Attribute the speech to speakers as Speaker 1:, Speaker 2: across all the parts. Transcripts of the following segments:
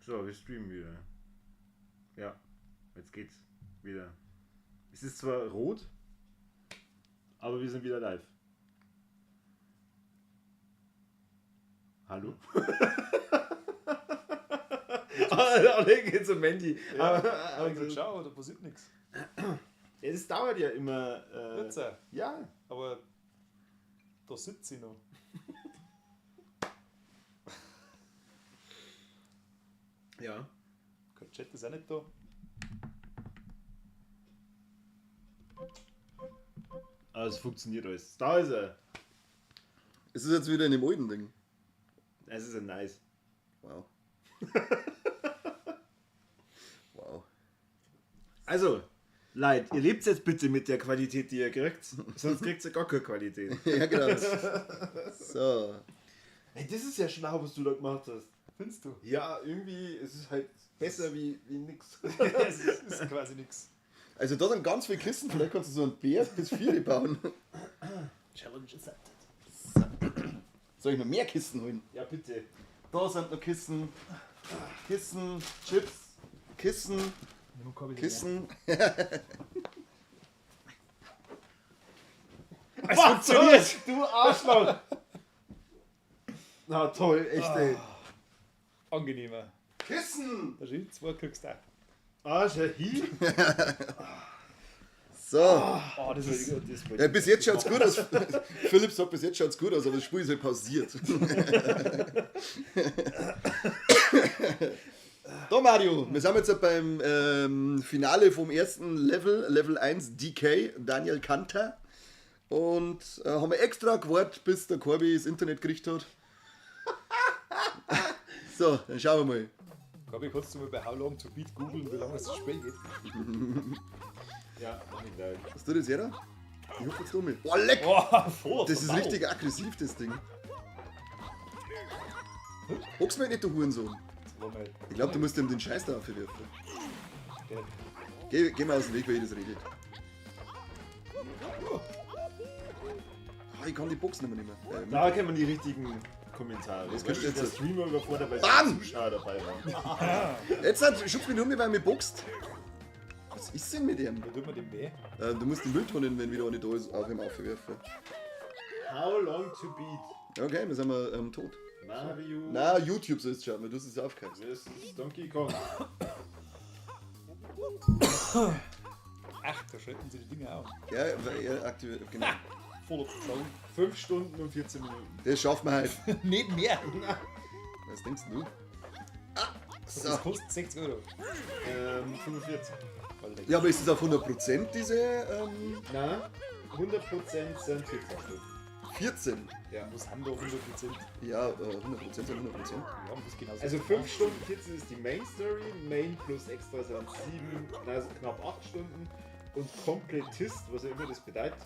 Speaker 1: So, wir streamen wieder. Ja, jetzt geht's wieder. Es ist zwar rot, aber wir sind wieder live. Hallo? Alle gehen zum Mandy.
Speaker 2: Ja,
Speaker 1: Aber,
Speaker 2: ich gesagt, schau, da passiert nichts.
Speaker 1: Ja, das dauert ja immer.
Speaker 2: Wird's auch.
Speaker 1: Ja.
Speaker 2: Aber da sitzt sie noch.
Speaker 1: Ja.
Speaker 2: Kein Chat ist auch nicht da.
Speaker 1: Aber es funktioniert alles. Da ist er.
Speaker 3: Es ist jetzt wieder in dem alten Ding.
Speaker 1: Es ist ein nice.
Speaker 3: Wow. Wow.
Speaker 1: Also, Leid, ihr lebt jetzt bitte mit der Qualität, die ihr kriegt. Sonst kriegt ihr gar keine Qualität.
Speaker 3: Ja, genau. So.
Speaker 1: Ey, das ist ja schlau, was du da gemacht hast.
Speaker 2: Findest du?
Speaker 1: Ja, irgendwie ist es halt besser wie nix.
Speaker 2: Es ist quasi nichts.
Speaker 3: Also da sind ganz viele Kisten, vielleicht kannst du so einen Berg bis 4 bauen.
Speaker 2: Challenge accepted.
Speaker 3: So. Soll ich noch mehr Kisten holen?
Speaker 1: Ja, bitte.
Speaker 3: Da sind noch Kisten. Kissen, Chips, Kissen, Kissen.
Speaker 1: Es funktioniert! Du Arschloch! Na toll, echt ey.
Speaker 2: Angenehmer.
Speaker 3: Kissen!
Speaker 2: Da steht, zwei kriegst du auch.
Speaker 1: Arsch, hi.
Speaker 3: So.
Speaker 2: Oh, das ist.
Speaker 1: Das
Speaker 3: Ja, bis jetzt schaut's gut aus. Philipp sagt, bis jetzt schaut's gut aus, aber das Spiel ist halt pausiert. Da Mario, wir sind jetzt beim Finale vom ersten Level, Level 1 DK, Daniel Kanter. Und haben wir extra gewartet, bis der Corby das Internet gekriegt hat. So, dann schauen wir mal.
Speaker 2: Corby, kannst du mal bei How Long to Beat googeln, wie lange das Spiel geht?
Speaker 1: Ja, mach ich gleich.
Speaker 3: Was tut das jeder? Ich hoffe jetzt um. Oh, leck!
Speaker 2: Oh, voll,
Speaker 3: Das ist richtig aggressiv, das Ding. Hock's mir nicht, du Hurensohn. Ich glaube, du musst ihm den Scheiß da aufwerfen. Geh mal aus dem Weg, weil ich das rede. Ah, ich kann die Box nicht mehr nehmen.
Speaker 1: Da kennt man die richtigen Kommentare.
Speaker 3: Das könnte jetzt
Speaker 1: der Streamer überfordert, weil
Speaker 3: Bam!
Speaker 1: Zuschauer dabei waren.
Speaker 3: Jetzt schubst mich nur mit, weil er mich boxt. Was ist denn mit ihm?
Speaker 2: Wo tut man dem weh?
Speaker 3: Du musst die Mülltonnen, wenn wieder eine da ist, auf ihm aufwerfen.
Speaker 1: How long to beat?
Speaker 3: Okay, wir sind mal tot.
Speaker 1: Mario.
Speaker 3: Na, YouTube sollst du schauen, weil du es aufgehört.
Speaker 1: Das ist Donkey Kong.
Speaker 2: Ach, da schalten sie die Dinger auf.
Speaker 3: Ja, weil er aktiviert, genau.
Speaker 2: Voller Flow.
Speaker 1: 5 Stunden und 14 Minuten.
Speaker 3: Das schaffen wir halt.
Speaker 2: Nicht mehr.
Speaker 3: Was denkst du? Ah, so.
Speaker 2: Das kostet 60 Euro.
Speaker 1: 45.
Speaker 3: Ja, aber ist das auf 100% diese?
Speaker 1: Na, 100% sind 14 Stunden.
Speaker 3: 14?
Speaker 1: Ja.
Speaker 2: Was haben wir 100%?
Speaker 3: Ja, 100% sind 100%.
Speaker 2: Ja, was genau.
Speaker 1: Also 5 Stunden 14 ist die Main Story, Main plus Extra sind 7, also knapp 8 Stunden. Und Komplettist, was auch immer das bedeutet,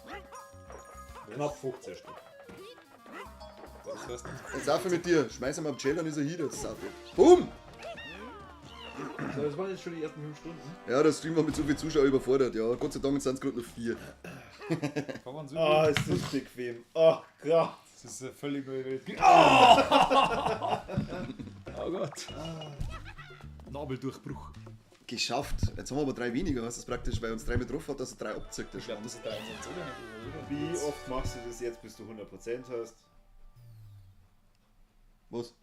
Speaker 1: knapp 15 Stunden.
Speaker 2: Das heißt,
Speaker 3: Jetzt auf mit dir, schmeiß ihn am Gel, dann ist er hier, das Safi. Boom!
Speaker 1: So, das waren jetzt schon die ersten 5 Stunden.
Speaker 3: Ja, der Stream war mit so vielen Zuschauern überfordert, ja. Gott sei Dank sind es gerade noch 4.
Speaker 2: Kann man so.
Speaker 1: Ah, ist das bequem. Oh Gott.
Speaker 2: Das ist eine völlig neue Welt. Oh, oh Gott. Nabeldurchbruch.
Speaker 3: Geschafft. Jetzt haben wir aber 3 weniger. Was ist praktisch, weil uns 3 mit drauf hat, dass er 3 abzieht.
Speaker 2: Ich glaube, das sind 3 sind oder nicht?
Speaker 1: Wie oft machst du das jetzt, bis du 100% hast?
Speaker 3: Was?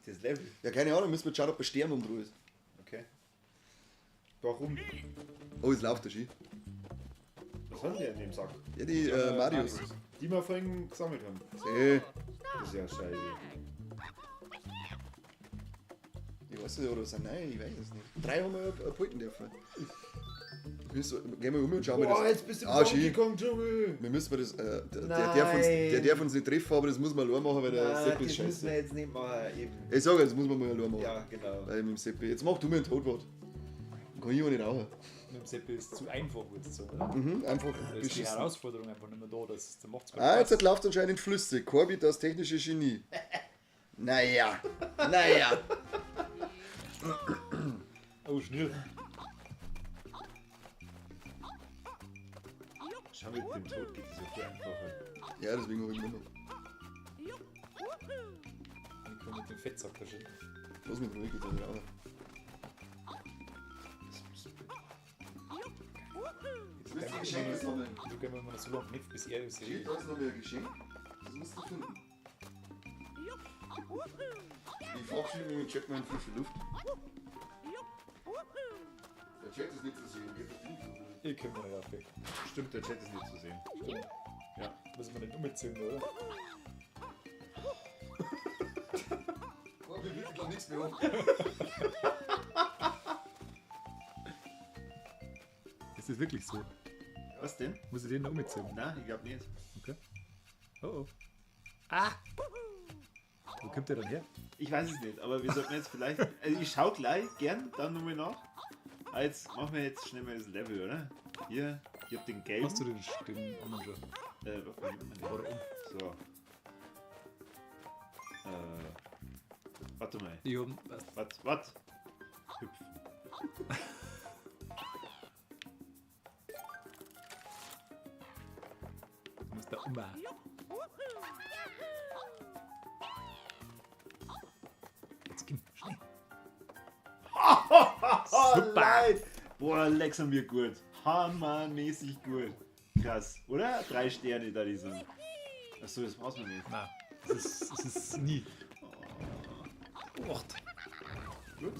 Speaker 1: Das Level.
Speaker 3: Ja, keine Ahnung, müssen wir schauen, ob ein Stern um drüber ist.
Speaker 1: Okay. Warum?
Speaker 3: Oh, es läuft der Ski.
Speaker 1: Was haben die in dem Sack?
Speaker 3: Ja, die Marios.
Speaker 1: Die wir vorhin gesammelt haben.
Speaker 3: Seh.
Speaker 1: Das ist ja scheiße.
Speaker 3: Ich weiß nicht, oder sind nein, ich weiß es nicht. 3 haben wir abhalten dürfen. Gehen wir um und schauen wir das.
Speaker 1: Boah, jetzt bist du im
Speaker 3: Ah,
Speaker 1: Donkey
Speaker 3: Ski.
Speaker 1: Kong Dschungel.
Speaker 3: Wir müssen das, der darf uns nicht treffen, aber das muss man allein machen, weil der
Speaker 1: Nein,
Speaker 3: Seppi ist
Speaker 1: das müssen
Speaker 3: scheiße.
Speaker 1: wir jetzt nicht machen, eben.
Speaker 3: Ich sag ja, das muss man mal allein machen.
Speaker 1: Ja, genau.
Speaker 3: Weil mit dem Seppi. Jetzt mach du mir einen Todwort. Dann kann ich auch nicht rauchen.
Speaker 2: Mit dem Seppi ist es zu einfach, würdest du sagen, oder?
Speaker 3: Mhm, einfach
Speaker 2: Da ist die
Speaker 3: beschissen.
Speaker 2: Herausforderung einfach nicht mehr da, das macht's keinen
Speaker 3: Ah, jetzt
Speaker 2: Spaß.
Speaker 3: läuft anscheinend flüssig. Corby, das technische Genie. Naja, naja.
Speaker 2: Oh, schnell.
Speaker 1: Schau, mit dem Tod geht es ja viel einfacher.
Speaker 3: Ja, deswegen habe ich genommen.
Speaker 2: Ich kann mit dem Fettsack da schon.
Speaker 3: Lass mich ruhig, jetzt hab ich auch. Jetzt müsst ihr Geschenke sammeln.
Speaker 2: Du gehen wir mal so lange nicht, bis er es
Speaker 3: Steht
Speaker 2: redet.
Speaker 3: da ist noch mehr Geschenk. Das musst du finden. Ich verabschiede mich mit Jackman frische Luft. Der Chat ist nicht zu sehen. Geht das nicht so?
Speaker 2: Ich komme nicht auf.
Speaker 1: Stimmt, der Chat ist nicht zu sehen.
Speaker 2: Stimmt.
Speaker 1: Ja.
Speaker 2: Müssen wir nicht umziehen, oder?
Speaker 3: Oh, wir wissen gar nichts mehr um.
Speaker 2: Ist das wirklich so?
Speaker 1: Was denn?
Speaker 2: Muss ich den noch umziehen?
Speaker 1: Nein, ich glaube nicht.
Speaker 2: Okay. Oh oh. Ah! Wo kommt der dann her?
Speaker 1: Ich weiß es nicht, aber wir sollten jetzt vielleicht. Also ich schau gleich gern dann nochmal nach. Aber jetzt machen wir jetzt schnell mal das Level, oder? Hier, ich hab den gelben.
Speaker 2: Hast du den, den anderen schon?
Speaker 1: Warte mal, nehmen wir den.
Speaker 2: Oder um?
Speaker 1: So. Warte mal.
Speaker 2: Ich hab. Was?
Speaker 1: Warte, warte. Hüpf.
Speaker 2: Du musst da um. Jetzt komm, schnell.
Speaker 1: Super! Leid. Boah, leck's an mir gut. Hammermäßig gut. Krass, oder? 3 Sterne da, die sind. Achso, das brauchst du nicht.
Speaker 2: Nein, das ist nie. 8.
Speaker 1: Gut.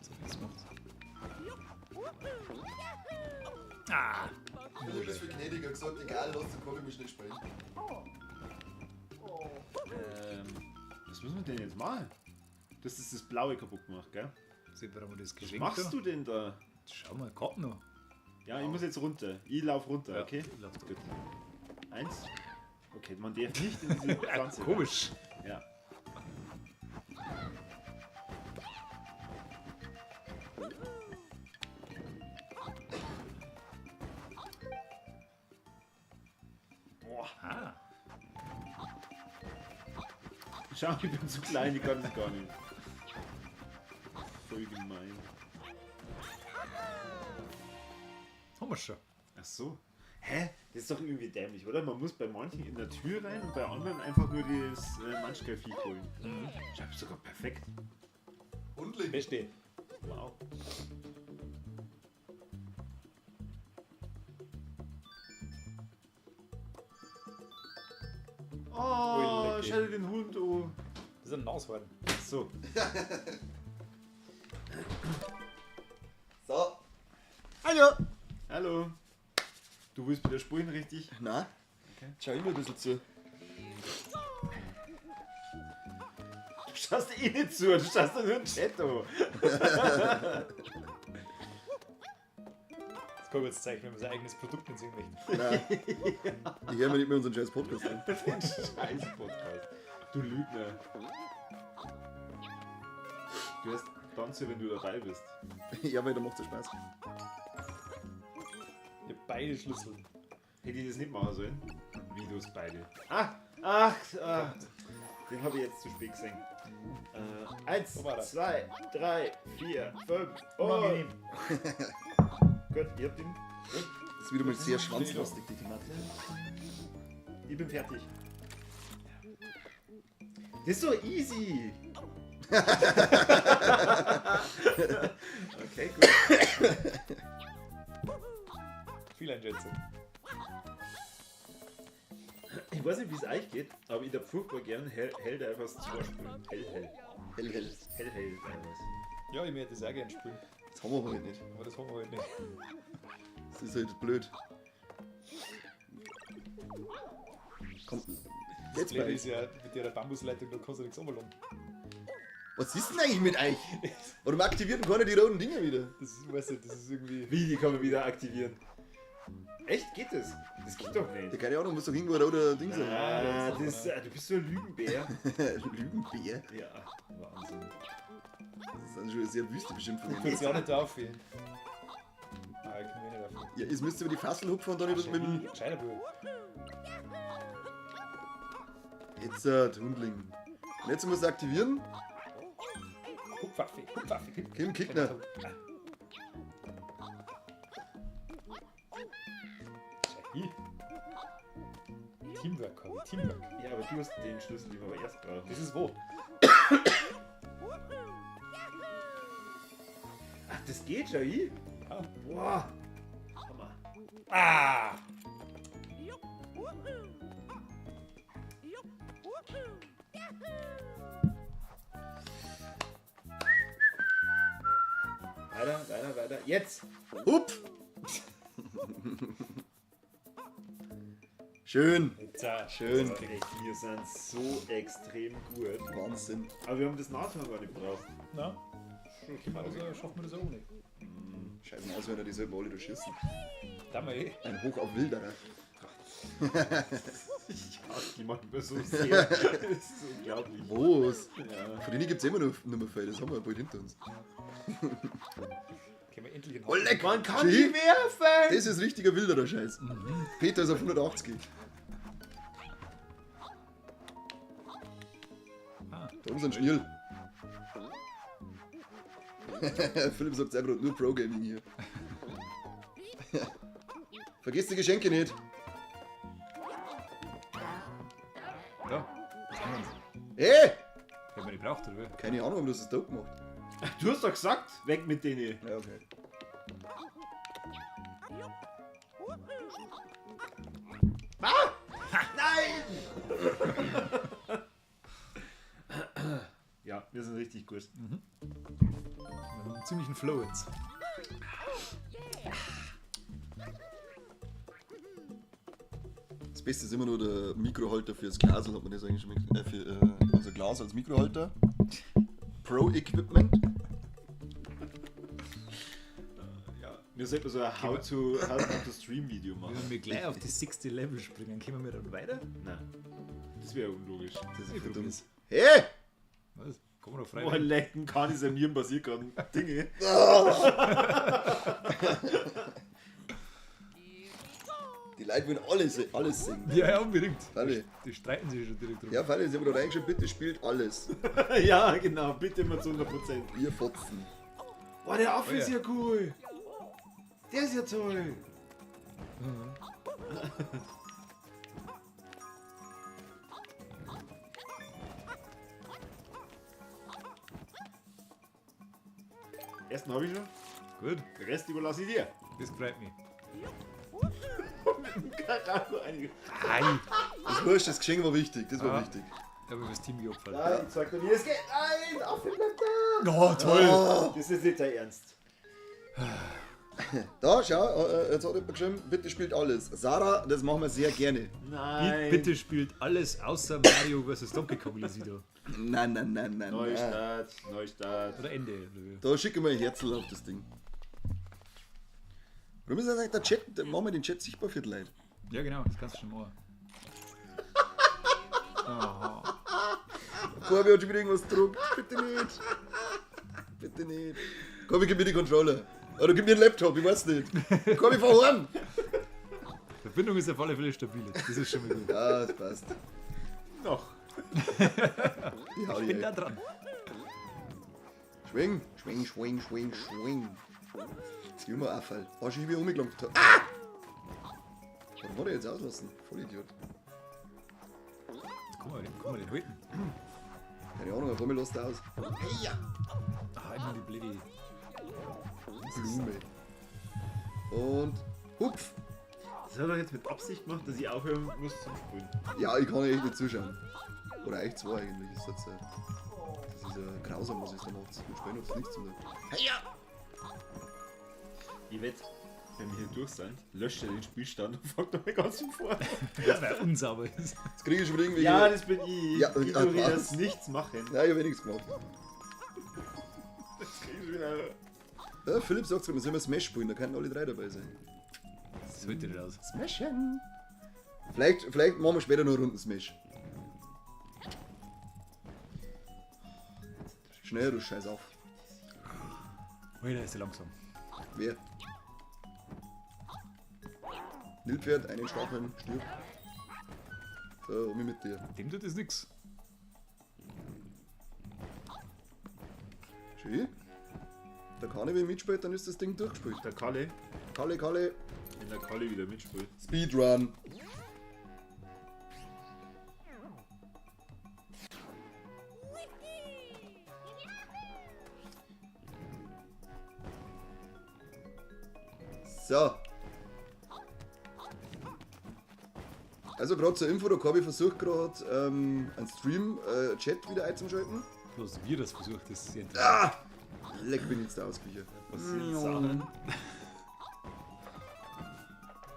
Speaker 2: So, jetzt macht's. Ah!
Speaker 3: Philipp ist viel gnädiger gesagt, egal, lass den Corby mich nicht spielen.
Speaker 1: Was müssen wir denn jetzt machen? Das ist das Blaue kaputt gemacht, gell?
Speaker 2: Sieht man mal das Geschenk
Speaker 1: Was machst
Speaker 2: da?
Speaker 1: du denn da?
Speaker 2: Schau mal, kommt noch.
Speaker 1: Ja, ich muss jetzt runter. Ich lauf runter,
Speaker 2: Ja,
Speaker 1: okay?
Speaker 2: lauf du.
Speaker 1: Gut. 1. Okay, man darf nicht in diese Pflanze.
Speaker 2: Komisch.
Speaker 1: Ja. Boah.
Speaker 2: Ah,
Speaker 1: Schau, ich bin zu klein, ich kann das gar nicht. Voll gemein.
Speaker 2: haben wir schon.
Speaker 1: Ach so. Hä? Das ist doch irgendwie dämlich, oder? Man muss bei manchen in der Tür rein und bei anderen einfach nur das Manschgeivieh holen. Mhm. Ich hab's sogar perfekt.
Speaker 3: Hundling.
Speaker 2: Beste.
Speaker 1: Wow. Oh,
Speaker 2: Ui,
Speaker 1: schau dir den Hund an.
Speaker 2: Das ist ein Nashorn.
Speaker 1: So.
Speaker 3: So.
Speaker 1: Hallo. Hallo. Du willst wieder spulen, richtig?
Speaker 3: Na?
Speaker 1: Okay.
Speaker 3: Schau immer ein bisschen zu.
Speaker 1: Du schaust eh nicht zu, du schaust nur den Chat an.
Speaker 2: Das kann ich jetzt zeigen, wenn man sein eigenes Produkt nicht sehen möchte.
Speaker 3: Nein. Ich höre mir nicht mehr unseren scheiß Podcast an.
Speaker 1: Den scheiß Podcast. Du Lügner. Du hörst dann zu, wenn du dabei bist.
Speaker 3: Ja, weil da macht es Spaß.
Speaker 2: Ich hab beide Schlüssel.
Speaker 1: Hätte ich das nicht machen sollen? Wie du es beide. Ah! Ach! Ah. Den habe ich jetzt zu spät gesehen. 1,
Speaker 2: Wo war er?
Speaker 1: 2, 3, 4, 5. Oh.
Speaker 2: Unangenehm.
Speaker 1: Gut, ich hab den.
Speaker 3: Das ist wieder mal sehr schwanzlastig, die Thematik.
Speaker 1: Ich bin fertig. Das ist so easy. Okay, gut.
Speaker 2: Viel Einschätzung.
Speaker 1: Ich weiß nicht, wie es euch geht, aber ich darf furchtbar gern Helldivers 2 spielen. Hell, hell.
Speaker 3: Hell, hell.
Speaker 1: Hell, hell Divers.
Speaker 2: Ja, ich möchte das auch gerne spielen.
Speaker 3: Das haben wir heute nicht.
Speaker 2: Aber das haben wir halt nicht.
Speaker 3: Das ist halt blöd. Komm,
Speaker 2: Das
Speaker 3: jetzt
Speaker 2: Blöde
Speaker 3: mal.
Speaker 2: ist ja, mit der Bambusleitung, da kannst du nichts runterladen.
Speaker 3: Was ist denn eigentlich mit euch? Warum aktiviert denn keiner die roten Dinger wieder?
Speaker 2: Das ist, weißt du, das ist irgendwie.
Speaker 1: Wie, die kann man wieder aktivieren? Echt? Geht das? Das geht doch
Speaker 3: Ja,
Speaker 1: nicht.
Speaker 3: keine Ahnung, muss doch irgendwo ein roter Ding sein.
Speaker 1: Ah, das, du bist so ein Lügenbär.
Speaker 3: Lügenbär?
Speaker 1: Ja, Wahnsinn.
Speaker 3: Das ist schon eine sehr wüste Beschimpfung.
Speaker 2: Ich kann's ja auch nicht auf. Ah, ich kann mir nicht auf.
Speaker 3: Ja, jetzt müsst ihr über die Fassel hupfen und dann über mit dem.
Speaker 2: Gescheiter Bub.
Speaker 3: Jetzt, Hundling. Und jetzt musst du aktivieren.
Speaker 2: Hupfaffi, Hupfaffi.
Speaker 3: Kim Kickner.
Speaker 2: Ich. Teamwork, Corby, Teamwork.
Speaker 1: Ja, aber du hast den Schlüssel, den wir aber erst brauchen.
Speaker 2: Das ist wo?
Speaker 1: Ach, das geht schon, ich?
Speaker 2: Ja.
Speaker 1: Boah. Hammer.
Speaker 2: Ah!
Speaker 1: Weiter, weiter, weiter. Jetzt!
Speaker 3: Hupf! Schön.
Speaker 2: Jetzt,
Speaker 3: Schön.
Speaker 1: Echt, wir sind so extrem gut.
Speaker 3: Wahnsinn.
Speaker 1: Aber wir haben das Nashorn gar nicht gebraucht.
Speaker 2: Na? Also schaffen wir das auch ohne.
Speaker 3: Scheiße, Nashörner, die sollten wir alle durchschießen.
Speaker 2: Da mal eh.
Speaker 3: Ein Hoch auf Wilderer.
Speaker 1: Ich hasse die manchmal so sehr. Das ist unglaublich.
Speaker 3: Was?
Speaker 1: Ja.
Speaker 3: Von denen gibt es immer noch nicht mehr viel, das haben wir bald hinter uns.
Speaker 2: Können wir endlich in
Speaker 3: Oh, leck!
Speaker 1: Man kann
Speaker 3: Schön.
Speaker 1: die werfen!
Speaker 3: Das ist richtiger Wilderer-Scheiß. Peter ist auf 180.
Speaker 2: Ah.
Speaker 3: Da oben ist ein Schnürl. Philipp sagt selber nur Pro Gaming hier. Vergiss die Geschenke nicht.
Speaker 2: Da. Was haben wir?
Speaker 3: Hey!
Speaker 2: Wenn man die braucht, oder wie?
Speaker 3: Keine Ahnung, warum du das da gemacht.
Speaker 1: Du hast doch gesagt, weg mit denen.
Speaker 3: Ja, okay.
Speaker 1: Nein! Ja, wir sind richtig gut.
Speaker 2: Wir haben einen ziemlichen Flow jetzt.
Speaker 3: Das Beste ist immer nur der Mikrohalter fürs Glasl, hat man das eigentlich schon mit, für unser Glas als Mikrohalter. Pro Equipment.
Speaker 1: Ja. Wir sollten so ein How to Stream Video machen.
Speaker 2: Wenn wir gleich auf das 6. Level springen, kommen wir dann weiter?
Speaker 1: Nein. Das wäre unlogisch.
Speaker 3: Das ist
Speaker 2: Ich
Speaker 3: verdammt.
Speaker 2: probier's.
Speaker 3: Hey!
Speaker 2: Was? Kommen wir noch frei?
Speaker 1: Boah, lecken kann ich mir passiert gerade Dinge.
Speaker 3: Die Leute wollen alles, alles singen.
Speaker 2: Ja, ja, unbedingt.
Speaker 3: Alle.
Speaker 2: Die streiten sich schon direkt drum.
Speaker 3: Ja, Falle, sie haben da reingeschrieben, bitte spielt alles.
Speaker 1: Ja, genau, bitte immer zu 100%.
Speaker 3: Ihr Fotzen.
Speaker 1: Boah, der Affe
Speaker 2: Oh ja.
Speaker 1: ist ja cool. Der ist ja toll. Ersten habe ich schon,
Speaker 2: Gut,
Speaker 1: den Rest überlasse ich dir.
Speaker 2: das freut mich.
Speaker 1: Mit dem Karacho einige.
Speaker 2: Ei,
Speaker 3: Das ist wurscht, das Geschenk war wichtig, das war
Speaker 2: Ah.
Speaker 3: wichtig.
Speaker 2: da habe ich fürs Team geopfert.
Speaker 1: Nein, ich zeig dir, wie es geht. Nein, Affe bleibt da.
Speaker 2: Oh, toll.
Speaker 1: Das ist nicht dein Ernst.
Speaker 3: Da, schau, jetzt hat jemand geschrieben, bitte spielt alles. Sarah, das machen wir sehr gerne.
Speaker 1: Nein.
Speaker 2: Bitte spielt alles außer Mario vs. Donkey Kong lese ich da.
Speaker 3: Nein, nein, nein, nein. nein.
Speaker 1: Neustart, Neustart.
Speaker 2: Oder Ende. Oder wie?
Speaker 3: Da schicken wir ein Herzl auf das Ding. Warum ist das eigentlich der Chat? Machen wir den Chat sichtbar für die Leute.
Speaker 2: Ja, genau, das kannst du schon machen. Aha.
Speaker 3: Corby hat schon wieder irgendwas gedruckt. Bitte nicht. Bitte nicht. Corby, gib mir die Controller. Oder gib mir einen Laptop, ich weiß nicht. Corby, fahr heim.
Speaker 2: Verbindung ist auf alle Fälle stabil. jetzt. Das ist schon mal gut.
Speaker 3: Ja, das passt.
Speaker 1: Noch.
Speaker 3: Ich hau
Speaker 2: Ich
Speaker 3: die
Speaker 2: bin da
Speaker 3: ey.
Speaker 2: dran.
Speaker 3: Schwing, schwing, schwing, schwing, schwing. Das junge Affall. Oh, schon wieder umgelangt. Ah! Warum hat er jetzt auslassen? Vollidiot.
Speaker 2: Jetzt guck mal, den, guck mal den halten.
Speaker 3: Keine Ahnung, auf einmal lässt er aus.
Speaker 2: Ah, immer die blöde.
Speaker 3: Blume. Und hupf.
Speaker 1: Das hat er jetzt mit Absicht gemacht, dass ich aufhören muss zum Sprühen.
Speaker 3: Ja, ich kann echt nicht zuschauen. Oder echt zwei eigentlich. Ist das, das ist ja grausam, was ich da macht. Mit Spielen hat's nichts zu tun.
Speaker 1: Ich wette, wenn wir hier durch sind, löscht er den Spielstand und fängt nochmal ganz von vorne.
Speaker 2: Das wäre unsauber. ist.
Speaker 3: Jetzt kriege ich schon wieder irgendwelche.
Speaker 1: Ja, das bin ich.
Speaker 3: Ja,
Speaker 1: ich
Speaker 3: ah,
Speaker 1: will
Speaker 3: was?
Speaker 1: das nichts machen.
Speaker 3: Nein, ich habe nichts gemacht.
Speaker 1: Das krieg ich wieder.
Speaker 3: Ja, Philipp sagt, wir sollen mal Smash spielen, da könnten alle drei dabei sein.
Speaker 2: Das wird nicht aus.
Speaker 3: Smashen! Vielleicht machen wir später noch Runden Smash. Schnell, du Scheiß auf.
Speaker 2: Alter, ist ja langsam.
Speaker 3: Wer? Nilpferd, einen Stacheln, stirb. So, um mit dir.
Speaker 2: Dem tut das nix.
Speaker 3: Schön. Der Kalle wenn mitspielt, dann ist das Ding durchgespielt.
Speaker 1: Der Kalle,
Speaker 3: Kalle, Kalle,
Speaker 1: wenn der Kalle wieder mitspielt.
Speaker 3: Speedrun. So. Also gerade zur Info, der Corby versucht gerade einen Stream-Chat wieder einzuschalten.
Speaker 2: Bloß wir das versucht, das ist sehr interessant.
Speaker 3: Ah! Leck, bin ich jetzt da ausgewichen.
Speaker 1: Passieren Sachen.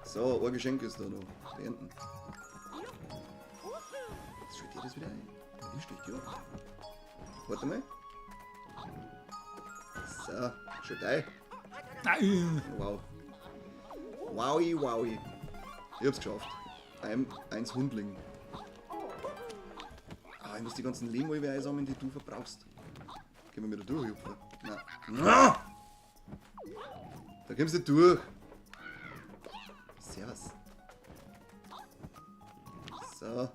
Speaker 3: So, ein Geschenk ist da noch. Beenden. Jetzt schütt ihr das wieder ein. Ich stich die ab. Warte mal. So, schütt ein.
Speaker 2: Nein!
Speaker 3: Wow. Wowi, wowi. Ich hab's geschafft. Eins Hundling. Ah, ich muss die ganzen Lehmwolbe einsammeln, die du verbrauchst. Gehen wir wieder durch, Jupfer. Nein. Na! Da kommst du durch. Servus. So.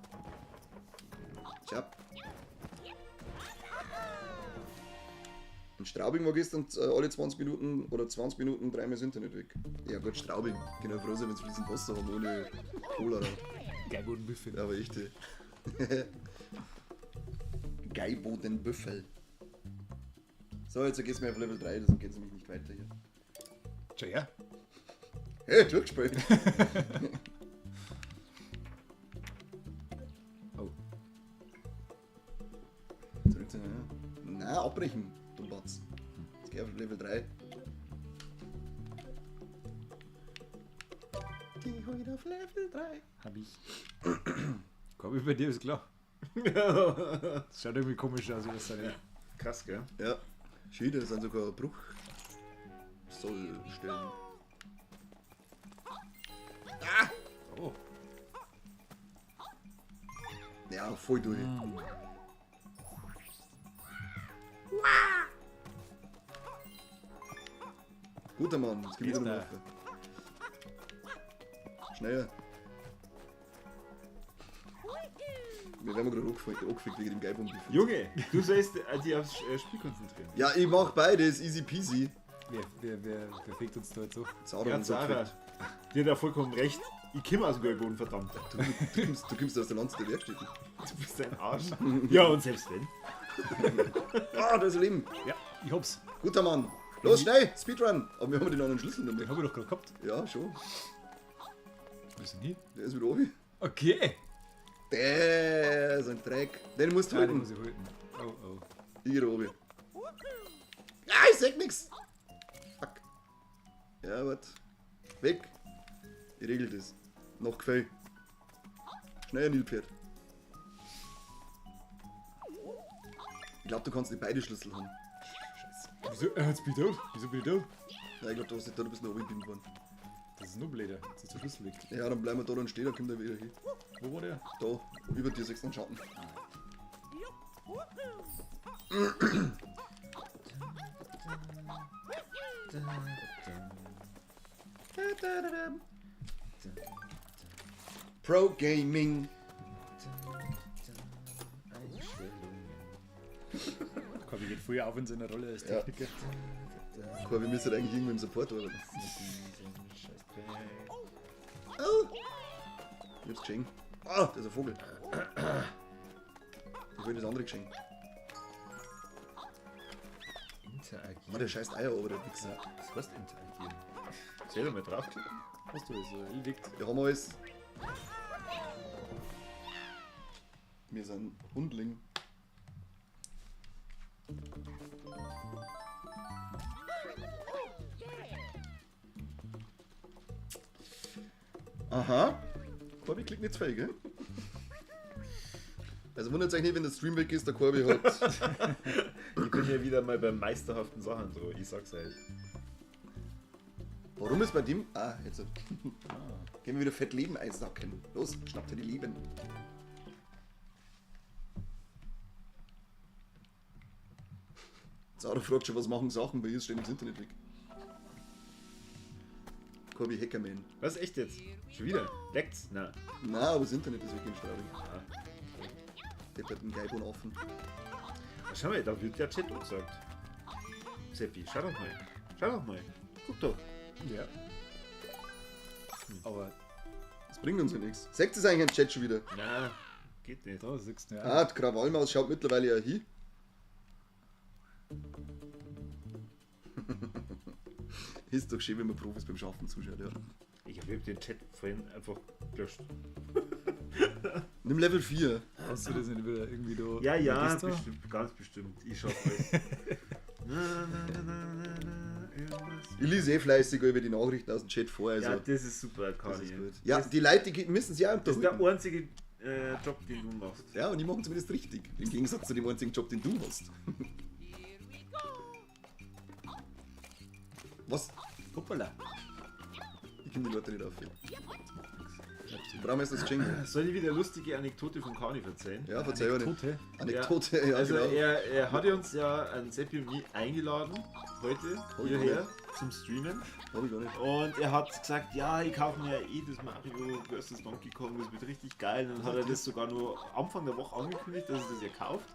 Speaker 3: Ciao. In Straubing war gestern alle 20 Minuten oder 20 Minuten dreimal das Internet weg. Ja gut, Straubing. Genau, froh sein, wenn sie fließend Wasser haben, ohne Cholera.
Speaker 2: Geibodenbüffel.
Speaker 3: Ja, aber echt. Geibodenbüffel. So, jetzt geht's mir auf Level 3, deswegen geht's nämlich nicht weiter hier.
Speaker 2: Schau her.
Speaker 3: Hey, durchgespielt.
Speaker 2: Oh.
Speaker 3: Zurück zu. Na, abbrechen, du Batz. Jetzt geh auf Level 3. Geh heute auf Level 3.
Speaker 2: Hab ich. Komm, bei dir ist klar. Das schaut irgendwie komisch aus, ich weiß auch nicht.
Speaker 1: Krass, gell?
Speaker 3: Ja, schön, das sind sogar Bruch. Sollstellen.
Speaker 2: Oh.
Speaker 3: Ja, voll durch. Guter Mann, jetzt geh wieder
Speaker 2: Ist
Speaker 3: eine
Speaker 2: da.
Speaker 3: Waffe. Schneller. Wir werden gerade angefickt wegen dem Geibombiff.
Speaker 1: Junge, du sollst dich aufs Spiel konzentrieren.
Speaker 3: Ja, ich mach beides, easy peasy.
Speaker 2: Wer fickt uns da jetzt so?
Speaker 3: Zara
Speaker 1: Ja,
Speaker 3: und so
Speaker 1: Sarah,
Speaker 3: gefickt.
Speaker 1: die hat ja vollkommen recht. Ich komme aus dem Gäuboden, verdammt.
Speaker 3: Du kommst aus der Lanz der Werkstätten.
Speaker 1: Du bist ein Arsch. Ja, und selbst wenn.
Speaker 3: Ah, da ist ein Leben.
Speaker 2: Ja, ich hab's.
Speaker 3: Guter Mann. Los, schnell, Speedrun. Aber wir haben den anderen Schlüssel noch
Speaker 2: Den
Speaker 3: nicht.
Speaker 2: hab ich doch gerade gehabt.
Speaker 3: Ja, schon.
Speaker 2: Wo ist denn hier?
Speaker 3: Der ist wieder oben.
Speaker 2: Okay.
Speaker 3: Der ist ein Dreck. Den musst du
Speaker 2: Ah, den
Speaker 3: halten.
Speaker 2: muss ich halten. Oh, oh.
Speaker 3: Ich geh da oben. Ah, ich sag nix. Fuck. Ja, warte. Weg. Ich regel das. Noch Gefäll. Schnell, Nilpferd. Ich glaube, du kannst nicht beide Schlüssel haben. Scheiße.
Speaker 2: Wieso? Jetzt bin ich tot. Wieso bin ich tot?
Speaker 3: Ja, ich glaube, du hast nicht da, du bist noch oben worden.
Speaker 2: Das ist nur blöder. Jetzt ist der Schlüssel weg.
Speaker 3: Ja, dann bleiben wir da dann stehen, dann kommt er wieder hin.
Speaker 2: Wo war der?
Speaker 3: Da, über dir sechs einen Schatten. Pro Gaming.
Speaker 2: Corby geht früher auf in seiner Rolle als
Speaker 3: Ja.
Speaker 2: Techniker.
Speaker 3: Corby müsste eigentlich irgendwo im Support arbeiten. Oh. Ich hab's geschenkt. Ah, da ist ein Vogel. Ich will das andere Geschenk.
Speaker 1: Interagieren.
Speaker 3: Ah, der scheißt Eier aber der Wichser.
Speaker 1: Was heißt interagieren? Soll ich da mal draufklicken?
Speaker 2: Was du ist erledigt.
Speaker 3: Wir haben alles. Wir sind Hundling. Aha. Corby klickt nicht zu viel, gell? Also wundert euch nicht, wenn der Stream weg ist, der Corby hat.
Speaker 1: Ich bin ja wieder mal bei meisterhaften Sachen so, ich sag's euch.
Speaker 3: Warum ist bei dem. Ah, jetzt. Gehen wir wieder fett Leben einsacken. Los, schnappt dir die Leben. Zara fragt schon, was machen Sachen, bei ihr ist ständig das Internet weg. Corby Hackerman.
Speaker 1: Was, echt jetzt? Schon wieder? Leckt's? Na.
Speaker 3: Na, aber das Internet ist weg in Straubing.
Speaker 1: Ah.
Speaker 3: Der hat einen Geibon offen.
Speaker 1: Schau mal, da wird der Chat angesagt. Seppi, schau doch mal. Schau doch mal. Guck doch.
Speaker 2: Ja. Aber
Speaker 3: Das bringt uns ja nichts. Seht ihr eigentlich im Chat schon wieder?
Speaker 1: Na, geht nicht.
Speaker 2: da siehst du ja.
Speaker 3: Ah, die Krawallmaus schaut mittlerweile ja hin. Ist doch schön, wenn man Profis beim Schaffen zuschaut, ja.
Speaker 1: Ich habe den Chat vorhin einfach gelöscht.
Speaker 3: Nimm Level 4.
Speaker 2: Hast du das nicht wieder irgendwie da?
Speaker 1: Ja, ja,
Speaker 2: Magister?
Speaker 1: bestimmt, ganz bestimmt. Ich schaffe es. Na, na, na, na, na, na, irgendwas.
Speaker 3: Ich lese eh fleißig über die Nachrichten aus dem Chat vor. Also,
Speaker 1: Ja, das ist super,
Speaker 3: das ist
Speaker 1: Kani.
Speaker 3: gut. Ja, die Leute die müssen sich auch
Speaker 1: Das ist der
Speaker 3: unterhalten.
Speaker 1: einzige Job, den du machst.
Speaker 3: Ja, und die machen zumindest richtig. Im Gegensatz zu dem einzigen Job, den du hast. Was?
Speaker 2: Hoppala.
Speaker 3: Ich kann die Leute nicht aufhören. Brauchen wir jetzt das Geschenk?
Speaker 1: Soll ich wieder eine lustige Anekdote von Kani erzählen?
Speaker 3: Ja, verzeih mir nicht.
Speaker 2: Anekdote?
Speaker 3: Anekdote, ja,
Speaker 1: Also
Speaker 3: genau.
Speaker 1: er hat uns ja an Seppi und mich eingeladen, heute
Speaker 3: Hab ich
Speaker 1: hierher
Speaker 3: gar nicht.
Speaker 1: zum Streamen.
Speaker 3: Hab ich gar nicht.
Speaker 1: Und er hat gesagt, ja, ich kaufe mir eh das Mario vs. Donkey Kong, das wird richtig geil. Und dann hat er das sogar nur Anfang der Woche angekündigt, dass er das ja kauft.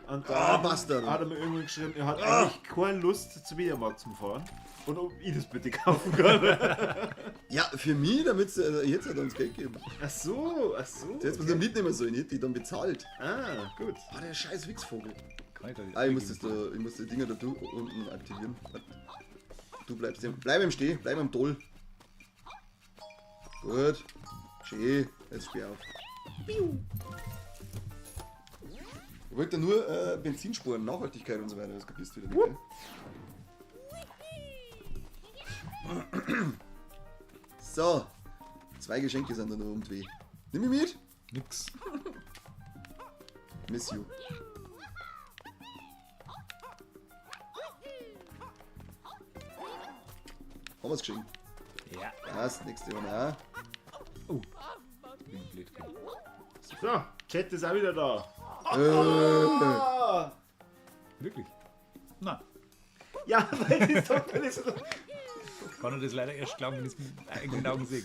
Speaker 1: Und dann
Speaker 3: Ah, Bastard.
Speaker 1: hat er mir irgendwann geschrieben, er hat eigentlich keine Lust zum Mediamarkt zu fahren und ob ich das bitte kaufen kann.
Speaker 3: Ja, für mich, damit sie jetzt hat er uns Geld geben.
Speaker 1: Ach so, ach so.
Speaker 3: Jetzt hätte man mitnehmen sollen, ich hätte die dann bezahlt.
Speaker 1: Ah, gut.
Speaker 3: Ah, der scheiß Wichsvogel.
Speaker 2: Kann ich da nicht
Speaker 3: Ah, ich muss, das da, ich muss die Dinger da unten aktivieren. Warte. Du bleibst im, bleib im Steh, bleib am Toll. Gut. Schön. Jetzt spür auf. Ich wollte nur Benzin sparen, Nachhaltigkeit und so weiter. Das kapierst du wieder nicht, gell? So. 2 Geschenke sind da noch um die Weh. Nimm mich mit.
Speaker 2: Nix.
Speaker 3: Miss you. Haben wir's geschenkt?
Speaker 2: Ja.
Speaker 3: Passt, nächste Mal auch.
Speaker 2: Oh. Bin blöd. gewesen.
Speaker 1: So, Chat ist auch wieder da. Ah.
Speaker 2: Wirklich? Nein.
Speaker 1: Ja, weil das doch alles so.
Speaker 2: Kann ich das leider erst glauben, wenn ich es mit eigenen Augen sehe.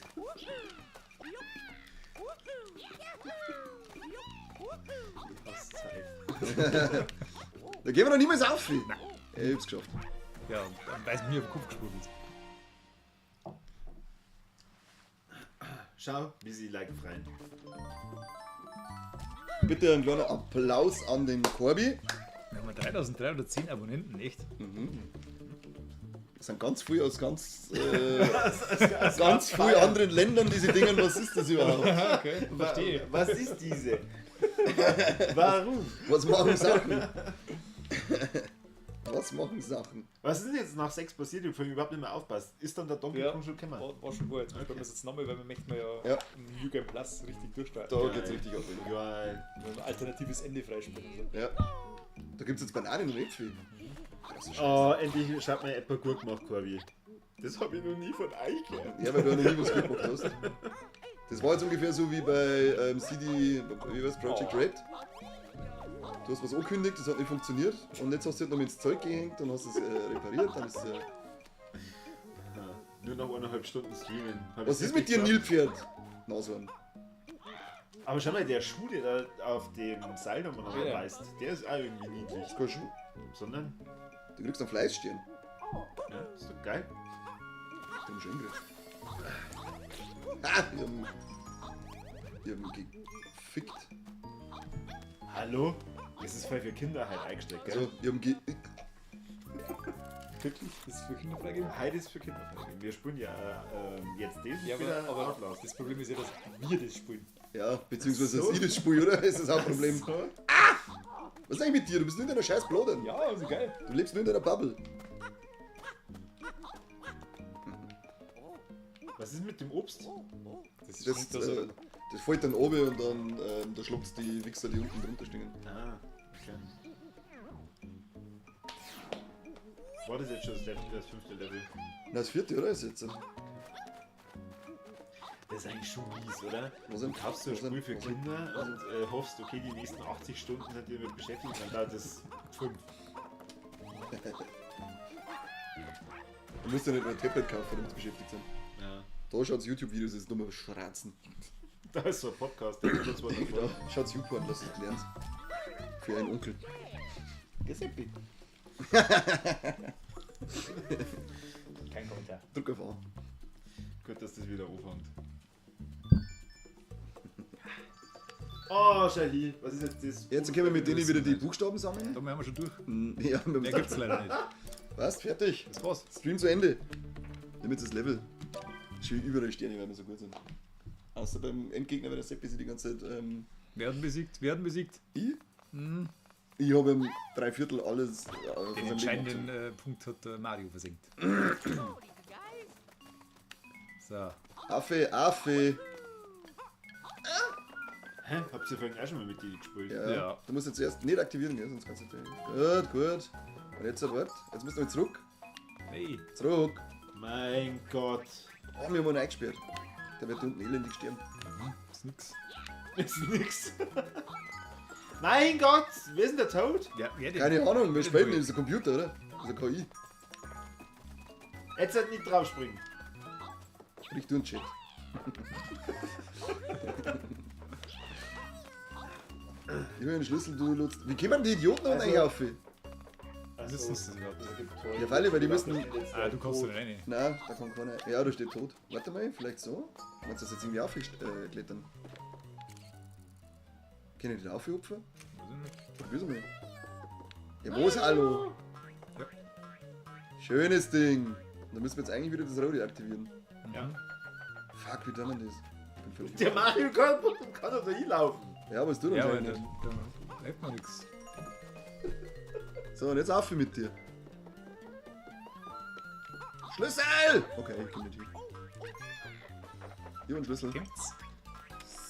Speaker 3: Da gehen wir doch niemals auf. Nein. Ich hab's geschafft.
Speaker 2: Ja, und weil es mir auf den Kopf gesprungen ist.
Speaker 1: Schau, wie sie like freien.
Speaker 3: Bitte ein kleiner Applaus an den Corby.
Speaker 2: Wir haben 3310 Abonnenten, echt?
Speaker 3: Das sind ganz viel aus ganz, ganz viel anderen Ländern, diese Dinger. Was ist das überhaupt?
Speaker 2: Okay, verstehe.
Speaker 1: Was ist diese? Warum?
Speaker 3: Was machen Sachen? Was machen Sachen?
Speaker 1: Was ist denn jetzt nach 6 passiert? Ich habe überhaupt nicht mehr aufpasst. Ist dann der Donkey
Speaker 2: Ja.
Speaker 1: Kong schon gekommen?
Speaker 2: War schon gut. Jetzt spielen wir es jetzt nochmal, weil wir möchten ja,
Speaker 3: Ja.
Speaker 2: im New Game Plus richtig durchstarten.
Speaker 3: Da geht's richtig ab.
Speaker 1: Geil.
Speaker 2: Ein alternatives Ende freispielen.
Speaker 3: Ja. Da gibt's jetzt Bananen und Äpfel.
Speaker 1: Oh, endlich schaut mir jemand gut gemacht, Corby. Das habe ich noch nie von euch gehört.
Speaker 3: Ja, weil du auch noch nie was gut gemacht hast. Das war jetzt ungefähr so wie bei CD, wie war's, Project Red. Du hast was angekündigt, das hat nicht funktioniert. Und jetzt hast du halt noch ins Zeug gehängt und hast es repariert. Dann ist,
Speaker 1: Nur noch 1,5 Stunden streamen. Hab
Speaker 3: was
Speaker 1: ich
Speaker 3: ist mit dir,
Speaker 1: wirklich
Speaker 3: Nilpferd? Nashorn.
Speaker 1: Aber schau mal, der Schuh, der da auf dem Seil nochmal
Speaker 2: Ja.
Speaker 1: beißt, der ist auch irgendwie niedlich.
Speaker 3: Das ist kein Schuh.
Speaker 1: Sondern,
Speaker 3: Du kriegst einen Fleißstirn.
Speaker 1: ja, ist doch geil.
Speaker 3: Den schon gekriegt. Ah, ich hab ihn gefickt.
Speaker 1: Hallo? Das ist voll für Kinder halt eingestellt, gell?
Speaker 3: Also, ich hab ihn ge...
Speaker 2: Wirklich? Das ist für Kinder freigegeben?
Speaker 1: Heute ist für Kinder freigegeben. Wir spielen ja jetzt das
Speaker 2: Ja,
Speaker 1: wieder
Speaker 2: aber
Speaker 1: Outlast.
Speaker 2: das Problem ist ja, dass wir das spielen.
Speaker 3: Ja, beziehungsweise
Speaker 1: Ach so.
Speaker 3: dass ich das spiele, oder? Ist das auch ein Problem?
Speaker 1: So.
Speaker 3: Was ist eigentlich mit dir? Du bist nur in deiner scheiß Blodern.
Speaker 2: Ja, also geil.
Speaker 3: Du lebst nur in deiner Bubble.
Speaker 1: Was ist mit dem Obst?
Speaker 2: Das,
Speaker 3: Das,
Speaker 2: stinkt da so.
Speaker 3: das fällt dann oben und dann da schluckt's die Wichser, die unten drunter stehen.
Speaker 1: Ah, okay. War das jetzt schon das fünfte Level?
Speaker 3: Na, das vierte, oder? Ist jetzt.
Speaker 1: Das ist eigentlich schon mies, oder?
Speaker 3: Was denn?
Speaker 1: Du kaufst so ein
Speaker 3: Was denn?
Speaker 1: Spiel für
Speaker 3: Was denn?
Speaker 1: Kinder und hoffst, okay, die nächsten 80 Stunden sind die damit beschäftigt, dann dauert das 5.
Speaker 3: Du musst ja nicht nur ein Tablet kaufen, damit sie beschäftigt sind.
Speaker 1: Ja.
Speaker 3: Da schaut's YouTube-Videos, ist nur mal Schratzen.
Speaker 1: Da ist so ein Podcast, der ist schon zwei davor.
Speaker 3: Da schaut's YouPorn, lass es gelernt. Für einen Onkel.
Speaker 1: Geseppi.
Speaker 2: Kein Kommentar.
Speaker 3: Drück auf A.
Speaker 1: Gut, dass das wieder anfängt. Oh, schau hier. Was ist jetzt das?
Speaker 3: Jetzt können wir mit denen wieder die Buchstaben sammeln.
Speaker 2: Da haben wir schon durch.
Speaker 3: Ja, wir
Speaker 2: Mehr gibt's leider nicht.
Speaker 3: Was? Fertig.
Speaker 2: Das war's.
Speaker 3: Stream zu Ende. Damit das Level. Schön überall Sterne, weil wir so gut sind. Außer beim Endgegner, weil der Seppi sich die ganze Zeit.
Speaker 2: Werden besiegt, werden besiegt.
Speaker 3: Ich? Ich habe im Dreiviertel alles von
Speaker 2: Den
Speaker 3: seinem Leben
Speaker 2: entscheidenden
Speaker 3: abgezogen.
Speaker 2: Punkt hat Mario versenkt. So.
Speaker 3: Affe, Affe.
Speaker 1: Hä? Habt ihr vorhin auch schon mal mit denen gespielt?
Speaker 3: Ja.
Speaker 2: Ja.
Speaker 3: Du musst jetzt erst nicht aktivieren, gell? Sonst kannst du nicht. Gut, gut. Und jetzt warte. Jetzt müssen wir zurück.
Speaker 2: Hey.
Speaker 3: Zurück.
Speaker 1: Mein Gott.
Speaker 3: Oh, wir haben ihn eingesperrt. Der wird unten elendig sterben.
Speaker 2: Ist nix.
Speaker 1: Ist nix. Mein Gott! Wer ist denn der Toad?
Speaker 2: Ja, wer denn?
Speaker 3: Keine Ahnung, wir spielen denn? Das ist ein Computer, oder? Das ist eine KI.
Speaker 1: Jetzt halt nicht draufspringen.
Speaker 3: Sprich du einen Chat. Ich will einen Schlüssel, du nutzt. Wie kommen die Idioten also, eigentlich auf?
Speaker 1: Also,
Speaker 2: Was ist das überhaupt?
Speaker 3: Ja, freilich, weil die müssen-
Speaker 2: Ah, du kommst da nicht rein.
Speaker 3: Nein, da kommt keiner. Ja, da steht tot. Warte mal, vielleicht so? Meinst du das jetzt irgendwie aufklettern? Kann ich den aufhupfen?
Speaker 2: Weiß ich nicht.
Speaker 3: Probier's mal. Ja, wo ist Hallo?
Speaker 2: Ja.
Speaker 3: Schönes Ding. Und da müssen wir jetzt eigentlich wieder das Rode aktivieren.
Speaker 1: Ja.
Speaker 3: Fuck, wie tut man das? Ich bin völlig
Speaker 1: Der Mario kann doch da hinlaufen.
Speaker 3: Ja, aber es tut
Speaker 2: Ja, aber
Speaker 3: anscheinend
Speaker 2: dann,
Speaker 3: nicht.
Speaker 2: dann bleibt noch nichts.
Speaker 3: So, und jetzt auf mit dir. Schlüssel! Okay, ich komm nicht hin. Hier ein Schlüssel.
Speaker 2: Kommt's?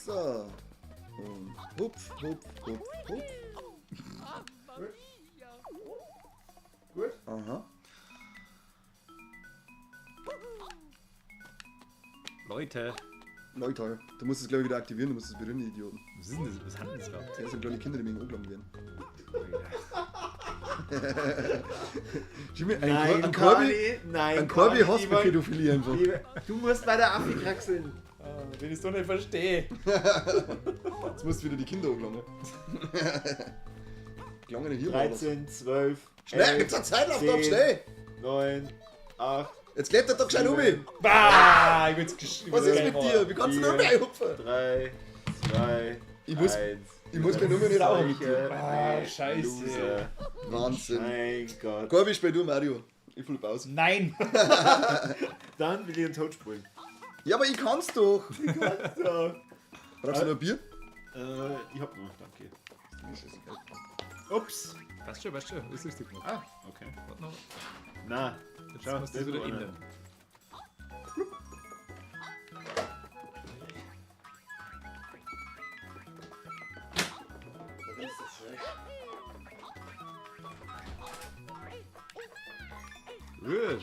Speaker 3: So. Und hupf, hupf, hupf, hupf.
Speaker 1: Gut.
Speaker 3: Aha.
Speaker 2: Leute.
Speaker 3: Leute, du musst es glaube ich wieder aktivieren, du musst es berühren, die Idioten.
Speaker 2: Was ist denn das? Was haben denn das überhaupt?
Speaker 3: Das sind kleine Kinder, die mich angelangt werden. Jimmy, ein Corby,
Speaker 1: nein,
Speaker 3: ein Corby
Speaker 1: Kani,
Speaker 3: hasst
Speaker 1: die wollen-
Speaker 3: Pädophilie einfach.
Speaker 1: Du musst bei der Affi kraxeln.
Speaker 2: Wenn ich es doch nicht verstehe.
Speaker 3: Jetzt musst du wieder die Kinder angelangen. Gelangen hier mal was.
Speaker 1: 13, 12,
Speaker 3: Schnell,
Speaker 1: 11,
Speaker 3: gibt's einen Zeitlauf, da
Speaker 1: 10,
Speaker 3: schnell!
Speaker 1: 9, 8,
Speaker 3: Jetzt klettert doch gescheit um mich.
Speaker 2: Bah, ich bin's
Speaker 3: Was ist mit dir? Wie kannst du nur mehr hupfen?
Speaker 1: 3, 2,
Speaker 3: Ich muss-
Speaker 1: 1.
Speaker 3: Ich muss mir nur mehr nicht rauchen mit dir.
Speaker 2: Ah, scheiße.
Speaker 3: Wahnsinn.
Speaker 1: Mein Gott.
Speaker 3: Corby, spiel du Mario. Ich flippe aus.
Speaker 2: Nein!
Speaker 1: Dann will ich einen Toad spielen.
Speaker 3: Ja, aber ich kann's doch.
Speaker 1: So.
Speaker 3: Brauchst du noch ein Bier?
Speaker 1: Ich hab noch, danke.
Speaker 3: Ist mir scheißegal.
Speaker 1: Ups.
Speaker 2: Passt schon, passt schon. Ist richtig gemacht.
Speaker 1: Ah, okay.
Speaker 2: Warte noch.
Speaker 1: Na,
Speaker 2: Jetzt
Speaker 1: Schau,
Speaker 2: musst du das
Speaker 1: das
Speaker 2: wieder
Speaker 1: war einer.
Speaker 2: ändern. Gut.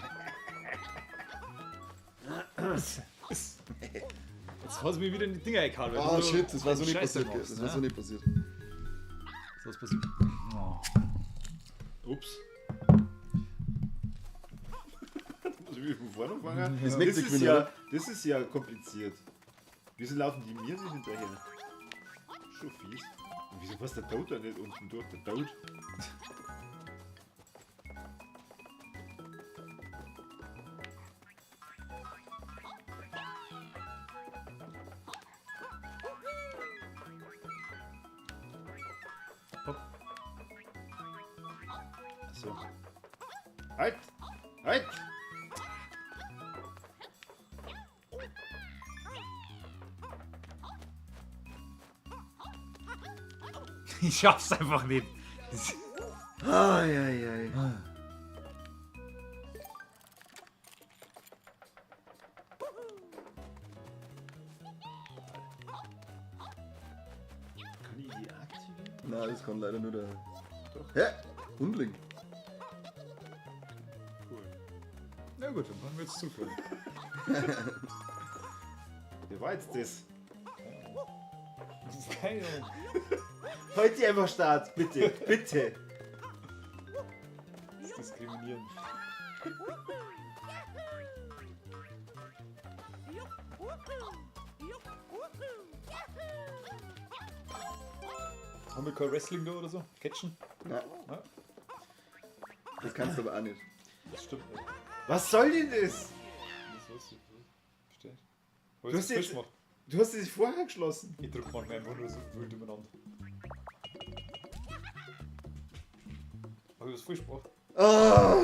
Speaker 2: Jetzt hast du mir wieder in die Dinger eingehauen. weil
Speaker 3: Ah,
Speaker 2: du
Speaker 3: shit, das war so nicht
Speaker 2: Scheiße
Speaker 3: passiert. gell.
Speaker 2: machst,
Speaker 3: Das war
Speaker 2: ne?
Speaker 3: so nicht passiert.
Speaker 2: So was passiert. Oh.
Speaker 1: Ups. Muss ich wieder von vorne anfangen?
Speaker 3: Das
Speaker 1: Das,
Speaker 3: merkt sich
Speaker 1: ist
Speaker 3: gewinnt,
Speaker 1: ja,
Speaker 3: oder?
Speaker 1: das ist ja kompliziert. Wieso laufen die mir nicht hinterher? Schon fies. Und wieso passt der Toad da nicht unten durch? Der Toad?
Speaker 2: Hopp.
Speaker 1: Achso. Halt! Halt!
Speaker 2: Ich schaff's einfach nicht. Das
Speaker 3: Ai, ai, ai.
Speaker 1: Kann ich die aktivieren?
Speaker 3: Nein, das kann leider nur der. Hä? Hundling.
Speaker 1: Cool.
Speaker 2: Na gut, dann wollen wir jetzt zurück.
Speaker 1: Wer war jetzt das?
Speaker 2: Das ist keine Ahnung.
Speaker 1: Heute einfach Start, bitte, bitte.
Speaker 2: Das ist diskriminierend. Haben wir kein Wrestling da oder so? Catchen?
Speaker 3: Nein.
Speaker 2: Ja.
Speaker 3: Das kannst du aber auch nicht.
Speaker 2: Das stimmt nicht.
Speaker 1: Was soll denn das?
Speaker 2: Das weiß ich nicht. Verstehst
Speaker 1: Du
Speaker 2: du?
Speaker 1: hast
Speaker 2: hast
Speaker 1: jetzt-
Speaker 2: gemacht.
Speaker 1: Du hast dich vorher geschlossen.
Speaker 2: Ich drück manchmal einfach nur so wild umeinander. Hab ich was falsch gemacht?
Speaker 3: Ah.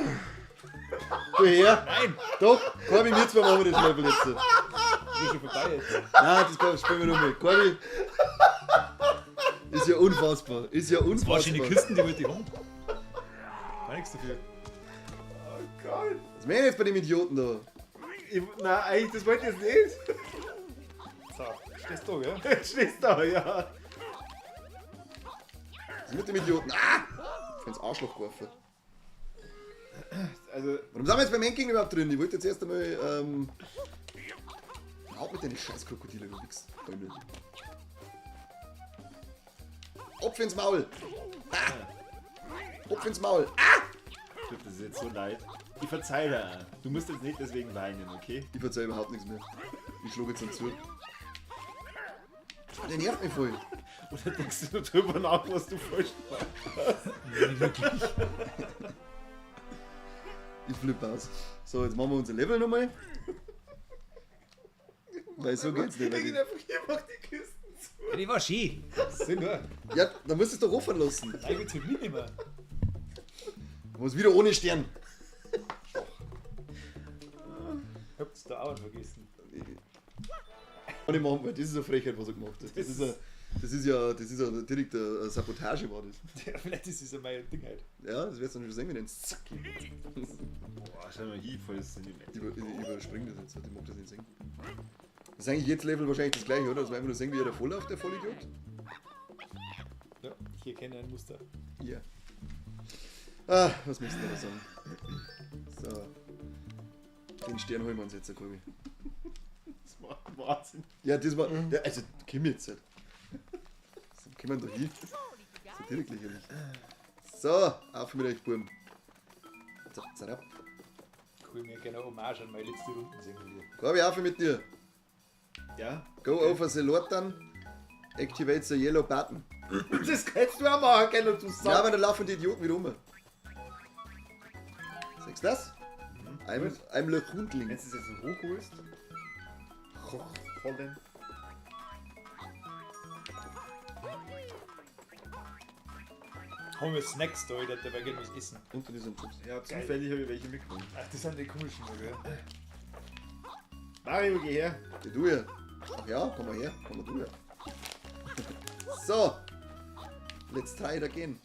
Speaker 3: Du her.
Speaker 2: Nein!
Speaker 3: Doch, Corby, wir zwei machen das Level jetzt.
Speaker 2: Das ist schon vorbei jetzt.
Speaker 3: Nein, das kann, spielen wir noch mal. Corby. Ist ja unfassbar. Ist ja unfassbar.
Speaker 2: War schöne Kisten, die wollte ich haben. Kann nichts dafür.
Speaker 1: Oh Gott.
Speaker 3: Was machen wir jetzt bei dem Idioten da?
Speaker 1: Ich, nein, eigentlich, das wollte ich jetzt nicht.
Speaker 2: So, stehst du, gell?
Speaker 1: Jetzt stehst du da, ja.
Speaker 3: Was ist mit dem Idioten? Ah! Ich ins Arschloch geworfen.
Speaker 1: Also,
Speaker 3: Warum sind wir jetzt beim Endgegner überhaupt drin? Ich wollte jetzt erst einmal, Haut mit deinen scheiß Krokodile, du Wichs. Opf ins Maul! Ah! Opf ins Maul! Ah!
Speaker 1: tut das jetzt so leid. Ich verzeih dir auch. Du musst jetzt nicht deswegen weinen, okay?
Speaker 3: Ich verzeih überhaupt nichts mehr. Ich schlug jetzt dann zu. Ah, Der nervt mich voll.
Speaker 1: Oder denkst du drüber nach, was du falsch gemacht hast?
Speaker 2: Nicht wirklich.
Speaker 3: Ich flippe aus. So, jetzt machen wir unser Level nochmal. Weil so geht's nicht.
Speaker 1: Ich
Speaker 3: Weil
Speaker 1: einfach hier, mach die Kisten zu.
Speaker 2: Ja, die war schön. Sinn, oder?
Speaker 3: ja, dann musst du es doch offen lassen.
Speaker 2: Nein, ich will's halt mitnehmen.
Speaker 3: Du musst wieder ohne Stern.
Speaker 2: Ich hab's da auch vergessen.
Speaker 3: Kann ich machen, weil das ist eine Frechheit, was er gemacht hat. Das ist, ja direkt eine Sabotage war das.
Speaker 2: Ja, vielleicht ist es ja mein Ding halt.
Speaker 3: Ja, das wirst du dann schon sehen, wenn ich den Zack.
Speaker 1: Boah, schau mal hier, voll Cinematic.
Speaker 3: Ich überspringe das jetzt, ich mag das nicht sehen. Das ist eigentlich jedes Level wahrscheinlich das gleiche, oder? Dass wir einfach nur sehen, wie er da vorläuft, der Vollidiot.
Speaker 2: Ja, ich erkenne ein Muster.
Speaker 3: Ja. Ah, was möchtest du da sagen? So. Den Stern holen wir uns jetzt, Corby.
Speaker 1: Das war Wahnsinn.
Speaker 3: Ja, das war. Ja, also, komm jetzt halt. So, kommen wir da hin. Das ist ja direkt lächerlich. So, auf mit euch, Buben. Zap, zap.
Speaker 2: Ich will mir gerne eine Hommage an meine letzte Runden singen wieder.
Speaker 3: Corby, auf mit dir.
Speaker 1: Ja?
Speaker 3: Go over the Lortan. Activate the yellow button.
Speaker 1: Das kannst du auch machen, gell, du Sack.
Speaker 3: Ja, aber da laufen die Idioten wieder rum. Siehst du das? I'm le Hundling.
Speaker 1: Wenn du es jetzt hochholst. Hochholen.
Speaker 2: Haben wir Snacks da, ich dabei gerne was essen.
Speaker 3: Unter diesen Chips.
Speaker 1: Ja, zufällig habe ich welche mitgenommen.
Speaker 2: Ach, das sind die komischen, gell?
Speaker 1: Mario, geh her.
Speaker 3: Ja, du ja. Ach ja, komm mal her. Komm mal du her. So. Let's try it again.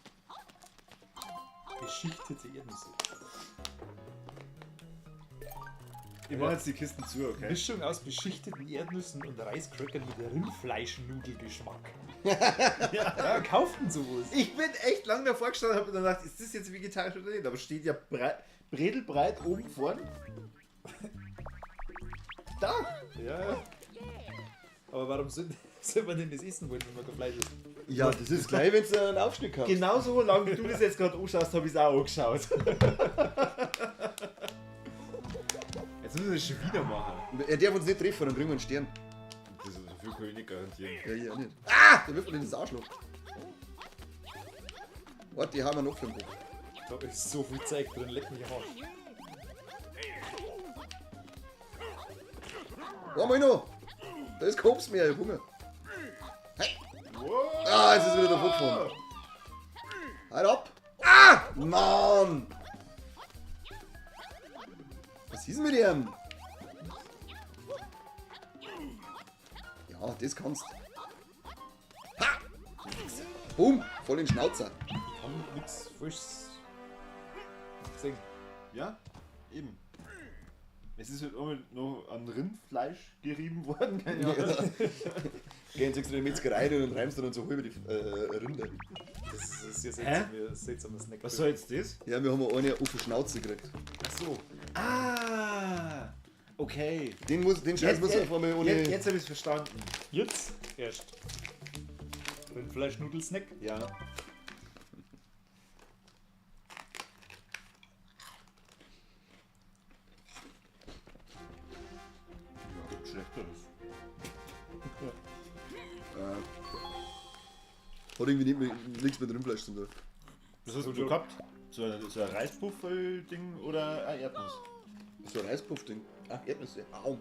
Speaker 2: Beschichtete Erdnüsse.
Speaker 1: Ich mach jetzt die Kisten zu, okay?
Speaker 2: Mischung aus beschichteten Erdnüssen und Reiscrackern mit Rindfleischnudelgeschmack. Ja, kauft denn sowas?
Speaker 1: Ich bin echt lange davor gestanden und habe mir gedacht, ist das jetzt vegetarisch oder nicht? Aber steht ja bredelbreit oben vorn. Da!
Speaker 2: Ja, ja. Aber warum soll man denn das essen wollen, wenn man kein Fleisch isst?
Speaker 3: Ja, das ist gleich, wenn du einen Aufschnitt hast.
Speaker 1: Genauso lange wie du das jetzt gerade anschaust, habe ich es auch angeschaut. Jetzt müssen wir das schon wieder machen.
Speaker 3: Er darf uns nicht treffen, dann kriegen wir einen Stern.
Speaker 1: Das so viel kann ich nicht garantieren.
Speaker 3: Ja, ich auch nicht. Ah! Da wirft man in das Arschloch. Warte, die haben wir noch für den Kopf.
Speaker 2: Da ist so viel Zeug drin, leck mich am Arsch.
Speaker 3: Einmal noch! Da ist kein Obst mehr, ich hab Hunger. Hey!
Speaker 1: Wow.
Speaker 3: Ah, jetzt ist wieder davon gefahren. Halt ab! Ah! Mann! Was ist denn mit ihm? Ja, das kannst. Ha! Boom! Voll in den Schnauzer.
Speaker 2: Ich kann nichts Falsches sehen.
Speaker 1: Ja, eben. Es ist halt auch noch an Rindfleisch gerieben worden. Keine Ahnung.
Speaker 3: Geh jetzt extra in die Metzgerei rein und reimst dann so halb die Rinder.
Speaker 2: Das ist ein sehr seltsamer, seltsamer Snack.
Speaker 1: Was soll jetzt das?
Speaker 3: Ja, wir haben eine auf die Schnauze gekriegt.
Speaker 1: Ach so. Ah, okay.
Speaker 3: Den Scheiß muss man einfach mal ohne.
Speaker 1: Jetzt habe ich es verstanden.
Speaker 2: Jetzt erst. Rindfleischnudelsnack.
Speaker 1: Ja. Ja, gibt Schlechteres.
Speaker 3: Hat irgendwie nicht mehr, nichts mit Rindfleisch zu tun.
Speaker 1: Das hast du gehabt? So ein Reispuffel-Ding oder ein Erdnuss?
Speaker 3: So ein Reispuff-Ding. Ach, Erdnüsse. Au.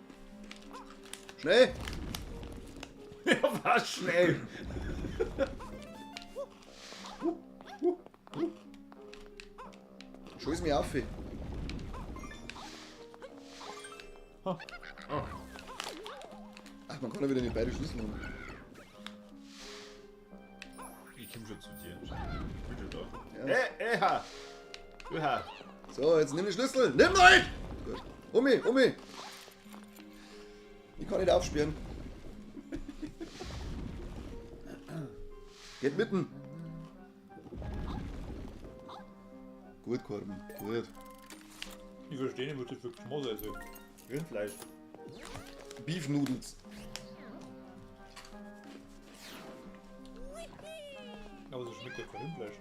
Speaker 3: Schnell!
Speaker 1: Ja, war schnell!
Speaker 3: Schau es mir auf.
Speaker 1: Oh.
Speaker 3: Ach, man kann ja wieder nicht beide Schlüssel haben.
Speaker 1: Ich komm schon zu dir. Ich bin schon da.
Speaker 3: Ja.
Speaker 1: Ha. Uha.
Speaker 3: So, jetzt nimm den Schlüssel. Nimm ihn! Gut. Um mich, um mich. Ich kann nicht aufsperren. Geht mitten. Gut, Korben. Gut.
Speaker 4: Ich verstehe nicht, was das für Geschmack sein soll.
Speaker 1: Rindfleisch.
Speaker 3: Beef Noodles.
Speaker 4: Aber so schmeckt ja kein Rindfleisch.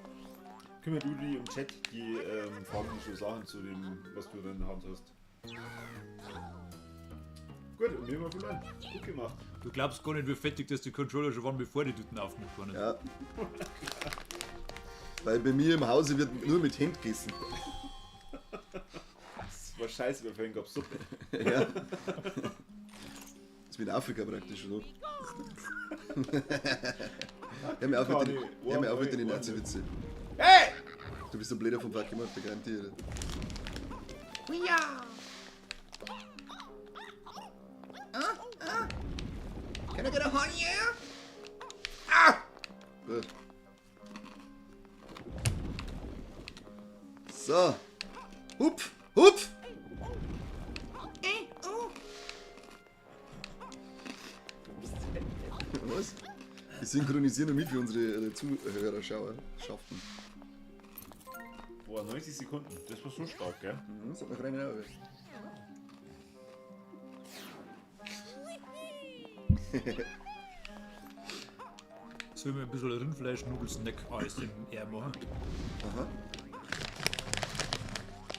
Speaker 1: Kümmer du die im Chat, die fragen so Sachen zu dem, was du dann in der Hand hast. Gut, und wir haben verloren. Gut gemacht.
Speaker 4: Du glaubst gar nicht, wie fettig dass die Controller schon waren, bevor die Tüten aufgemacht worden sind.
Speaker 3: Ja. Weil bei mir im Hause wird nur mit Händen gegessen.
Speaker 1: Das war scheiße, weil vorhin gab's Suppe.
Speaker 3: Ja. Das ist wie in Afrika praktisch, oder? Hör mir auf mit den, hör mir auf mit den Nazi-Witze.
Speaker 1: Hey!
Speaker 3: Du bist ein Bläder vom Park gemacht, der garantiert. Can I get a honey? Ah! Gut. So. Hupf! Hupf! Was? Ich synchronisiere nur mit für unsere Zuhörerschaften.
Speaker 1: Boah, 90 Sekunden. Das war so stark, gell?
Speaker 3: Mhm, das hat mir rein Auge.
Speaker 4: Sollen wir ein bisschen Rindfleisch-Nudelsnack ASMR machen?
Speaker 3: Aha.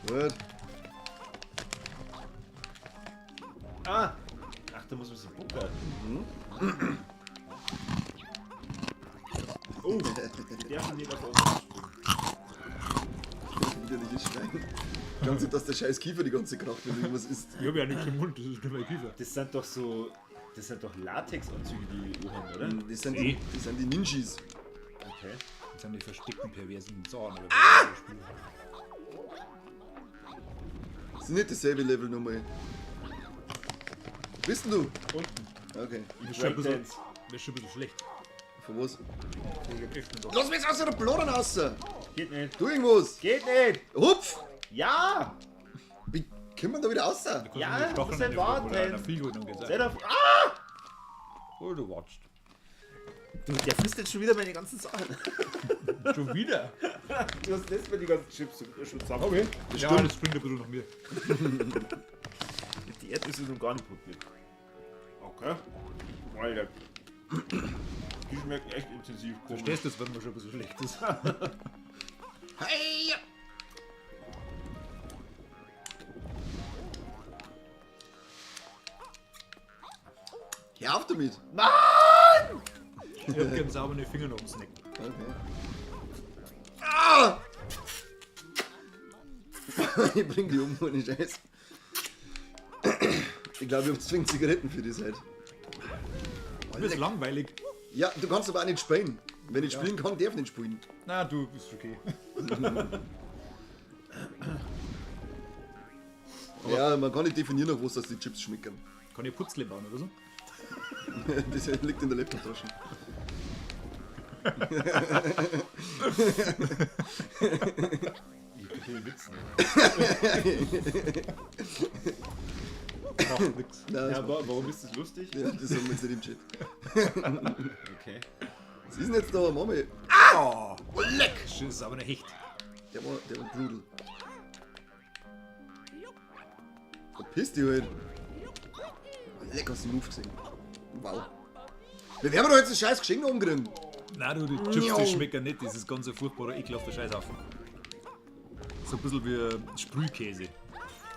Speaker 3: Gut.
Speaker 1: Ah! Ach, da muss man sich buckern. Mhm. Oh, ich darf nicht auf uns springen.
Speaker 3: Widerliches Schwein. Ganz dass der scheiß Kiefer die ganze Kraft, wenn du irgendwas isst.
Speaker 4: Ich habe ja nichts im Mund, das ist nur mein Kiefer.
Speaker 1: Das sind doch so. Das sind doch Latexanzüge, die haben, oder?
Speaker 3: Das sind die, das sind die Ninjis.
Speaker 1: Okay.
Speaker 4: Das sind die versteckten perversen Sachen. Oder
Speaker 3: Ah! Das ist nicht dasselbe Level nochmal. Wo bist denn du?
Speaker 1: Unten.
Speaker 3: Okay.
Speaker 4: Das ist schon ein bisschen,
Speaker 1: Breakdance.
Speaker 4: das ist schon ein bisschen schlecht.
Speaker 3: Von was?
Speaker 4: Ich hab echt nicht
Speaker 3: Lass mich jetzt aus der Ploren raus!
Speaker 1: Geht nicht.
Speaker 3: Tu irgendwas!
Speaker 1: Geht nicht!
Speaker 3: Hupf!
Speaker 1: Ja!
Speaker 3: Wie kommt man da wieder raus?
Speaker 1: Ja, du musst halt warten. Sei
Speaker 4: Sei
Speaker 1: doch. Ah!
Speaker 4: Oh, du wartest.
Speaker 1: Du, der frisst jetzt schon wieder meine ganzen Sachen.
Speaker 4: Schon wieder?
Speaker 1: Du hast letztes Mal die ganzen Chips schon zusammen.
Speaker 4: Okay.
Speaker 3: Das
Speaker 4: ja,
Speaker 3: stimmt.
Speaker 4: das springt ein bisschen nach mir.
Speaker 1: Die Erdnüsse sind gar nicht probiert. Okay. Alter. Die schmecken echt intensiv komisch.
Speaker 4: Verstehst du das, wenn man schon ein bisschen schlecht ist?
Speaker 3: Hey! Hör auf damit!
Speaker 4: Ich hab gern saubere Finger noch am Snack.
Speaker 3: Okay. Ah! Ich bring die um, ohne Scheiß. Ich glaube, ich hab zwingend Zigaretten für die Zeit.
Speaker 4: Mir ist langweilig.
Speaker 3: Ja, du kannst aber auch nicht spielen. Wenn ich spielen kann, darf ich nicht spielen.
Speaker 4: Na, du bist okay.
Speaker 3: Ja, man kann nicht definieren, nach was das die Chips schmecken.
Speaker 4: Kann ich Putzle bauen oder so?
Speaker 3: Das liegt in der Laptoptasche.
Speaker 1: Ich verstehe den Witz nicht.
Speaker 4: Macht nix.
Speaker 3: Nein,
Speaker 1: Ja, warum ist das lustig?
Speaker 3: ja, das haben wir jetzt nicht im Chat.
Speaker 1: Okay.
Speaker 3: Was ist denn jetzt da, Mami?
Speaker 4: Oh,
Speaker 3: Leck!
Speaker 4: das ist aber ein Hecht.
Speaker 3: Der war brutal. Verpiss dich halt. Leck, hast du den Move gesehen. Wow. Wir werden doch jetzt ein scheiß Geschenk umkriegen.
Speaker 4: Nein, du, die Chips, die schmecken nicht. Das ist ganz ein furchtbarer, ekelhafter Scheißhaufen. So ein bisschen wie Sprühkäse.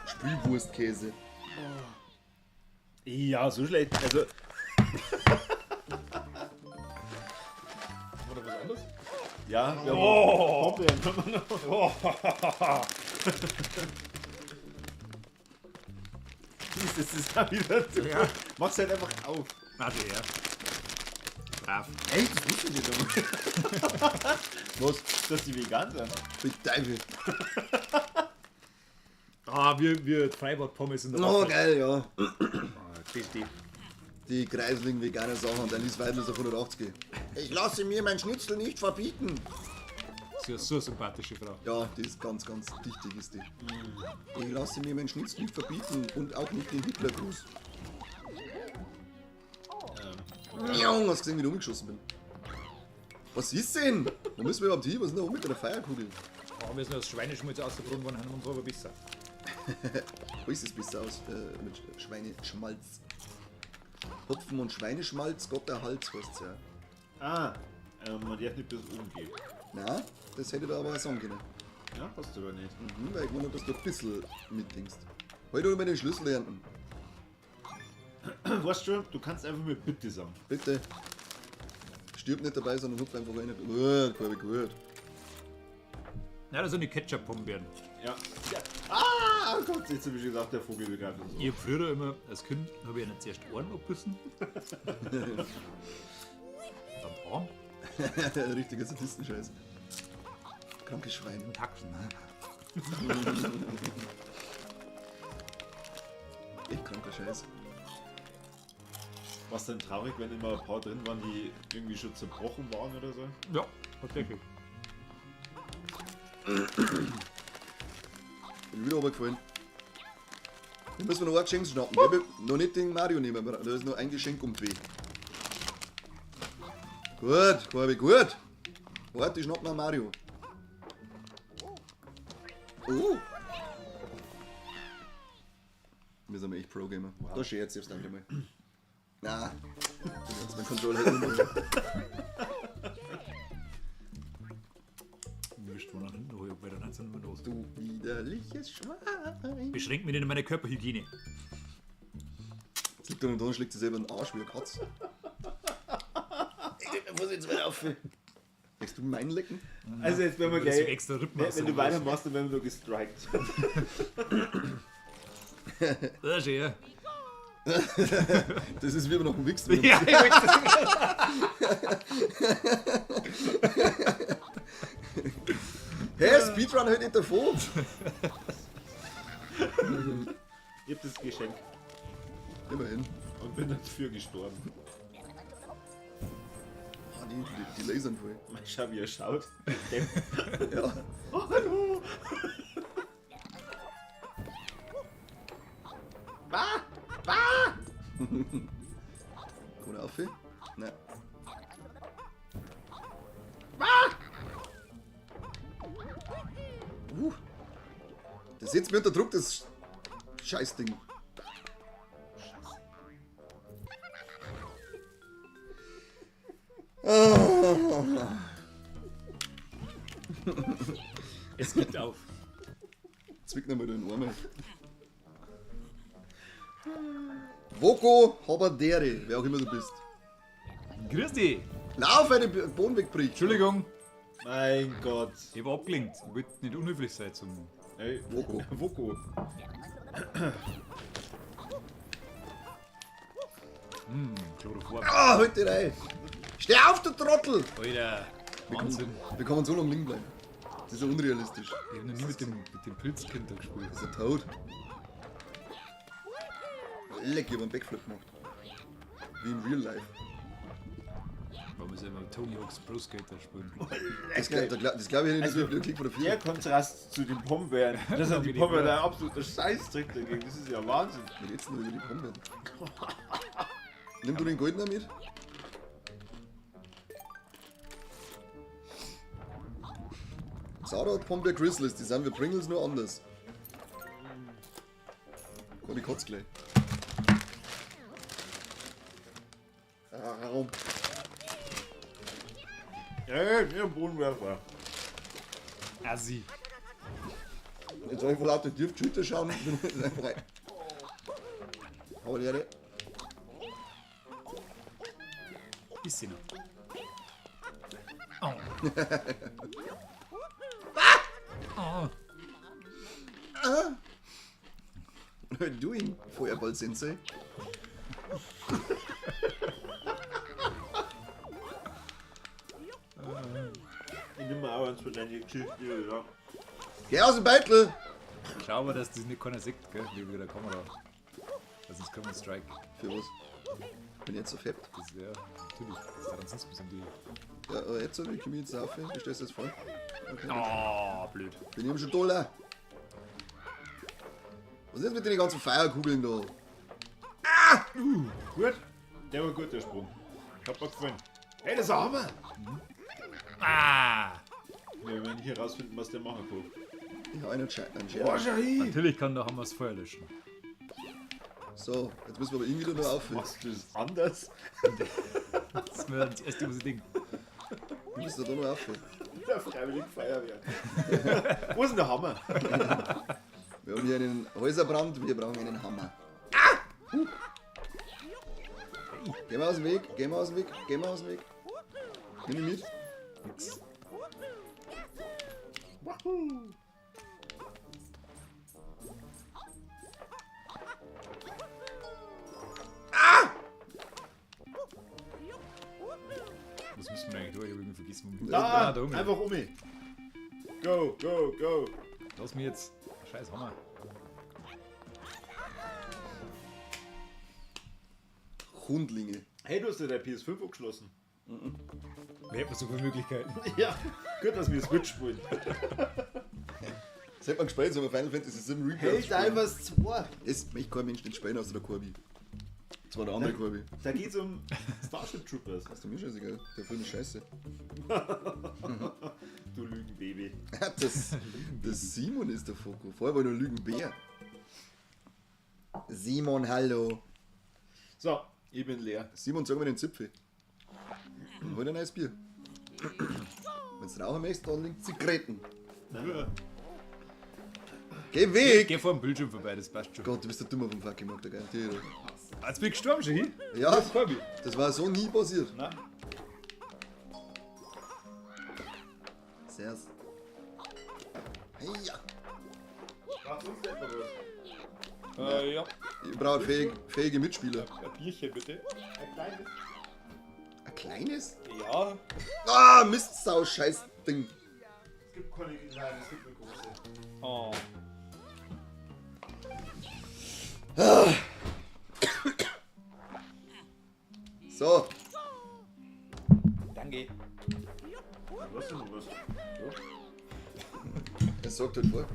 Speaker 3: Sprühwurstkäse.
Speaker 1: Ja, so schlecht. Also,
Speaker 4: Oder was anderes?
Speaker 1: Ja, wir haben oh. Pombeeren haben wir noch. Das ist auch wieder zu.
Speaker 4: Ja.
Speaker 1: Mach's halt einfach auf.
Speaker 4: Warte, ja. Brav.
Speaker 1: Echt? Das wusste ich nicht einmal.
Speaker 3: Was?
Speaker 1: Dass die vegan sind.
Speaker 3: Mit Teufel.
Speaker 4: Ah, wir Freibad-Pommes in der
Speaker 3: Oh,
Speaker 4: Waffel.
Speaker 3: geil, ja.
Speaker 1: Die.
Speaker 3: Die kreisligen veganen Sachen und Alice Weidel ist auf 180. Ich lasse mir mein Schnitzel nicht verbieten.
Speaker 4: Sie ist so eine sympathische Frau.
Speaker 3: Ja, die ist ganz, ganz dichtig, ist die. Ich lasse mir mein Schnitzel nicht verbieten und auch nicht den Hitlergruß. Junge, hast du gesehen, wie ich umgeschossen bin? Was ist denn? Wo müssen wir überhaupt hin? Was ist denn da oben mit der Feierkugel?
Speaker 4: Oh, wir sind das Schweineschmalz ausgebrochen worden, haben uns aber besser.
Speaker 3: Wo ist es besser aus? Mit Schweineschmalz. Hopfen und Schweineschmalz, Gott der Hals heißt's ja.
Speaker 1: Ah, man darf nicht bis oben gehen.
Speaker 3: Na, das hätte ich da aber auch sagen können.
Speaker 1: Ja, hast du aber nicht.
Speaker 3: Mhm, weil ich wundere, dass du ein bisschen mitdenkst. Heute hol ich mir den Schlüssel ernten.
Speaker 1: Weißt du, du kannst einfach mir Bitte sagen.
Speaker 3: Bitte. Stirb nicht dabei, sondern hupf einfach rein. Gut, Corby, gut.
Speaker 4: Ja, das sind die Ketchup-Pombeeren.
Speaker 1: Ja. Ja. Ah, oh Gott, jetzt habe ich schon gedacht, der Vogel begreift uns.
Speaker 4: Ich hab früher immer, als Kind, habe ich einen zuerst Ohren abbissen. Dann Arm
Speaker 3: Richtiger Sadistenscheiß. Krankes Schwein.
Speaker 4: und Haxen.
Speaker 3: Echt kranker Scheiß.
Speaker 1: War es dann traurig, wenn immer ein paar drin waren, die irgendwie schon zerbrochen waren oder so?
Speaker 4: Ja, tatsächlich.
Speaker 3: Bin wieder runtergefallen. Dann müssen wir noch ein Geschenk schnappen. Gell? Noch nicht den Mario nehmen, da ist noch ein Geschenk um B. Gut, Corby, gut. Warte, ich schnapp noch Mario. Oh. Wir sind echt Pro-Gamer. Da scherzt jetzt einfach mal. Na, jetzt mein Controller hält nicht mehr.
Speaker 4: Mir wischt man nach hinten, oh, weil dann sind wir los.
Speaker 3: Du widerliches Schwein.
Speaker 4: Beschränkt mich nicht in meine Körperhygiene.
Speaker 3: Jetzt liegt er da und schlägt sich selber in den Arsch wie eine Katze. Ich leg mir jetzt wieder auf. Möchtest du meinen lecken?
Speaker 1: Also jetzt werden wir
Speaker 4: Das
Speaker 1: gleich.
Speaker 4: extra Rippen
Speaker 1: Wenn, wenn du weitermachst, dann werden wir gestrikt.
Speaker 4: Das ist ja.
Speaker 3: Das ist wie wenn man noch ein Wichs wird.
Speaker 4: Ja, ich wollte das.
Speaker 3: Hä, Speedrun hält nicht davon.
Speaker 1: Ich hab das Geschenk
Speaker 3: Immerhin.
Speaker 1: und bin dafür gestorben.
Speaker 3: Ah, die lasern voll.
Speaker 1: Mal schauen, wie er schaut.
Speaker 3: Ja.
Speaker 1: Oh, hallo!
Speaker 3: Komm auf. Nein. Das setzt mir unter Druck, das Scheißding.
Speaker 4: Es gibt auf.
Speaker 3: Zwick noch mal den Arm. Voko Habadere, wer auch immer du bist.
Speaker 4: Grüß dich.
Speaker 3: Lauf, weil der Boden wegbricht.
Speaker 4: Entschuldigung,
Speaker 1: Mein Gott.
Speaker 4: ich war abgelenkt. Ich wollte nicht unhöflich sein zum.
Speaker 1: Ey,
Speaker 3: Voko.
Speaker 1: Voko.
Speaker 4: Chloroform.
Speaker 3: Ah, halt dich rein. Steh auf, du Trottel!
Speaker 4: Alter, Wahnsinn.
Speaker 3: Wir kann so lange liegen bleiben. Das ist ja unrealistisch.
Speaker 4: Ich hab noch nie mit dem Pilzkind da gespielt.
Speaker 3: Das ist ja tot. Leck, ich hab einen Backflip gemacht. Wie im Real Life.
Speaker 4: Warum ist immer Tony Hawk's Pro Skater spielen?
Speaker 3: Das, das glaube ich nicht,
Speaker 1: Also,
Speaker 3: das ist Klick von der
Speaker 1: Der
Speaker 3: Vier.
Speaker 1: Kontrast zu den Pombeeren. Das sind die Pombeeren ein absoluter Scheißdreck dagegen. Das ist ja Wahnsinn.
Speaker 3: Wir reden nur über die Pombeeren. Nimm du den Goldenen mit? Sarah hat Pombeer Grizzlies, die sind wie Pringles nur anders. Gott, ich kotze gleich. Au.
Speaker 1: Ey, mir am Bodenwerfer.
Speaker 4: Assi.
Speaker 3: Jetzt habe ich vor lauter Tief die Schulter schauen. Bin ich einfach rein. Aber Leere.
Speaker 4: Ist sie noch. Oh. Oh.
Speaker 3: What are you doing, Feuerball Sensei?
Speaker 1: Ich nehme auch eins von deinen Geschichten. Ja.
Speaker 3: Geh aus dem Beitel!
Speaker 4: Schau aber, dass das nicht keiner sieht, gell? Wie der Kamera. Also sonst kommt ein Strike.
Speaker 3: Für was? Bin ich jetzt so fett?
Speaker 4: Das wäre natürlich. Das ist ansonsten bis um die.
Speaker 3: Ja, aber jetzt, wie komme ich jetzt auf? Wie stellst du das vor? Okay.
Speaker 4: Oh, blöd.
Speaker 3: Bin ich schon toller. Was ist jetzt mit den ganzen Feierkugeln da?
Speaker 1: Gut, der war gut, der Sprung. Hat mir gefallen. Hey, das ist ein Hammer!
Speaker 4: Ah!
Speaker 1: Wir werden hier rausfinden, was der machen kann.
Speaker 3: Ich hau einen Scherz.
Speaker 1: Oh, schau hin!
Speaker 4: Natürlich kann der Hammer das Feuer löschen.
Speaker 3: So, jetzt müssen wir aber irgendwie da noch aufhören.
Speaker 1: Machst du das anders?
Speaker 4: Das ist mir das erste, was ich denke.
Speaker 3: Wir müssen da noch aufhören.
Speaker 1: Der Freiwillige Feuerwehr. Wo ist denn der Hammer?
Speaker 3: Wir haben hier einen Häuserbrand, wir brauchen einen Hammer. Ah! Geh mal aus dem Weg, geh mal aus dem Weg, geh mal aus dem Weg. Nimm mich mit.
Speaker 4: Nix.
Speaker 1: Wahoo!
Speaker 4: Was müssen wir eigentlich tun? Ich hab irgendwie vergessen, wo wir
Speaker 1: Da,
Speaker 4: Ah, da oben.
Speaker 1: einfach um mich. Go, go, go.
Speaker 4: Lass mich jetzt. Scheiß Hammer.
Speaker 3: Hundlinge.
Speaker 1: Hey, du hast ja deine PS5 angeschlossen.
Speaker 4: Wer hat so viele Möglichkeiten?
Speaker 1: Ja, gut, dass wir Switch spielen.
Speaker 3: Das hätte man gespielt, so wir Final Fantasy VII Rebirth spielen.
Speaker 1: Helldivers 2.
Speaker 3: Es möchte kein Mensch nicht spielen, außer der Corby. Das war der andere Corby.
Speaker 1: Da geht's um Starship Troopers.
Speaker 3: Ist doch mir scheißegal. Der Film ist scheiße.
Speaker 1: Du Lügenbaby.
Speaker 3: Das, das Simon ist der Fokus. Vorher war nur Lügenbär. Simon, hallo.
Speaker 1: So, ich bin leer.
Speaker 3: Simon, sag mir den Zipfel. Hol dir ein neues Bier. Wenn du rauchen möchtest, dann liegen Zigaretten. Geh weg!
Speaker 4: Geh vor dem Bildschirm vorbei, das passt schon.
Speaker 3: Gott, du bist der Dummer vom fucking Markt, der garantiert.
Speaker 4: Jetzt bin ich gestorben schon hin.
Speaker 3: Ja,
Speaker 4: Corby.
Speaker 3: das war so nie passiert.
Speaker 4: Nein.
Speaker 3: Servus. Hey, ja.
Speaker 1: Braucht uns etwa was?
Speaker 4: Ja.
Speaker 3: Ich brauche fähige Mitspieler.
Speaker 4: Ein Bierchen bitte.
Speaker 1: Ein kleines.
Speaker 3: Ein kleines?
Speaker 4: Ja.
Speaker 3: Ah, Mistsau, scheiß Ding.
Speaker 1: Es gibt keine kleinen, es gibt nur große.
Speaker 4: Oh.
Speaker 3: So,
Speaker 4: Danke.
Speaker 1: Was denn was?
Speaker 3: es sagt halt vor.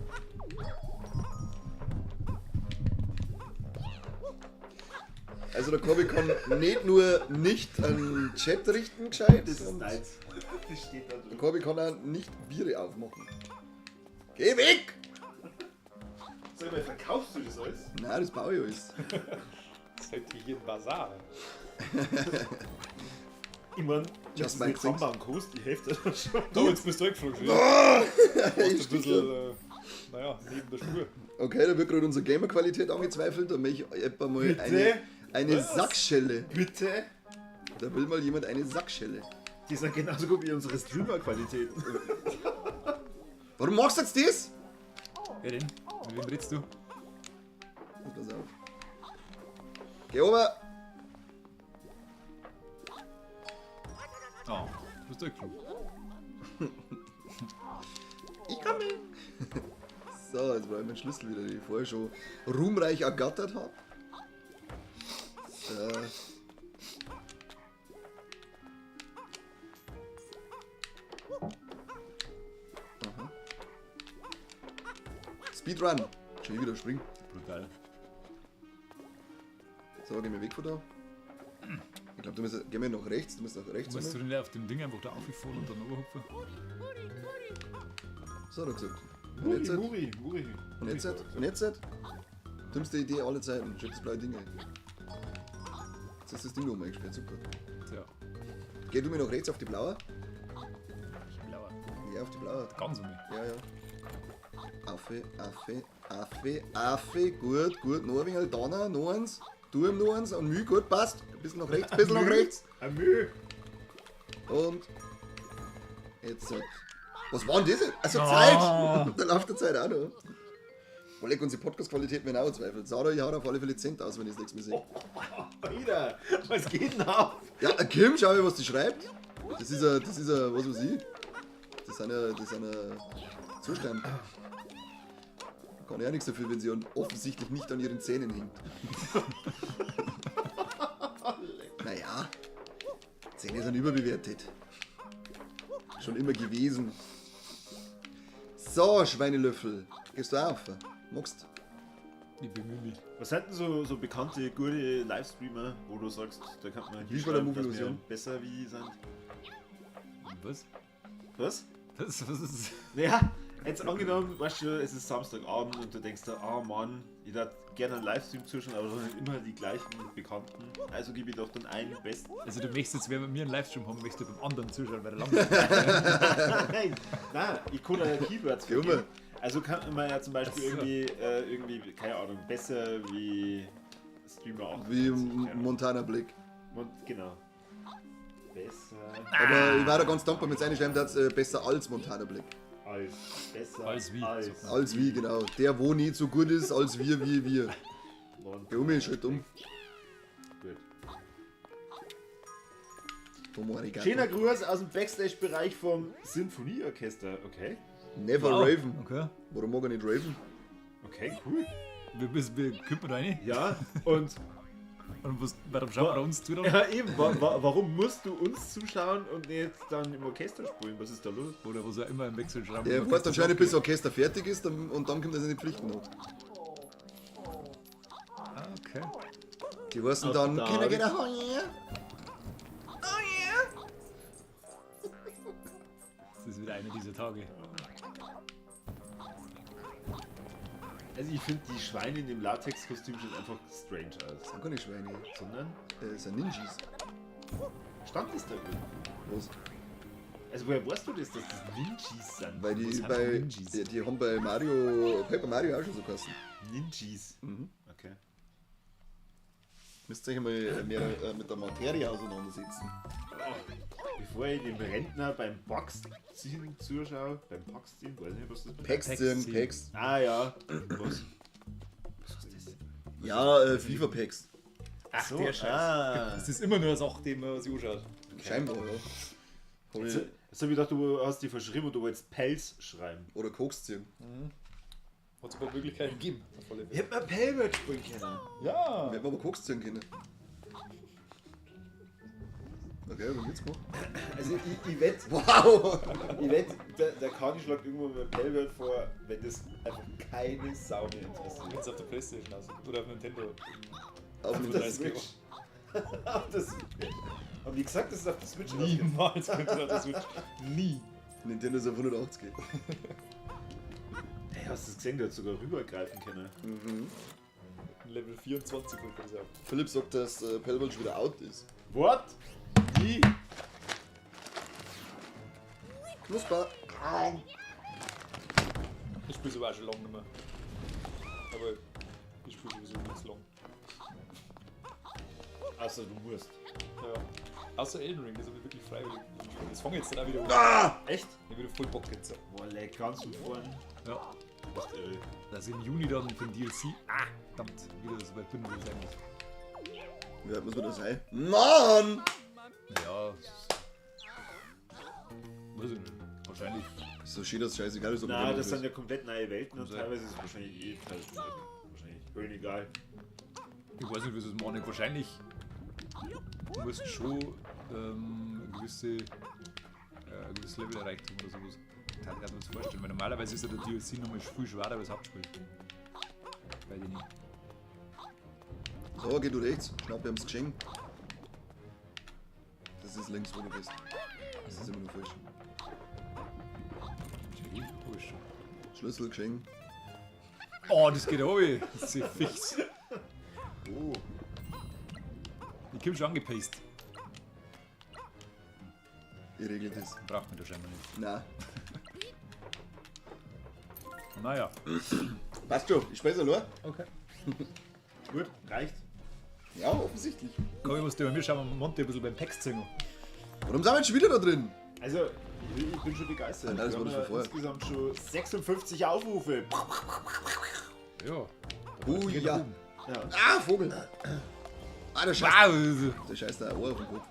Speaker 3: Also der Corby kann nicht nur nicht einen Chat richten gescheit,
Speaker 1: Das ist
Speaker 3: und
Speaker 1: deins. Das steht da
Speaker 3: der
Speaker 1: drin.
Speaker 3: Corby kann auch nicht Biere aufmachen. Geh weg!
Speaker 1: Sag mal, verkaufst du das alles?
Speaker 3: Nein, das baue ich alles.
Speaker 4: Das ist halt hier ein Bazar.
Speaker 1: Ich mein,
Speaker 3: Just
Speaker 1: das
Speaker 3: my
Speaker 1: ist nicht Samba und Coast, die Hälfte dann schon.
Speaker 4: Da, jetzt bist du weggeflogen. Ah!
Speaker 3: Ich
Speaker 4: Ein bisschen, naja, neben der Spur.
Speaker 3: Okay, da wird gerade unsere Gamer-Qualität angezweifelt. Da möchte ich etwa mal
Speaker 1: Bitte?
Speaker 3: eine Sackschelle.
Speaker 1: Bitte?
Speaker 3: Da will mal jemand eine Sackschelle.
Speaker 1: Die sind genauso gut wie unsere Streamer-Qualitäten.
Speaker 3: Warum machst du jetzt das?
Speaker 4: Wer denn? Mit wem redest du?
Speaker 3: Pass auf. Geh oben.
Speaker 4: Oh, du bist durchgeflogen.
Speaker 3: Ich komme. So, jetzt brauche ich meinen Schlüssel wieder, den ich vorher schon ruhmreich ergattert habe. So. Aha. Speedrun. Schon wieder springen.
Speaker 4: Brutal.
Speaker 3: So, gehen wir weg von da. Ich glaube, du musst, gehen wir nach rechts. Du musst nach rechts.
Speaker 4: Musst du
Speaker 3: Oder?
Speaker 4: denn auf dem Ding einfach da aufgefahren und dann oberhupfen?
Speaker 3: So, hat er gesagt. Und jetzt,
Speaker 1: Muri, Muri, Muri.
Speaker 3: und jetzt, und jetzt. Dümmste Idee aller Zeiten. Schieb das blaue Ding ein. Jetzt ist das Ding oben eingesperrt. Super.
Speaker 4: Tja,
Speaker 3: Geh du mir nach rechts auf die blaue?
Speaker 4: ich blauer.
Speaker 3: Ja, auf die blaue.
Speaker 4: Ganz um mich.
Speaker 3: Ja, ja. Affe, Affe, Affe, Affe. Gut, gut. Noch ein wenig da, noch eins. Du ihm noch eins. Und Mühe, gut, passt. Ein bisschen nach rechts, ein bisschen nach rechts.
Speaker 1: Ein Mühe.
Speaker 3: Und. Jetzt halt. Was war denn das? Also Zeit! Da läuft die Zeit auch noch. Boah, leck, unsere Podcast-Qualität mir auch zweifelt. Sarah, ich hau auf alle Fälle 10 aus, wenn ich das nächste Mal sehe.
Speaker 1: Alter, was geht denn ab?
Speaker 3: Ja, Kim, schau mal, was die schreibt. Das ist ein, was weiß ich. Das sind ja, Zustand. Kann ich auch nichts dafür, wenn sie offensichtlich nicht an ihren Zähnen hängt. Naja, Zähne sind überbewertet. Schon immer gewesen. So, Schweinelöffel. Gehst du auf? Magst?
Speaker 4: Ich bemühe mich.
Speaker 1: Was sind denn so bekannte, gute Livestreamer, wo du sagst, da kann man
Speaker 3: Wie bei der
Speaker 1: hinschreiben, dass
Speaker 3: Movilusion?
Speaker 1: wir besser wie sind?
Speaker 4: Was?
Speaker 1: Was?
Speaker 4: Was ist?
Speaker 1: Naja, jetzt angenommen, weißt du, es ist Samstagabend und du denkst dir, ah Mann, ich würde gerne einen Livestream zuschauen, aber das sind immer die gleichen Bekannten. Also gebe ich doch dann einen besten.
Speaker 4: Also du möchtest jetzt, wenn wir mir einen Livestream haben, möchtest du beim anderen zuschauen, weil der langsam.
Speaker 1: Nein, nein, ich kann ja Keywords
Speaker 3: Junge.
Speaker 1: vergeben. Also kann man ja zum Beispiel
Speaker 4: Ach so.
Speaker 1: irgendwie, keine Ahnung, besser wie Streamer 8.
Speaker 3: Wie Montana Black.
Speaker 1: Genau. Besser
Speaker 3: Aber ich war da ganz dankbar, mit seinen schreiben, dass besser als Montana Black.
Speaker 1: als. Besser
Speaker 4: Als wie,
Speaker 1: Als.
Speaker 4: sagt man.
Speaker 3: Als wie, genau. Der, wo nicht so gut ist, als wir, wie wir.
Speaker 1: Montana
Speaker 3: Geh um, schalt um.
Speaker 1: Gut.
Speaker 3: Tomo arigato.
Speaker 1: Schöner Gruß aus dem Backstage-Bereich vom Sinfonieorchester. Okay.
Speaker 3: Never
Speaker 4: Wow.
Speaker 3: Raven.
Speaker 4: Okay.
Speaker 3: Warum mag er nicht Raven?
Speaker 1: Okay, cool.
Speaker 4: Wir könnten da rein.
Speaker 1: Ja, und
Speaker 4: Und was, warum schauen wir uns zu dann?
Speaker 1: ja, eben, warum musst du uns zuschauen und nicht dann im Orchester spielen? Was ist da los?
Speaker 4: Oder was auch immer im Wechsel schrauben.
Speaker 3: Der wartet anscheinend, bis das Orchester fertig ist und dann kommt er seine Pflichten noch.
Speaker 4: Ah, okay.
Speaker 3: Die heißen
Speaker 1: Auf
Speaker 3: dann,
Speaker 1: da
Speaker 3: can I get a oh yeah?
Speaker 4: Das ist wieder einer dieser Tage.
Speaker 1: Also ich finde die Schweine in dem Latex-Kostüm schon einfach strange aus.
Speaker 3: Das sind keine Schweine,
Speaker 1: Sondern
Speaker 3: das sind Ninjas.
Speaker 1: stand das da irgendwo?
Speaker 3: Was?
Speaker 1: Also woher weißt du das, dass das Ninjis sind?
Speaker 3: Weil die
Speaker 4: Was sind
Speaker 3: bei,
Speaker 4: Ninjas?
Speaker 3: die haben bei Mario, Paper Mario auch schon so geheißen.
Speaker 1: Ninjis. Okay.
Speaker 3: Müsst ihr euch mal mehr mit der Materie auseinandersetzen.
Speaker 1: Bevor ich dem Rentner beim Boxziehen zuschaue, beim Boxziehen, weiß nicht, was das bedeutet.
Speaker 3: Packs ziehen,
Speaker 4: ziehen.
Speaker 3: Packs.
Speaker 1: Ah ja. Was? Was ist das?
Speaker 3: Ja, FIFA Packs.
Speaker 4: Ach,
Speaker 1: So,
Speaker 4: der Scheiß.
Speaker 1: Ah.
Speaker 4: Das ist immer nur eine Sache, die man sich anschaut.
Speaker 3: Scheinbar, ja. Hab
Speaker 1: Jetzt,
Speaker 3: ich,
Speaker 1: jetzt hab ich gedacht, du hast die verschrieben und du wolltest Pelz schreiben.
Speaker 3: oder Koks ziehen.
Speaker 4: Hat es ein paar Möglichkeiten gegeben. Auf alle
Speaker 1: Ich
Speaker 4: Fälle.
Speaker 1: hätte mal Pelz spielen können.
Speaker 4: Ja!
Speaker 3: Wir hätten aber Koks ziehen können. Okay, wir haben jetzt gemacht.
Speaker 1: Also ich wett,
Speaker 3: Wow!
Speaker 1: ich wett, der Kani schlagt irgendwann mal Pelz vor, wenn das einfach keine Sau mehr interessiert.
Speaker 4: Wenn es auf der Playstation aussieht. Oder auf Nintendo.
Speaker 3: Auf
Speaker 1: Auf
Speaker 3: dem
Speaker 1: der
Speaker 4: 35
Speaker 1: Switch. Auf der Switch. Haben die gesagt, dass es auf der Switch rauskommt?
Speaker 4: Niemals könnte es auf der Switch. Nie.
Speaker 3: Nintendo ist auf 180.
Speaker 1: Hey, hast du das gesehen? Der hat sogar rübergreifen können.
Speaker 4: Level 24 wollte ich sagen.
Speaker 3: Philipp sagt, dass Palworld schon wieder out ist.
Speaker 1: What? Wie?
Speaker 3: Knusper!
Speaker 4: Ich spiele aber auch schon lange nicht mehr. Aber ich spiele sowieso nicht so lange.
Speaker 1: Außer du musst.
Speaker 4: Ja. Außer Elden Ring, das habe ich wirklich freiwillig gespielt. Das fange ich jetzt dann auch wieder an.
Speaker 3: Ah!
Speaker 1: Echt?
Speaker 4: Ich habe wieder voll Bock jetzt.
Speaker 1: Boah, leck, ganz von vorn.
Speaker 4: Ja.
Speaker 1: Du bist irre.
Speaker 4: Dass ich im Juni dann für den DLC. Ah, verdammt, wieder so weit bin, wie es eigentlich.
Speaker 3: Wie alt muss man da sein? Mann!
Speaker 4: Ja. Weiß ich nicht. Wahrscheinlich.
Speaker 3: So schön, dass es scheißegal ist, ob man
Speaker 1: Na,
Speaker 3: da
Speaker 1: das
Speaker 3: ist.
Speaker 1: sind ja komplett neue Welten und
Speaker 4: sein.
Speaker 1: teilweise ist es wahrscheinlich eh teilweise wahrscheinlich völlig egal.
Speaker 4: Ich weiß nicht, wie sie es machen. Wahrscheinlich musst du schon ein gewisses Level erreicht haben oder sowas. Das kann ich mir das vorstellen, weil normalerweise ist ja der DLC nochmal viel schwerer als das Hauptspiel. Bei denen.
Speaker 3: So, geh du rechts. Schnapp ihm das Geschenk. Das ist links, wo du bist. Das ist immer nur falsch.
Speaker 4: Wo ist schon?
Speaker 3: Schlüssel, Geschenk.
Speaker 4: Oh, das geht runter. Das ist ja fix.
Speaker 1: Oh.
Speaker 4: Ich komm schon angepaced.
Speaker 3: Ich regel das.
Speaker 4: Braucht man da scheinbar nicht.
Speaker 3: Nein.
Speaker 4: Naja.
Speaker 3: Passt schon, ich spiel's allein.
Speaker 4: Okay.
Speaker 1: Gut, reicht.
Speaker 3: Ja, offensichtlich.
Speaker 4: Komm, ich muss dir bei mir schauen, wir Monte ein bisschen beim Text singen.
Speaker 3: Warum sind wir jetzt schon wieder da drin?
Speaker 1: Also, Ich bin schon begeistert.
Speaker 3: Ah, nein, das
Speaker 1: Wir
Speaker 3: war
Speaker 1: haben
Speaker 3: das schon
Speaker 1: ja
Speaker 3: vorher.
Speaker 1: insgesamt schon 56 Aufrufe.
Speaker 4: Ja.
Speaker 3: Oh ja.
Speaker 1: Ja.
Speaker 3: Ah, Vogel. Ah, der Scheiß.
Speaker 4: Wow.
Speaker 3: Der scheißt da ein Ohr auf den Kopf.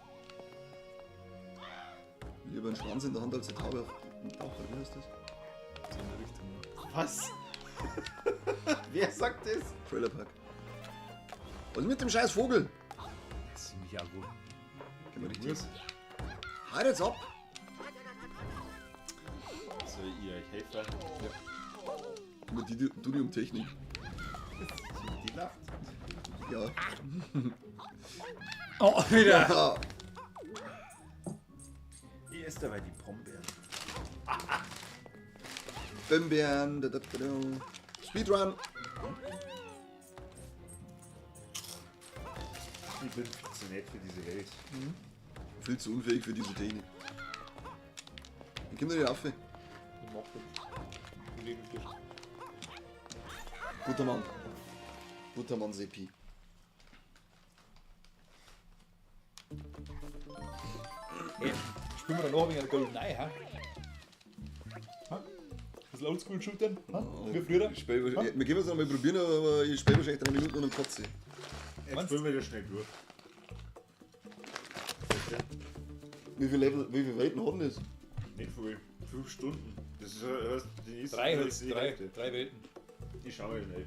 Speaker 3: Lieber einen Schwanz in der Hand als eine Taube auf dem Dach, oder wie heißt das?
Speaker 4: So in der Richtung. ja.
Speaker 1: Was? Wer sagt das?
Speaker 3: Trailer Park. Was ist mit dem scheiß Vogel?
Speaker 4: Das ist ziemlich aggro.
Speaker 3: Gehen wir richtig. Halt jetzt ab!
Speaker 1: Soll ich euch helfen?
Speaker 3: Mit die, du die um Technik.
Speaker 1: Die lacht.
Speaker 3: Ja.
Speaker 4: Oh, wieder!
Speaker 3: Ah,
Speaker 1: Ich esse dabei die Brombeeren.
Speaker 3: Bimbeeren. Da, da, da, da. Speedrun.
Speaker 1: Ich bin viel zu nett für diese Welt.
Speaker 3: Viel zu unfähig für diese Technik. Ich komm da nicht auf.
Speaker 4: Ich mag das. Ich lebe mit dir.
Speaker 3: Guter Mann. Guter Mann, Seppi.
Speaker 4: Ey, spielen wir dann noch ein wenig GoldenEye, hä? Ha? Bisschen Oldschool-Shootern, ha? Wie früher?
Speaker 3: Ich spiel, wir können es noch mal probieren, aber ich spiele wahrscheinlich 3 Minuten und dann kotze ich.
Speaker 1: Jetzt spielen wir das schnell durch.
Speaker 3: Wie viele Level, wie viele Welten hat denn das?
Speaker 1: Nicht viel. 5 Stunden. Das ist erst die nächste.
Speaker 4: Drei,
Speaker 1: das ist die
Speaker 4: drei,
Speaker 1: Hälfte.
Speaker 4: drei Welten.
Speaker 1: Ich schau mal schnell.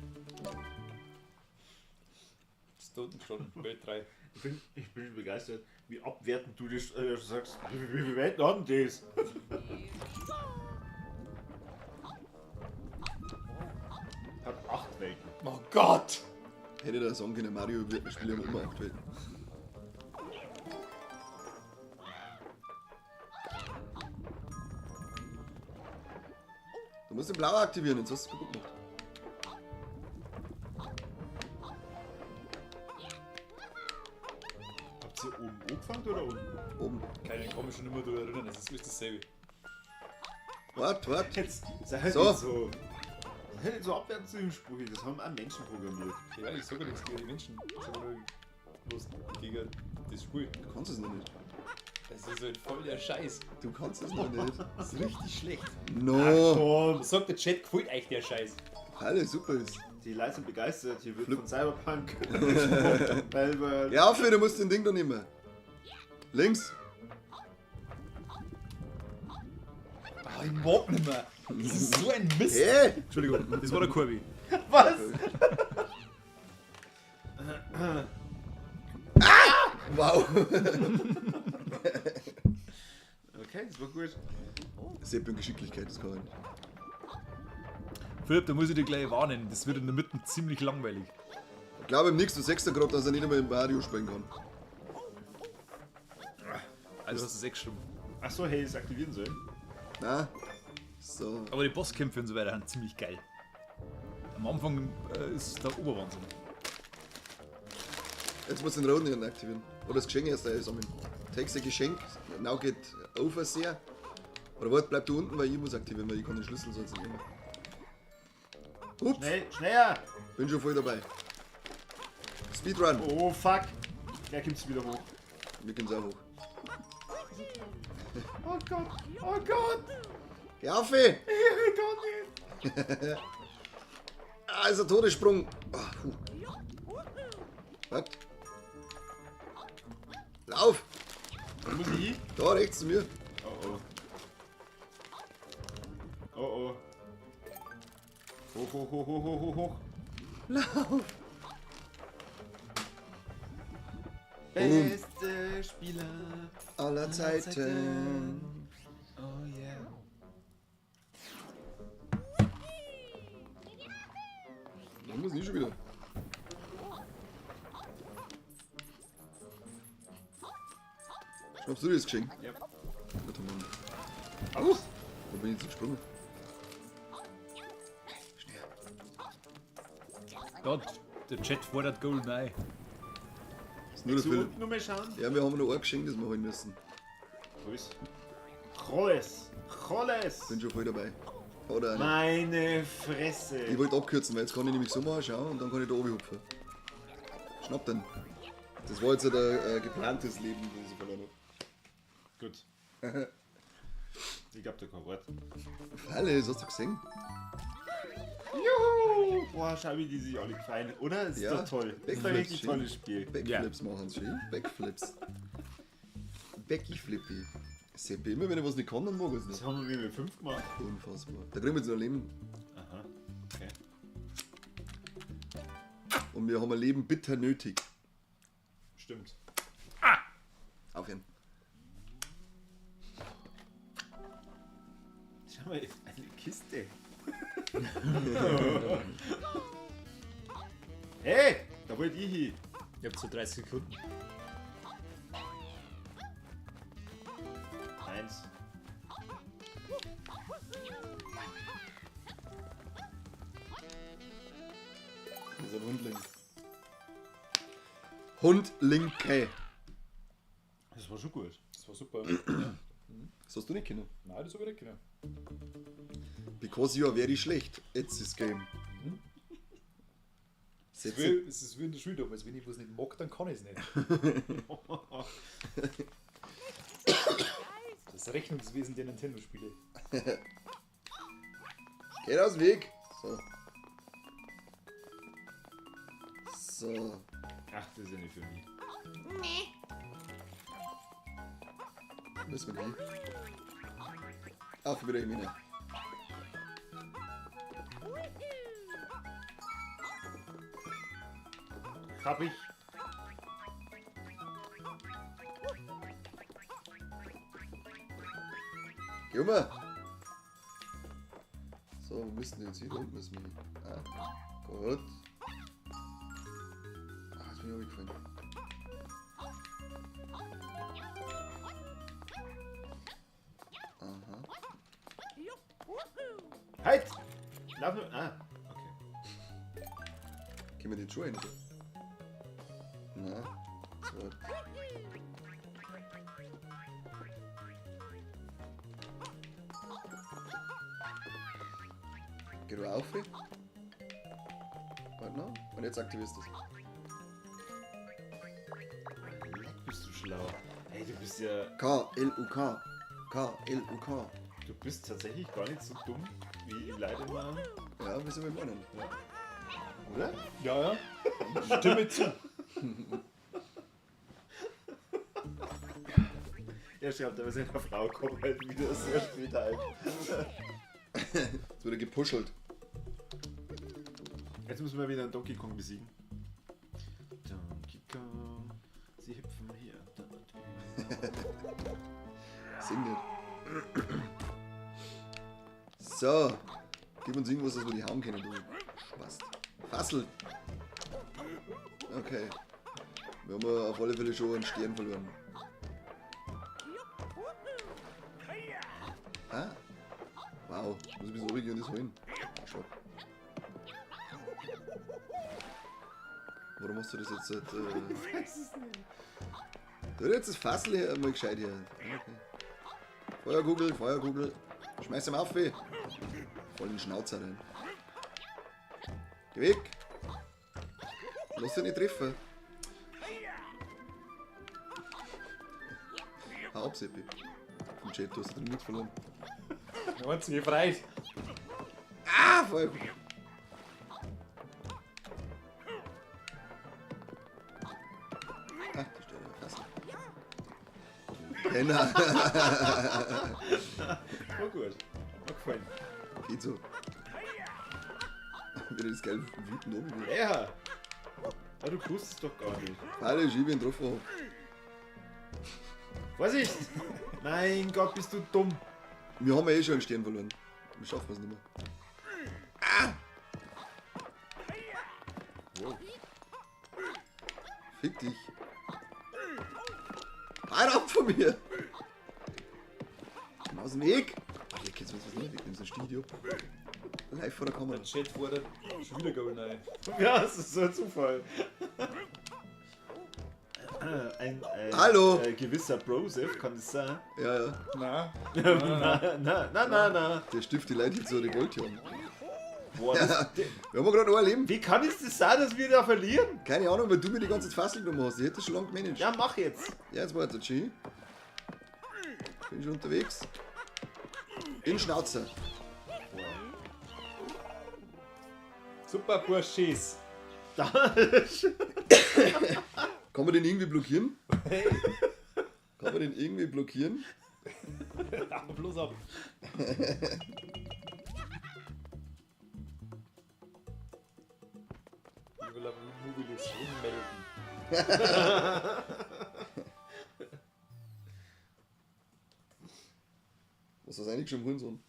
Speaker 4: Das ist da unten gestanden, Welt 3.
Speaker 1: Ich bin begeistert, wie abwertend du das sagst. Wie viele Welten hat denn das? Hat 8 Welten.
Speaker 4: Oh Gott!
Speaker 3: Hätte da sagen können, Mario Spiele haben immer 8 Welten. Du musst den Blau aktivieren, jetzt hast du es kaputt gemacht.
Speaker 1: Habt ihr oben angefangen oder unten?
Speaker 3: Oben.
Speaker 4: Keine, ich kann mich schon immer daran erinnern, es ist alles dasselbe.
Speaker 3: Wart, wart.
Speaker 1: Jetzt sei halt
Speaker 3: So.
Speaker 1: nicht so. Sei halt nicht so abwertend zu dem Spruch. Das haben auch Menschen programmiert.
Speaker 4: Ja, ich sag ja nichts gegen die Menschen. Ich sag nur bloß gegen das Spiel.
Speaker 3: Du kannst es noch nicht.
Speaker 4: Das ist halt voll der Scheiß.
Speaker 3: Du kannst es noch nicht.
Speaker 4: Das ist richtig schlecht.
Speaker 3: No.
Speaker 1: Komm.
Speaker 4: Was sagt der Chat, gefällt euch der Scheiß?
Speaker 3: Halle, super ist.
Speaker 1: Die Leute sind begeistert. Hier wird von Cyberpunk gesprochen, weil wir
Speaker 3: Ja, auf, du musst den Ding da nehmen. Links.
Speaker 4: Ah, ich mag nicht mehr. Das ist so ein Mist.
Speaker 3: Hey!
Speaker 4: Entschuldigung, das war der Corby.
Speaker 1: Was?
Speaker 3: Wow.
Speaker 1: Okay, das war gut.
Speaker 3: Sepp und Geschicklichkeit, das kann ich nicht.
Speaker 4: Philipp, da muss ich dich gleich warnen. Das wird in der Mitte ziemlich langweilig.
Speaker 3: Ich glaube ihm nichts, du sagst ja gerade, dass er nicht einmal im Mario spielen kann.
Speaker 4: Also hast du es geschrieben.
Speaker 1: Achso, hey, es aktivieren sollen.
Speaker 3: Na? So.
Speaker 4: Aber die Bosskämpfe und so weiter sind ziemlich geil. Am Anfang ist der Oberwahnsinn.
Speaker 3: Jetzt musst du den roten hier aktivieren. Oder das Geschenk erst einsammeln. Take the Geschenk. Now get over there. Oder warte, bleib du unten, weil ich muss aktivieren, weil ich kann den Schlüssel sonst nicht nehmen. Ups,
Speaker 1: Schnell, schneller!
Speaker 3: bin schon voll dabei. Speedrun.
Speaker 1: Oh fuck! Der kommt's wieder hoch.
Speaker 3: Wir können auch hoch.
Speaker 1: Oh Gott! Oh Gott!
Speaker 3: Geh auf!
Speaker 1: Ich kann nicht!
Speaker 3: Ah, ist ein Todessprung. Ah, puh. Warte. Lauf!
Speaker 1: Wo muss ich hin?
Speaker 3: Da rechts zu mir.
Speaker 1: Oh oh. Oh oh. Hoch, hoch, hoch, hoch, hoch, hoch, hoch.
Speaker 3: Lauf!
Speaker 1: Beste Spieler.
Speaker 3: Aller Zeiten.
Speaker 1: Oh yeah.
Speaker 3: Da muss ich schon wieder. Schnappst du dir das Geschenk?
Speaker 1: Ja.
Speaker 3: Guter Mann. Au! Wo bin ich jetzt gesprungen? Schnell.
Speaker 4: Dort, der Chat fordert GoldenEye.
Speaker 3: Ist nur der
Speaker 1: So
Speaker 3: Philipp.
Speaker 1: unten nochmal schauen.
Speaker 3: Ja, wir haben noch ein Geschenk, das wir holen müssen.
Speaker 1: Wo ist? Rolles! Rolles!
Speaker 3: Bin schon voll dabei. Oder eine.
Speaker 1: Meine Fresse!
Speaker 3: Ich wollte abkürzen, weil jetzt kann ich nämlich so machen, schau, und dann kann ich da oben hupfen. Schnapp den. Das war jetzt ein geplantes Leben, das ich verloren habe.
Speaker 1: Gut. Ich glaub da kein Wort.
Speaker 3: Falle, das hast du gesehen?
Speaker 1: Juhu! Boah, schau, wie die sich alle gefallen, oder? Das ist
Speaker 3: Ja.
Speaker 1: doch toll. Das ist doch
Speaker 3: Backflips,
Speaker 1: richtig
Speaker 3: schön.
Speaker 1: tolles Spiel.
Speaker 3: Backflips machen sie schön. Backflips. Becky Flippy. Seppi, immer wenn ich was nicht kann, dann mag ich es
Speaker 1: Das
Speaker 3: nicht.
Speaker 1: haben wir mit 5 gemacht.
Speaker 3: Unfassbar. Da kriegen wir jetzt noch ein Leben.
Speaker 1: Aha. Okay.
Speaker 3: Und wir haben ein Leben bitter nötig.
Speaker 1: Stimmt.
Speaker 3: Aufhören.
Speaker 1: Schau mal, eine Kiste. Hey, da wollte ich hin.
Speaker 2: Ich hab so 30 Sekunden.
Speaker 1: 1.
Speaker 3: Das ist ein Hundling. Hundlinke.
Speaker 1: Das war schon gut.
Speaker 4: Das war super.
Speaker 3: Das hast du nicht kennen.
Speaker 4: Nein, das habe ich nicht können.
Speaker 3: Because you are very schlecht at this game.
Speaker 4: Es ist
Speaker 3: Setze.
Speaker 4: wie- es ist wie in der Schule damals. Wenn ich was nicht mag, dann kann ich es nicht. Das Rechnungswesen der Nintendo-Spiele.
Speaker 3: Geht aus dem Weg. So. So.
Speaker 1: Ach, das ist ja nicht für mich.
Speaker 3: Müssen wir nicht. Auf wieder hin.
Speaker 1: Hab ich.
Speaker 3: Geh um. So, wo müssen denn jetzt hier? Da unten müssen wir hin. Ah, gut. Ah, jetzt bin ich runtergefallen. Aha.
Speaker 1: Halt! Lauf nur. Ah, okay.
Speaker 3: Können wir den Schuh rein? Na, so. Geh du auf? Warte noch. Und jetzt aktivierst du es.
Speaker 1: Leck, bist du schlau. Ey, du bist ja.
Speaker 3: K, L, U, K. K, L, U, K.
Speaker 1: Du bist tatsächlich gar nicht so dumm, wie die Leute immer.
Speaker 3: Ja, wieso wir meinen?
Speaker 1: Oder?
Speaker 4: Ja, ja. Stimme zu.
Speaker 1: Er schreibt aber seiner Frau kommt halt wieder sehr spät heim.
Speaker 3: Jetzt wird er gepuschelt.
Speaker 1: Jetzt müssen wir wieder einen Donkey Kong besiegen. Donkey Kong, sie hüpfen hier. Da, da.
Speaker 3: Sing nicht. So. Gib uns irgendwas, dass wir die hauen können, du Spast. Fassel. Okay. Wir haben auf alle Fälle schon einen Stern verloren. Ah. Wow. Ich muss ein bisschen ruhig und das holen. Schau. Warum hast du das jetzt? Ich weiß es nicht. Du jetzt das Fassel hier mal gescheit hier. Okay. Feuerkugel, Feuerkugel. Schmeiß ihm auf, weh. Voll in den Schnauzer rein. Geh weg. Lass dich nicht treffen. Hau ab, Seppi. Vom Chat, du hast den Mut verloren.
Speaker 4: Der einzige Freit.
Speaker 3: Ah, Feuerkugel. Ah, da steht der Fassel. Penner.
Speaker 1: War gut. Hat mir gefallen.
Speaker 3: Geht so. Wieder das geil wütend oben.
Speaker 1: Ja. Aber du wusstest es doch gar nicht.
Speaker 3: Falsch, ich bin getroffen.
Speaker 1: Vorsicht! Mein Gott, bist du dumm.
Speaker 3: Wir haben ja eh schon einen Stern verloren. Wir schaffen es nicht mehr. Ah!
Speaker 1: Wow.
Speaker 3: Fick dich. Halt ab von mir! Komm aus dem Weg! Ach, hier kannst du uns was nicht wegnehmen, so ein Studio. Live vor der Kamera.
Speaker 4: Der Chat fordert schon wieder GoldenEye.
Speaker 1: Ja, das ist so ein Zufall. Ein
Speaker 3: Hallo.
Speaker 1: Gewisser Broseph, kann das sein?
Speaker 3: Ja, ja.
Speaker 4: Nein.
Speaker 1: Na, na, na, na, na.
Speaker 3: Der Stift die Leute jetzt so Revolt haben.
Speaker 1: Boah, das,
Speaker 3: Wir haben gerade noch ein Leben.
Speaker 1: wie kann es das sein, dass wir da verlieren?
Speaker 3: Keine Ahnung, weil du mir die ganze Zeit Fassel genommen hast. Ich hätte das schon lange gemanagt.
Speaker 1: Ja, mach jetzt.
Speaker 3: Ja, jetzt warte, G. Bin schon unterwegs. In Schnauzer.
Speaker 4: Super Burschis.
Speaker 3: Kann man den irgendwie blockieren? Hey. Kann man den irgendwie blockieren?
Speaker 4: Hau bloß ab. Ich will eine Mobilisation melden.
Speaker 3: Was ist eigentlich schon Hurensohn?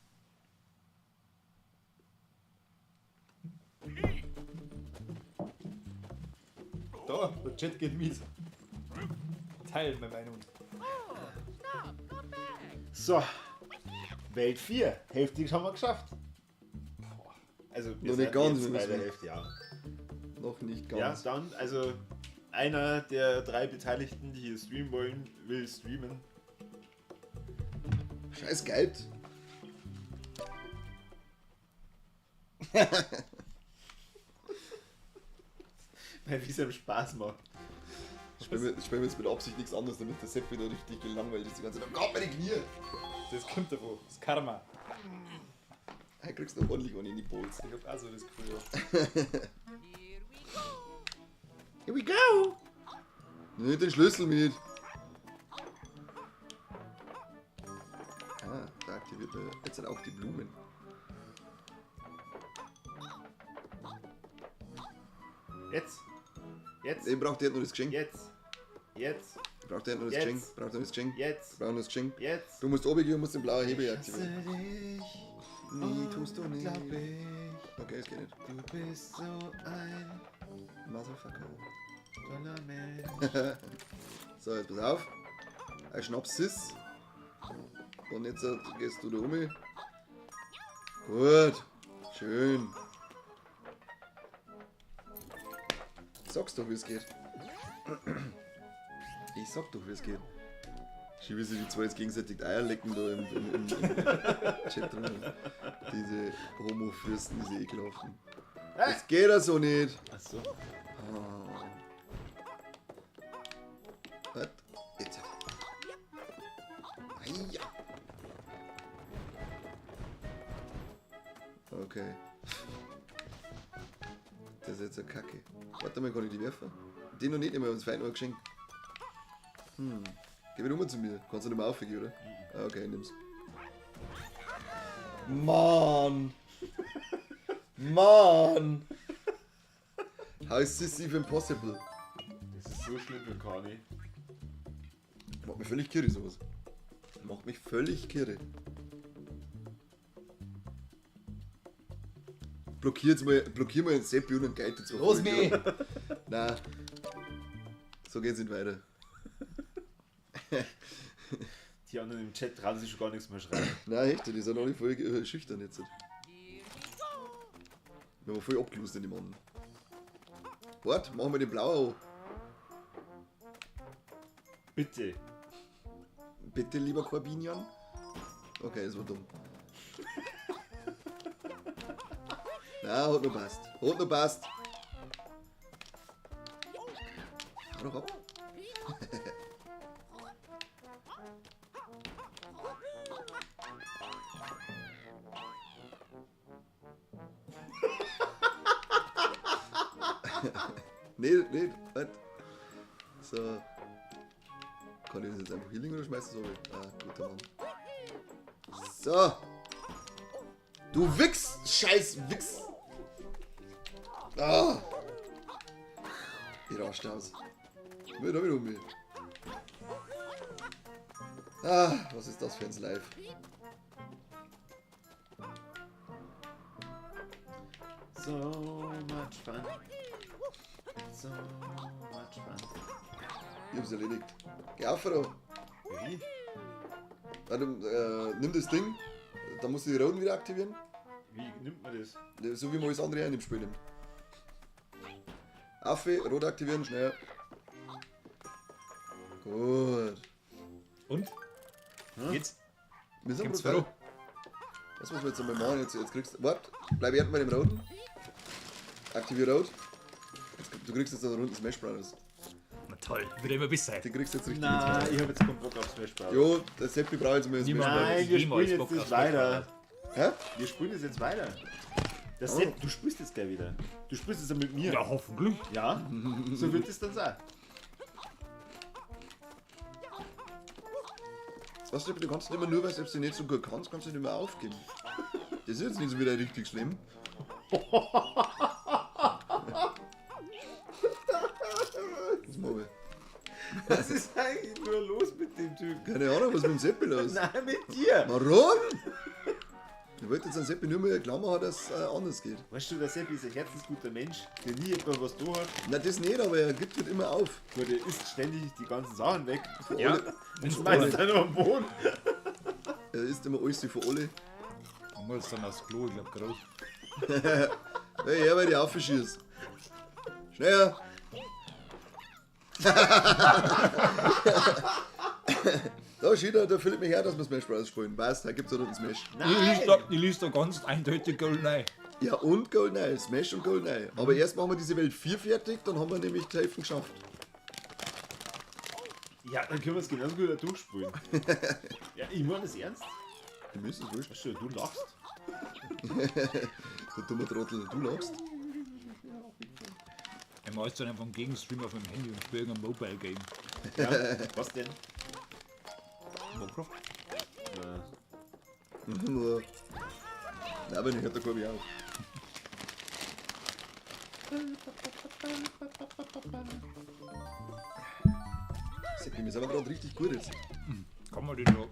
Speaker 4: Da, der Chat geht mit. Teilen meine Meinung.
Speaker 1: So. Welt 4. Hälfte haben wir geschafft. Boah. Also, wir
Speaker 3: Noch nicht
Speaker 1: sind
Speaker 3: ganz,
Speaker 1: jetzt
Speaker 3: wir
Speaker 1: bei der
Speaker 3: müssen-
Speaker 1: Hälfte, ja.
Speaker 3: Noch nicht
Speaker 1: Ja,
Speaker 3: ganz.
Speaker 1: dann, also einer der drei Beteiligten, die hier streamen wollen, will streamen.
Speaker 3: Scheiß Geld.
Speaker 1: Weil wie es einem Spaß macht.
Speaker 3: Spielen wir jetzt mit Absicht nichts anderes, damit der Sepp wieder richtig gelangweilt ist die ganze Zeit. Oh Gott, meine Knie!
Speaker 4: Das kommt davon. Das Karma.
Speaker 3: Da kriegst du noch ordentlich einen in die Balls.
Speaker 4: Ich hab auch so das Gefühl.
Speaker 1: Here we go!
Speaker 3: Nimm den Schlüssel mit. Ah, da aktiviert er jetzt halt auch die Blumen.
Speaker 1: Jetzt! Jetzt!
Speaker 3: Den braucht er nur das Geschenk.
Speaker 1: Jetzt! Jetzt!
Speaker 3: Braucht er nur das
Speaker 1: Jetzt.
Speaker 3: Geschenk. Braucht er nur das Geschenk.
Speaker 1: Jetzt!
Speaker 3: Braucht nur das Geschenk.
Speaker 1: Jetzt!
Speaker 3: Du musst oben gehen und musst den blauen Hebel aktivieren.
Speaker 1: dich,
Speaker 3: Nee, tust du nicht.
Speaker 1: glaub ich.
Speaker 3: Okay, es geht nicht.
Speaker 1: Du bist so ein
Speaker 3: Motherfucker.
Speaker 1: toller Mensch.
Speaker 3: So, jetzt pass auf. Ein Schnaps ist. Und jetzt gehst du da um. Gut. Schön. Sag's doch, wie es geht. Ich sag doch, wie es geht. Schön, wie sie die zwei jetzt gegenseitig die Eier lecken da im Chat drin. Diese Homo-Fürsten, diese ekelhaften. Das geht ja so nicht.
Speaker 1: Achso.
Speaker 3: Was? Jetzt. Ja. Okay. Das ist jetzt eine Kacke. Warte mal, kann ich die werfen? Den noch nicht, nehmen wir uns fein noch ein Geschenk. Hm. Geh wieder um zu mir. Kannst du nicht mehr aufgehen, oder? Ah, okay, nimm's. Mann! Mann! How is this even possible?
Speaker 1: Das ist so schlimm für Kani.
Speaker 3: Macht mich völlig kirre sowas. Macht mich völlig kirre. Blockier jetzt mal, blockier mal den Seppi und den Guide dazu.
Speaker 4: Los mich!
Speaker 3: Nein. So geht's nicht weiter.
Speaker 1: Die anderen im Chat trauen sich schon gar nichts mehr schreiben.
Speaker 3: Nein, echt, die sind alle voll schüchtern jetzt. Wir haben voll abgelost in die Mann. Warte, machen wir den blauen an.
Speaker 1: Bitte.
Speaker 3: Bitte, lieber Corbinian. Okay, das war dumm. Na, hat noch passt. Hat noch passt. Hau doch ab. Nee, nee, warte. So. Kann ich das jetzt einfach hinlegen oder schmeißt du es runter? Ah, guter Mann. So. Du Wichs! Scheiß Wichs! Ah! Ich raste aus. Will da wieder um mich. Ah, was ist das für ein Live?
Speaker 1: So much fun. So much fun.
Speaker 3: Ich hab's erledigt. Geh auf, da.
Speaker 1: Wie?
Speaker 3: Warte, nimm das Ding. Da musst du die Roten wieder aktivieren.
Speaker 1: Wie nimmt man das?
Speaker 3: So wie man alles andere auch in dem Spiel nimmt. Affe, rot aktivieren, schnell. Gut.
Speaker 4: Und? Geht's?
Speaker 3: Wir sind
Speaker 4: Kommt's
Speaker 3: brutal.
Speaker 4: voran?
Speaker 3: Was müssen wir jetzt einmal machen? Jetzt kriegst du. Warte, bleib erst bei dem roten. Aktivier rot. Jetzt, du kriegst jetzt einen runden Smash Brothers.
Speaker 4: Toll, wird immer besser.
Speaker 3: Die kriegst du jetzt richtig
Speaker 1: Nein, ich hab jetzt keinen Bock auf Smash Bros.
Speaker 3: Jo, der Seppi braucht jetzt mal ein Smash
Speaker 4: Niemand.
Speaker 3: Bros.
Speaker 1: Nein, wir
Speaker 4: Jemals
Speaker 1: spielen jetzt
Speaker 4: Bock
Speaker 1: das
Speaker 4: auf Smash
Speaker 1: weiter.
Speaker 3: Hä?
Speaker 1: Wir spielen das jetzt weiter. Der Sepp, du spielst jetzt gleich wieder. Du spielst es ja mit mir.
Speaker 4: Ja, hoffentlich.
Speaker 1: Ja, so wird es dann sein.
Speaker 3: Weißt du, du kannst nicht immer nur, weil du es nicht so gut kannst, kannst du nicht mehr aufgeben. Das ist jetzt nicht so wieder richtig schlimm. Das mach ich.
Speaker 1: Was ist eigentlich nur los mit dem Typ?
Speaker 3: Keine Ahnung, was mit dem Seppi los?
Speaker 1: Nein, mit dir!
Speaker 3: Warum? Ich wollte jetzt an Seppi nur mal klar machen, dass es anders geht.
Speaker 1: Weißt du, der Seppi ist ein herzensguter Mensch, der nie jemand was da hat.
Speaker 3: Na, das nicht, aber er gibt halt immer auf.
Speaker 1: Nur der isst ständig die ganzen Sachen weg.
Speaker 4: Ja.
Speaker 1: Und schmeißt dann nur am Boden.
Speaker 3: Er isst immer alles für alle.
Speaker 4: Man muss dann aufs Klo, ich glaub, groß.
Speaker 3: Hey, her, weil ich aufschieß. Schneller! Da schießt der Philipp mich her, dass wir Smash Bros. Spielen. Weißt, da gibt's ja noch einen Smash.
Speaker 4: Ich lies da ganz eindeutig Goldeneye.
Speaker 3: Ja, und GoldenEye, Smash und GoldenEye. Aber erst machen wir diese Welt 4 fertig, dann haben wir nämlich die Hälfte geschafft.
Speaker 1: Ja, dann können wir es genauso gut da durchspielen. Ja, ich meine das ernst.
Speaker 3: Die müssen es wurscht.
Speaker 1: Weißt du, du lachst.
Speaker 3: Du dummer Trottel, du lachst.
Speaker 4: Ich mache jetzt dann einfach einen Gegenstream auf meinem Handy und spiele irgendein Mobile Game.
Speaker 1: Ja, was denn?
Speaker 4: Warcraft?
Speaker 1: Na,
Speaker 3: Nein, aber ich hört der Korbi auf. Seppi, wir sind aber gerade richtig gut jetzt.
Speaker 4: Kann man den da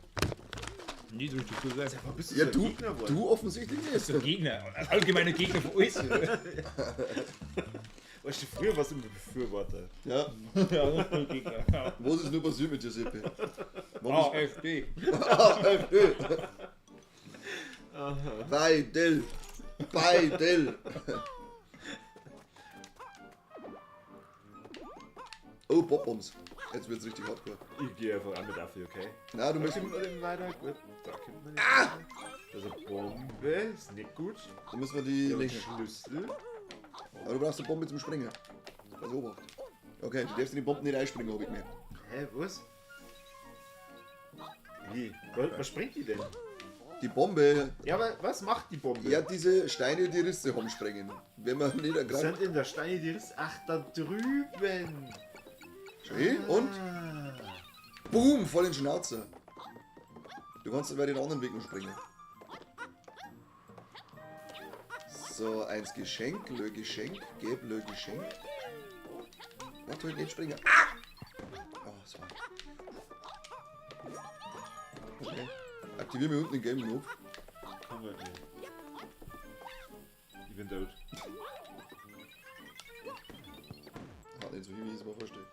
Speaker 4: nicht richtig gut sein.
Speaker 1: Bist du
Speaker 3: Ja,
Speaker 1: so ein
Speaker 3: du,
Speaker 1: Gegner geworden?
Speaker 3: du offensichtlich nicht.
Speaker 4: Der Gegner, ein allgemeiner Gegner von alles.
Speaker 1: Weißt du, früher warst du immer Befürworter.
Speaker 3: Ja,
Speaker 4: Ja, Gegner.
Speaker 3: was ist nur passiert mit dir, Seppi? Warum
Speaker 4: AfD.
Speaker 3: AfD. Weidel. Weidel. Oh, Bob-Bombs. Jetzt wird's richtig hardcore.
Speaker 1: Ich gehe einfach an mit Affi, okay?
Speaker 3: Na, du
Speaker 1: Da
Speaker 3: musst,
Speaker 1: kommt man eben weiter. Gut, da kommt man nicht weiter. Das ist eine Bombe, ist nicht gut.
Speaker 3: da müssen wir die
Speaker 1: Ja, und
Speaker 3: lenken.
Speaker 1: Schlüssel.
Speaker 3: Aber du brauchst eine Bombe zum Springen. Also Obacht. Okay, du darfst in die Bomben nicht einspringen, hab ich gemerkt.
Speaker 1: Hä, was? Wie? Was springt die denn?
Speaker 3: Die Bombe,
Speaker 1: Ja, aber was macht die Bombe?
Speaker 3: ja, diese Steine, die Risse haben sprengen. Wenn man nicht
Speaker 1: Was
Speaker 3: erkrankt.
Speaker 1: sind denn da Steine, die Risse? Ach, da drüben.
Speaker 3: Schön, und
Speaker 1: Ah.
Speaker 3: boom, voll in den Schnauzer. Du kannst bei den anderen Weg noch springen. So, eins Geschenk, lö Geschenk, geb lö Geschenk. Warte, halt nicht springen. Ah! Oh, das war. Okay. Aktivieren wir unten den gelben Knopf.
Speaker 1: Kann man nicht. Ich bin tot.
Speaker 3: Ah, nicht so viel, wie ich es mir vorstelle.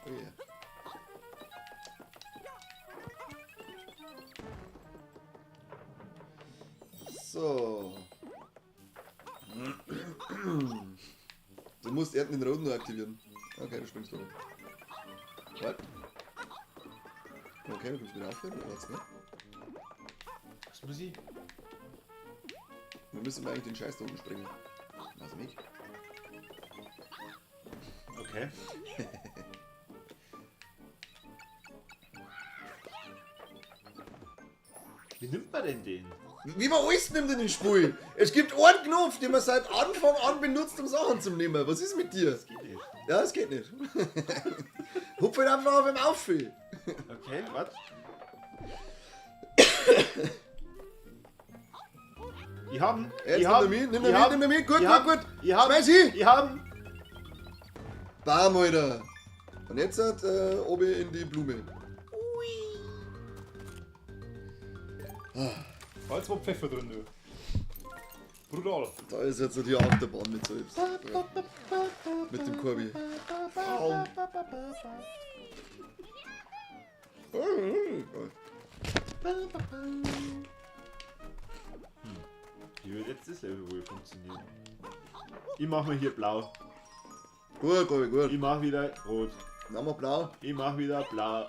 Speaker 3: Oh yeah. So. Du musst erst den roten noch aktivieren. Okay, du springst runter. Warte. Okay, du kommst wieder aufhören, oder was, ne?
Speaker 1: Was muss ich?
Speaker 3: Wir müssen eigentlich den Scheiß da unten springen. Also nicht.
Speaker 1: Okay. Wie nimmt man denn den?
Speaker 3: Wie man alles nimmt in den Spiel. Es gibt einen Knopf, den man seit Anfang an benutzt, um Sachen zu nehmen. Was ist mit dir?
Speaker 1: Das geht nicht.
Speaker 3: Ja, das geht nicht. Hupf halt einfach auf ihm auf.
Speaker 1: Okay, warte. Ich hab ihn.
Speaker 3: Jetzt
Speaker 1: Ich
Speaker 3: nimm
Speaker 1: hab
Speaker 3: er mit, nimm
Speaker 1: ich
Speaker 3: er mit,
Speaker 1: hab
Speaker 3: nimm er mit. Gut,
Speaker 1: ich
Speaker 3: gut,
Speaker 1: hab
Speaker 3: gut.
Speaker 1: Ich hab
Speaker 3: Schmeiß hin.
Speaker 1: Ich hab ihn.
Speaker 3: Bam, Alter. Und jetzt hat oben in die Blume.
Speaker 4: Da ist zwei Pfeffer drin, du. Brutal.
Speaker 3: Da ist jetzt die Achterbahn mit selbst. Mit dem Korbi.
Speaker 1: Wie wird jetzt das Level wohl funktionieren? Ich mach mal hier blau.
Speaker 3: Gut, Korbi, gut.
Speaker 1: Ich mach wieder rot.
Speaker 3: Dann wir blau.
Speaker 1: Ich mach wieder blau.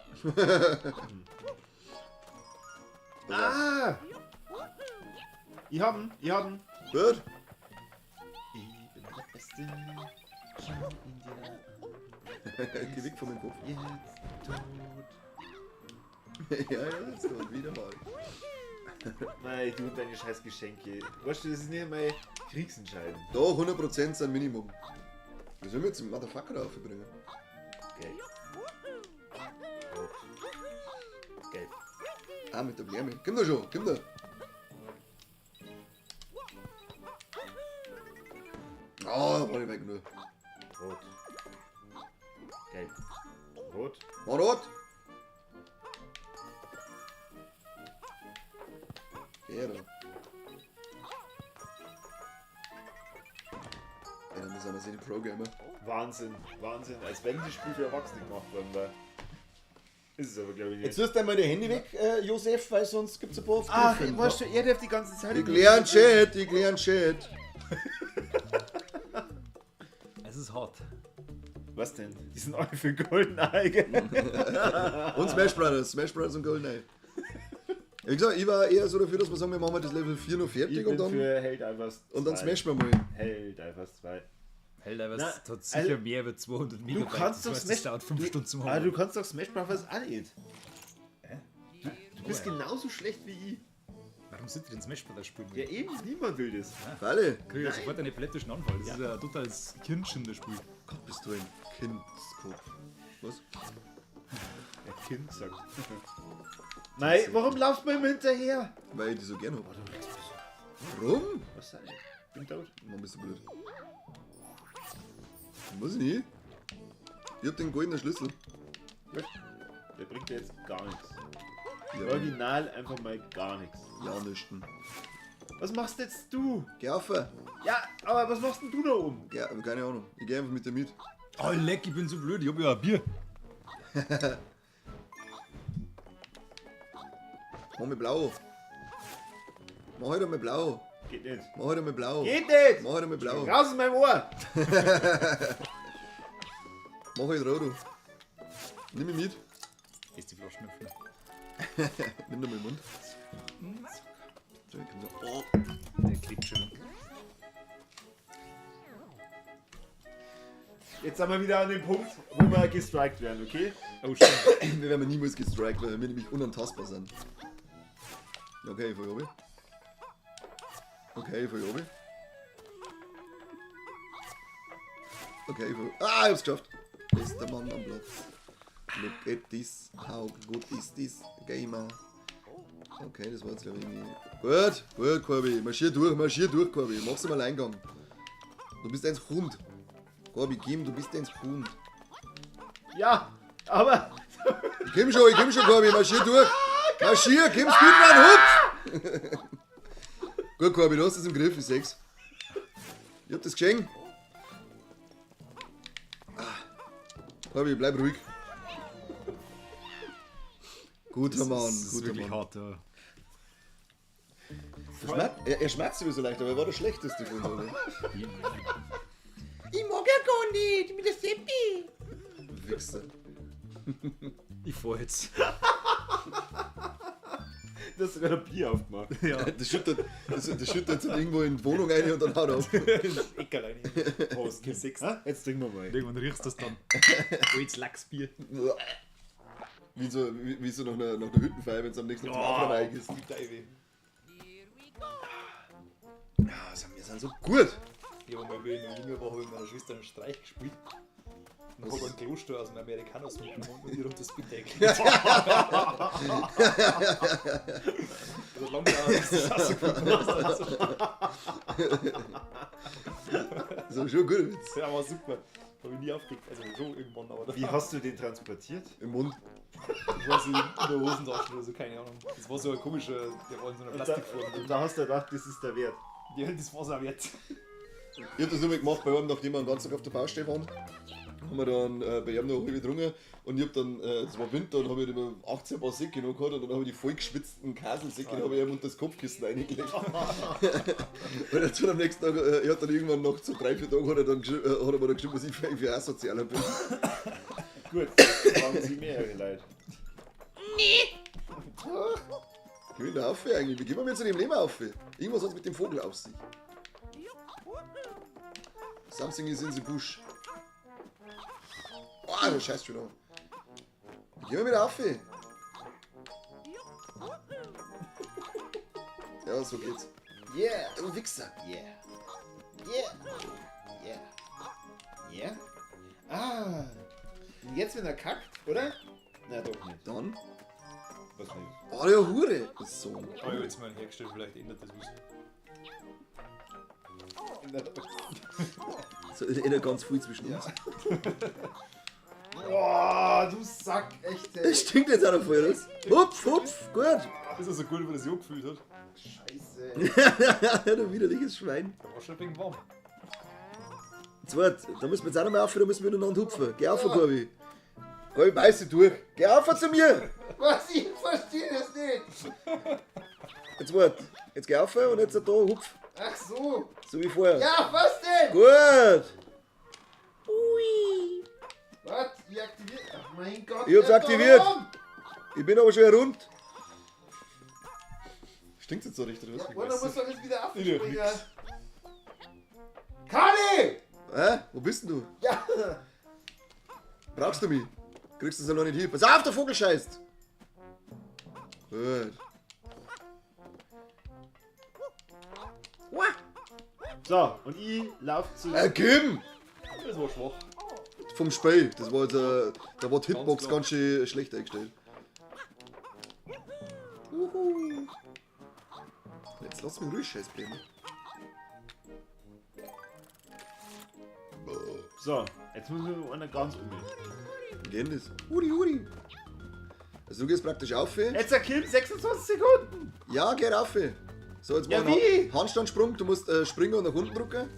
Speaker 1: Ah! Ich hab ihn, ich hab ihn.
Speaker 3: Gut.
Speaker 1: Ich bin der Beste. Schau ihn dir an.
Speaker 3: Geh weg von meinem Kopf.
Speaker 1: Jetzt tot.
Speaker 3: Ja, ja, jetzt kommt wieder mal.
Speaker 1: Nein, du und deine scheiß Geschenke. Weißt du, das ist nicht einmal kriegsentscheidend.
Speaker 3: Da, 100% sind Minimum. Wie sollen wir jetzt den Motherfucker da aufbringen?
Speaker 1: Gelb. Rot. Gelb.
Speaker 3: Ah, mit der Bläme. Komm da schon, komm da. Ah, war nicht weit genug.
Speaker 1: Rot. Gelb. Rot.
Speaker 3: War rot! Geh da. Ja, dann sind wir die Pro-Gamer.
Speaker 1: Wahnsinn, Wahnsinn. Als wenn das Spiel für Erwachsene gemacht worden wäre. Ist es aber, glaube ich, nicht.
Speaker 3: Jetzt tust du einmal dein Handy weg, Josef, weil sonst gibt's ein paar
Speaker 1: Ach,
Speaker 3: Aufgriffe.
Speaker 1: weißt du, er darf die ganze Zeit.
Speaker 3: Ich lerne Chat, ich lerne Chat.
Speaker 4: Es ist hart.
Speaker 1: Was denn? Die sind alle für GoldenEye. gell?
Speaker 3: Und Smash Brothers, Smash Brothers und GoldenEye. Wie gesagt, ich war eher so dafür, dass wir sagen, wir machen das Level 4 noch fertig
Speaker 1: Ich
Speaker 3: und
Speaker 1: bin
Speaker 3: dann,
Speaker 1: für Helldivers
Speaker 3: und dann
Speaker 1: 2.
Speaker 3: smashen wir mal.
Speaker 1: Helldivers 2.
Speaker 4: Helldivers
Speaker 1: Na,
Speaker 4: hat sicher
Speaker 1: also,
Speaker 4: mehr über 200
Speaker 1: Du
Speaker 4: Megabyte.
Speaker 1: kannst doch
Speaker 4: das heißt,
Speaker 1: Smash...
Speaker 4: Das dauert 5 Stunden zum
Speaker 1: Ah,
Speaker 4: Holen.
Speaker 1: du kannst doch Smash Brothers auch nicht. Du bist genauso schlecht wie ich.
Speaker 4: Warum sind die denn Smash Brothers spielen?
Speaker 1: Ja, eben, niemand will das.
Speaker 3: Falle.
Speaker 4: Krieg ich ja sofort einen epileptischen Anfall. Das ist ja ein totales Hirnschinderspiel.
Speaker 3: Gott, bist du ein Kindskopf. Was?
Speaker 1: Der Kind sagt. Nein, warum laufst du mir immer hinterher?
Speaker 3: Weil ich die so gern hab. Warum?
Speaker 1: Was denn? Ich bin tot.
Speaker 3: Mann, bist du blöd. Muss ich nicht. Ich hab den goldenen Schlüssel.
Speaker 1: Gut. Der bringt dir jetzt gar nichts.
Speaker 3: Ja,
Speaker 1: Original einfach mal gar nichts.
Speaker 3: ja nischten.
Speaker 1: Was machst jetzt du?
Speaker 3: Geh auf.
Speaker 1: Ja, aber was machst denn du da oben?
Speaker 3: Geh, keine Ahnung. Ich geh einfach mit dir mit.
Speaker 4: Oh, leck, ich bin so blöd. Ich hab ja ein Bier.
Speaker 3: Mach mir blau. Mach heute mal blau.
Speaker 1: Geht nicht.
Speaker 3: Mach heute mal blau.
Speaker 1: Geht nicht!
Speaker 3: Mach heute mal blau.
Speaker 1: Raus aus meinem Ohr!
Speaker 3: Mach heute rot. du. Nimm mich mit.
Speaker 4: Ist die Flaschen öffnen.
Speaker 3: Nimm doch mal den Mund. So, komm so. Oh.
Speaker 4: Der klebt schon.
Speaker 1: Jetzt sind wir wieder an dem Punkt, wo wir gestrikt werden, okay?
Speaker 4: Oh, stimmt.
Speaker 3: Wir werden niemals gestrikt, weil wir nämlich unantastbar sind. Okay, ich fahr runter. Okay, ich fahr runter. Okay, ich fahr. Ah, ich hab's geschafft. Bester Mann am Platz. Look at this, how good is this gamer? Okay, das war jetzt glaube ich irgendwie. Gut, gut, Corby. Marschier durch, Corby. Mach's mal Eingang. Du bist ein Hund. Corby, Kim, du bist ein Hund.
Speaker 1: Ja, aber
Speaker 3: Ich komm schon, Corby, marschier durch. Marschier, komm, Speedrun, hupf! Gut, Corby, du hast es im Griff, ich seh's. Ich hab das geschenkt. Ah. Corby, bleib ruhig. Guter Mann,
Speaker 4: Das ist
Speaker 3: guter
Speaker 4: wirklich
Speaker 3: Mann.
Speaker 4: hart, ja.
Speaker 3: Er schmerzt sowieso leicht, aber er war der schlechteste von uns, oder?
Speaker 5: Ich mag ja gar nicht, ich bin der Seppi.
Speaker 3: Wichser.
Speaker 4: Ich fahr jetzt.
Speaker 1: du hast sogar ein Bier aufgemacht.
Speaker 4: Ja.
Speaker 3: Das schüttet, das schüttet jetzt irgendwo in die Wohnung rein und dann haut er auf.
Speaker 4: Eckerl rein.
Speaker 1: Prost. Jetzt trinken wir mal.
Speaker 4: Irgendwann riechst du das dann. Altes Lachsbier.
Speaker 3: Wie so, wie so nach einer Hüttenfeier, wenn es am nächsten Tag zum Aufräumen reingehst. Ja, also wir sind so gut.
Speaker 4: Ich habe mal, wie ich noch jünger war, habe ich mit meiner Schwester einen Streich gespielt. Und habe einen Kloster aus dem Amerikanos mitgenommen und ihr unter das Bett eingelegt. Das hat lange gedauert, bis das rausgekommen ist.
Speaker 3: Das ist aber schon ein guter Witz.
Speaker 4: Ja, war super. Habe ich nie aufgekriegt. Also so irgendwann, aber
Speaker 1: Wie hast du den transportiert?
Speaker 3: Im Mund.
Speaker 4: Ich weiß nicht, in der Hosentasche oder so, keine Ahnung. Das war so ein komischer, der war in so einer
Speaker 1: Und da,
Speaker 4: Plastikform.
Speaker 1: und da hast du gedacht, das ist der Wert.
Speaker 4: Ja, das war's auch wert.
Speaker 3: Ich hab das nur mal gemacht bei einem, nachdem wir den ganzen Tag auf der Baustelle waren. Haben wir dann bei ihm noch halb getrunken und ich hab dann, es war Winter und habe ich immer 18 Paar Säcke noch gehabt und dann habe ich die voll geschwitzten Kaselsäcke hab ich ihm unter das Kopfkissen reingelegt. Und jetzt am nächsten Tag, er hat dann irgendwann nach so 3, 4 Tagen hat er dann hat er mir dann geschrieben, was ich für asozialer bin.
Speaker 1: Gut, fragen Sie mehrere Leute.
Speaker 3: Komm Wie will da auf eigentlich? Wie gehen wir zu dem Leben auf? Irgendwas hat's mit dem Vogel auf sich. Something is in the bush. Oh, der scheißt schon an. Wie gehen wir wieder auf? Ja, so geht's.
Speaker 1: Yeah.
Speaker 3: Du Wichser.
Speaker 1: Yeah. Yeah. Yeah. Yeah. Ah. Und jetzt, wenn er kackt, oder? Na doch nicht.
Speaker 3: Dann.
Speaker 1: Was nicht?
Speaker 3: Oh, der Hure. So.
Speaker 4: Oh, ich hab jetzt mal hergestellt, vielleicht ändert das was.
Speaker 3: So, erinnert ganz viel zwischen uns.
Speaker 1: Boah, du Sack, echt, ey.
Speaker 3: Das stinkt jetzt auch noch voll, oder? Hupf, hupf, gut.
Speaker 4: Ist das so gut, wie das Jo gefühlt hat?
Speaker 1: Scheiße.
Speaker 3: Du widerliches Schwein.
Speaker 4: Da war schon ein wenig warm.
Speaker 3: Zweit, da müssen wir jetzt auch noch mal auf, da müssen wir miteinander hupfen. Geh auf, Corby. Corby, beiß dich durch. Geh auf zu mir.
Speaker 1: Was? Ich verstehe das nicht.
Speaker 3: Jetzt wart. Jetzt geh auf und jetzt da hupf.
Speaker 1: Ach so.
Speaker 3: So wie vorher.
Speaker 1: Ja, was denn?
Speaker 3: Gut.
Speaker 1: Was? Wie aktiviert? Ach mein Gott.
Speaker 3: Ich hab's
Speaker 1: der ist
Speaker 3: aktiviert.
Speaker 1: doch rum.
Speaker 3: Ich bin aber schon rund. Stinkt's jetzt so richtig, oder was?
Speaker 1: Und dann muss doch jetzt wieder
Speaker 4: Ich
Speaker 1: abspringen. Kali!
Speaker 3: Hä? Wo bist denn du?
Speaker 1: Ja.
Speaker 3: Brauchst du mich? Kriegst du es ja noch nicht hin. Pass auf, der Vogel scheißt! Gut. Wah.
Speaker 1: So, und ich lauf zu.
Speaker 3: Kim!
Speaker 4: Das war schwach.
Speaker 3: Vom Spiel. Das war jetzt, da war die Hitbox
Speaker 4: Ganz klar.
Speaker 3: ganz schön schlecht eingestellt. Uhu. Jetzt lass mich ruhig, Scheißblämme.
Speaker 1: So, jetzt müssen wir einer ganz um.
Speaker 3: Wie geht denn das? Uri, uri. Also du gehst praktisch auf.
Speaker 1: Jetzt erkillt 26 Sekunden.
Speaker 3: Ja, geh rauf. So, jetzt
Speaker 1: Ja,
Speaker 3: mach einen
Speaker 1: wie?
Speaker 3: Handstandsprung. Du musst springen und nach unten drücken.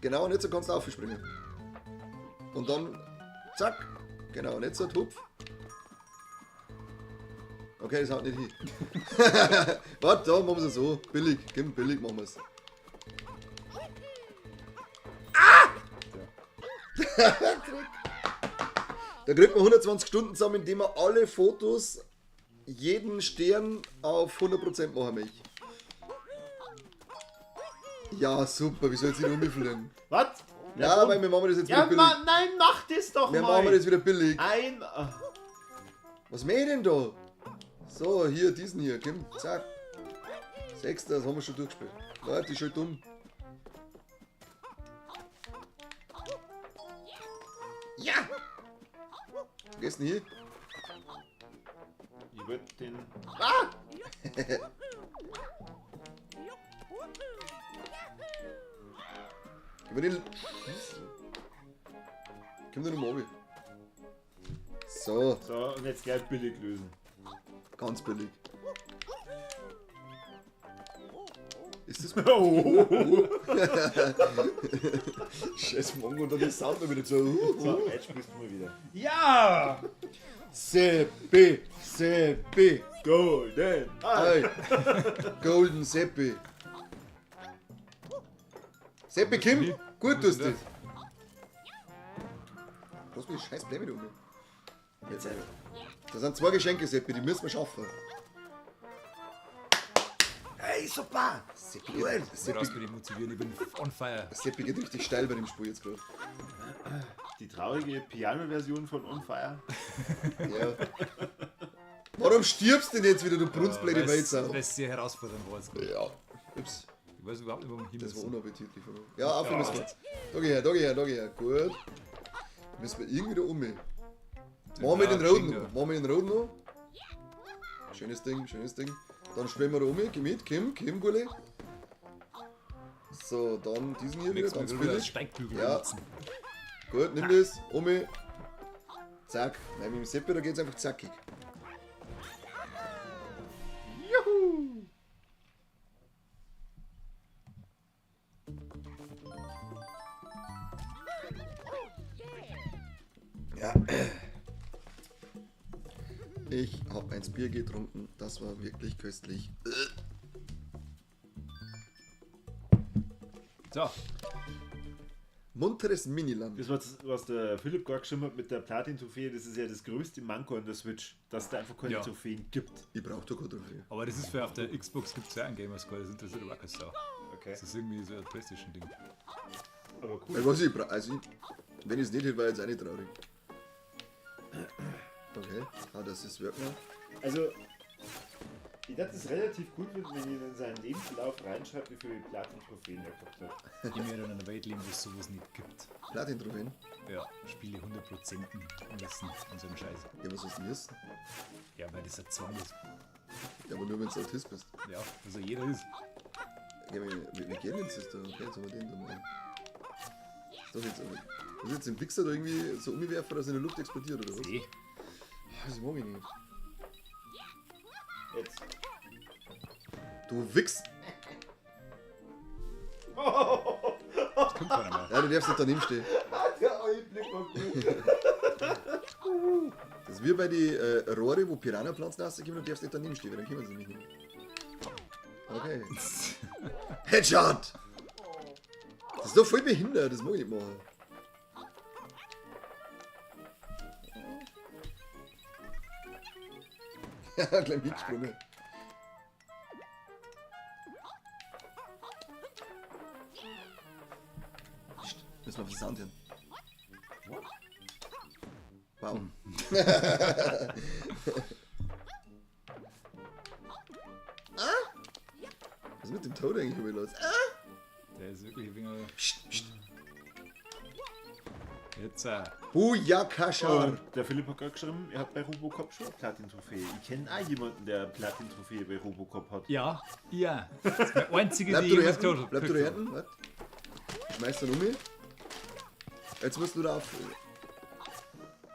Speaker 3: Genau, und jetzt kannst du aufspringen. Und dann, zack. Genau, und jetzt hupf. Okay, das haut nicht hin. Warte, da machen wir es so. Billig, komm, billig machen wir es. Ah! Da kriegt man 120 Stunden zusammen, indem man alle Fotos, jeden Stern auf 100% machen möchte. Ja, super, wie soll ich denn umfliegen?
Speaker 1: Was?
Speaker 3: Ja, weil wir machen das jetzt
Speaker 1: Ja,
Speaker 3: wieder billig.
Speaker 1: ma, nein, mach das doch
Speaker 3: Wir
Speaker 1: mal.
Speaker 3: machen das wieder billig.
Speaker 1: Ein.
Speaker 3: Was mach ich denn da? So, hier, diesen hier, komm, zack. Sechster, das haben wir schon durchgespielt. Leute, ist schon dumm. Ja! Wo gehst du denn hier?
Speaker 1: Ich würd den.
Speaker 3: Gib mir den. Komm da nochmal runter. So,
Speaker 1: So, und jetzt gleich billig lösen.
Speaker 3: ganz billig. Ist das.
Speaker 1: Oh.
Speaker 3: Scheiß Mongo und dann der Sound noch wieder so.
Speaker 1: So, jetzt spielst du mal wieder.
Speaker 4: Ja!
Speaker 3: Seppi, Seppi,
Speaker 1: Golden.
Speaker 3: Ey. Golden Seppi. Seppi Kim, gut tust du das. Lass mich die scheiß Blämme um. Jetzt. Das sind zwei Geschenke, Seppi, die müssen wir schaffen. Ey, super! Seppi, geht,
Speaker 4: Du
Speaker 3: Seppi,
Speaker 4: brauchst mich nicht motivieren, ich bin on fire.
Speaker 3: Seppi geht richtig steil bei dem Spiel jetzt gerade.
Speaker 1: Die traurige Piano-Version von On Fire.
Speaker 3: Ja. Warum stirbst du denn jetzt wieder, du brunstblöde Wälzer?
Speaker 4: Weil es sehr herausfordernd war. jetzt gerade.
Speaker 3: Ja. Ups.
Speaker 4: Ich weiß überhaupt nicht, wo wir hin
Speaker 3: Das war
Speaker 4: müssen.
Speaker 3: unappetitlich von mir. Ja, auf müssen wir. Da geh her, da geh her, da geh her. Gut. Müssen wir irgendwie da um. Machen wir den roten noch. Machen wir den roten noch. Schönes Ding, schönes Ding. Dann spielen wir da um. Geh mit, Kim, Kim, Gulli. So, dann diesen hier wieder,
Speaker 4: Nächstes Mal
Speaker 3: ganz
Speaker 4: wieder als
Speaker 3: billig.
Speaker 4: Steigbügel
Speaker 3: Ja.
Speaker 4: benutzen.
Speaker 3: Gut, nimm das, um. Zack. Nein, mit dem Seppi, da geht's einfach zackig.
Speaker 1: Juhu!
Speaker 3: Ja. Ich habe eins Bier getrunken, das war wirklich köstlich.
Speaker 4: So.
Speaker 3: Munteres Miniland.
Speaker 1: Das, was der Philipp gerade geschrieben hat mit der Platin-Trophäe, das ist ja das größte Manko an der Switch, dass da einfach keine
Speaker 4: Ja.
Speaker 1: Trophäen gibt.
Speaker 3: Ich brauche doch keine Trophäe.
Speaker 4: Aber das ist für auf der Xbox gibt es ja einen Gamerscore, das interessiert aber auch keine Sau.
Speaker 1: Okay.
Speaker 4: Das ist irgendwie so ein Playstation-Ding.
Speaker 1: Aber cool.
Speaker 3: Ich weiß nicht, ich brauch, also ich, wenn ich es nicht hätte, wäre ich jetzt auch nicht traurig. Okay, ah, das ist wirklich.
Speaker 1: Also, ich dachte, es relativ gut wird, wenn jemand in seinen Lebenslauf reinschreibt, wie viele Platin-Trophäen er gehabt hat.
Speaker 4: Ich möchte in einer Welt leben, wo es sowas nicht gibt.
Speaker 3: Platin-Trophäen.
Speaker 4: Ja, Spiele 100% müssen und so einen Scheiß.
Speaker 3: Ja, was sollst du denn wissen?
Speaker 4: Ja, weil das ein Zwang ist.
Speaker 3: Ja, aber nur wenn du Autist bist.
Speaker 4: Ja, also jeder ist.
Speaker 3: Ja, wie geht denn das da? Okay, jetzt haben wir den da mal. Ist doch jetzt, ist jetzt den Wichser da irgendwie so umwerfen, dass er in der Luft explodiert, oder was?
Speaker 4: Eh.
Speaker 3: Das mag ich nicht.
Speaker 1: Jetzt.
Speaker 3: Du Wichs!
Speaker 4: Das kommt keiner mehr.
Speaker 3: Ja, du darfst nicht daneben stehen.
Speaker 1: Der Augenblick war gut.
Speaker 3: Das ist wie bei den Rohre, wo Piranha-Pflanzen rauskommen, du darfst nicht daneben stehen, weil dann kommen sie nicht mehr. Okay. Headshot! Das ist doch voll behindert, das mag ich nicht machen. Ja, gleich mitgesprungen. Psst, müssen wir auf den Sound hören. Wow. Ah? Was ist mit dem Toad eigentlich über los? Ah!
Speaker 4: Der ist wirklich wegen.
Speaker 3: Psst, psst.
Speaker 4: Jetzt.
Speaker 3: Booyakashar.
Speaker 1: Und der Philipp hat gerade geschrieben, er hat bei Robocop schon eine Platin-Trophäe. Ich kenne auch jemanden, der eine Platin-Trophäe bei Robocop hat.
Speaker 4: Ja, ja. Das ist meine einzige,
Speaker 3: Bleib
Speaker 4: die
Speaker 3: du
Speaker 4: ich
Speaker 3: da
Speaker 4: jemals
Speaker 3: hinten.
Speaker 4: gehabt
Speaker 3: Bleib du da hinten. Warte. Schmeiß dann um mich. Jetzt musst du da auf.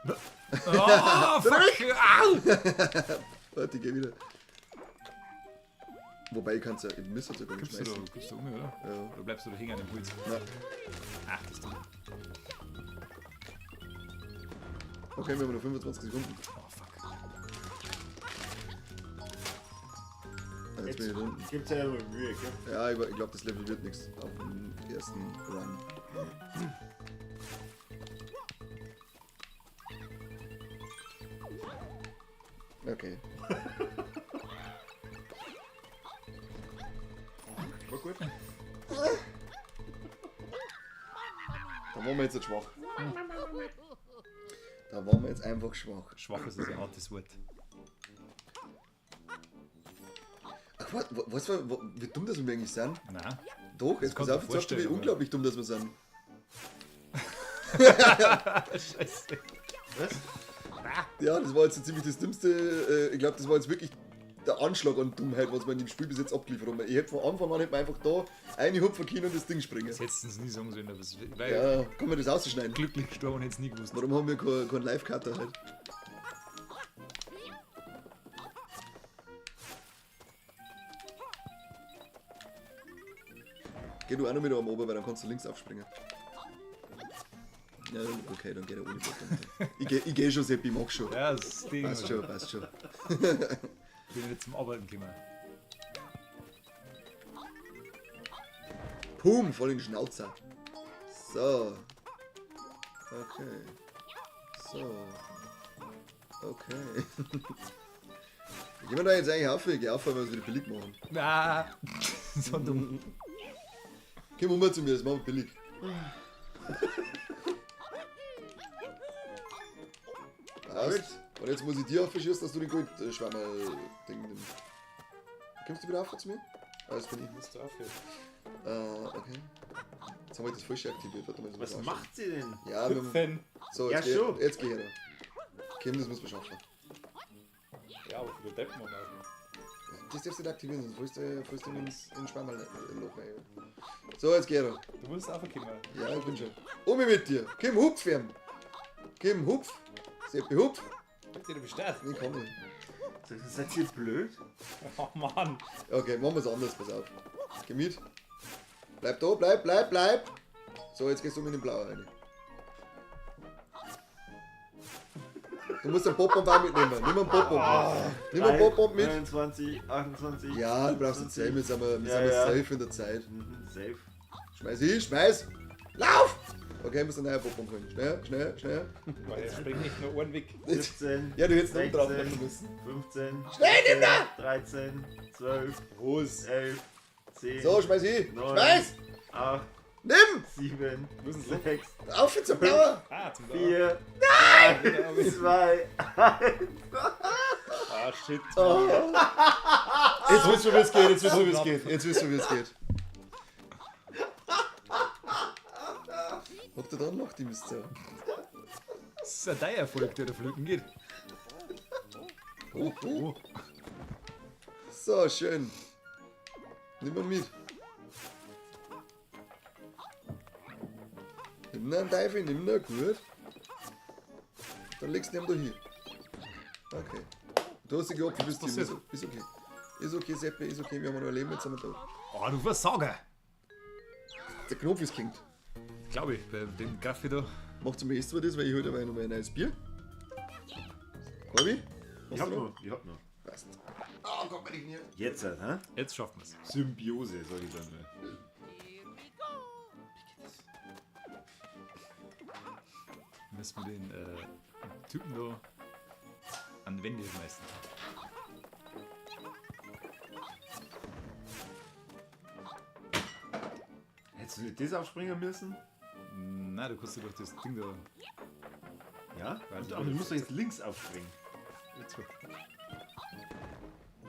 Speaker 4: Oh, fuck! Au!
Speaker 3: Warte, ich geh wieder. Wobei, ich kann's ja. Ich müsste sogar nicht
Speaker 4: Gibst du da,
Speaker 3: schmeißen.
Speaker 4: gibst du um, oder?
Speaker 3: Ja.
Speaker 4: Oder bleibst du da hängen an dem Holz?
Speaker 3: Nein.
Speaker 4: Ach, das ist dumm.
Speaker 3: Okay, wir haben noch 25 Sekunden.
Speaker 4: Oh, fuck.
Speaker 3: Ah, jetzt bin ich da unten.
Speaker 1: Gibt's ja immer Mühe, gell?
Speaker 3: Ja, ich glaube, das Level wird nichts auf dem ersten Run. Okay.
Speaker 1: War gut.
Speaker 3: Da waren wir jetzt nicht schwach. Da waren wir jetzt einfach schwach.
Speaker 4: Schwach ist ein hartes Wort.
Speaker 3: Ach, was, wie dumm das wir eigentlich sind?
Speaker 4: Nein.
Speaker 3: Doch, jetzt
Speaker 4: kannst
Speaker 3: pass
Speaker 4: du
Speaker 3: auf, jetzt sagst du, wie
Speaker 4: vorstellen, aber-
Speaker 3: unglaublich dumm das wir sind.
Speaker 4: Scheiße.
Speaker 1: Was?
Speaker 3: Ja, das war jetzt so ziemlich das Dümmste. Ich glaube, das war jetzt wirklich der Anschlag an Dummheit, was wir in dem Spiel bis jetzt abgeliefert haben. Ich hätte von Anfang an hätte man einfach da eine hupfen können und das Ding springen.
Speaker 4: Das hättest du uns nie sagen sollen, aber es war
Speaker 3: Ja, kann man das ausschneiden?
Speaker 4: glücklich gestorben und hättest nie gewusst.
Speaker 3: Warum haben wir keinen Live-Cutter halt? Geh du auch noch mit am oben, weil dann kannst du links aufspringen. Ja, okay, dann geht er ohne Bottom. Ich geh schon, Seppi, mach schon.
Speaker 4: Ja, das Ding.
Speaker 3: Passt schon, passt schon.
Speaker 4: Bin ich nicht zum Arbeiten gekommen.
Speaker 3: Pum, voll in den Schnauzer. So. Okay. So. Okay. Gehen wir da jetzt eigentlich auf? Ich geh auf, weil wir es wieder billig machen.
Speaker 4: Ah, so dumm.
Speaker 3: Komm um zu mir, das machen wir billig. Passt. Und jetzt muss ich dir aufschießen, dass du den Goldschwammerl-Ding nimmst. Kommst du wieder auf zu mir? Ah, das bin ich.
Speaker 2: Musst du aufhören.
Speaker 3: Okay. Jetzt haben wir das falsche aktiviert. Warte mal, das muss
Speaker 1: Was
Speaker 3: ich
Speaker 1: macht sie denn?
Speaker 3: Ja, wir haben,
Speaker 2: Hüpfen.
Speaker 3: so, jetzt,
Speaker 1: Ja,
Speaker 3: geh,
Speaker 1: schon.
Speaker 3: jetzt geh her. Kim, das muss man schaffen.
Speaker 2: Ja, aber für den Deppen mal.
Speaker 3: Das darfst du nicht aktivieren, sonst fällst du ins Schwammerl-Loch rein. So, jetzt geh her.
Speaker 2: Du musst aufkommen.
Speaker 3: Ja, ich bin schon. Um mit dir. Kim, hupf ihm. Kim, hupf. Seppi, hupf.
Speaker 2: Bitte, du bist das.
Speaker 3: Ich kann nicht.
Speaker 1: Seid ihr blöd?
Speaker 2: Oh Mann.
Speaker 3: Okay, machen wir es anders, pass auf. Geh mit. Bleib da, bleib, bleib, bleib. So, jetzt gehst du mit dem Blauen rein. Du musst den Popbomb auch mitnehmen. Nimm einen Popbomb mit. Nimm einen Popbomb mit.
Speaker 1: 29, 28.
Speaker 3: Ja, du brauchst nicht zählen, wir sind, wir
Speaker 1: Ja,
Speaker 3: sind
Speaker 1: ja.
Speaker 3: safe in der Zeit.
Speaker 1: Mhm, safe.
Speaker 3: Schmeiß hin, schmeiß! Lauf! Okay, müssen einen neuen Bonbon holen. Schnell, schnell, schnell.
Speaker 4: Jetzt spring nicht nur einen weg.
Speaker 1: 17,
Speaker 3: Ja, du hättest noch drauf
Speaker 1: 16,
Speaker 3: müssen.
Speaker 1: 15,
Speaker 3: Schnell, nimm da!
Speaker 1: 13, 12,
Speaker 4: Was?
Speaker 1: 11, 10,
Speaker 3: So, schmeiß hin.
Speaker 1: Neun.
Speaker 3: Schmeiß!
Speaker 1: 8,
Speaker 3: Nimm!
Speaker 1: 7,
Speaker 4: Müssen Sie
Speaker 1: 6,
Speaker 3: Auf zum Blauer!
Speaker 4: Ah, zum
Speaker 1: 4, 3, 2,
Speaker 4: Ah, shit.
Speaker 3: Jetzt wissen wir, wie es geht, jetzt wissen wir, wie es geht. Jetzt wissen wir, wie es geht. Habt ihr dann noch die Mist?
Speaker 4: Das ist ja dein Erfolg, der da flöten geht.
Speaker 3: Oh, oh. So, schön. Nimm mal mit. Nimm einen Teufel, nimm ihn, gut. Dann legst du ihn da hin. Okay. Du hast dich geopfert, bist
Speaker 4: Was
Speaker 3: du.
Speaker 4: passiert?
Speaker 3: Ist okay. Ist okay, Seppe, ist okay, wir haben noch ein Leben, jetzt sind wir da.
Speaker 4: Oh, du Versager.
Speaker 3: Der Knopf ist gehängt.
Speaker 4: Glaube ich, bei dem Kaffee da.
Speaker 3: Macht zum ersten Mal das, weil ich heute noch mal ein neues Bier. Corby?
Speaker 1: Ich hab noch, ich hab noch.
Speaker 3: Passt. Oh Gott, bin ich nie.
Speaker 1: Jetzt, hä?
Speaker 4: Jetzt schaffen wir's.
Speaker 1: Symbiose, sag ich dann. mal.
Speaker 4: Müssen wir den Typen da an die Wände schmeißen.
Speaker 1: Hättest du nicht das aufspringen müssen?
Speaker 4: Na, du kannst dir doch das Ding da.
Speaker 1: Ja?
Speaker 4: Weiß ich
Speaker 1: Aber du
Speaker 4: nicht.
Speaker 1: musst doch jetzt links aufspringen.
Speaker 4: Jetzt so.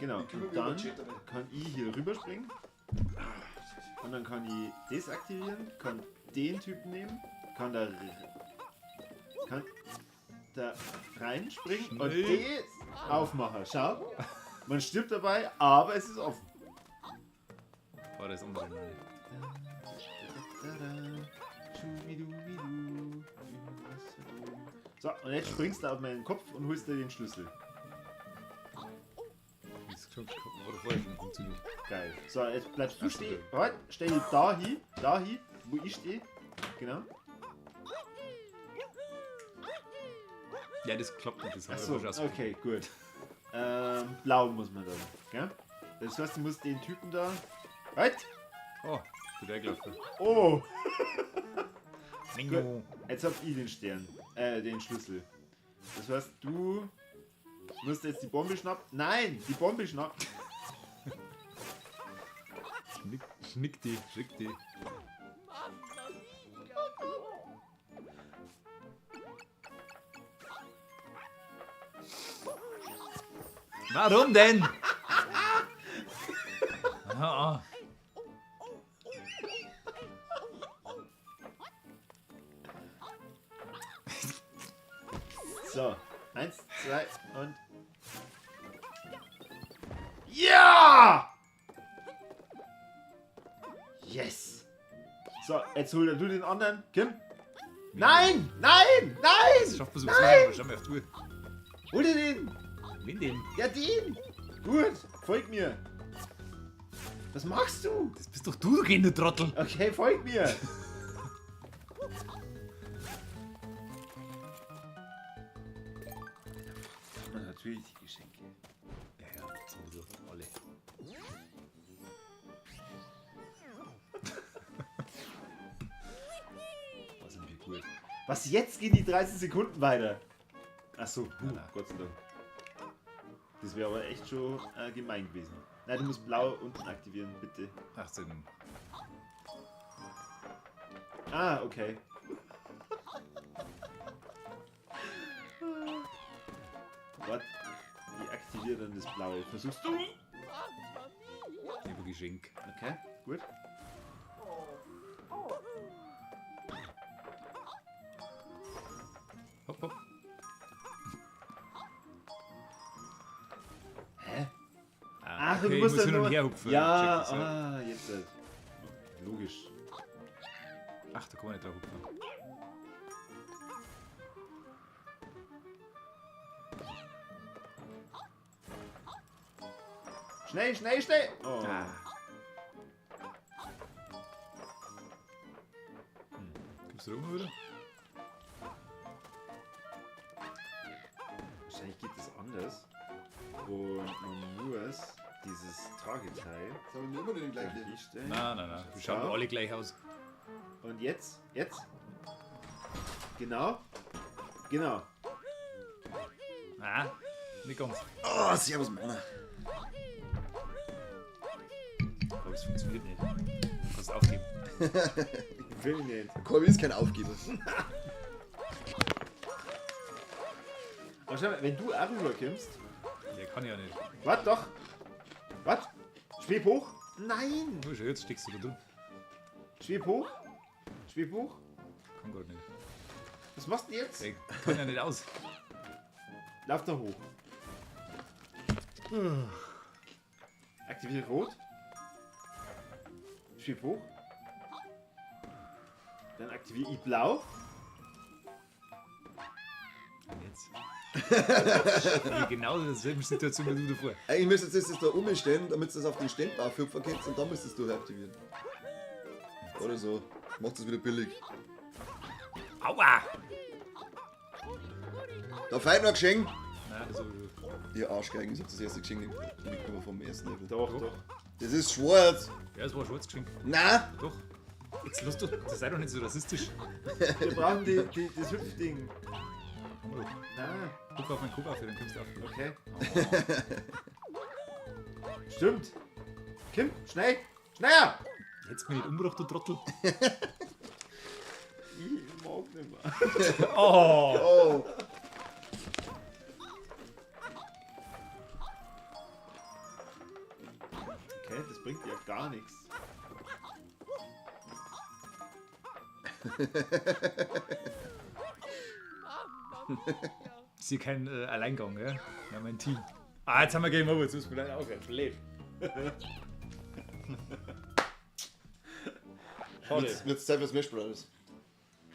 Speaker 1: Genau.
Speaker 3: kümmere
Speaker 1: Und
Speaker 3: mich um
Speaker 1: dann
Speaker 3: den Chat, aber-
Speaker 1: kann ich hier rüberspringen. Und dann kann ich das aktivieren, kann den Typen nehmen, kann da reinspringen und
Speaker 4: Schnell.
Speaker 1: das aufmachen. Schau, man stirbt dabei, aber es ist offen.
Speaker 4: Oh, das andere noch nicht.
Speaker 1: So, und jetzt springst du auf meinen Kopf und holst dir den Schlüssel.
Speaker 4: Das hat vorher schon funktioniert.
Speaker 1: Geil. So, jetzt bleibst du stehen. Halt, stell dich da hin, wo ich stehe. Genau.
Speaker 4: Ja, das klappt nicht. Das haben
Speaker 1: Achso,
Speaker 4: wir schon
Speaker 1: okay, gut. Blau muss man dann, gell? Das heißt, du musst den Typen da. Halt!
Speaker 4: Oh, bin weggelaufen.
Speaker 1: Oh!
Speaker 4: Menno.
Speaker 1: Jetzt hab ich den Stern. Den Schlüssel. Das heißt, du musst jetzt die Bombe schnappen. Nein! Die Bombe schnappen!
Speaker 4: Schnick die, schnick die. Warum denn? Ah, ah.
Speaker 1: So, 1, 2 und. Ja! Yes! So, jetzt hol du den anderen. Kim? Nein! Nein!
Speaker 4: Das
Speaker 1: Nein!
Speaker 4: schafft man sowieso nicht, aber schau mal auf die Uhr.
Speaker 1: Hol dir den!
Speaker 4: Wen denn?
Speaker 1: Ja, den! Gut, folg mir! Was machst du?
Speaker 4: Das bist doch du, du Trottel.
Speaker 1: Okay, folg mir! Natürlich die Geschenke.
Speaker 4: Ja, ja, sowieso. Alle. Was sind wir gut.
Speaker 1: Was, jetzt gehen die 30 Sekunden weiter? Achso,
Speaker 4: Na, na.
Speaker 1: Gott sei Dank. Das wäre aber echt schon gemein gewesen. Nein, du musst blau unten aktivieren, bitte.
Speaker 4: 18.
Speaker 1: Ah, okay. Warte, ich aktiviere dann das Blaue. Versuchst du?
Speaker 4: Lieber Geschenk.
Speaker 1: Okay, gut.
Speaker 4: Hopp, hopp.
Speaker 1: Hä?
Speaker 4: Ah,
Speaker 1: Ach,
Speaker 4: okay,
Speaker 1: du
Speaker 4: ich
Speaker 1: musst
Speaker 4: muss
Speaker 1: dann
Speaker 4: hin und
Speaker 1: nur-
Speaker 4: her hupfen.
Speaker 1: Ja,
Speaker 4: Check das, ja.
Speaker 1: ah, jetzt. halt. Logisch.
Speaker 4: Ach, da kann man nicht drauf hupfen.
Speaker 1: Schnell, schnell, schnell! Oh.
Speaker 4: Ah. Kommst du da oben wieder?
Speaker 1: Wahrscheinlich geht das anders. Und man muss dieses Trageteil
Speaker 3: Jetzt haben wir immer den gleichen.
Speaker 1: hinstellen.
Speaker 4: Nein, nein, nein. Wir schauen
Speaker 1: Ja.
Speaker 4: alle gleich aus.
Speaker 1: Und jetzt? Jetzt? Genau. Genau.
Speaker 4: Nein, nicht ganz.
Speaker 3: Oh, servus, Mann.
Speaker 4: Aber es funktioniert nicht. Du kannst aufgeben.
Speaker 1: Ich will nicht.
Speaker 3: Corby ist kein Aufgeber.
Speaker 1: Aber schau mal, wenn du auch rüberkommst.
Speaker 4: Der kann ja nicht.
Speaker 1: Warte doch. Warte. Schweb hoch. Nein.
Speaker 4: Oh, schau, jetzt steckst du da drin.
Speaker 1: Schweb hoch. Schweb hoch.
Speaker 4: Kann gar nicht.
Speaker 1: Was machst du denn jetzt?
Speaker 4: Der kann ja nicht aus.
Speaker 1: Lauf da hoch. Aktiviere rot. Schweb hoch. Dann aktiviere ich blau.
Speaker 4: Und jetzt. Genau dieselbe Situation wie du davor.
Speaker 3: Eigentlich müsstest du das da umstellen, damit du das auf den Ständer aufhüpfen kannst und dann müsstest du aktivieren. Oder so. Macht das wieder billig.
Speaker 4: Aua!
Speaker 3: Da fehlt noch ein Geschenk.
Speaker 4: Nein, das hab ich schon.
Speaker 3: Ihr Arschgeigen, ich hab das erste Geschenk nicht mitgenommen vom ersten Level.
Speaker 1: Doch, doch.
Speaker 3: Das ist schwarz.
Speaker 4: Ja, das war ein schwarzes Geschenk.
Speaker 3: Nein!
Speaker 4: Doch. Jetzt lass doch, das sei doch nicht so rassistisch.
Speaker 1: Wir brauchen das Hüpfding.
Speaker 4: Komm doch.
Speaker 1: Nein.
Speaker 4: Guck auf meinen Kopf auf, dann kommst du auf.
Speaker 1: Okay. Stimmt. Kim, schnell! Schneller!
Speaker 4: Hättest mich nicht umgebracht, du Trottel.
Speaker 1: Ich mag nicht mehr.
Speaker 4: Oh!
Speaker 3: Oh!
Speaker 1: Okay, das bringt ja gar nichts.
Speaker 4: Ist hier kein Alleingang, gell? Wir haben ein Team. Ah, jetzt haben wir Game Over, jetzt müssen wir leider aufhören. Blöd. Schade.
Speaker 3: Jetzt wird's Zeit für Smash Brothers.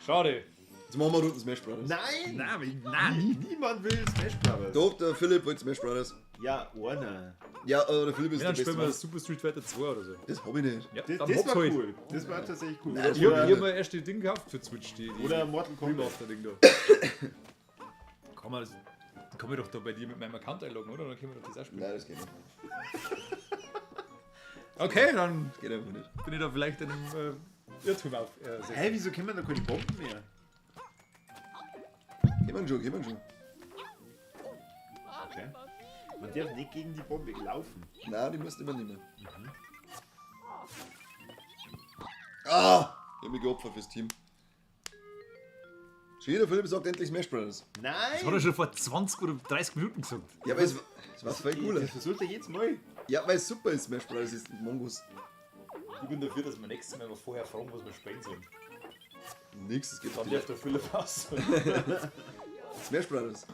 Speaker 4: Schade.
Speaker 3: Jetzt machen wir Runden Smash Brothers.
Speaker 1: Nein!
Speaker 4: Nein, nein.
Speaker 1: Niemand will Smash Brothers.
Speaker 3: Doch, der Philipp wollte Smash Brothers.
Speaker 1: Ja, einer.
Speaker 3: Ja, aber der Philipp ist
Speaker 4: Ja, dann
Speaker 3: der
Speaker 4: spielen
Speaker 3: Beste.
Speaker 4: wir
Speaker 3: Mann.
Speaker 4: Super Street Fighter 2 oder so.
Speaker 3: Das hab ich nicht.
Speaker 4: Ja,
Speaker 1: Das,
Speaker 4: dann
Speaker 1: das
Speaker 4: hopp's
Speaker 1: war
Speaker 4: halt.
Speaker 1: cool. Das war tatsächlich cool.
Speaker 3: Nein, das
Speaker 4: Ich hab,
Speaker 3: war-
Speaker 4: ich hab mir erst die Ding gekauft für Switch, die
Speaker 1: Oder Mortal Kombat.
Speaker 4: Remaster-Ding da. Kann man das, kann man doch da bei dir mit meinem Account einloggen, oder? Dann können wir doch das auch spielen.
Speaker 3: Nein, das geht nicht.
Speaker 4: Okay, dann
Speaker 3: Das geht einfach nicht.
Speaker 4: bin ich da vielleicht in einem Irrtum auf.
Speaker 1: Hä, wieso kennen wir da keine Bomben mehr?
Speaker 3: Geht man schon, geht man schon.
Speaker 1: Okay. Man darf nicht gegen die Bombe laufen.
Speaker 3: Nein, die musst du immer nehmen. Ah! Ich hab mich geopfert fürs Team. Schon wieder Philipp sagt endlich Smash Brothers.
Speaker 1: Nein!
Speaker 4: Das hat er schon vor 20 oder 30 Minuten gesagt.
Speaker 3: Ja, aber es war voll cool.
Speaker 1: Das versucht er jedes Mal.
Speaker 3: Ja, weil es super ist, Smash Brothers ist Mongus.
Speaker 4: Ich bin dafür, dass wir nächstes Mal vorher fragen, was wir spielen sollen.
Speaker 3: Nix, es geht
Speaker 4: Dann
Speaker 3: auf
Speaker 4: darf der Philipp aus.
Speaker 3: Smash Brothers.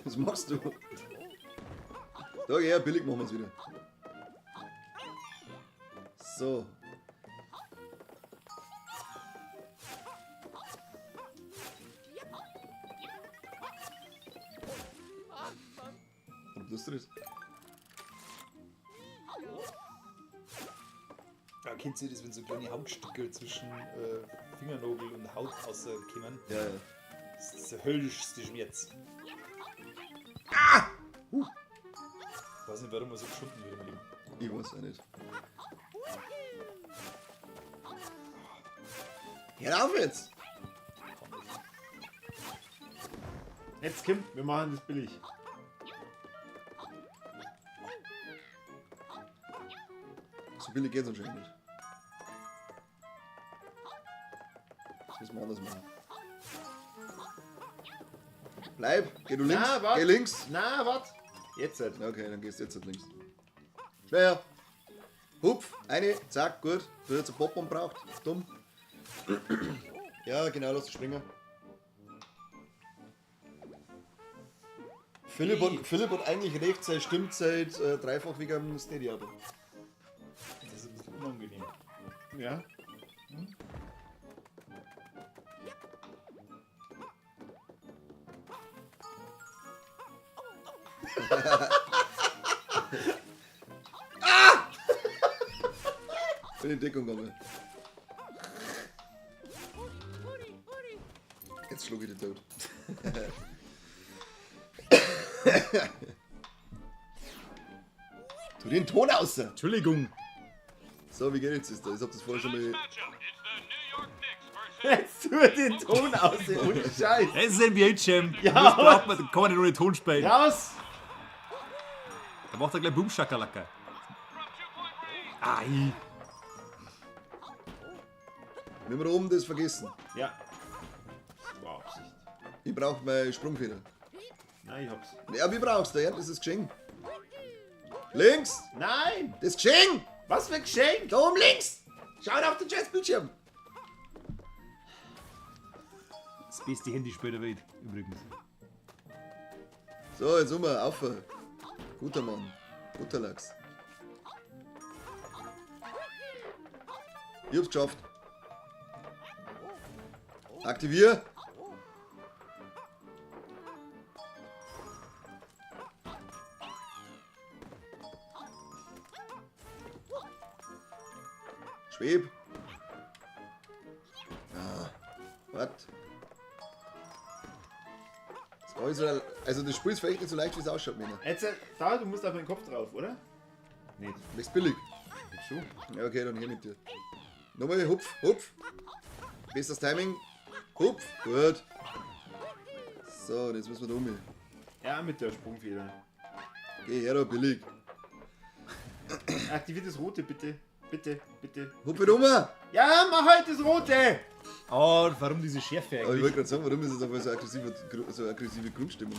Speaker 3: Was machst du? Da, ja, billig machen wir es wieder. So. Warum tust du das?
Speaker 4: Ja, kennt ihr das, wenn so kleine Hautstücke zwischen Fingernagel und Haut rauskommen?
Speaker 3: Ja, ja.
Speaker 4: Das ist der höllischste Schmerz. Ah! Ich weiß nicht, warum man so geschunden wird im Leben.
Speaker 3: Ich weiß auch nicht. Hör auf jetzt!
Speaker 1: Jetzt, Kim, wir machen das billig.
Speaker 3: So billig geht's anscheinend nicht. Das müssen wir anders machen. Bleib! Geh du links!
Speaker 1: Na, wart.
Speaker 3: Geh links!
Speaker 1: Na, warte. Jetzt halt.
Speaker 3: Okay, dann gehst du jetzt halt links. Schneller! Hupf! Eine, zack, gut. Du jetzt einen Popcorn braucht. Dumm. Ja, genau, lass dich springen. Philipp hat eigentlich recht, seine Stimmzeit dreifach wegen dem Stadia.
Speaker 4: Das ist ein bisschen unangenehm.
Speaker 1: Ja.
Speaker 3: Bin in Deckung gegangen. Jetzt schlug ich den tot. Tu den Ton aus!
Speaker 4: Entschuldigung.
Speaker 3: So, wie geht jetzt das da? Ich hab das vorher schon mal.
Speaker 1: Jetzt tu den Ton aus, ey, ohne Scheiß.
Speaker 4: Das ist NBA Jam.
Speaker 1: Ja,
Speaker 4: Das braucht man, da kann man nicht ohne Ton spielen.
Speaker 1: Raus!
Speaker 4: Da macht er gleich Boom Shakalaka. Ai.
Speaker 3: Wir haben da oben das vergessen.
Speaker 1: Ja. Das war Absicht.
Speaker 3: Ich brauch meine Sprungfeder.
Speaker 1: Nein, ich hab's.
Speaker 3: Ja, wie brauchst du? Da hinten ist das Geschenk. Links!
Speaker 1: Nein!
Speaker 3: Das Geschenk!
Speaker 1: Was für ein Geschenk!
Speaker 3: Da oben links! Schau auf den Scheiß-Bildschirm!
Speaker 4: Das beste Handyspiel der Welt, übrigens.
Speaker 3: So, jetzt um, auf. Guter Mann. Guter Lachs. Ich hab's geschafft. Aktivier. Schweb. Ah, was? Das war so, also das Spiel ist vielleicht nicht so leicht, wie es ausschaut, Männer.
Speaker 1: Jetzt, da, du musst auf meinen Kopf drauf, oder? Nee,
Speaker 3: Das ist billig.
Speaker 1: jetzt schon.
Speaker 3: Ja, okay, dann her mit dir. Nochmal, hupf, hupf. Bestes Timing. Hupf, gut. So, und jetzt müssen wir da um.
Speaker 1: Ja, mit der Sprungfeder.
Speaker 3: Geh her, da, billig.
Speaker 1: Aktivier das Rote, bitte. Bitte, bitte.
Speaker 3: Hupf wieder um.
Speaker 1: Ja, mach halt das Rote!
Speaker 4: Oh, warum diese Schärfe
Speaker 3: Aber ich
Speaker 4: eigentlich?
Speaker 3: wollte gerade sagen, warum ist das auf einmal so aggressive, so aggressive Grundstimmung?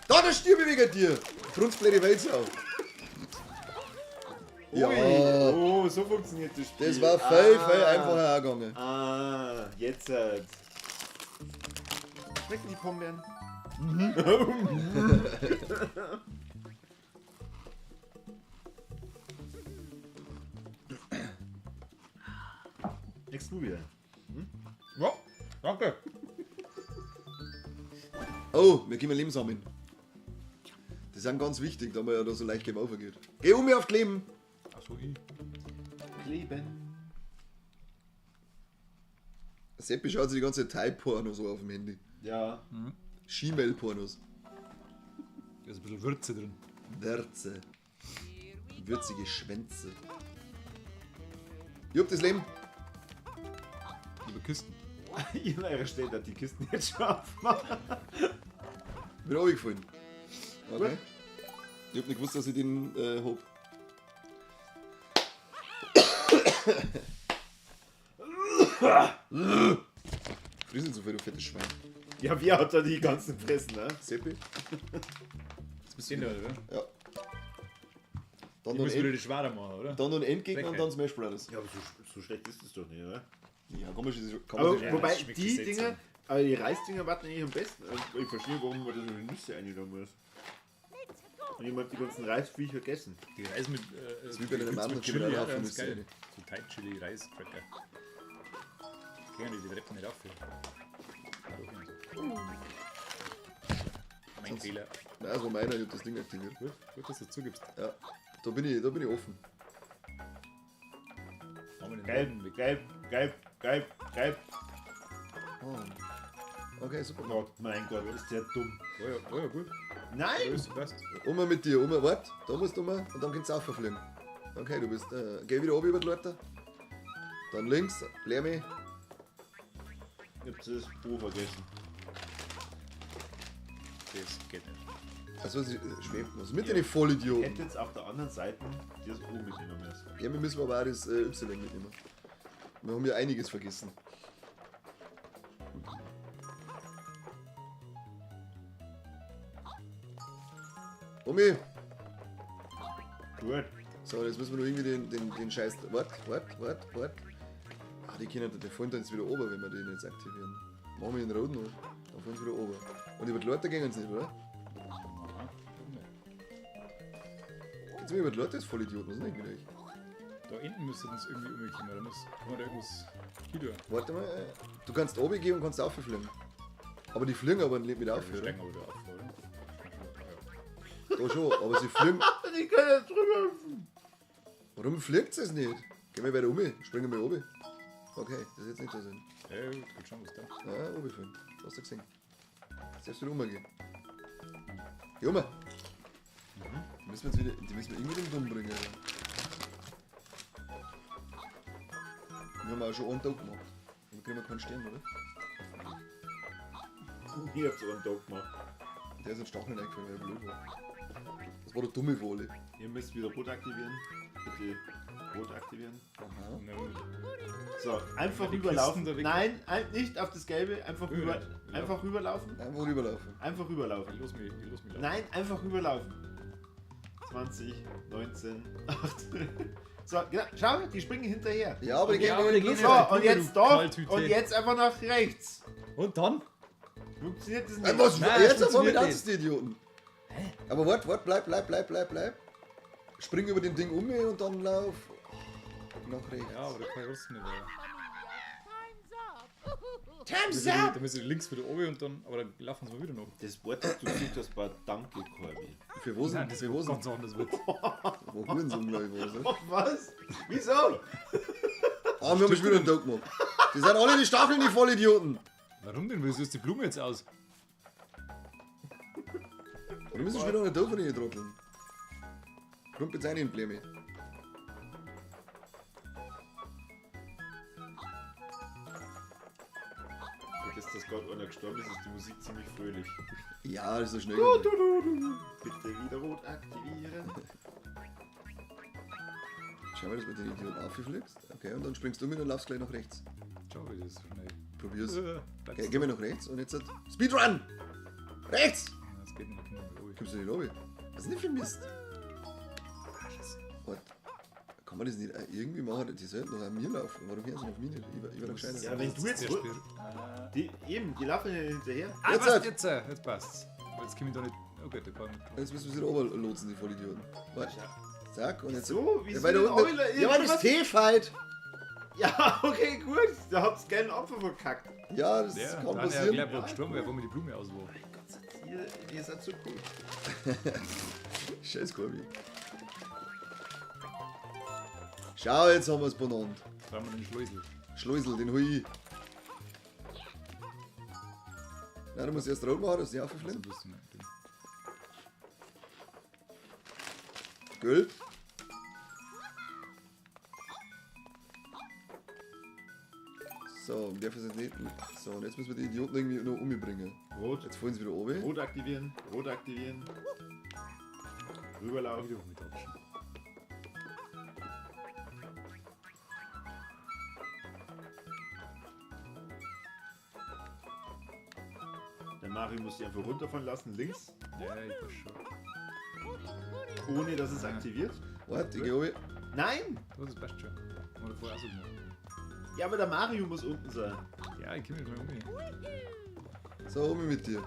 Speaker 3: Da, der stirb ich wegen dir! Brunstblöde Welt auf. Ja,
Speaker 1: Ui. Oh, so funktioniert das Spiel.
Speaker 3: das war viel, viel einfacher auch gegangen.
Speaker 1: Ah, jetzt. Schmecken die Pombeeren? Next du wieder.
Speaker 4: Ja, danke.
Speaker 3: Oh, wir können Leben sammeln. Die sind ganz wichtig, da man ja da so leicht Game Over geht. Geh um mir auf die Leben!
Speaker 4: Achso, ich.
Speaker 1: Kleben.
Speaker 3: Seppi schaut sich die ganze Zeit Thai-Pornos so auf dem Handy.
Speaker 1: Ja.
Speaker 3: Gmail-Pornos.
Speaker 4: Da ist ein bisschen Würze drin.
Speaker 3: Würze. Würzige Schwänze. Ich hab das Leben.
Speaker 4: Über Kisten.
Speaker 1: Ihr eure Stelle hat die Kisten jetzt schon aufmachen.
Speaker 3: Bin runtergefallen. Okay. Ich hab nicht gewusst, dass ich den hab. Friss nicht so viel, du fettes Schwein.
Speaker 1: Ja, wer hat da die ganzen Fressen, ne?
Speaker 3: Seppi?
Speaker 4: Das bist du oder?
Speaker 3: Ja. Dann
Speaker 4: Ich
Speaker 3: noch
Speaker 4: muss
Speaker 3: ein
Speaker 4: wieder
Speaker 3: End,
Speaker 4: die Schwerer machen, oder?
Speaker 3: dann noch ein Endgegner und
Speaker 4: Frechheit.
Speaker 3: dann Smash Brothers.
Speaker 1: Ja, aber so schlecht ist es doch nicht, oder?
Speaker 3: Ja, kann man sich, kann man
Speaker 1: Aber
Speaker 3: sich
Speaker 4: Ja,
Speaker 1: wobei,
Speaker 4: das schmeckt
Speaker 1: die
Speaker 4: seltsam.
Speaker 1: Dinger, aber die Reisdinger warten eigentlich am besten. Also ich verstehe, warum man das mit Nüsse eingenommen muss. Und jemand hat die ganzen Reisviecher gegessen.
Speaker 4: Die Reis mit.
Speaker 3: ist wie bei den
Speaker 4: mit
Speaker 3: anderen,
Speaker 4: Chili,
Speaker 3: die
Speaker 4: ja,
Speaker 3: Haufen
Speaker 4: ganz
Speaker 3: Nüsse
Speaker 4: geil.
Speaker 3: rein.
Speaker 4: So Thai Chili Reis Cracker. Gehen die Treppen nicht auf. Mein Fehler.
Speaker 3: Nein, das war meiner, ich hab das Ding aktiviert.
Speaker 4: Gut, gut, dass du zugibst.
Speaker 3: Ja, da bin ich offen.
Speaker 4: Machen wir den
Speaker 1: Gelb,
Speaker 4: Norden weg.
Speaker 1: gelb, gelb, gelb, gelb.
Speaker 3: Oh. Okay, super.
Speaker 1: Gott, mein Gott, ist der dumm.
Speaker 4: Oh ja, oh ja, gut.
Speaker 1: Nein!
Speaker 4: Größe passt.
Speaker 3: Oma mit dir, Oma, wart, da musst du um und dann kannst du auffliegen. Okay, du bist. Geh wieder oben über die Leute. Dann links, leer mich.
Speaker 1: Ich hab das Buch vergessen.
Speaker 4: Das geht nicht.
Speaker 3: Also, sie schwebt was. Mit den Vollidioten.
Speaker 1: Hätte jetzt auf der anderen Seite das O mitgenommen müssen.
Speaker 3: Ja, wir müssen aber auch das Y mitnehmen. Wir haben ja einiges vergessen. Omi!
Speaker 1: Gut.
Speaker 3: So, jetzt müssen wir noch irgendwie den Scheiß. Wart, wart, wart, wart. Ah, die können, die fallen dann jetzt wieder oben, wenn wir den jetzt aktivieren. Machen wir den roten noch. Dann fallen sie wieder oben. Und über die Leute gehen sie nicht, oder? Geht's mir über die Leute, ist voll Idioten, was ist denn eigentlich mit euch?
Speaker 4: Da hinten müsste uns irgendwie umkommen. Da muss, kann man da irgendwas hin.
Speaker 3: Warte mal, du kannst oben gehen und kannst auffliegen. Aber die fliegen aber nicht mit auf,
Speaker 4: Wir
Speaker 3: oder?
Speaker 4: steigen aber da auf, oder?
Speaker 3: Da schon, aber sie fliegen.
Speaker 1: Ich kann jetzt drüber hüpfen.
Speaker 3: Warum fliegt es nicht? Gehen wir weiter um, springen wir oben. Okay, das ist jetzt nicht so Sinn.
Speaker 4: Ja, gut, gut schon, was da.
Speaker 3: Ah, oben fliegen. Hast du gesehen. Jetzt darfst du wieder umgehen. Geh um. Müssen wir jetzt wieder, die müssen wir irgendwie den Dumm bringen. Wir haben auch schon einen Tag gemacht. Wir kriegen keinen Stern, oder?
Speaker 1: Ich hab's einen Tag gemacht.
Speaker 3: Der ist in Stacheln eingefallen, weil er blöd war. Das war der dumme Wolle.
Speaker 1: Ihr müsst wieder rot aktivieren. Bitte rot aktivieren.
Speaker 3: Aha.
Speaker 1: So, einfach
Speaker 4: Die
Speaker 1: rüberlaufen.
Speaker 4: Kisten da weg-
Speaker 1: Nein, nicht auf das Gelbe. Einfach,
Speaker 4: Rüber.
Speaker 1: rüber, einfach rüberlaufen.
Speaker 3: Einfach rüberlaufen.
Speaker 1: Einfach rüberlaufen.
Speaker 4: Ich los mich, ich los mich laufen.
Speaker 1: Nein, einfach rüberlaufen. 20, 19, 8. So, genau. Schau, die springen hinterher.
Speaker 3: Ja, aber die gehen
Speaker 4: Ja, aber
Speaker 3: in
Speaker 4: die
Speaker 3: die
Speaker 4: gehen
Speaker 3: Luft.
Speaker 1: So,
Speaker 4: Ja,
Speaker 1: und jetzt
Speaker 4: du
Speaker 1: doch.
Speaker 4: Knalltüte.
Speaker 1: Und jetzt einfach nach rechts.
Speaker 4: Und dann?
Speaker 1: Funktioniert das
Speaker 3: Ey,
Speaker 1: nicht?
Speaker 3: was?
Speaker 4: Nein,
Speaker 3: jetzt auf einmal
Speaker 4: funktioniert
Speaker 3: tanzt die Idioten. Aber wart, wart, bleib, bleib, bleib, bleib, bleib. Spring über den Ding um und dann lauf nach rechts.
Speaker 4: Ja, aber da kann ich trotzdem nicht weiter.
Speaker 5: Time's
Speaker 4: Da
Speaker 5: up!
Speaker 4: müssen die links wieder oben und dann, aber dann laufen sie mal wieder noch.
Speaker 1: Das Wort, das du gesucht hast, war Danke, Corby.
Speaker 3: Für wo sind?
Speaker 4: Nein, das
Speaker 3: Für wo
Speaker 4: war
Speaker 3: sind?
Speaker 4: ganz anders wird.
Speaker 3: Wo Hurensohn, glaube ich, war's, oder?
Speaker 1: Was? Wieso?
Speaker 3: Ah, wir haben schon wieder einen Tag gemacht. Die sind alle die Stacheln, die Vollidioten.
Speaker 4: Warum denn? Wieso ist die Blume jetzt aus?
Speaker 3: Warum ist schon wieder einen Tag von den Trotteln? Kommt jetzt rein in Bläme.
Speaker 1: Für das, dass gerade einer gestorben ist, ist die Musik ziemlich fröhlich.
Speaker 3: Ja, das ist so schnell. gegangen.
Speaker 1: Bitte wieder rot aktivieren.
Speaker 3: Schau mal, dass du mit den Idioten aufgefliegst. Okay, und dann springst du mit und laufst gleich nach rechts.
Speaker 4: Schau, wie das so schnell.
Speaker 3: Probier's.
Speaker 4: Bleibst
Speaker 3: Okay, geh mal nach rechts und jetzt halt Speedrun! Rechts!
Speaker 4: Das geht nicht, ich komm nicht mehr
Speaker 3: Kommst du nicht runter? Was ist denn für Mist?
Speaker 4: runter.
Speaker 3: Warte. Kann man das nicht auch irgendwie machen? Die sollten doch an mir laufen. Warum hören sie auf mich nicht? Ich war doch gescheiter.
Speaker 1: Ja, wenn du jetzt.
Speaker 4: Der Spiel.
Speaker 1: Die, eben, die laufen ja hinterher.
Speaker 4: Ah,
Speaker 3: Jetzt
Speaker 4: passt,
Speaker 3: halt.
Speaker 4: jetzt, jetzt passt's. Aber jetzt komme ich da nicht. Okay, da kann ich.
Speaker 3: Jetzt müssen wir sie runterlotsen, die Vollidioten. Warte. Zack, und jetzt.
Speaker 1: So, wieso
Speaker 3: Ja, weil da
Speaker 1: denn
Speaker 3: unten.
Speaker 1: runter-
Speaker 3: Ja, weil das
Speaker 1: was?
Speaker 3: T-Fight!
Speaker 1: Ja, okay, gut. Da habt's gerne Opfer verkackt.
Speaker 3: Ja, das
Speaker 4: Ja,
Speaker 3: kann
Speaker 4: dann ja,
Speaker 3: passieren.
Speaker 4: gleich, wo gestorben wäre, wo mir die Blume aus war.
Speaker 1: Gott sei Dank, ihr seid so cool.
Speaker 3: Scheiß Corby. Schau, jetzt haben wir's benannt.
Speaker 4: Da haben wir den Schleusel.
Speaker 3: Schleusel, den hol ich. Nein, du musst erst rot machen, dass die
Speaker 4: Also
Speaker 3: auffliegen.
Speaker 4: bist du nicht.
Speaker 3: Gell? So, und der ist nicht. So, und jetzt müssen wir die Idioten irgendwie noch umbringen.
Speaker 1: Rot.
Speaker 3: Jetzt fallen sie wieder oben.
Speaker 1: Rot aktivieren, rot aktivieren. Rüberlaufen.
Speaker 4: Wieder mit Abstand.
Speaker 1: Der Mario muss sich einfach runterfallen lassen, links,
Speaker 4: Ja, ich weiß schon.
Speaker 1: ohne dass es aktiviert.
Speaker 3: Warte, ich geh oben.
Speaker 1: Nein!
Speaker 4: Das passt schon. Haben wir vorher auch so gemacht.
Speaker 1: Ja, aber der Mario muss unten sein.
Speaker 4: Ja, ich komme nicht mehr um.
Speaker 3: So, oben mit dir.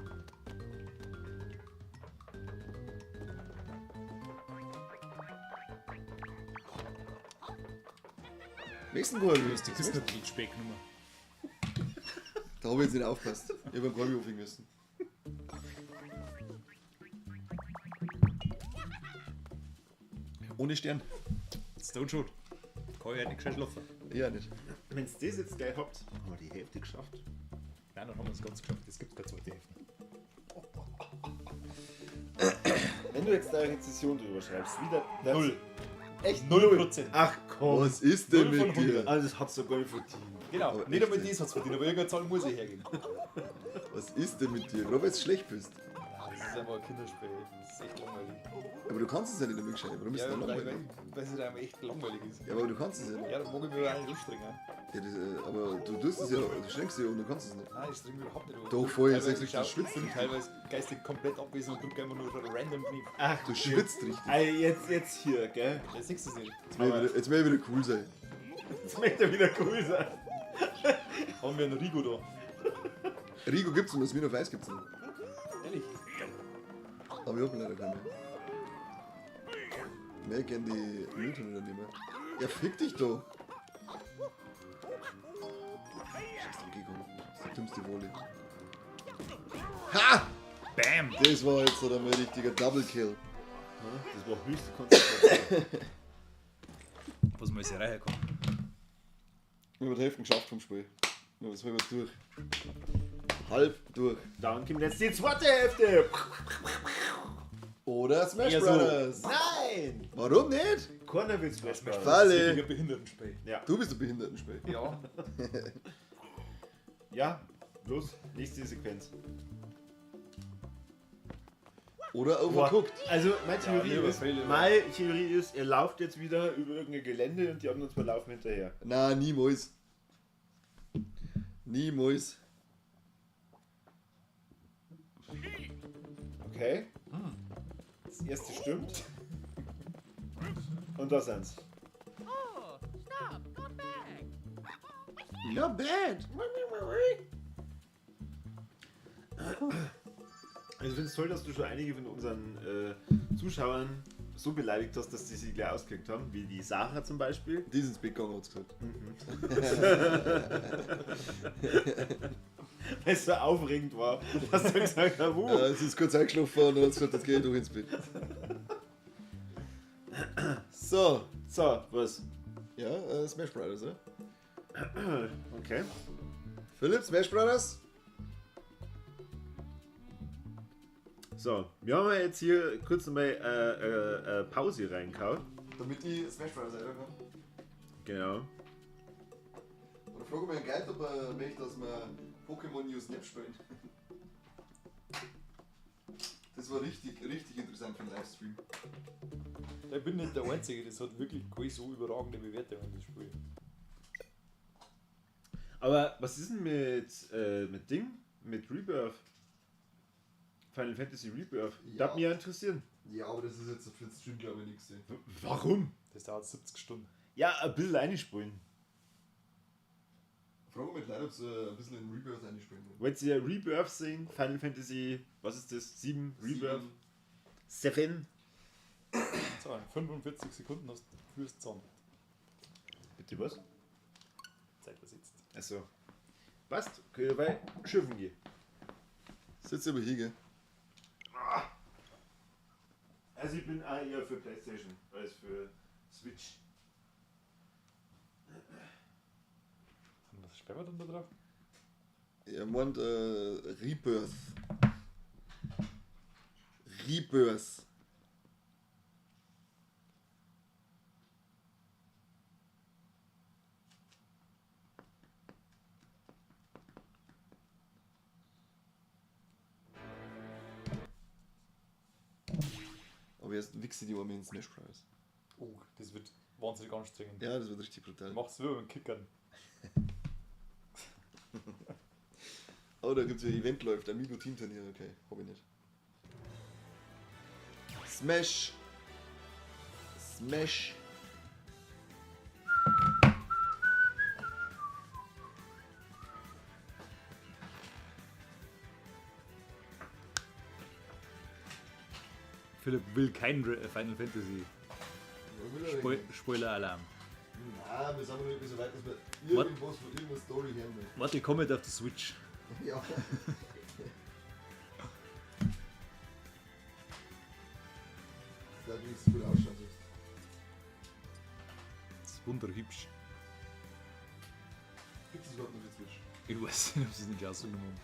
Speaker 3: Nächsten Corby.
Speaker 4: Du hast die Kiste ein bisschen spät genommen.
Speaker 3: Da habe ich jetzt nicht aufgepasst. Ich habe beim Corby aufhängen müssen. Ohne Stern.
Speaker 4: Stone Shoot. Kann ich halt nicht gescheit schlafen.
Speaker 3: Ja, nicht.
Speaker 1: Wenn es das jetzt gleich habt, haben wir die Hälfte geschafft.
Speaker 4: Nein, dann haben wir es ganz geschafft. Es gibt keine zweite Hälfte.
Speaker 1: Wenn du jetzt da eine Rezession drüber schreibst, wieder. das-
Speaker 4: Null.
Speaker 1: Echt?
Speaker 4: 0%.
Speaker 1: Ach komm.
Speaker 3: Was ist denn
Speaker 4: Null von
Speaker 3: mit dir?
Speaker 1: Also, das hat's doch gar nicht verdient.
Speaker 4: Genau,
Speaker 3: Aber
Speaker 4: nicht
Speaker 3: echt,
Speaker 4: einmal
Speaker 3: ey.
Speaker 4: das hat's verdient, aber irgendeine Zahl muss ich hergeben.
Speaker 3: Was ist denn mit dir? Gerade weil du schlecht bist.
Speaker 4: Das ist einfach ein Kinderspiel. Das ist echt langweilig.
Speaker 3: Aber du kannst es ja nicht damit gescheit. Warum ist
Speaker 4: Ja,
Speaker 3: es denn
Speaker 4: weil,
Speaker 3: langweilig?
Speaker 4: weil es halt einfach echt langweilig ist.
Speaker 3: Ja, aber du kannst es ja nicht.
Speaker 4: Ja, dann mag ich mich auch nicht anstrengen.
Speaker 3: Ja, das, aber du tust es ja, du strengst dich ja und du kannst es nicht.
Speaker 4: Nein, ich streng mich überhaupt nicht an.
Speaker 3: Doch, voll,
Speaker 4: Teilweise
Speaker 3: sagst du, du schwitzt richtig.
Speaker 4: Teilweise geistig komplett abwesend und drück einfach nur so random Knopf.
Speaker 1: Ach,
Speaker 3: Du schwitzt richtig.
Speaker 1: Ey, jetzt hier, gell?
Speaker 4: Ja, siehst du es nicht.
Speaker 3: Jetzt will ich wieder, jetzt will ich wieder cool sein.
Speaker 1: Jetzt möchte er wieder cool sein.
Speaker 4: Haben wir einen Rigo da.
Speaker 3: Rigo gibt's und das Smirnoff Eis gibt's nicht.
Speaker 4: Ehrlich?
Speaker 3: Aber ich hab leider keine mehr. Mehr kennen die Mülltonne dann nicht mehr. Ja, fick dich doch! Scheiß Donkey Kong. Das ist die dümmste Wolle. Ha!
Speaker 4: Bam!
Speaker 3: Das war jetzt oder mal ein richtiger Double Kill.
Speaker 1: Das war höchste Konzentration.
Speaker 4: Was mal ist hier reinkommen?
Speaker 3: Wir haben die Hälfte geschafft vom Spiel. Wir haben es halb durch. Halb durch.
Speaker 1: Dann kommt jetzt die zweite Hälfte.
Speaker 3: Oder Smash
Speaker 4: Ja, so.
Speaker 3: Brothers.
Speaker 1: Nein!
Speaker 3: Warum nicht?
Speaker 1: Keiner will Smash Brothers.
Speaker 3: Falle.
Speaker 4: Ein Behindertenspiel.
Speaker 1: Ja.
Speaker 3: Du bist ein Behindertenspiel.
Speaker 4: Ja.
Speaker 1: Ja, los, nächste Sequenz.
Speaker 3: Oder Overcooked.
Speaker 1: Also meine Theorie,
Speaker 4: lieber
Speaker 1: ist,
Speaker 4: Fail, lieber.
Speaker 1: meine Theorie ist, ihr lauft jetzt wieder über irgendein Gelände und die anderen zwei laufen hinterher.
Speaker 3: Na, niemals. Niemals.
Speaker 1: Okay. Das erste stimmt. Und da sind's.
Speaker 5: Oh, stop! Come back!
Speaker 3: Not bad.
Speaker 1: Also ich finde es toll, dass du schon einige von unseren Zuschauern so beleidigt hast, dass die sich gleich ausgekriegt haben, wie die Sarah zum Beispiel.
Speaker 3: Die sind ins Bett gegangen, hat's gesagt.
Speaker 1: Weil es so aufregend war, dass du gesagt hast,
Speaker 3: Ja, sie ist kurz eingeschlafen und hat gesagt, jetzt gehe ich doch ins Bett. So,
Speaker 1: So, was?
Speaker 3: ja, Smash Brothers, oder?
Speaker 1: Okay.
Speaker 3: Philipp, Smash Brothers?
Speaker 1: So, wir haben ja jetzt hier kurz nochmal Pause reingehauen.
Speaker 3: Damit die Smash Brothers reinkommen.
Speaker 1: Genau.
Speaker 3: Oder frage mal den Guide, ob er möchte, dass wir Pokémon New Snap spielen. Das war richtig, richtig interessant für den Livestream.
Speaker 4: Ich bin nicht der Einzige, das hat wirklich keine so überragende Bewertung, das Spiel.
Speaker 1: Aber was ist denn mit Ding? Mit Rebirth? Final Fantasy Rebirth.
Speaker 3: Ja.
Speaker 1: Das mich ja interessieren.
Speaker 3: Ja, aber das ist jetzt für den Stream, glaube ich, nichts.
Speaker 1: Warum?
Speaker 4: Das dauert 70 Stunden.
Speaker 1: Ja, ein bisschen einspulen.
Speaker 3: Frage mich leider, ob sie ein bisschen in Rebirth einspielen wollen.
Speaker 1: Wollt ihr Rebirth sehen? Final Fantasy, was ist das? 7? Rebirth? 7?
Speaker 4: So, in 45 Sekunden hast du fürs Zahn.
Speaker 1: Bitte was?
Speaker 4: Zeit versetzt.
Speaker 1: Achso. Passt, können wir bei Schiffen gehen.
Speaker 3: Sitzt aber hier, gell?
Speaker 1: Also ich bin auch eher für Playstation als für Switch.
Speaker 4: Und was spielen wir dann da drauf?
Speaker 3: Er meint Rebirth. Rebirth. Aber erst wichse die Arme in Smash Bros.
Speaker 4: Oh, das wird wahnsinnig anstrengend.
Speaker 3: Ja, das wird richtig brutal.
Speaker 4: Macht's wie beim Kickern.
Speaker 3: Oh, da gibt's ja Event läuft, Amiibo Team Turnier, okay, hab ich nicht. Smash! Smash!
Speaker 4: Philipp will kein Final Fantasy. Spoiler-Alarm.
Speaker 3: Nein, wir sind noch nicht so weit, dass wir irgendwas von irgendeiner Story hören wollen.
Speaker 4: Warte, ich komme auf die Switch.
Speaker 3: Ja. Das wird wenigstens gut ausschauen. sonst.
Speaker 4: Das ist wunderhübsch.
Speaker 3: Gibt es überhaupt noch für Switch?
Speaker 4: Ich weiß nicht, ob sie es nicht ausgenommen haben.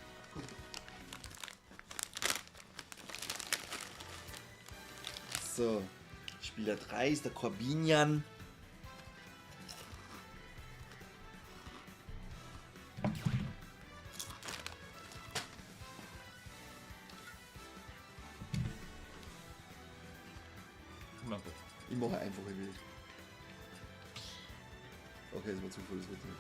Speaker 3: So, Spieler 3 ist der Corbinian.
Speaker 4: Danke.
Speaker 3: Ich mache eine einfache Welt. Okay, das war zu voll, das wird nicht.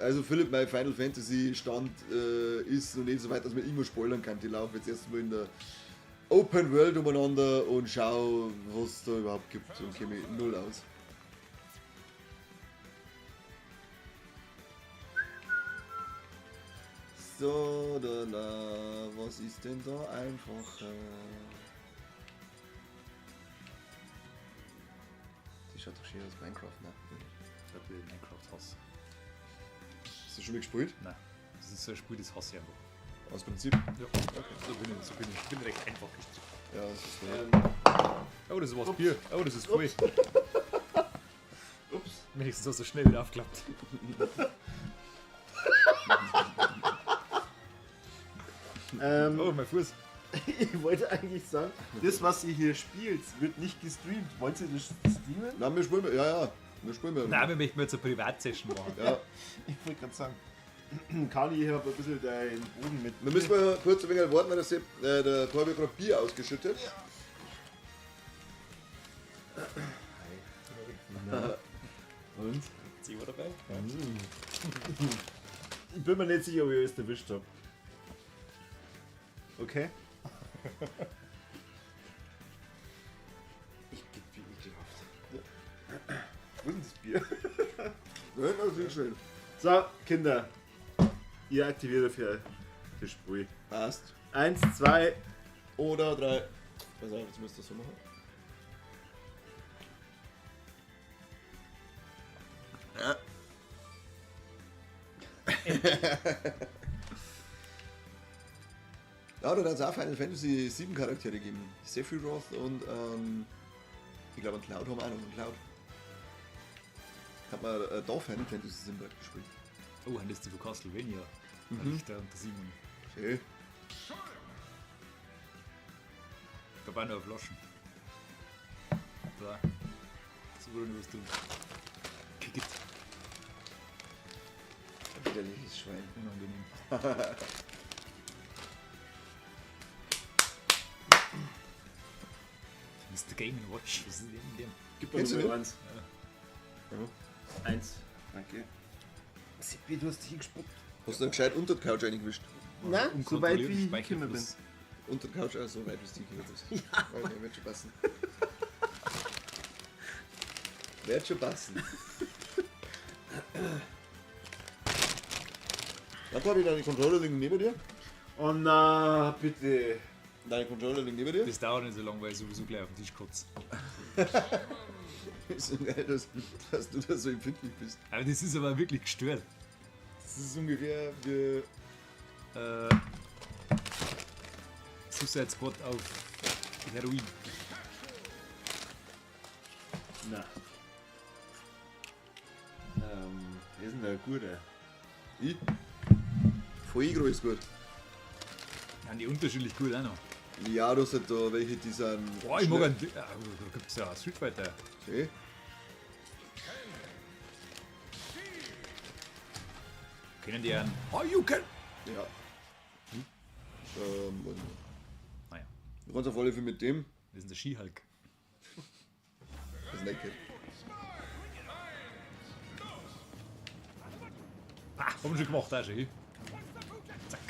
Speaker 3: Also Philipp, mein Final Fantasy Stand ist noch nicht so weit, dass man immer spoilern kann. Die laufen jetzt erstmal in der Open World umeinander und schau, was da überhaupt gibt und käme null aus. So, da, da, was ist denn da einfacher? Die schaut doch schön aus, Minecraft, ne?
Speaker 4: Ich hab den Minecraft-Hass.
Speaker 3: Hast du schon mal gespielt?
Speaker 4: Nein, das ist so ein Spiel, das hasse ich einfach.
Speaker 3: Aus Prinzip?
Speaker 4: Ja, okay. So bin ich, so bin ich. Ich bin recht einfach gestrickt.
Speaker 3: Ja, das ist
Speaker 4: Oh, das ist was Bier. Oh, das ist voll.
Speaker 1: Ups.
Speaker 4: Wenigstens hast du schnell wieder aufgeklappt. Oh, mein Fuß.
Speaker 1: Ich wollte eigentlich sagen, das, was ihr hier spielt, wird nicht gestreamt. Wollt ihr das streamen?
Speaker 3: Nein, wir spielen, ja, ja. Wir spielen ja.
Speaker 4: Nein, wir möchten jetzt eine Privatsession machen.
Speaker 3: Ja.
Speaker 1: Ich wollte gerade sagen, Kani, ich habe ein bisschen deinen Boden mit.
Speaker 3: Wir müssen mal kurz ein wenig warten, weil der, Sepp, der Torbi hat gerade Bier ausgeschüttet.
Speaker 1: Ja. Und?
Speaker 4: Sie war dabei?
Speaker 1: Ich bin mir nicht sicher, ob ich alles erwischt habe. Okay. Ich bin ekelhaft. Wo ist denn das Bier?
Speaker 3: Nein, das ist schön.
Speaker 1: So, Kinder. Ihr aktiviert dafür das Sprüh.
Speaker 3: Passt.
Speaker 1: 1, 2.
Speaker 3: Oder 3. Pass auf, jetzt müsst ihr das so machen. Ja. Ja, da hat es auch Final Fantasy 7 Charaktere gegeben. Sephiroth und ich glaube einen Cloud haben wir auch noch, einen Cloud. Hat man da Final Fantasy 7 gespielt.
Speaker 4: Oh, und das ist die von Castlevania. Der Richter und der Simon.
Speaker 3: Schön.
Speaker 4: Da waren noch Flaschen. Da. Das wurde noch was drin. Kick it.
Speaker 3: Widerliches Schwein.
Speaker 4: Unangenehm. Mr. Game & Watch, was ist denn dem?
Speaker 1: Gib mir
Speaker 3: Kennst du
Speaker 1: nur
Speaker 3: den?
Speaker 1: eins.
Speaker 3: Ja.
Speaker 1: Eins. Danke. Seppi, du hast dich gespuckt.
Speaker 3: Hast du dann gescheit unter die Couch reingewischt?
Speaker 1: Nein, so weit wie ich gekommen bin.
Speaker 3: Unter die Couch auch so weit, wie du gekommen bist. Ja. Okay, wird schon passen. Wird schon passen. Dann habe ich deine Controller liegen neben dir.
Speaker 1: Oh na, bitte.
Speaker 3: Deine Controller liegen neben dir.
Speaker 4: Das dauert nicht so lange, weil ich sowieso gleich auf den Tisch kotze.
Speaker 3: Ist so geil, dass du da so empfindlich bist.
Speaker 4: Aber das ist aber wirklich gestört.
Speaker 3: Das ist ungefähr wie.
Speaker 4: Suicide Squad auf Heroin.
Speaker 1: Na. Wer ist denn der Gute?
Speaker 3: Ich? Voll groß gut.
Speaker 4: Ja, die unterschiedlich gut auch noch.
Speaker 3: Ja, du hast halt da welche, die sind.
Speaker 4: Boah, ich mag einen. Da gibt's ja Street Fighter.
Speaker 3: Okay.
Speaker 4: Kennen die einen? Oh, you can!
Speaker 3: Ja. Und
Speaker 4: Naja,
Speaker 3: du kannst auf alle Fälle mit dem.
Speaker 4: das ist der Ski-Hulk.
Speaker 3: Das ist nicht gehört.
Speaker 4: Ah, haben wir schon gemacht, auch schon. Zack.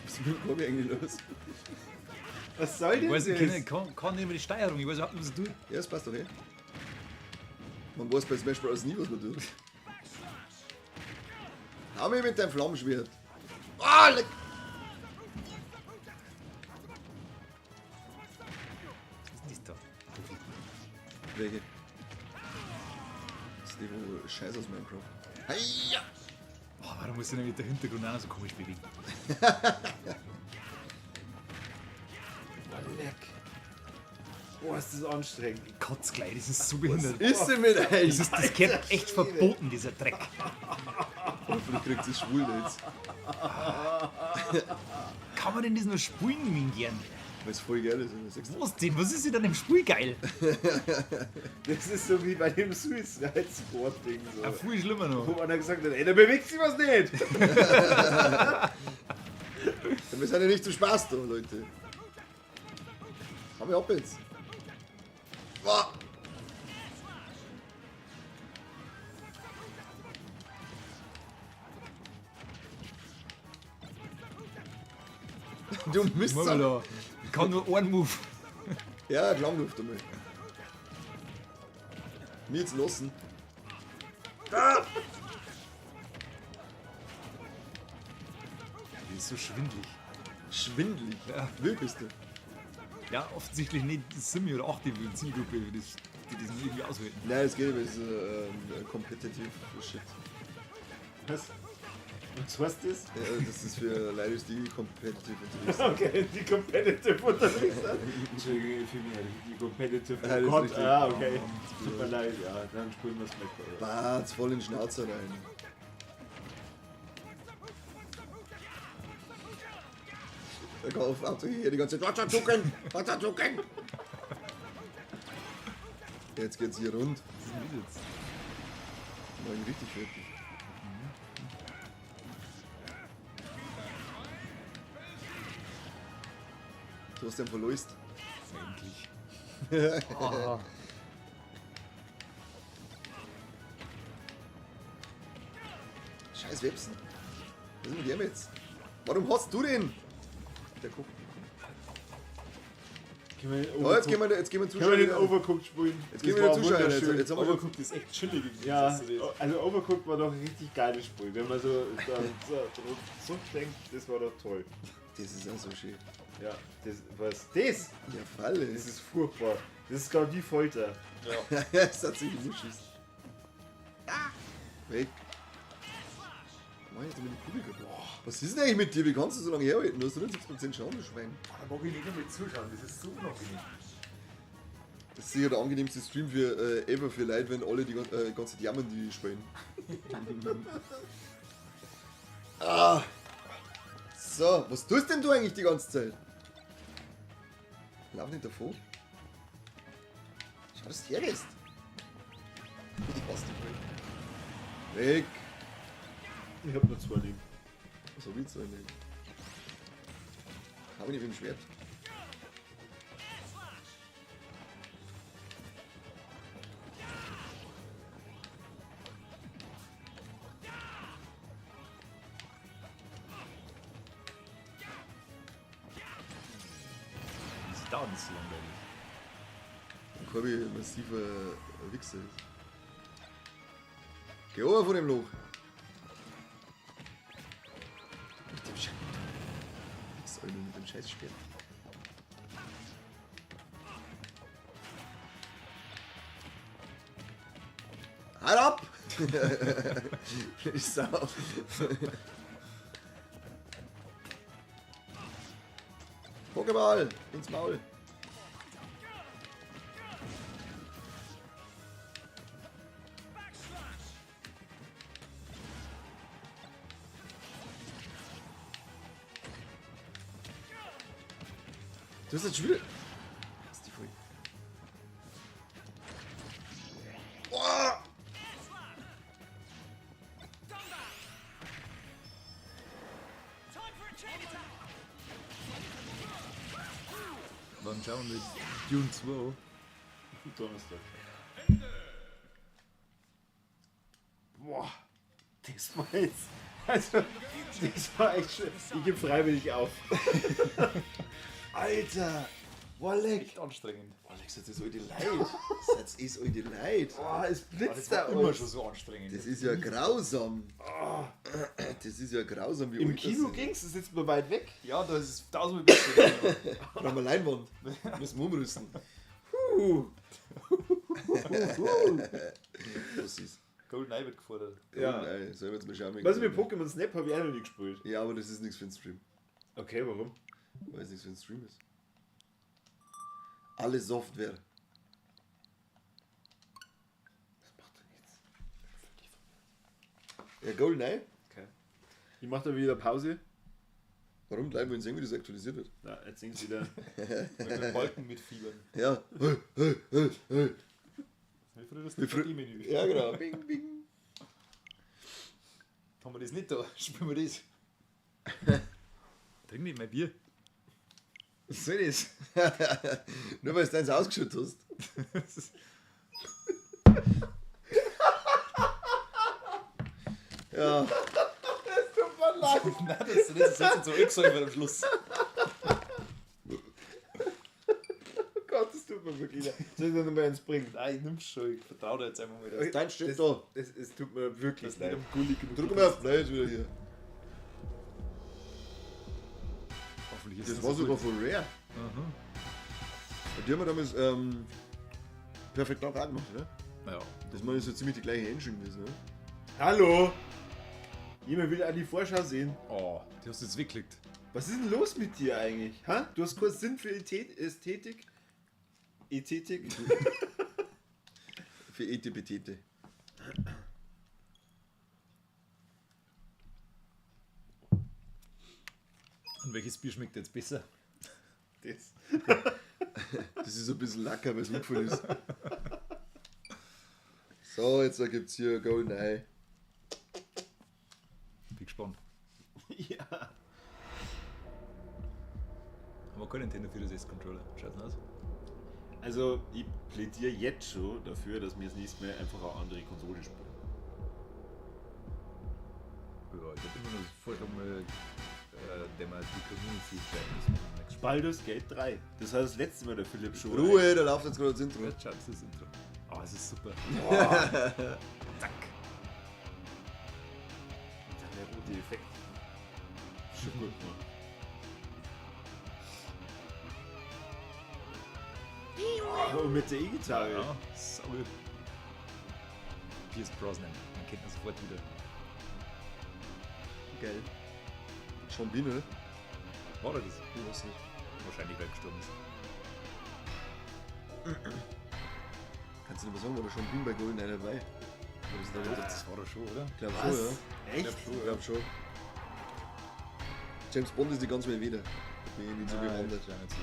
Speaker 3: Was ist mit dem Corby eigentlich los?
Speaker 1: Was soll
Speaker 4: Ich
Speaker 1: denn
Speaker 4: weiß,
Speaker 1: das?
Speaker 4: ich kann nicht mehr die Steuerung, ich weiß überhaupt nicht, was ich tue.
Speaker 3: Ja, das passt doch, eh. Man weiß bei Smash Bros. Nie, was man tut. Hau mich mit deinem Flammenschwert. Ah, leck!
Speaker 4: Was ist das da?
Speaker 3: Welche? Das ist die, wo Scheiß aus Minecraft. Heia!
Speaker 4: Oh, warum muss ich denn mit der Hintergrund auch noch so komisch bewegen?
Speaker 1: Leck. Boah, ist das anstrengend.
Speaker 4: Ich kotz gleich, das ist so behindert.
Speaker 3: Ist sie mit
Speaker 4: Das,
Speaker 3: euch?
Speaker 4: ist, das gehört echt verboten, dieser Dreck.
Speaker 3: Hoffentlich kriegt sie schwul jetzt.
Speaker 4: Kann man denn das nur spulen, min gern?
Speaker 3: Weil es voll geil ist. oder? Sagst du?
Speaker 4: Was denn? Was ist denn an dem Spul geil?
Speaker 1: Das ist so wie bei dem Suicide Squad Ding. So.
Speaker 4: Ja, viel schlimmer noch.
Speaker 1: Wo einer gesagt hat, ey, da bewegt sich was nicht.
Speaker 3: Ja, wir sind ja nicht zum Spaß da, Leute. Hau mich ab jetzt. Boah. Du
Speaker 4: Mach mal
Speaker 3: Mistsack.
Speaker 4: da. Ich kann nur einen Move.
Speaker 3: Ja, Klammluft einmal. Mir jetzt lassen.
Speaker 4: Das ist so schwindelig.
Speaker 3: Schwindelig.
Speaker 4: Ja.
Speaker 3: Wie bist du?
Speaker 4: Ja, offensichtlich nicht 7 oder 8 die Zielgruppe, die das, die das irgendwie aushalten.
Speaker 3: Nein, es geht nicht, es ist competitive Shit.
Speaker 1: Was? Was heißt das?
Speaker 3: Ja, das ist für Leute, die competitive unterwegs sind.
Speaker 1: Okay, die Competitive unterwegs sind. Entschuldigung, ich fühle mich richtig competitive.
Speaker 3: Ja, das
Speaker 1: Oh
Speaker 3: ist
Speaker 1: Gott,
Speaker 3: richtig.
Speaker 1: ah, okay. Tut mir leid, ja, dann spielen wir Smash Bros.
Speaker 3: Batz, voll in den Schnauzer rein. Da kann auf Auto hier die ganze Zeit. Wasser zucken! Wasser zucken! Jetzt geht's hier rund.
Speaker 4: Was ist denn das jetzt?
Speaker 3: Mach ich richtig fertig. Du hast den verlost.
Speaker 4: Endlich.
Speaker 2: Ah,
Speaker 3: Scheiß Websen. Was ist mit dem jetzt? Warum hast du den? Der guckt.
Speaker 1: Können wir
Speaker 3: Oh, jetzt gehen wir, jetzt gehen wir
Speaker 1: Können wir den
Speaker 3: Zuschauer.
Speaker 1: Overcooked spielen?
Speaker 3: Jetzt gehen wir den
Speaker 1: Das war
Speaker 3: Zuschauer. Jetzt,
Speaker 1: wunderschön.
Speaker 3: jetzt haben wir schon
Speaker 4: Overcooked ist echt chillig. im
Speaker 1: Ja,
Speaker 4: Gegensatz zu dem.
Speaker 1: also Overcooked war doch ein richtig geiles Spiel. Wenn man so dann so zurückdenkt, das war doch toll.
Speaker 3: Das ist auch so schön.
Speaker 1: Ja, das, was? Das?
Speaker 3: Ja, Falle.
Speaker 1: Das ist furchtbar. Das ist gerade wie Folter.
Speaker 3: das hat sich Muschis. Ah! Weg. Mach ich jetzt mit die Kugel kaputt. Was ist denn eigentlich mit dir? Wie kannst du so lange herhalten? Du hast 70% Schaden, du Schwein.
Speaker 4: Da mag ich nicht einmal zuschauen, das ist so unangenehm.
Speaker 3: Das ist sicher der angenehmste Stream für ever für Leute, wenn alle die ganze Zeit jammern, die spielen. Ah! So, was tust denn du eigentlich die ganze Zeit? Lauf nicht davon. Schau, dass du hergehst. Ich hasse dich voll. Weg!
Speaker 1: Ich hab nur zwei Leben.
Speaker 3: Was hab ich jetzt eigentlich? Hab ich nicht mit dem Schwert.
Speaker 4: Das dauert nicht so langweilig.
Speaker 3: Und Corby ein massiver Wichser ist. Geh runter von dem Loch. Mit dem Scheiß. Wichser, Alter, mit dem Scheißschwert. Halt ab! Ich sau. Pokéball ins Maul. Du hast jetzt schon wieder. Hast die voll. Boah!
Speaker 4: Wann schauen wir Dune 2?
Speaker 1: Donnerstag. Boah, das war jetzt. Also, das war echt schön. Ich gebe freiwillig auf. Alter! Boah, leck!
Speaker 4: Echt anstrengend.
Speaker 3: Boah, Lex, das ist alte Leid. Das ist alte Leid.
Speaker 1: Boah, es blitzt
Speaker 4: Das
Speaker 1: da
Speaker 4: war immer
Speaker 1: alles.
Speaker 4: schon so anstrengend.
Speaker 3: Das ist ja grausam. Das ist ja grausam, wie
Speaker 1: Im
Speaker 3: alt das
Speaker 1: Kino
Speaker 3: sind.
Speaker 1: ging's, das sitzt man weit weg.
Speaker 4: Ja, da ist es tausendmal besser.
Speaker 3: Brauchen wir Leinwand. Müssen wir umrüsten.
Speaker 1: Puh.
Speaker 3: Was ist?
Speaker 4: Golden Eye wird gefordert.
Speaker 1: Ja.
Speaker 3: Nein, sollen wir jetzt mal schauen.
Speaker 1: Was mit Pokémon Snap habe ich auch noch nie gespielt.
Speaker 3: Ja, aber das ist nichts für den Stream.
Speaker 1: Okay, warum?
Speaker 3: Weil es nichts für den Stream ist. Alle Software.
Speaker 1: Das macht doch nichts.
Speaker 3: Ja, GoldenEye?
Speaker 1: Okay. Ich mache da wieder Pause.
Speaker 3: Warum bleiben wir uns sehen, wie das aktualisiert wird?
Speaker 1: Na, jetzt sing's wieder.
Speaker 4: Weil wir Balken mitfiebern.
Speaker 3: Ja. Hey, hey, hey, hey.
Speaker 4: Wie früher das
Speaker 3: Wie frü-
Speaker 4: DVD-Menü.
Speaker 3: Ja, genau. Bing, bing.
Speaker 4: Haben wir das nicht da? Spielen wir das. Trink nicht mein Bier. Was soll das?
Speaker 3: Nur weil du deins ausgeschüttet hast. Ja.
Speaker 4: Nein, das ist jetzt so ich am Schluss.
Speaker 1: Oh Gott, das tut mir wirklich leid. Soll ich da nochmal eins bringen?
Speaker 4: Nein, ich nimm's schon. Ich vertraue dir jetzt einfach mal.
Speaker 3: Dein steht
Speaker 1: Das-
Speaker 3: da.
Speaker 1: Es tut mir wirklich
Speaker 4: Das nicht
Speaker 1: leid.
Speaker 4: am Gulli genug.
Speaker 3: Drück mal auf Play jetzt wieder hier.
Speaker 4: Hoffentlich ist
Speaker 3: Das
Speaker 4: das
Speaker 3: war
Speaker 4: so
Speaker 3: sogar
Speaker 4: gut.
Speaker 3: von Rare. Und die haben wir damals Perfect Dark auch gemacht, oder?
Speaker 4: Ja.
Speaker 3: Das war so ziemlich die gleiche Engine gewesen, oder?
Speaker 1: Hallo! Jemand will auch die Vorschau sehen.
Speaker 4: Oh, die hast du jetzt weggeklickt.
Speaker 1: Was ist denn los mit dir eigentlich? Ha? Du hast keinen Sinn für Ästhetik? Ästhetik?
Speaker 3: Für Etepetete.
Speaker 4: Und welches Bier schmeckt jetzt besser?
Speaker 1: Das.
Speaker 3: Das ist ein bisschen lecker, weil es umgefallen ist. So, jetzt gibt es hier GoldenEye.
Speaker 4: Bin gespannt.
Speaker 1: Ja.
Speaker 4: Haben wir keinen Nintendo 64 Controller. Schaut's aus.
Speaker 1: Also, ich plädiere jetzt schon dafür, dass wir das nächste Mal einfach eine andere Konsole spielen.
Speaker 4: Ja, ich hab immer noch vollkommen, dem wir die Community entscheiden müssen. beim nächsten Spiel.
Speaker 1: Baldur's Gate 3. Das war das letzte Mal der Philipp schon.
Speaker 3: Ruhe, da läuft jetzt gerade das Intro.
Speaker 4: Jetzt schaut das Intro. Oh, es ist super.
Speaker 1: Zack. Der rote Effekt. Schon gut gemacht. Oh, und mit der E-Gitarre.
Speaker 4: Ja, saugut. Pierce Brosnan. Man kennt ihn sofort wieder.
Speaker 3: Geil. Sean Bean, oder?
Speaker 4: War er das?
Speaker 3: Ich weiß nicht.
Speaker 4: Wahrscheinlich, weil er gestorben ist.
Speaker 3: Kannst du nicht mehr sagen, war der Sean Bean bei GoldenEye dabei? Oder ist der
Speaker 4: Doch,
Speaker 3: nicht?
Speaker 4: das war er schon, oder?
Speaker 3: Ich glaube schon, ja.
Speaker 1: Echt?
Speaker 3: Ich glaube schon. James Bond ist die ganze Welt wieder. Hat mich irgendwie so gewundert.
Speaker 4: Das ist auch nicht so.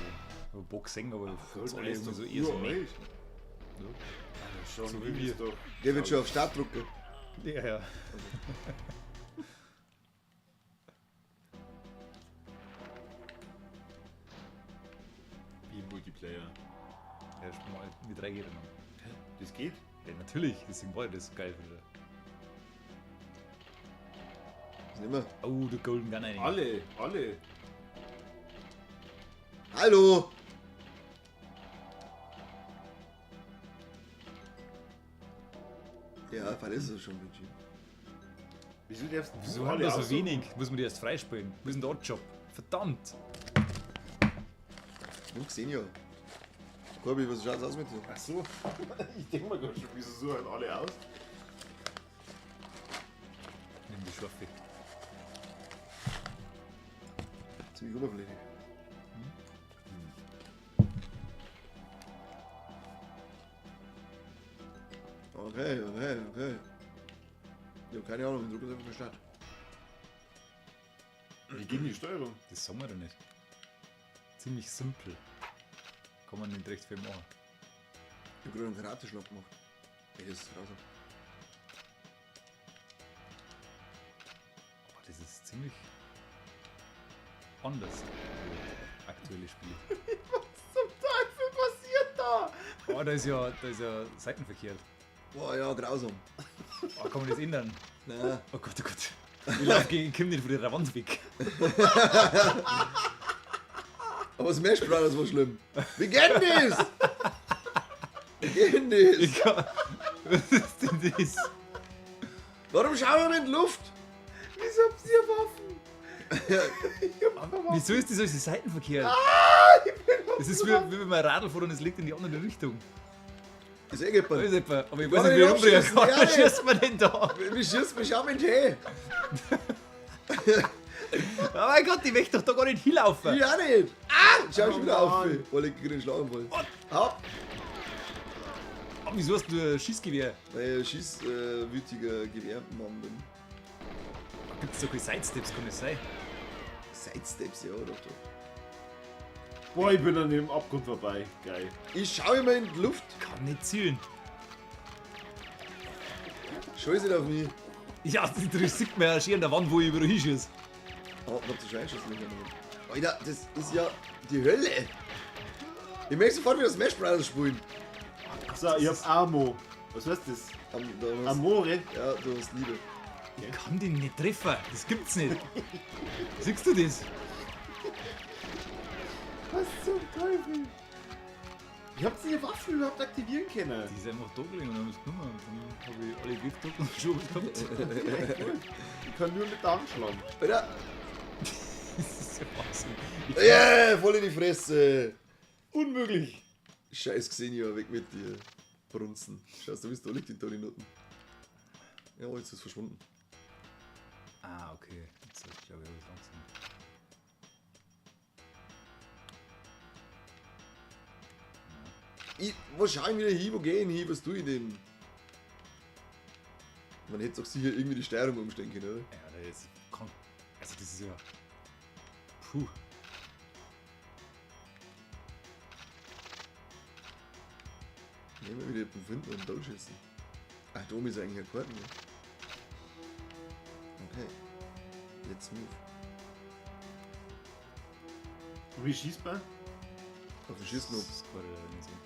Speaker 4: Aber Bock gesehen, aber das ist
Speaker 1: Goldeneye
Speaker 4: alle
Speaker 1: ist
Speaker 4: irgendwie
Speaker 1: doch
Speaker 4: so eher so
Speaker 1: uralt.
Speaker 4: meh.
Speaker 1: Sean
Speaker 4: So wie
Speaker 1: Bean
Speaker 4: wir.
Speaker 1: ist doch.
Speaker 3: Der wird schon auf Start drücken.
Speaker 4: Ja, ja.
Speaker 1: Wie im Multiplayer.
Speaker 4: Ja, spielen wir mit drei Geräten.
Speaker 1: Das geht?
Speaker 4: Ja, natürlich, deswegen war das so geil wieder.
Speaker 3: Das nicht mehr.
Speaker 4: Oh, der Golden Gun rein.
Speaker 1: Alle, alle.
Speaker 3: Hallo! Ja, verlässt es schon, Budget.
Speaker 1: Wieso darfst du
Speaker 4: Wieso haben
Speaker 1: alle
Speaker 4: wir so
Speaker 1: aussuchen?
Speaker 4: wenig? Muss man die erst freispielen? Wo ist denn der Oddjob? Verdammt!
Speaker 3: Ich hab gesehen, ja. Corby, was schaut's aus mit dir?
Speaker 1: Ach so. Ich denke mal gerade schon, wieso suchen alle aus?
Speaker 4: Nimm die Scharfe.
Speaker 3: Ziemlich oberflächlich. Okay, okay, okay. Ich hab keine Ahnung, ich drücke jetzt einfach mal Start.
Speaker 1: Wie geht denn die Steuerung?
Speaker 4: Das sagen wir doch nicht. Ziemlich simpel. Kann man nicht recht viel machen.
Speaker 3: Ich hab gerade einen Karateschlag gemacht. Ey, das ist grausam.
Speaker 4: Aber das ist ziemlich anders als aktuelle Spiele.
Speaker 1: Zum Teufel passiert da?
Speaker 4: Oh, da ist ja seitenverkehrt.
Speaker 3: Boah, ja, grausam.
Speaker 4: Oh, kann man das ändern?
Speaker 3: Nein.
Speaker 4: Oh Gott, oh Gott. Ich lauf gegen Kim nicht von der Wand weg.
Speaker 3: Aber Smash Brothers war schlimm. Wie geht denn das? Wie geht denn das?
Speaker 4: Ich kann, was ist denn das?
Speaker 3: Warum schauen wir in die Luft?
Speaker 1: Wieso habt ihr Waffen?
Speaker 4: Wieso ist das alles seitenverkehrt? Das ist wie wenn man Radl fährt und es liegt in die andere Richtung.
Speaker 3: Ist eh
Speaker 4: Da
Speaker 3: geppert.
Speaker 4: ist etwa, aber ich
Speaker 3: Kann
Speaker 4: weiß nicht,
Speaker 3: ich
Speaker 4: wie ich
Speaker 3: nicht
Speaker 4: umbringen
Speaker 3: abschießen,
Speaker 4: kann.
Speaker 3: ja,
Speaker 4: Was
Speaker 3: nicht.
Speaker 4: schießt man denn da?
Speaker 3: Wie schießt man? Schau mit hin.
Speaker 4: Oh mein Gott, ich möchte doch da gar nicht hinlaufen.
Speaker 3: Ich auch nicht. Ah! Schau schon wieder
Speaker 1: Oh
Speaker 3: auf.
Speaker 1: Mann.
Speaker 3: Voll, ich krieg einen Schlaganfall. Hopp.
Speaker 4: Oh, wieso hast du ein Schießgewehr?
Speaker 3: Weil ich schießwütiger Gewehrmann bin.
Speaker 4: Gibt es da keine Sidesteps, kann das sein?
Speaker 3: Sidesteps, ja, doch, doch.
Speaker 1: Boah, ich bin an dem Abgrund vorbei. Geil.
Speaker 3: Ich schaue immer in die Luft.
Speaker 4: Kann nicht zielen.
Speaker 3: Scheiße nicht auf mich.
Speaker 4: Ja, das sieht man ja schön an der Wand, wo ich überall hinschieße.
Speaker 3: Oh, ich hab das schon eingeschossen. nicht mehr. Alter, das ist ja die Hölle. Ich möchte sofort wieder Smash Brothers spielen.
Speaker 1: So, ich hab Amo. Was heißt das?
Speaker 3: Da hast,
Speaker 1: Amore?
Speaker 3: ja, du hast Liebe.
Speaker 4: Ich kann den nicht treffen. Das gibt's nicht. Siehst du das?
Speaker 1: Was zum Teufel? Ich hab's die Waffen überhaupt aktivieren können.
Speaker 4: Die ist einfach da gelegen und haben es genommen. Und dann habe ich alle Gift gehabt und schon was gehabt.
Speaker 1: Ich kann nur mit der Hand schlagen.
Speaker 3: Alter,
Speaker 4: Das ist ja Wahnsinn. Ich
Speaker 3: yeah, voll in die Fresse.
Speaker 1: Unmöglich.
Speaker 3: Scheiß Xenia, weg mit dir. Brunzen. Schaust du, wie es da liegt in die Noten. Ja, jetzt ist es verschwunden.
Speaker 4: Ah, okay. Jetzt glaube ich, habe ich es langsam.
Speaker 3: Wo schau ich wieder hin, wo geh ich hin, was tue ich denn? Man hätte doch sicher irgendwie die Steuerung umstellen können, oder?
Speaker 4: Ja, da ist. Komm. Also, das ist ja. Puh.
Speaker 3: Nehmen wir wieder den finden und da schießen. Ach, da oben ist eigentlich ein Karten. Ne? Okay. Let's move.
Speaker 1: Und wie schießt man?
Speaker 3: Auf den Schießknopf.
Speaker 4: Das kann ich leider nicht sehen.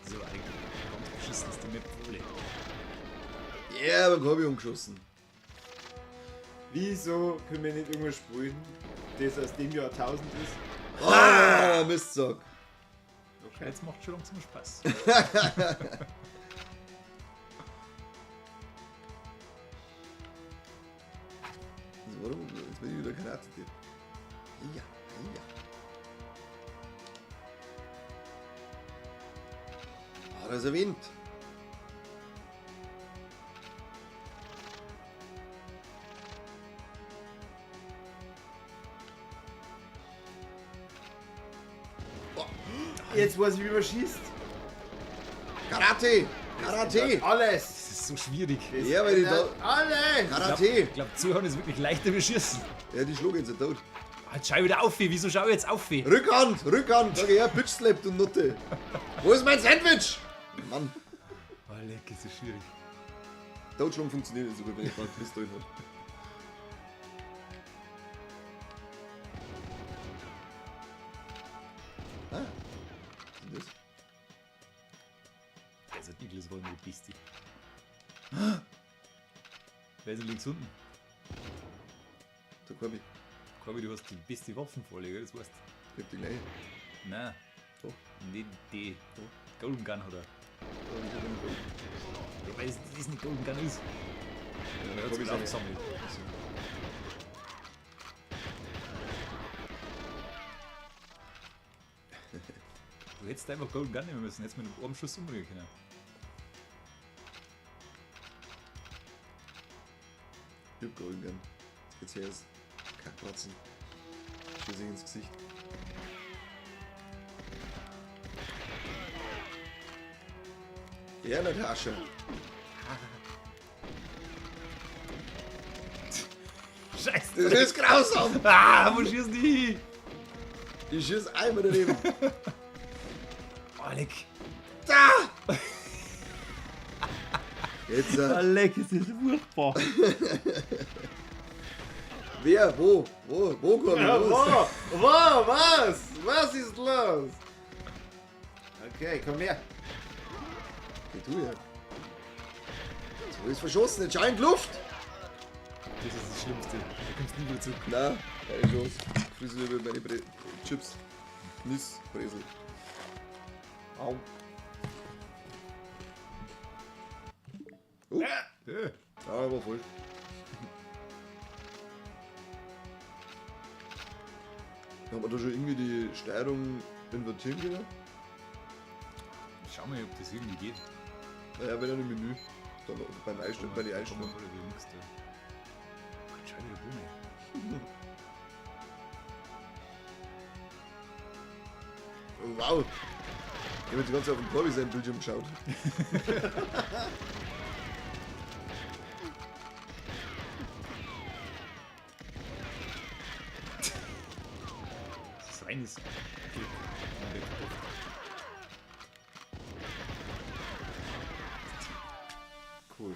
Speaker 4: Das ist aber eigentlich die ganz beschissenste Map wohl.
Speaker 3: Yeah, beim Korbi umgeschossen.
Speaker 1: Wieso können wir nicht irgendwas spielen, das aus dem Jahr 1000 ist?
Speaker 3: Ah, Mistsack.
Speaker 1: Okay.
Speaker 4: Jetzt macht schon langsam Spaß.
Speaker 3: Also warum? Jetzt bin ich wieder Karate-Tipp. Ja, ja. Ah, da ist der Wind.
Speaker 1: Jetzt weiß ich, wie man schießt.
Speaker 3: Karate! Karate!
Speaker 1: Alles!
Speaker 4: Das ist so schwierig.
Speaker 3: Ja, weil die da.
Speaker 1: Alles!
Speaker 3: Karate!
Speaker 4: Ich glaube, Zuhören ist wirklich leichter wie Schießen.
Speaker 3: Ja, die schlug jetzt tot.
Speaker 4: Ah, jetzt schau ich wieder auf, wieso schau ich jetzt auf?
Speaker 3: Rückhand! Rückhand! Sag ich her, Bitch slap, du Nutte! Wo ist mein Sandwich? Mann,
Speaker 4: Oh, leck, ist das schwierig.
Speaker 3: Totschlag funktioniert nicht so gut, wenn ich mal einen Twist drin habe. Ah. Was ist denn das?
Speaker 4: Also, Igel wollen die Beste. Wer ist denn links unten?
Speaker 3: Der Korbi.
Speaker 4: Corby, du hast die beste Waffenvorlage, das weißt du.
Speaker 3: Ich hab die gleiche.
Speaker 4: Nein.
Speaker 3: Doch.
Speaker 4: Nicht die.
Speaker 3: Doch.
Speaker 4: Golden Gun hat er.
Speaker 3: Ja, ich hab einen Gold.
Speaker 4: Ja, weil es das nicht Golden Gun ist.
Speaker 3: Ja,
Speaker 4: Er hat
Speaker 3: Korbi
Speaker 4: es
Speaker 3: ist eine-
Speaker 4: aufgesammelt. Du hättest einfach Golden Gun nehmen müssen, hättest mit einem Schuss umbringen können.
Speaker 3: Ich hab Golden Gun. Jetzt geht's her, ist Kackbratzen. Schieß ich ins Gesicht. Ja, Natascha.
Speaker 4: Scheiße!
Speaker 3: Das ist grausam!
Speaker 4: Ah, wo schießen die hin?
Speaker 3: Ich schieß einmal daneben.
Speaker 4: Oh, leck.
Speaker 3: Da! Jetzt,
Speaker 4: leck, ist das furchtbar.
Speaker 3: wer, wo, wo, komm ich
Speaker 1: Ja,
Speaker 3: los?
Speaker 1: wo? Wo? Was? Was ist los? Okay, komm her.
Speaker 3: Geh du her. So ist verschossen, jetzt schau in die Luft!
Speaker 4: Das ist das Schlimmste. Da kommst du nie wieder zurück.
Speaker 3: Na, keine Chance. Friss lieber meine Bre Chips. Nis, Bresel.
Speaker 1: Au.
Speaker 3: Oh. Ja, war voll. Haben wir da schon irgendwie die Steuerung invertieren können?
Speaker 4: Schau mal, ob das irgendwie geht.
Speaker 3: Naja, wenn dann im Menü. Dann beim Einstellen, bei den Einstellungen.
Speaker 4: Kommen wir nix da. Gott, schau wieder Blume.
Speaker 3: Oh, wow! Ich habe jetzt die ganze Zeit auf den Corby seinen Bildschirm geschaut.
Speaker 4: Das ist reines Glück.
Speaker 1: Cool.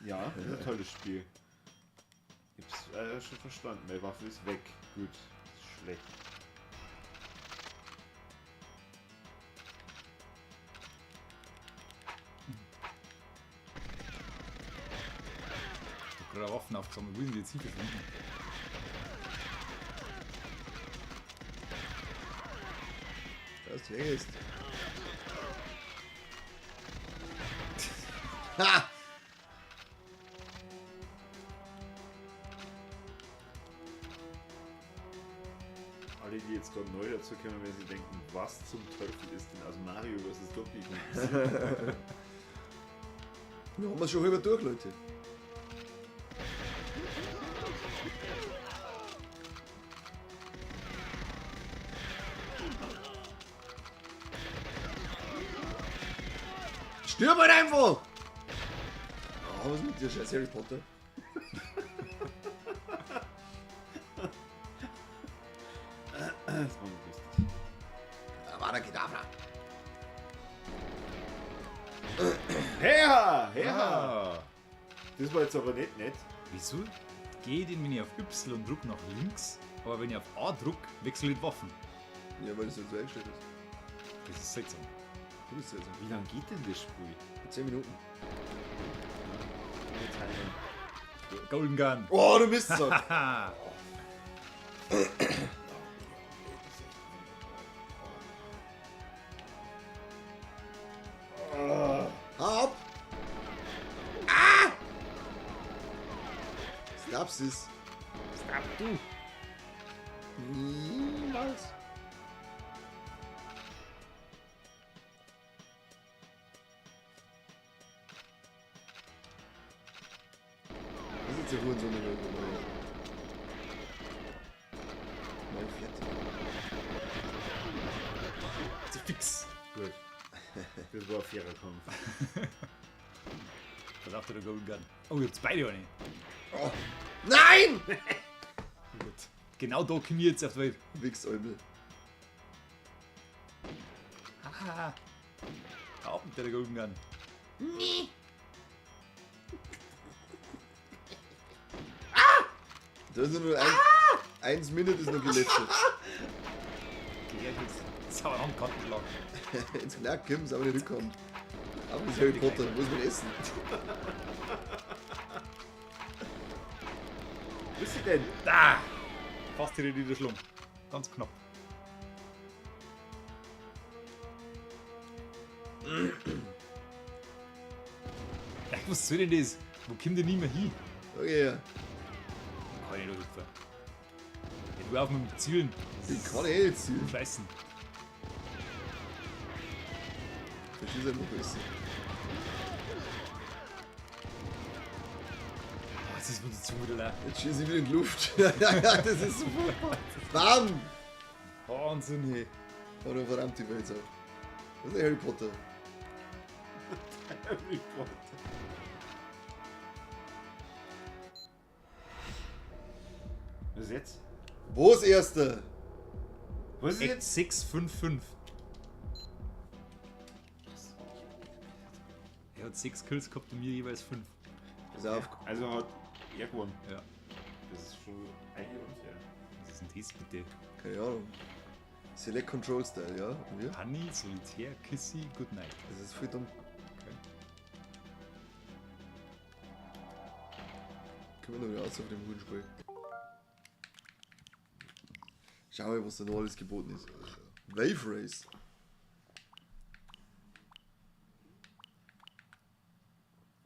Speaker 1: Ja, ein tolles Spiel. Ich hab's schon verstanden. Meine Waffe ist weg. Gut. Ist schlecht.
Speaker 4: Ich hab gerade Waffen aufgesammelt. Wo sind die jetzt hin verschwunden?
Speaker 3: Das ist. Ha!
Speaker 1: Alle, die jetzt gerade neu dazu kommen, werden sich denken, was zum Teufel ist denn aus Mario vs. Donkey Kong?
Speaker 3: Wir haben es schon halber durch, Leute. Stirb halt einfach! Oh, was ist mit dir, scheiß Harry Potter?
Speaker 1: Das war nicht lustig.
Speaker 3: Avada Kedavra.
Speaker 1: Heha! Heha!
Speaker 4: Ah.
Speaker 1: Das war jetzt aber nicht nett.
Speaker 4: Wieso geht denn, wenn ich auf Y druck nach links, aber wenn ich auf A druck, wechsle ich die Waffen?
Speaker 3: Ja, weil das so eingestellt ist.
Speaker 4: Das ist seltsam.
Speaker 3: Du bist seltsam.
Speaker 1: Wie lange geht denn das Spiel?
Speaker 3: 10 Minuten.
Speaker 4: Golden Gun.
Speaker 3: Oh, du Mistsack!
Speaker 4: Haha.
Speaker 3: Hau ab! Ah! Stapsis.
Speaker 1: Stop du!
Speaker 3: Niemals. Das ist jetzt der Hurensohn, der irgendwo ist. Mein fertig.
Speaker 4: So fix.
Speaker 1: Gut. Das war ein fairer Kampf.
Speaker 4: Pass auf, der Golden Gun. Oh, jetzt beide eine.
Speaker 3: Oh. Nein!
Speaker 4: Gut. Genau da komme ich jetzt auf die Welt.
Speaker 3: Wichsäubel.
Speaker 4: Haha. Auf mit der Golden Gun.
Speaker 3: Da ist nur ein, 1 Minute ist noch geleftet.
Speaker 4: Geh jetzt. Sauer am Kantenschlag.
Speaker 3: Ins Knack kommt's, aber nicht rückkommt. Aber das ist Harry Potter, wo ist mein Essen?
Speaker 1: Wo ist sie denn?
Speaker 4: Da! Fast hier niederschlungen. Ganz knapp. Ja, was soll denn das? Wo kommt denn nicht mehr hin?
Speaker 3: Okay, ja.
Speaker 4: Kann ich nicht hüpfen. Ja, du auf mit dem Zielen.
Speaker 3: Ich kann eh jetzt zielen.
Speaker 4: Scheißen.
Speaker 3: Das ist einfach besser.
Speaker 4: Oh, jetzt ist mir die Zunge wieder leer.
Speaker 3: Jetzt schieße ich wieder in die Luft. das ist so furchtbar. Bam!
Speaker 4: Wahnsinn, hey.
Speaker 3: Oder verdammt die Welt so. Das ist Harry Potter.
Speaker 1: Harry Potter. Was ist jetzt?
Speaker 3: Wo ist Erster?
Speaker 1: Was ist jetzt?
Speaker 4: 6, 5, 5. Er hat 6 Kills gehabt und mir jeweils 5.
Speaker 3: Pass auf.
Speaker 1: Also hat er gewonnen.
Speaker 4: Ja.
Speaker 1: Das ist schon eigentlich unfair.
Speaker 4: Was ist denn das bitte?
Speaker 3: Keine Ahnung. Select Control Style, ja? Und wir?
Speaker 4: Honey, Solitär, Kissy, Good Night.
Speaker 3: Das ist voll dumm.
Speaker 4: Okay.
Speaker 3: Können wir noch wieder aus auf dem Hurenspiel. Schau mal, was da noch alles geboten ist. Wave Race.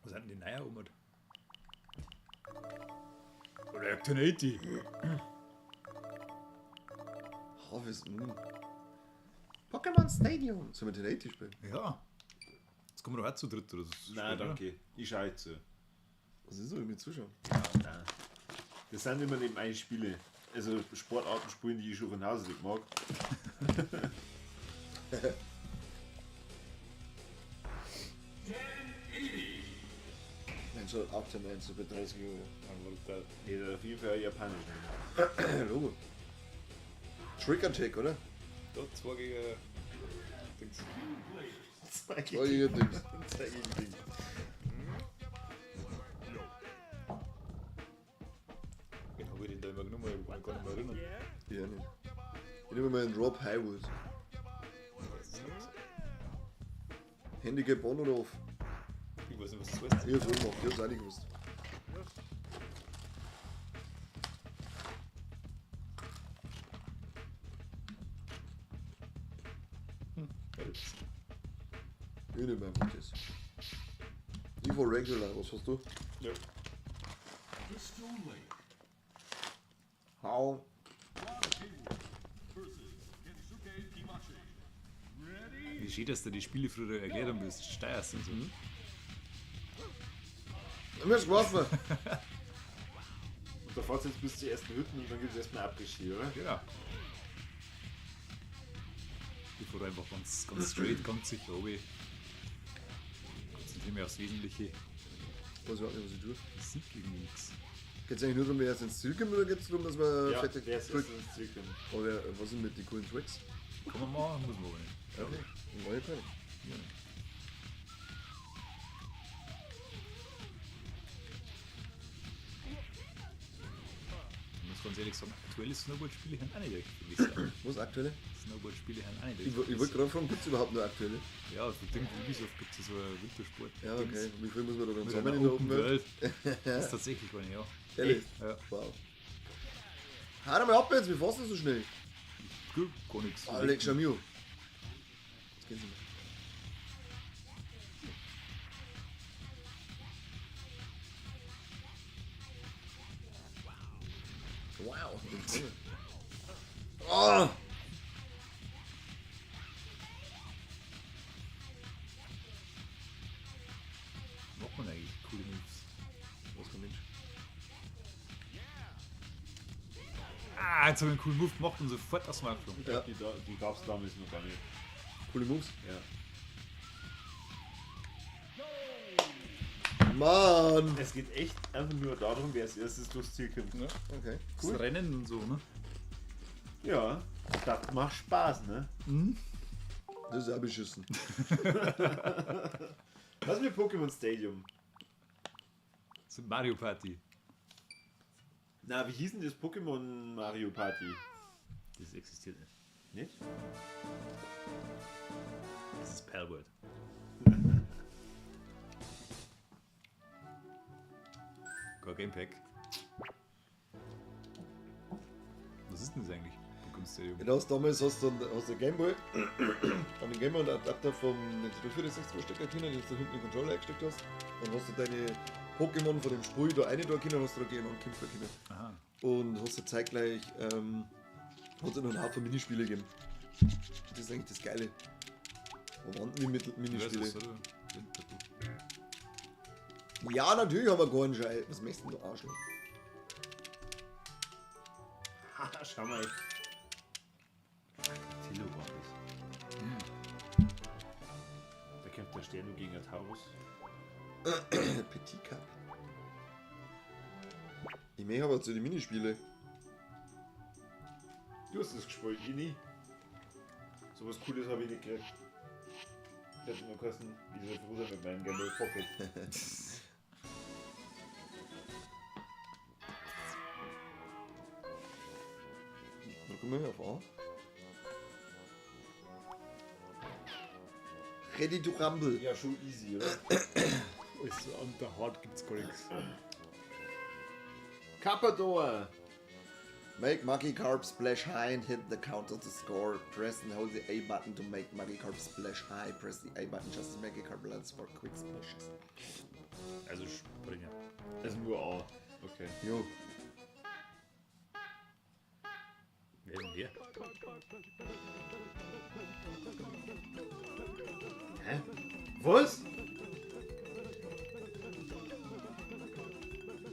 Speaker 4: Was sind denn die neuen um? Oder 1080.
Speaker 3: Harvest Moon. Pokémon Stadium. Sollen wir 1080 spielen?
Speaker 4: Ja. Jetzt kommen wir doch auch zu dritt oder so.
Speaker 1: Nein, danke. Ich schaue zu.
Speaker 3: Was ist so, ich mit zuschauen?
Speaker 1: Nein. Das sind immer nebenbei Spiele. Also Sportarten spielen, die ich schon von Hause nicht mag.
Speaker 3: Nein, so 18, so bei 30 Euro.
Speaker 1: Nee, das ist auf jeden Fall japanisch. nehmen.
Speaker 3: Logo. Trick Attack, oder?
Speaker 4: Da, zwei gegen. Dings.
Speaker 1: Zwei
Speaker 3: Zwei
Speaker 1: gegen
Speaker 3: gegen Dings.
Speaker 1: zwei gegen Ding.
Speaker 4: Wen habe ich denn da immer genommen? Ich kann mich gar nicht mehr erinnern.
Speaker 3: Ja, nicht. Ich nehme mal einen Rob Highwood. Handicap on oder off?
Speaker 4: Ich weiß nicht, was das heißt.
Speaker 3: Ich hab's auch gemacht, ich hab's auch nicht gewusst. Ich nehme einfach das. Ich war regular, was hast du?
Speaker 4: Ja.
Speaker 3: Hau.
Speaker 4: Wie schön, dass du die Spiele früher erklärt haben, wie du steuerst und so.
Speaker 3: Mir ist geworfen.
Speaker 1: Und da fahrt jetzt bis zur ersten Hütten und dann gibt es erstmal Abgeschied, oder?
Speaker 4: Genau. Ich fahre einfach ganz, ganz straight, ganz sicher runter. Konzentriere mich aufs Wesentliche.
Speaker 3: Ich weiß überhaupt nicht, was ich tue.
Speaker 4: Ich sehe irgendwie nichts.
Speaker 3: Geht es eigentlich nur darum, wer erst ins Ziel kommt oder geht es darum, dass man
Speaker 1: Ja,
Speaker 3: fertig
Speaker 1: wer ist
Speaker 3: drückt?
Speaker 1: ins Ziel kommt.
Speaker 3: Aber was sind mit den coolen Tricks?
Speaker 4: Kann man machen, muss man aber nicht.
Speaker 3: Okay, dann mach ich keine.
Speaker 4: Ja. Ich muss ganz ehrlich sagen, aktuelle Snowboard-Spiele haben auch nicht recht viel besser.
Speaker 3: Was, aktuelle?
Speaker 4: Snowboard-Spiele haben auch nicht
Speaker 3: Ich,
Speaker 4: recht
Speaker 3: ich
Speaker 4: viel
Speaker 3: wollte
Speaker 4: besser.
Speaker 3: gerade fragen, gibt es überhaupt nur aktuelle?
Speaker 4: Ja, für Ding Ubisoft gibt es so einen Wintersport.
Speaker 3: Ja, okay. Wie viel muss man da dann
Speaker 4: Mit
Speaker 3: zusammen
Speaker 4: einer
Speaker 3: in der
Speaker 4: Open
Speaker 3: Open World?
Speaker 4: World. Das ist tatsächlich eine, ja.
Speaker 3: Ehrlich?
Speaker 4: Ja.
Speaker 3: Wow. Hör doch mal ab jetzt, wie fährst du so schnell?
Speaker 4: Gut, gar nichts.
Speaker 3: Alex Jamio. Jetzt geht's nicht mehr. Wow. ich bin voll. Oh!
Speaker 4: Macht man eigentlich coole Moves.
Speaker 3: Was für ein Mensch.
Speaker 4: Ah, jetzt habe ich einen coolen Move gemacht und sofort aus dem Markt geflogen.
Speaker 1: Ich glaub, die, die gab es damals noch gar nicht.
Speaker 3: Coole Moves.
Speaker 1: Ja.
Speaker 3: Mann!
Speaker 1: Es geht echt einfach nur darum, wer als erstes durchs Ziel kommt.
Speaker 4: Ne?
Speaker 3: Okay.
Speaker 4: Das Rennen und so, ne?
Speaker 1: Ja, das macht Spaß, ne?
Speaker 3: Das ist auch beschissen.
Speaker 1: Was mit Pokémon Stadium?
Speaker 4: Das ist Mario Party.
Speaker 1: Na, wie hieß denn das Pokémon Mario Party?
Speaker 4: Das existiert nicht.
Speaker 1: Nicht?
Speaker 4: Das ist Palworld. Gar Gamepack. Was ist denn das eigentlich? Pokémon Stadium.
Speaker 3: Genau, damals hast du hast du Gameboy, an den Gameboy und Adapter vom Nintendo 64 stecken können, den du hinten in den Controller eingesteckt hast. Dann hast du deine Pokémon von dem Spiel da eine da können, hast du da gegeneinander kämpfen können.
Speaker 4: Aha.
Speaker 3: Und hast du zeitgleich, hat es noch einen Haufen Minispiele gegeben. Das ist eigentlich das Geile. Wo waren denn die Minispiele?
Speaker 4: Ja, das ist, oder?
Speaker 3: Ja, natürlich haben wir keinen Scheiß. Was möchtest du denn, du Arschloch?
Speaker 1: Haha, schau mal. Tillo war das. Da kämpft der Stern gegen ein Taurus.
Speaker 3: Petit Cup. Ich möchte aber zu den Minispiele.
Speaker 1: Du hast das gespielt, ich nie. So was Cooles habe ich nicht gekriegt. Ich hätte immer kosten, wie soll froh sein mit meinem Game Boy Pocket.
Speaker 3: Drück mal auf A. Ready to rumble.
Speaker 1: Ja, schon easy, oder?
Speaker 2: Alles an der Hard gibt's gar nichts.
Speaker 1: Carpador!
Speaker 3: Make Magikarp splash high and hit the counter to score. Press and hold the A button to make Magikarp splash high. Press the A button just as Magikarp lands for quick splashes.
Speaker 4: Also springen.
Speaker 1: Also nur A. Okay.
Speaker 3: Jo.
Speaker 4: Wer ist denn der?
Speaker 1: Hä? Was?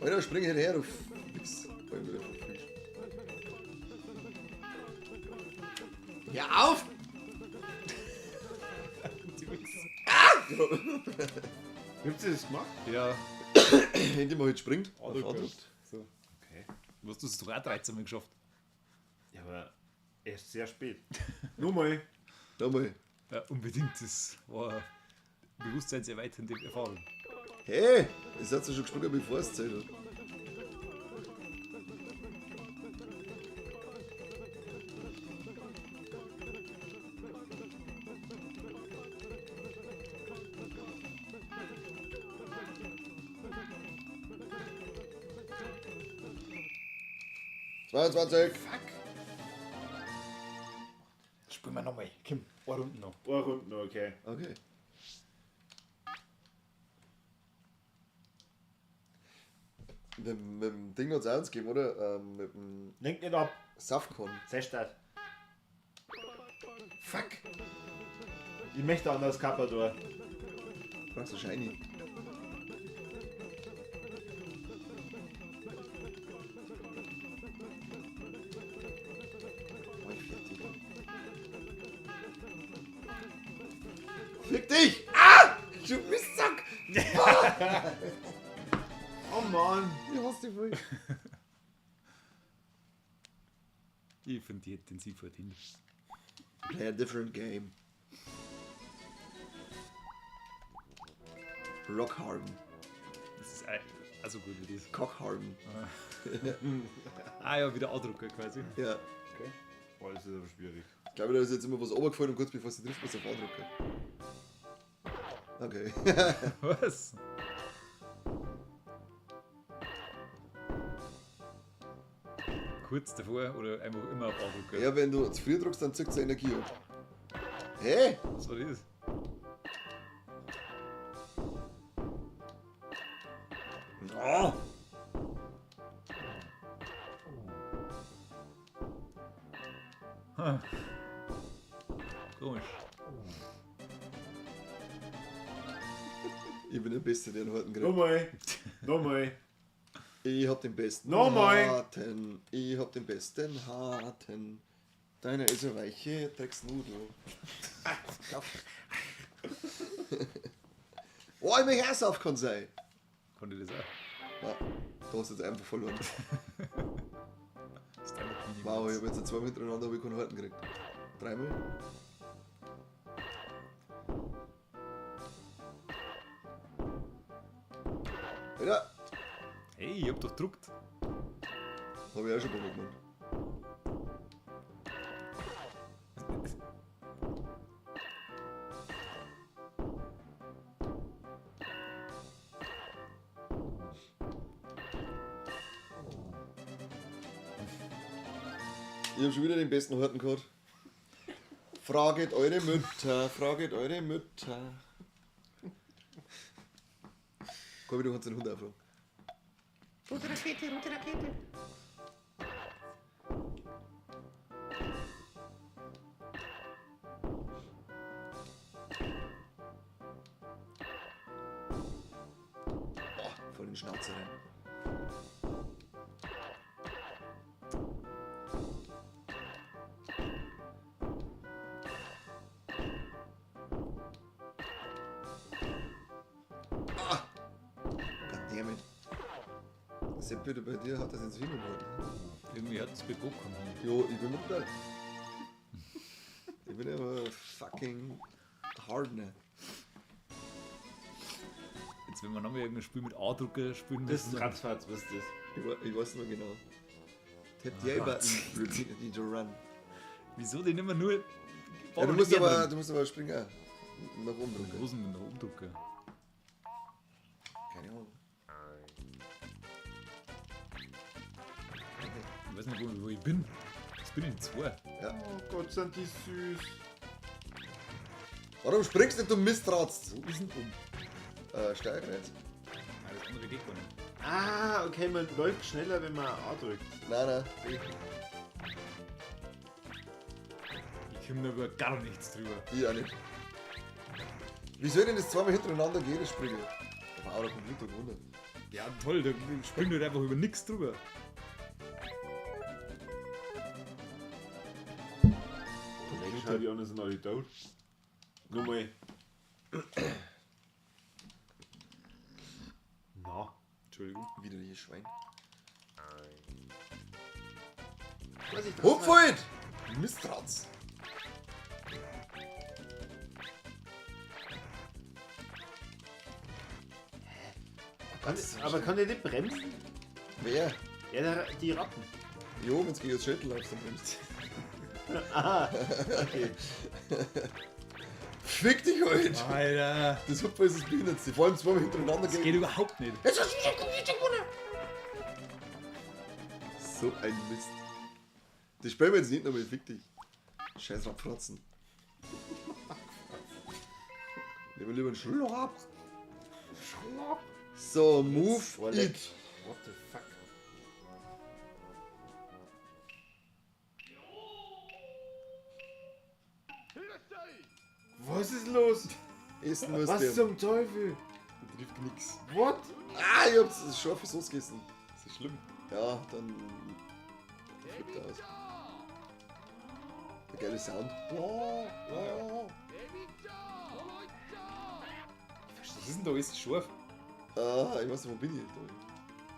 Speaker 3: Alter, spring hinterher, du Fix. Alter, wieder verfrischt. Ja, auf!
Speaker 1: Habt ihr das gemacht?
Speaker 4: Ja.
Speaker 3: Wenn die mal heute springt, auf A
Speaker 2: drückt.
Speaker 3: drückt.
Speaker 2: So.
Speaker 1: Okay.
Speaker 4: Was du hast doch auch 13 Mal geschafft.
Speaker 1: Ja, aber erst sehr spät. Nur mal.
Speaker 3: Nochmal.
Speaker 4: Ja, unbedingt. Das war eine bewusstseinserweiternde Erfahrung.
Speaker 3: Hey, ihr seid ja schon gesprungen, bevor es zählt hat. ...22.
Speaker 4: Fuck. Spielen wir nochmal. Kim, eine Runde noch.
Speaker 1: Eine Runde, okay.
Speaker 3: Okay. Mit, mit dem Ding hat es auch eins gegeben, oder? Mit dem
Speaker 1: Lenk nicht ab.
Speaker 3: Safcon.
Speaker 1: Zerstört.
Speaker 3: Fuck!
Speaker 1: Ich möchte anders Carpador.
Speaker 3: Brauchst du Shiny? Fick dich! Ah! Du Mistsack!
Speaker 1: Oh Mann!
Speaker 3: Ich hasse dich voll.
Speaker 4: Ich finde, die hätte den Sieg verdient.
Speaker 3: Play a different game. Rock Harden.
Speaker 4: Das ist also gut wie das.
Speaker 3: Cock Harden.
Speaker 4: Ah ja, wieder A-Drucker quasi.
Speaker 3: Ja.
Speaker 1: Okay. Boah, das ist aber schwierig.
Speaker 3: Ich glaube, da ist jetzt immer was runtergefallen und kurz bevor sie trifft, muss auf A-Drucker. Okay.
Speaker 4: Was? Kurz davor oder einfach immer auf A-Drucker?
Speaker 3: Ja, wenn du zu früh drückst, dann zieht es Energie ab. Hä?
Speaker 4: Was war das?
Speaker 3: Oh.
Speaker 4: Komisch.
Speaker 3: Ich bin der Beste, der einen harten kriegt.
Speaker 1: Nochmal! Nochmal!
Speaker 3: Ich hab den besten
Speaker 1: Nochmal.
Speaker 3: harten. Ich hab den besten harten. Deiner ist eine weiche Drecksnudel. Oh, ich möchte auch auf kann sein.
Speaker 4: Konnte das auch.
Speaker 3: Ja, da hast du jetzt einfach verloren.
Speaker 4: Das ist einfach Mini
Speaker 3: Wow, ich hab jetzt zweimal hintereinander hab ich keinen harten gekriegt. Dreimal. Alter,
Speaker 4: Hey, ich hab doch gedruckt.
Speaker 3: hab ich auch schon ein paar Mal gemacht. Ich hab schon wieder den besten Horten gehabt. Fraget eure Mütter, fraget eure Mütter. Komm, du kannst den Hund aufrufen.
Speaker 5: Rote Rakete, rote Rakete.
Speaker 3: Boah, voll in den Schnauzer rein. Ah! Goddammit. Sepp, bitte, bei dir hat das jetzt hingeworfen.
Speaker 4: Irgendwie hat es bekommen.
Speaker 3: Jo, ich bin mit dabei. Ich bin aber fucking Hardner.
Speaker 4: Jetzt, wenn wir nochmal irgendein Spiel mit A-Drucker spielen
Speaker 1: Das ist
Speaker 4: müssen.
Speaker 1: ratzfatz, was ist das?
Speaker 3: Ich weiß nicht mehr genau. Tap the A-Button, repeatedly to run.
Speaker 4: Wieso denn immer nur.
Speaker 3: Ja, du musst aber springen. Nach oben drücken.
Speaker 4: Wo ist denn der Umdrucker?
Speaker 3: Keine Ahnung.
Speaker 4: Ich weiß nicht, wo ich bin. Jetzt bin ich in zwei.
Speaker 3: Ja.
Speaker 1: Oh Gott, sind die süß.
Speaker 3: Warum springst du nicht, du Mistratz?
Speaker 4: Wo ist denn um?
Speaker 3: Steuerkreuz.
Speaker 4: Nein, das andere geht gar nicht.
Speaker 1: Ah, okay, man läuft schneller, wenn man A drückt.
Speaker 3: Nein, nein.
Speaker 4: Ich komme da über gar nichts drüber.
Speaker 3: Ich auch nicht. Wie soll denn das zweimal hintereinander gehen, das Springen? Wow, der Computer gewonnen.
Speaker 4: Ja, toll, da springt halt einfach über nichts drüber.
Speaker 1: Schau, die anderen sind alle tot. Nochmal. Na.
Speaker 4: Entschuldigung.
Speaker 3: Widerliches Schwein.
Speaker 1: Vorsicht,
Speaker 3: Hupf halt! Mistratz!
Speaker 1: Aber kann der nicht bremsen?
Speaker 3: Wer?
Speaker 1: Ja, die Ratten.
Speaker 3: Jo, wenn's gegen das Schild läufst, dann bremst.
Speaker 1: Ah, okay.
Speaker 3: Fick dich halt!
Speaker 4: Alter.
Speaker 3: Das Hupfer ist das Behindertste. Vor allem zweimal hintereinander
Speaker 4: Das geht überhaupt nicht.
Speaker 3: Jetzt hast du wieder Computer gewonnen! So ein Mist. Das spielen wir jetzt nicht nochmal, fick dich. Scheiß Rapfratzen. Nehmen wir lieber einen Schluck. So, move it.
Speaker 1: What the fuck? Was ist los?
Speaker 3: Essen muss
Speaker 1: Was
Speaker 3: der.
Speaker 1: zum Teufel?
Speaker 3: Der trifft nix.
Speaker 1: What?
Speaker 3: Ah, ich hab's scharfe Soße gegessen.
Speaker 4: Das ist schlimm.
Speaker 3: Ja, dann flippt er aus. Der geile Sound.
Speaker 4: Was ist denn da alles scharf?
Speaker 3: Ah, ich weiß nicht, wo bin ich da?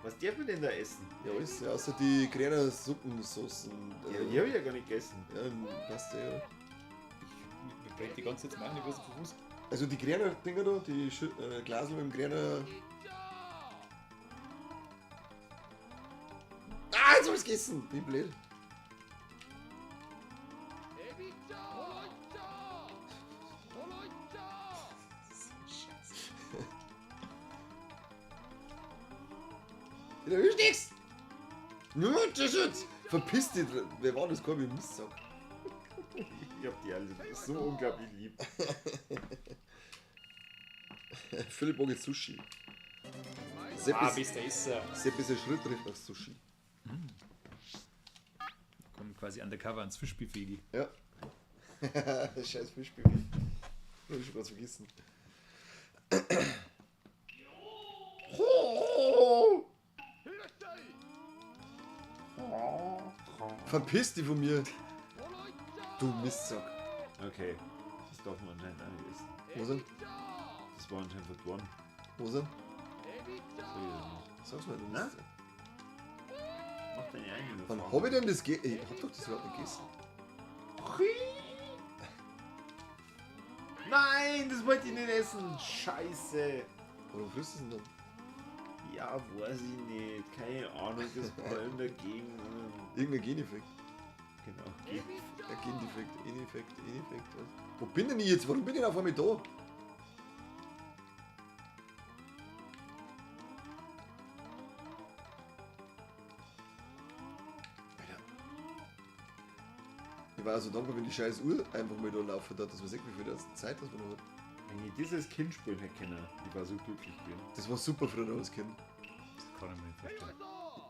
Speaker 1: Was darf man denn da essen?
Speaker 3: Ja, alles, ja, außer die grünen Suppensoßen.
Speaker 1: Ja, die hab ich ja gar nicht gegessen.
Speaker 3: Ja, passt ja.
Speaker 4: Mir brennt die ganze Zeit mein, ich weiß nicht von was.
Speaker 3: Also die grünen Dinger da, die Glasel mit dem grünen. Ah, jetzt hab ich's gegessen! Wie blöd. Da ist nichts! Nur das jetzt! Verpiss dich! Wer war das? Corby Mistsack.
Speaker 1: Ich hab die alle so unglaublich lieb.
Speaker 3: Philipp mag jetzt Sushi. Sepp
Speaker 4: Ah,
Speaker 3: ist,
Speaker 4: bester Esser.
Speaker 3: Sepp ist ein Schritt recht nach Sushi.
Speaker 4: Kommt quasi undercover ans Fischbuffet.
Speaker 3: Ja. Scheiß Fischbuffet. Hab ich schon ganz vergessen. Verpiss dich von mir. Du Mistsack.
Speaker 1: Okay, das darf man anscheinend auch nicht essen.
Speaker 3: Wo sind?
Speaker 1: Das war anscheinend verdorben.
Speaker 3: Wo sind?
Speaker 1: Sag ich dir nicht.
Speaker 3: Sag's mal, du
Speaker 1: Na?
Speaker 3: Mistsack.
Speaker 1: Mach deine eigene
Speaker 3: Wann
Speaker 1: Erfahrung.
Speaker 3: hab ich denn das ge... Ich hab doch das überhaupt nicht gegessen.
Speaker 1: Nein, das wollte ich nicht essen. Scheiße.
Speaker 3: Warum frisst du es denn dann?
Speaker 1: Ja, weiß ich nicht. Keine Ahnung, das war in der Gegend.
Speaker 3: Irgendein Geneffekt.
Speaker 1: Genau.
Speaker 3: Ja, Gendefekt, Eneffekt, Eneffekt. Was? Wo bin denn ich jetzt? Warum bin ich denn auf einmal da? Alter. Ich war also dankbar, wenn die scheiß Uhr einfach mal da laufen hat, dass man sieht, wie viel das Zeit das man noch hat.
Speaker 1: Wenn ich dieses Kind spielen hätte können, ich war so glücklich gewesen.
Speaker 3: Das war super früher als Kind.
Speaker 4: Das kann ich mir nicht vorstellen.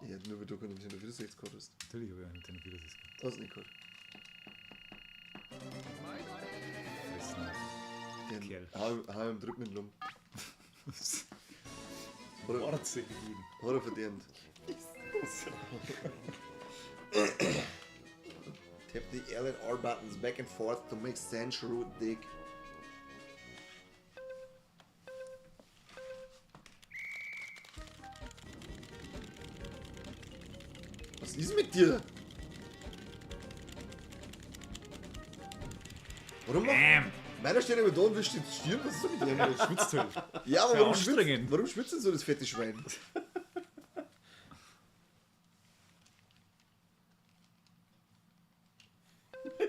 Speaker 3: Ja, nur weil du keinen Nintendo 64 gehabt hast.
Speaker 4: Natürlich habe ich einen Nintendo 64 gehabt.
Speaker 3: Hast du nicht gehabt.
Speaker 4: Fressen.
Speaker 3: Den
Speaker 4: Kerl.
Speaker 3: Hau im dritten mit Lum. Hat er,
Speaker 4: Warze gegeben.
Speaker 3: hat er verdient. Tap the L and R buttons back and forth to make Sandshrew dig. Was ist mit dir? Warum macht... Meiner steht immer da und wischt die Stirn. Was ist denn mit dir?
Speaker 4: Schwitzt halt.
Speaker 3: Ja, aber
Speaker 4: Ja,
Speaker 3: warum schwitzt,
Speaker 4: anstrengend.
Speaker 3: warum schwitzt denn so das fette Schwein?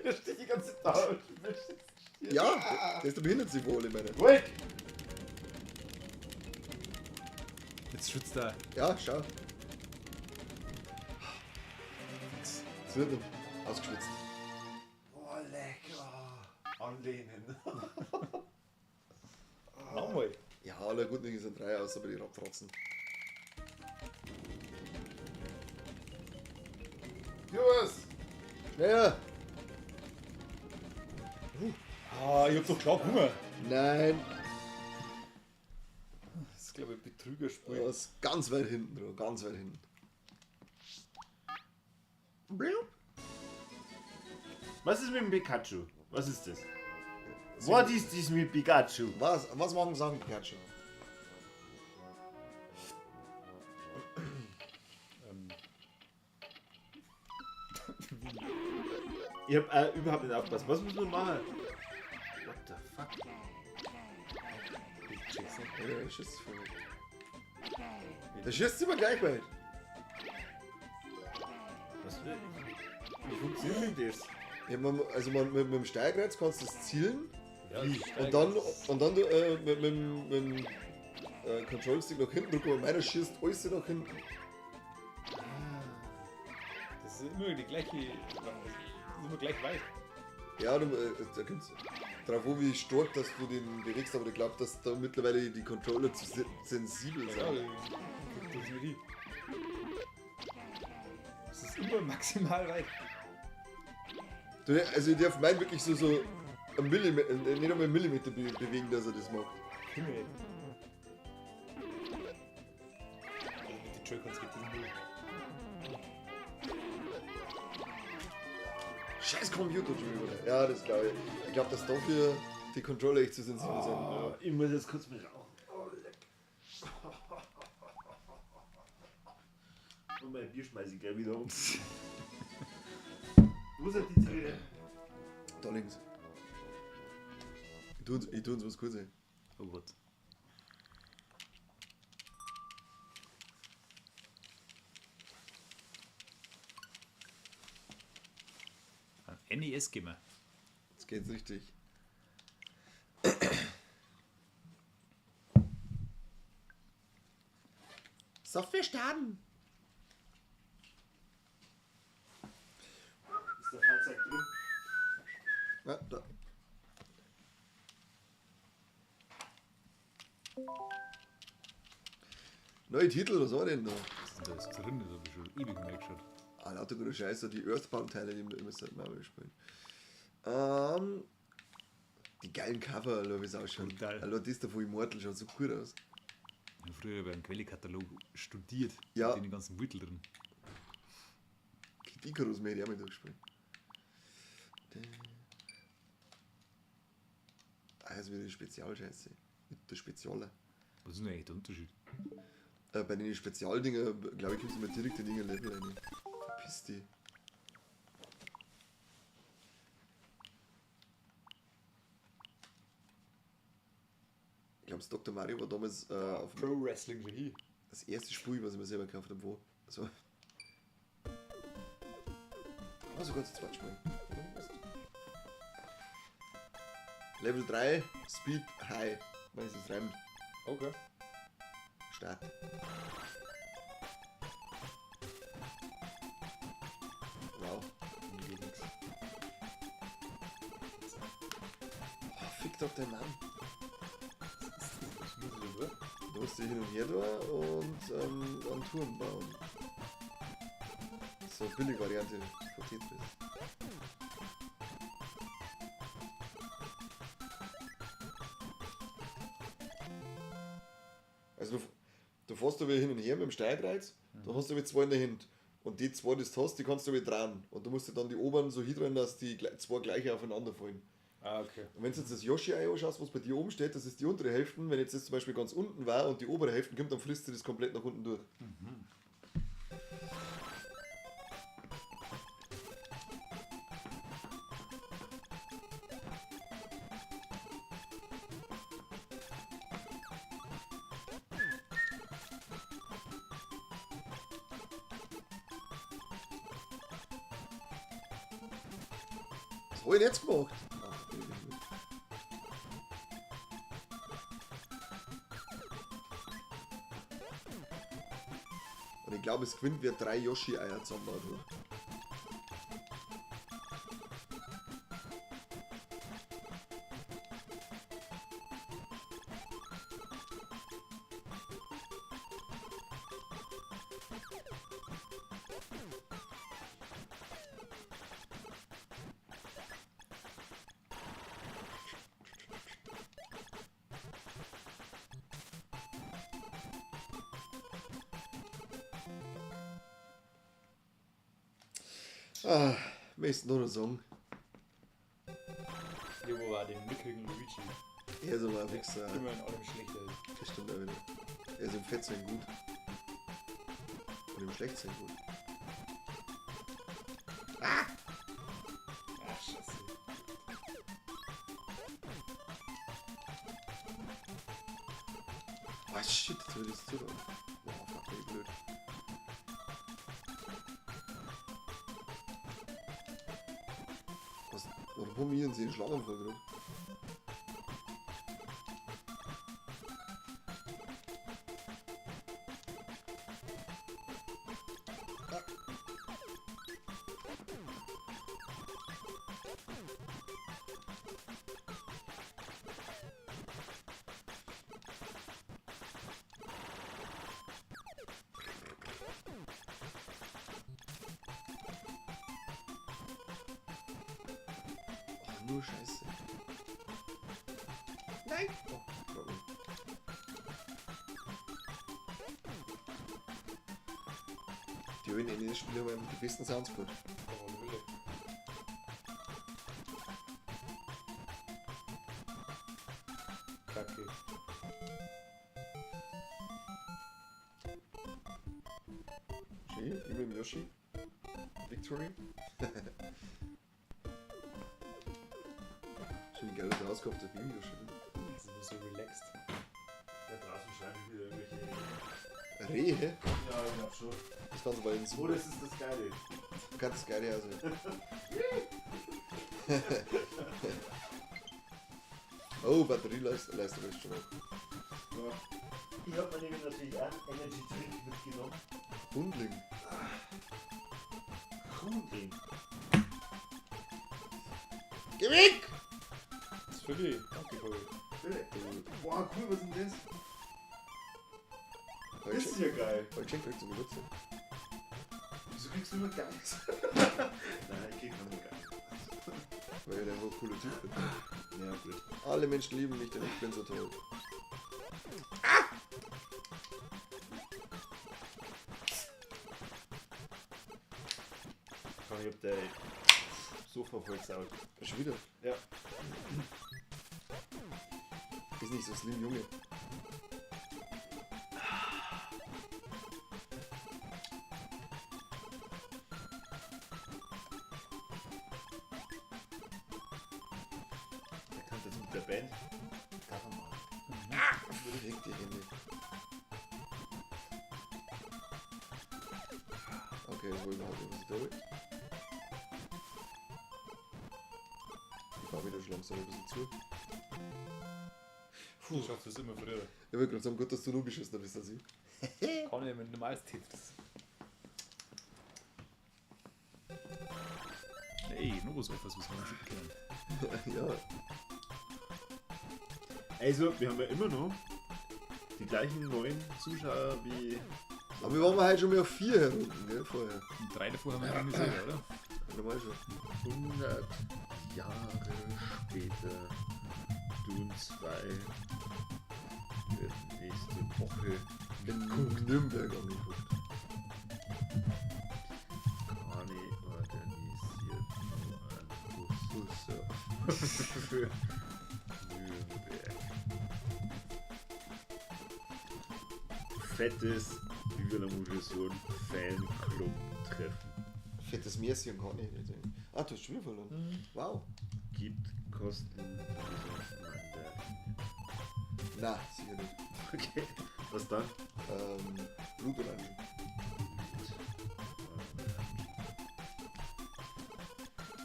Speaker 1: Da steht die ganze Zeit und wischt die Stirn.
Speaker 3: Ja, der ist der behindert sich wohl, ich meine.
Speaker 1: Ruhig!
Speaker 4: Jetzt schwitzt er.
Speaker 3: Ja, schau. Es wird noch ausgeschwitzt.
Speaker 1: Boah, lecker. Anlehnen.
Speaker 4: Nochmal.
Speaker 3: Ja, alle guten Dinge sind drei aus, aber die Ratzen.
Speaker 1: Los!
Speaker 3: Ja,
Speaker 4: Ah, ich hab doch klar Hunger.
Speaker 3: nein.
Speaker 4: Das ist, glaube ich, ein Betrügerspiel.
Speaker 3: Das ist ganz weit hinten, dran, ganz weit hinten.
Speaker 1: Was ist mit dem Pikachu? Was ist das? What is this mit Pikachu?
Speaker 3: Was machen Sachen Pikachu?
Speaker 1: Ich hab überhaupt nicht aufgepasst. Was muss man machen? What the fuck?
Speaker 4: Ich check's nicht.
Speaker 3: Ja, der schießt voll. Der schießt immer gleich weit.
Speaker 1: Was, wie funktioniert denn das?
Speaker 3: Ja, man, also man, mit dem Steuerkreuz kannst du das zielen
Speaker 4: Ja,
Speaker 3: und dann mit dem Control-Stick nach hinten drücken, aber meiner schießt alles nach hinten.
Speaker 4: Das ist immer die gleiche. Das ist immer gleich weit.
Speaker 3: Ja, du, da kommt's drauf an, wie stark dass du den bewegst, aber ich glaube, dass da mittlerweile die Controller zu sensibel
Speaker 4: Ja,
Speaker 3: sind.
Speaker 4: das ist mir die. Das ist immer maximal weit.
Speaker 3: Du, also ich darf meinen wirklich so ein Millimeter, nicht einmal einen Millimeter bewegen, dass er das macht.
Speaker 4: Himmel. Also mit den Joy-Cons geht das nicht.
Speaker 3: Scheiß Computer schon wieder. Ja, das glaube ich. Ich glaube, dass dafür die Controller echt zu sensibel sind.
Speaker 1: Oh, ich muss jetzt kurz mal rauchen. Oh, Und mein Bier schmeiße ich gleich wieder um. Wo sind die Zigaretten?
Speaker 3: Da links. Ich tu uns was kurz ein.
Speaker 4: Oh Gott. Ein NES-Gamer.
Speaker 3: Jetzt geht's richtig.
Speaker 5: Software starten.
Speaker 1: Ist der Fahrzeug drin?
Speaker 3: Ja, da. Neue Titel, was war denn da?
Speaker 4: Was ist denn da jetzt drin? Das habe ich schon ewig nicht mehr geschaut.
Speaker 3: Ah, lauter gute Scheiße, die Earthbound-Teile, die müssen halt mal spielen. Die geilen Cover, Alter, wie es ausschaut.
Speaker 4: Brutal.
Speaker 3: Alter, das da von Immortal schaut so gut aus.
Speaker 4: Ich habe früher beim Quellekatalog studiert.
Speaker 3: Ja.
Speaker 4: Mit den ganzen Beutel drin.
Speaker 3: Kid Icarus mehr, die haben wir durchgespielt. Ah, das ist wieder die Spezialscheiße. Der Spezialer.
Speaker 4: Was ist denn eigentlich der Unterschied?
Speaker 3: Bei den Spezialdinger, glaube ich, kommst du mal direkt in irgendein Level rein. Verpiss dich. Ich glaube, das Dr. Mario war damals auf
Speaker 4: Pro Wrestling schon hier.
Speaker 3: das erste Spiel, was ich mir selber gekauft habe, wo. Also. Kann man sogar zu zweit spielen. Level 3, Speed High. Weil es reimt.
Speaker 4: Okay.
Speaker 3: Start. Wow.
Speaker 4: Mir geht nix.
Speaker 3: Oh, fick doch den Mann.
Speaker 4: Was muss ich denn da?
Speaker 3: Du musst dich hin und her da und einen Turm bauen. So, billige Variante von Tetris. Also du fährst da wieder hin und her mit dem Steuerkreuz, da hast du wieder zwei in der Hand. Und die zwei, die du hast, die kannst du wieder dran. Und du musst dir dann die oberen so hindrehen, dass die zwei gleich aufeinander fallen.
Speaker 4: Ah, okay.
Speaker 3: Und wenn du jetzt das Yoshi-Ei anschaust, was bei dir oben steht, das ist die untere Hälfte. Wenn jetzt das zum Beispiel ganz unten war und die obere Hälfte kommt, dann frisst du das komplett nach unten durch. Was hab ich denn jetzt gemacht? Ach, bin ich blöd. Und ich glaube, es gewinnt, wer 3 Yoshi-Eier zusammenbaut hat. Ah, möchtest du noch einen Song?
Speaker 4: Ja, wo war den mickrigen Luigi?
Speaker 3: Er ist aber ein Wichser.
Speaker 4: Immer in allem schlechter ist.
Speaker 3: Das stimmt auch wieder. Er ist im Fettsein gut. Und im Schlechtsein gut.
Speaker 4: Ah! Ach, scheiße.
Speaker 3: Oh shit, jetzt hab ich das zu. Boah, fuck, bin ich blöd. Was, warum haben wir denn den Schlaganfall gekriegt? Oh, nur Scheiße.
Speaker 5: Nein!
Speaker 3: Oh, glaub nicht. Die alten NES-Spiele haben einfach die besten Sounds gehabt.
Speaker 4: Auf alle Fälle. Kacke.
Speaker 3: Schön, immer im Yoshi. Victory. Schön geil, dass der auskaufte Baby Yoshi.
Speaker 4: Das ist so relaxed.
Speaker 1: Da draußen schreiben wieder irgendwelche.
Speaker 3: Rehe?
Speaker 1: Ja, ich glaub schon.
Speaker 3: Das kannst du bei den
Speaker 1: Oh, das ist das Geile.
Speaker 3: Ganz geil also. Oh, Batterieleistung ist schon mal.
Speaker 1: Ich hab mir nämlich natürlich auch einen Energy Drink mitgenommen.
Speaker 3: Hundling.
Speaker 1: Hundling.
Speaker 3: Geh weg!
Speaker 4: Das ist für dich. Danke, Kobi.
Speaker 1: Boah, cool, was ist denn das?
Speaker 3: Hab
Speaker 1: Das
Speaker 3: ich
Speaker 1: ist ja geil.
Speaker 3: Hab ich geschenkt gekriegt zum Geburtstag.
Speaker 1: Wieso kriegst du immer Geiles? Nein, ich krieg nur Geiles.
Speaker 3: Weil ich einfach ein cooler Typ bin.
Speaker 1: Ja, gut.
Speaker 3: Alle Menschen lieben mich, denn ich bin so toll.
Speaker 1: Ich hab der Sofa voll gesaut.
Speaker 3: Schon wieder.
Speaker 1: Ja.
Speaker 3: Ist nicht so slim, Junge.
Speaker 1: Der kann jetzt mit der Band Cover machen.
Speaker 3: Fick die Hände. Okay, das war überhaupt nicht, was ich da will. Ich baue wieder schon langsam ein bisschen zu.
Speaker 4: Du schaffst das immer früher.
Speaker 3: Ich wollte gerade sagen, gut, dass du nur geschissen bist als ich.
Speaker 4: Kann ich mit normales Tetris. Ey, noch was etwas, was wir schicken können.
Speaker 3: Ja.
Speaker 1: Also, wir haben ja immer noch die gleichen 9 Zuschauer wie.
Speaker 3: Aber wir waren heute schon mal auf 4 herunten, gell, vorher.
Speaker 4: Und 3 davor haben wir irgendwie selber, oder?
Speaker 3: Normal schon.
Speaker 1: 100 Jahre später, Dune 2 wird nächste Woche
Speaker 3: In Nürnberg angeguckt.
Speaker 1: Kani organisiert nur einen Bus für Nürnberg. Fettes Viva la Motivation Fanclub-Treffen.
Speaker 3: Fettes Merci und Kani. Ah, du hast schon wieder verloren. Wow.
Speaker 1: Gibt kostenlose Mandarinen.
Speaker 3: Na, sicher nicht.
Speaker 1: Okay, was dann?
Speaker 3: Blutorangen.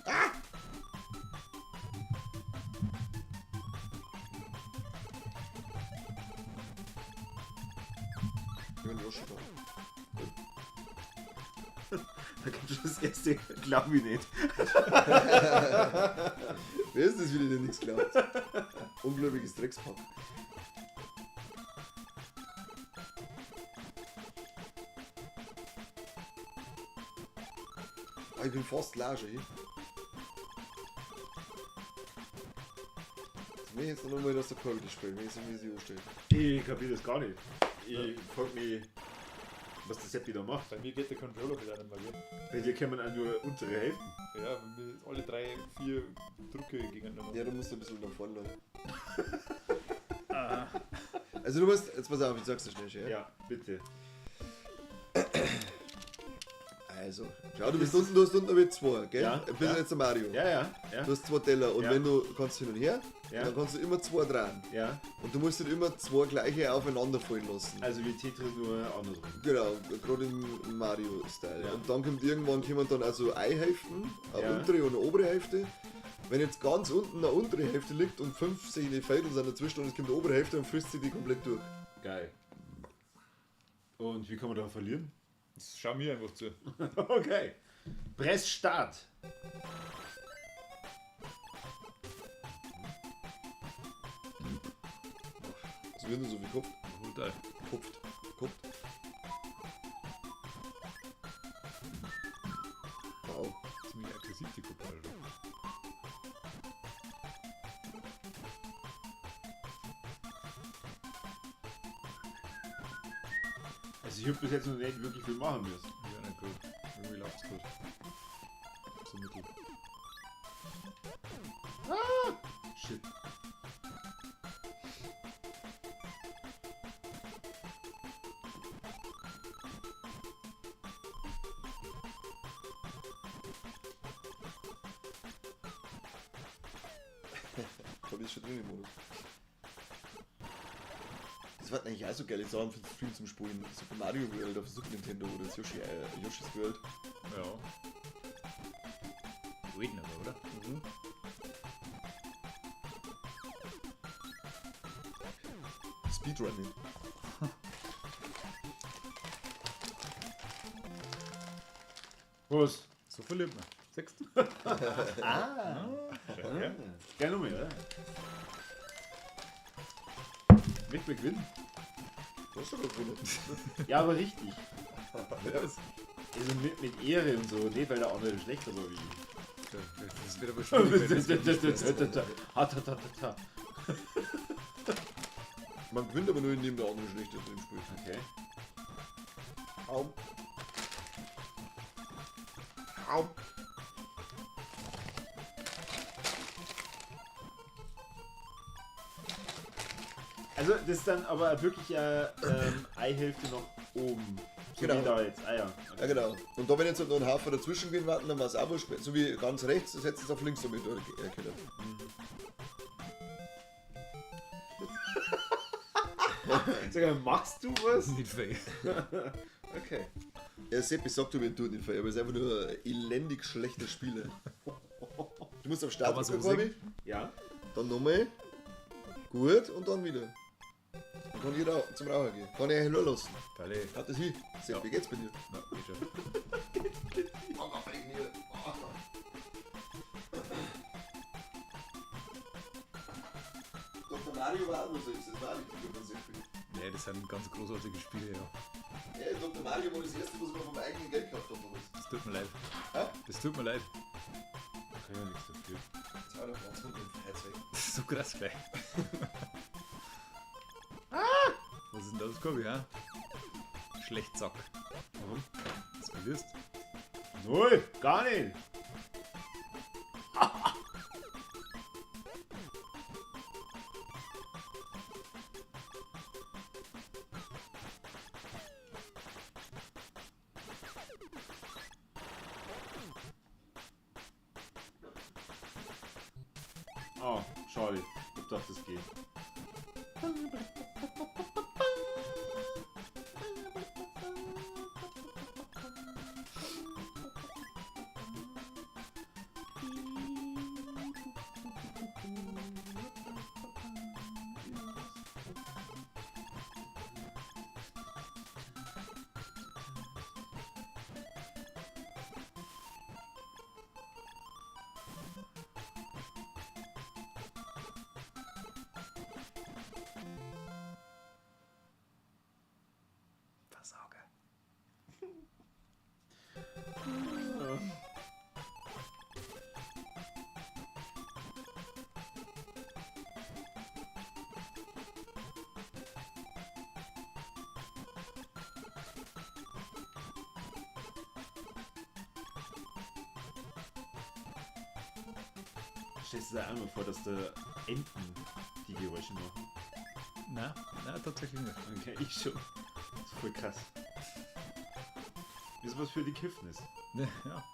Speaker 3: Ah! Ich bin Yoshi da.
Speaker 1: Da gibt es das erste, glaube ich nicht.
Speaker 3: Wer ist das wieder, der nichts glaubt? Ungläubiges Dreckspack. Ah, ich bin fast leer schon hier. Jetzt will ich jetzt noch mal, dass der Kirby das spielt, wenn ich so wie sie anstellt.
Speaker 1: Ich kapiere das gar nicht. Ich frag mich, was der Seppi da macht.
Speaker 4: Bei mir geht der Controller wieder nicht mehr, gell?
Speaker 1: Bei dir kann man auch nur untere Hälften.
Speaker 4: Ja, bei mir ist alle 3, 4 Drucke gegeneinander.
Speaker 3: Ja, du musst ein bisschen nach vorne laufen. Also du musst, jetzt pass auf, ich sag's dir schnell, ja?
Speaker 1: Ja, bitte.
Speaker 3: Also, schau, du bist unten, du hast unten mit 2, gell?
Speaker 1: Ja,
Speaker 3: Du bist
Speaker 1: ja.
Speaker 3: jetzt der Mario.
Speaker 1: Ja, ja, ja.
Speaker 3: Du hast 2 Teller und
Speaker 1: Ja.
Speaker 3: wenn du kannst hin und her,
Speaker 1: Ja.
Speaker 3: dann kannst du immer 2 drehen.
Speaker 1: Ja.
Speaker 3: Und du musst dann immer 2 gleiche aufeinander fallen lassen.
Speaker 1: Also wie Tetris nur andersrum.
Speaker 3: Genau, gerade im Mario-Style.
Speaker 1: Ja.
Speaker 3: Und dann kommt irgendwann kommen dann also Eihälften, eine
Speaker 1: Ja.
Speaker 3: untere und eine obere Hälfte. Wenn jetzt ganz unten eine untere Hälfte liegt und 15 Viertel sind dazwischen und es kommt die obere Hälfte, dann frisst sie die komplett durch.
Speaker 1: Geil. Und wie kann man da verlieren?
Speaker 4: Das schau mir einfach zu.
Speaker 1: Okay. Press Start.
Speaker 3: Was wird denn so viel Kopf?
Speaker 4: Brutal.
Speaker 3: Kopft. Kopft. Wow.
Speaker 4: Ziemlich aggressiv, die Kuppe, Alter.
Speaker 1: Also ich hab bis jetzt noch nicht wirklich viel machen müssen.
Speaker 4: Ja, nicht gut. Irgendwie läuft's gut. So mittel.
Speaker 1: Ah! Shit.
Speaker 3: Corby ist schon drin im Modus. Das war eigentlich auch so geile Sachen für den Stream zum Spielen. Super Mario World auf Super Nintendo oder das Yoshi's World.
Speaker 4: Ja. Alten aber, oder?
Speaker 3: Mhm. Speedrunning.
Speaker 1: Was?
Speaker 4: So verliert man. Siehst du?
Speaker 1: Ja. Gerne nochmal, oder? Möchte man gewinnen?
Speaker 3: Du hast doch gewonnen.
Speaker 1: Ja, aber richtig. Also mit Ehre und so, nicht weil der andere schlechter war wie ich.
Speaker 4: Das wird aber schwierig, wenn das wirklich spielst.
Speaker 1: Ha, ta, ta, ta, ta.
Speaker 3: Man gewinnt aber nur, indem der andere schlechter drin spielt.
Speaker 1: Okay.
Speaker 3: Au. Au.
Speaker 1: Also das ist dann aber wirklich eine Hälfte nach oben. So
Speaker 3: Genau.
Speaker 1: wie da jetzt. Ah ja.
Speaker 3: Ja, genau. Und da, wenn jetzt halt noch ein Haufen dazwischen gehen warten, dann war es auch wurscht. So wie ganz rechts, das hättest du auf links damit können.
Speaker 1: Sag mal, machst du was?
Speaker 4: Nicht fair.
Speaker 1: Okay.
Speaker 3: Ja, Seppi sagt, du tut nicht fair, aber er ist einfach nur ein elendig schlechter Spieler. Du musst auf Start
Speaker 4: Kann man so
Speaker 3: drücken, Corby,
Speaker 1: Ja.
Speaker 3: dann nochmal. Gut, und dann wieder. Dann kann jeder zum Rauchen gehen. Kann ich eigentlich nur lassen.
Speaker 4: Teile.
Speaker 3: Hat das hin. Seppi, wie geht's bei dir?
Speaker 4: Na, geht schon.
Speaker 3: Dr. Mario war auch noch so, das war auch nicht von Seppi.
Speaker 4: Nee, das sind ganz großartige Spiele, ja.
Speaker 3: Ja, Dr. Mario war das erste, was wir vom eigenen Geld gehabt haben damals.
Speaker 4: Das tut mir leid.
Speaker 3: Hä?
Speaker 4: Das tut mir leid.
Speaker 1: Ich kann ja nichts dafür.
Speaker 3: Jetzt hau doch ganz runter und verheiz weg.
Speaker 4: Das ist so krass gleich. Was ist denn das, Corby, ja? Schlecht Sack.
Speaker 1: Warum?
Speaker 4: Das verlierst.
Speaker 1: Null! Gar nicht! Oh, schade. Ich dachte, das geht.
Speaker 4: Versager.
Speaker 1: Stellst du dir einmal vor, dass da Enten die Geräusche machen?
Speaker 4: Na, na, tatsächlich nicht.
Speaker 1: Okay, ich schon. Das ist voll krass. Das ist was für die Kiffnis.
Speaker 4: Ja.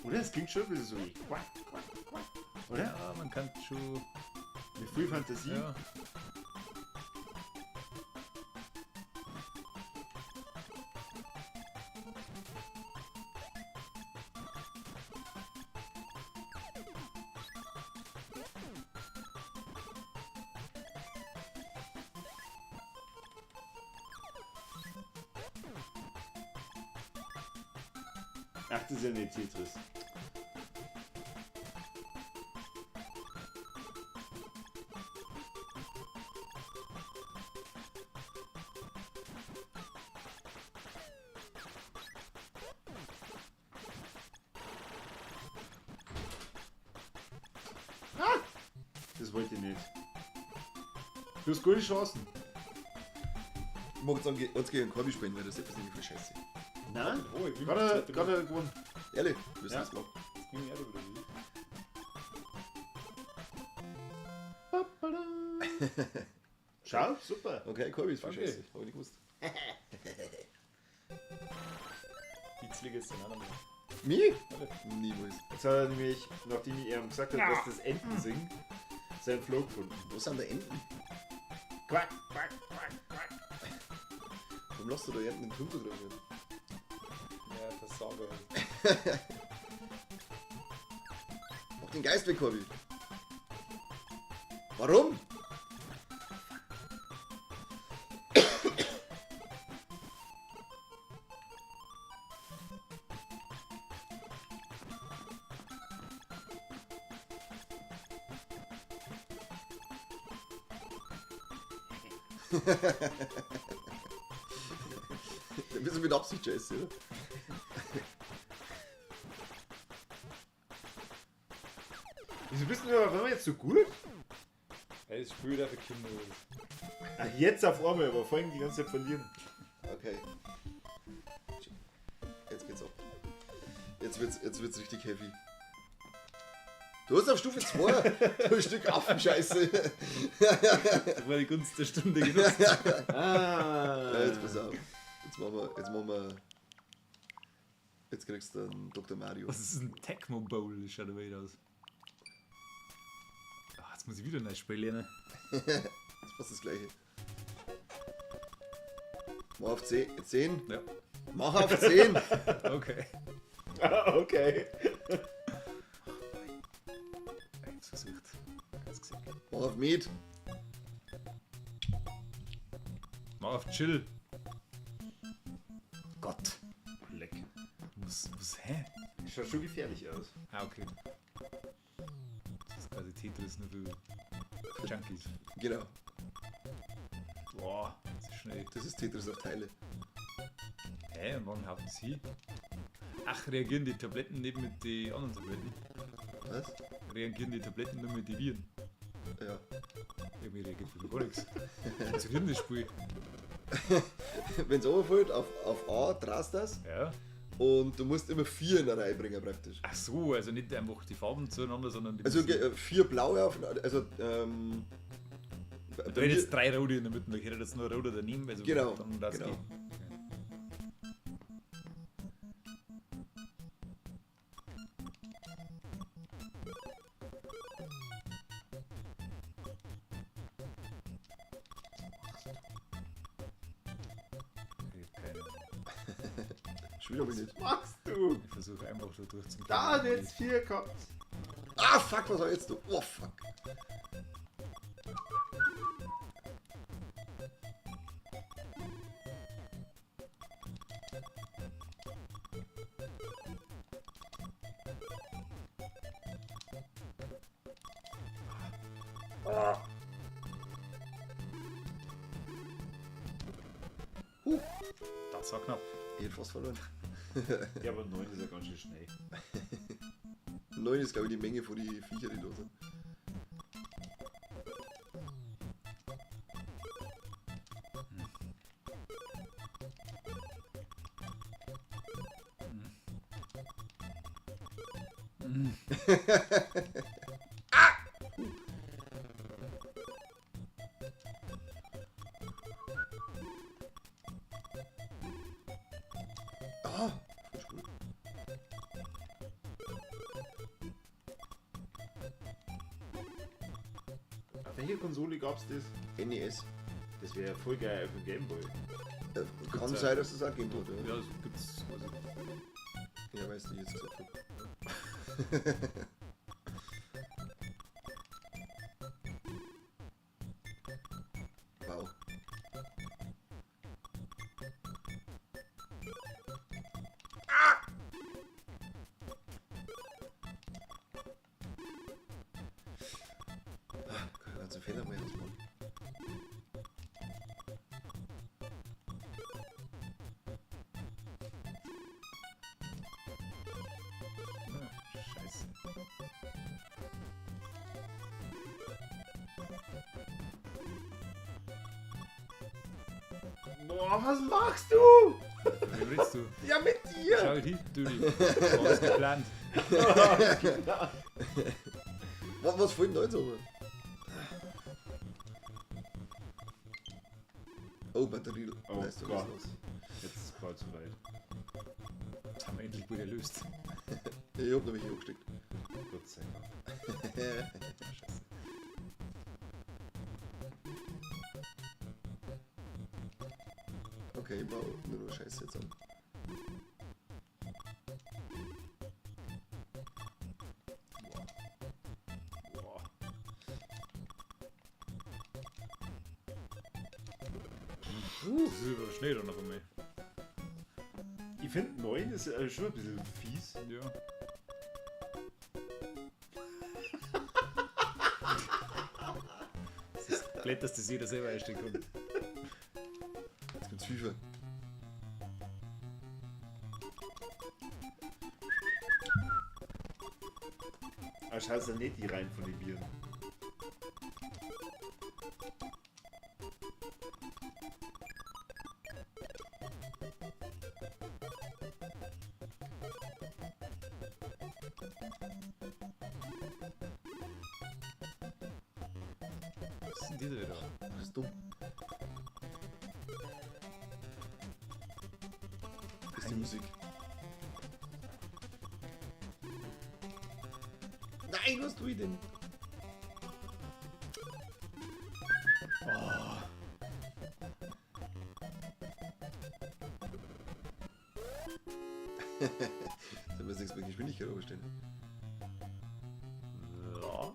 Speaker 1: Oder? Es klingt schon ein bisschen so wie quack, quack, quack. Oder?
Speaker 4: Ja, man kann schon.
Speaker 1: Mit viel Fantasie.
Speaker 4: Ja.
Speaker 1: Ach, das ist ja nicht Tetris. Ah! Das wollte ich nicht. Du hast gute Chancen.
Speaker 3: Ich mag jetzt eins gegen Corby spielen, weil das ist etwas nämlich für Scheiße.
Speaker 1: Nein?
Speaker 4: Oh, ich bin
Speaker 1: Gerade gewonnen.
Speaker 3: Ehrlich, du bist
Speaker 1: Ja.
Speaker 3: das klar.
Speaker 4: Jetzt bin ich auch wieder.
Speaker 1: Schau, super.
Speaker 3: Okay, Corby ist für
Speaker 4: Okay.
Speaker 3: Scheiße. Hab ich nicht gewusst.
Speaker 4: Die Zwiege ist dann auch noch mehr.
Speaker 3: Mich? Niemals.
Speaker 1: Jetzt hat er nämlich, nachdem ich ihm gesagt habe, dass das Enten singen, seinen Flow gefunden.
Speaker 3: Wo sind da Enten?
Speaker 1: Quack, quack, quack, quack.
Speaker 3: Warum lässt du da Enten in den Turm so drin?
Speaker 4: Ja, Versager.
Speaker 3: Mach den Geist weg, Corby. Warum? Ein bisschen mit Absicht, Jesse, oder?
Speaker 1: Wieso bist du denn auf einmal jetzt so gut?
Speaker 4: Ey, das Spiel dafür Kinder.
Speaker 1: Ach, jetzt auf einmal, aber vorhin die ganze Zeit verlieren.
Speaker 3: Okay. Jetzt geht's ab. Jetzt wird's richtig heavy. Du hast auf Stufe 2. Du Stück Affenscheiße.
Speaker 4: Das war die Gunst der Stunde genutzt.
Speaker 1: Ah.
Speaker 3: Ja, jetzt pass auf. Jetzt machen wir. Jetzt kriegst du einen Dr. Mario.
Speaker 4: Was ist ein Tecmo Bowl? Das schaut aber wieder aus. Ah, jetzt muss ich wieder ein neues Spiel lernen.
Speaker 3: Das ist fast das gleiche. Mach auf 10. 10.
Speaker 4: Ja.
Speaker 3: Mach auf 10.
Speaker 4: Okay.
Speaker 1: Okay.
Speaker 4: Ich hab's versucht. Ganz gesagt.
Speaker 3: Mach auf Med.
Speaker 4: Mach auf Chill. Gott.
Speaker 1: Leck.
Speaker 4: Was, hä?
Speaker 1: Schaut schon gefährlich aus.
Speaker 4: Ah, okay. Das ist quasi Tetris nur für Junkies.
Speaker 3: Genau.
Speaker 4: Boah, das ist schnell.
Speaker 3: Das ist Tetris auf Teile.
Speaker 4: Hä, und wann haut sie? Ach, reagieren die Tabletten nicht mit den anderen Tabletten?
Speaker 3: Was?
Speaker 4: Reagieren die Tabletten nur mit den Viren?
Speaker 3: Ja.
Speaker 4: Irgendwie reagiert bei mir gar nichts. Funktioniert denn das Spiel?
Speaker 3: Wenn es runterfällt, auf A drast das.
Speaker 4: Ja.
Speaker 3: Und du musst immer 4 in der Reihe bringen praktisch.
Speaker 4: Ach so, also nicht einfach die Farben zueinander, sondern die
Speaker 3: Also
Speaker 4: müssen-
Speaker 3: 4 blaue auf, also bei
Speaker 4: Da wären
Speaker 3: mir-
Speaker 4: jetzt 3 rote in der Mitte, da hätte jetzt nur ein roter daneben, also
Speaker 3: Genau,
Speaker 4: dann das
Speaker 3: genau.
Speaker 4: geht. Okay. Ich hab keine Ahnung.
Speaker 3: Schon wieder nicht.
Speaker 1: Machst du?
Speaker 4: Ich versuche einfach so durchzukommen.
Speaker 1: Da hat jetzt 4 gehabt.
Speaker 3: Ah, fuck, was war jetzt du? Oh, fuck.
Speaker 4: Das war knapp.
Speaker 3: Ich hätte fast verloren.
Speaker 1: Ja, aber 9 ist ja ganz schön schnell.
Speaker 3: 9 ist, glaube ich, die Menge von die Viecher, die da sind. Ah, voll cool.
Speaker 1: Auf welcher Konsole gab's das?
Speaker 3: NES.
Speaker 1: Das wäre ja voll geil auf dem Gameboy.
Speaker 3: Kann sein, dass das auch gegeben hat. Ja,
Speaker 4: Ja, das gibt's. Also,
Speaker 3: ja weißt du, ich jetzt gesagt habe. Wow. Ah! Kann ich ganzen Fehler mal ausmachen.
Speaker 4: ah, scheiße.
Speaker 1: Boah, was machst du?
Speaker 4: Mit wem redest du?
Speaker 1: Ja, mit dir!
Speaker 4: Schau hin, Döli. Das war alles geplant.
Speaker 3: Was fällt denn da jetzt aber? Oh, Batterie.
Speaker 1: Oh
Speaker 3: Leistung
Speaker 1: Gott.
Speaker 3: ist los.
Speaker 1: Jetzt ist bald zu weit.
Speaker 4: Das haben wir endlich gut erlöst.
Speaker 3: Ich hab nämlich hier angesteckt.
Speaker 1: Gott sei Dank.
Speaker 4: Scheiße.
Speaker 3: Okay, ich baue nur noch Scheiße jetzt an.
Speaker 4: Boah. Das ist aber schnell dann auf einmal.
Speaker 1: Ich finde 9 ist schon ein bisschen fies.
Speaker 4: Ja. Das ist blöd, dass das jeder selber einstellen kann.
Speaker 3: Jetzt gibt's FIFA.
Speaker 1: Aber scheiße, nicht die rein von den Bieren.
Speaker 4: Was ist denn diese wieder?
Speaker 3: Das ist dumm. Das ist die Musik. Nein, was tue ich denn? Oh. Sollen wir jetzt nichts mit Geschwindigkeit umstellen?
Speaker 1: Ja.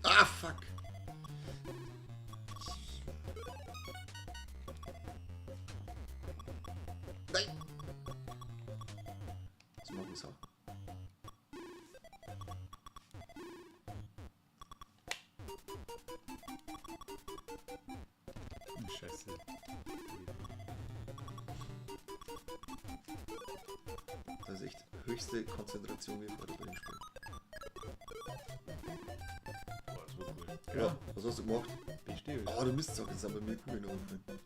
Speaker 3: Ah, fuck! Nein! Das mag ich auch.
Speaker 4: Scheiße.
Speaker 3: Das ist echt höchste Konzentration wie vor bei dem Spiel.
Speaker 1: Boah, das war cool.
Speaker 3: Ja. Was hast du gemacht?
Speaker 4: Bestehe.
Speaker 3: Ah, du Mistsack, jetzt sind bei mir Kugeln runtergefallen.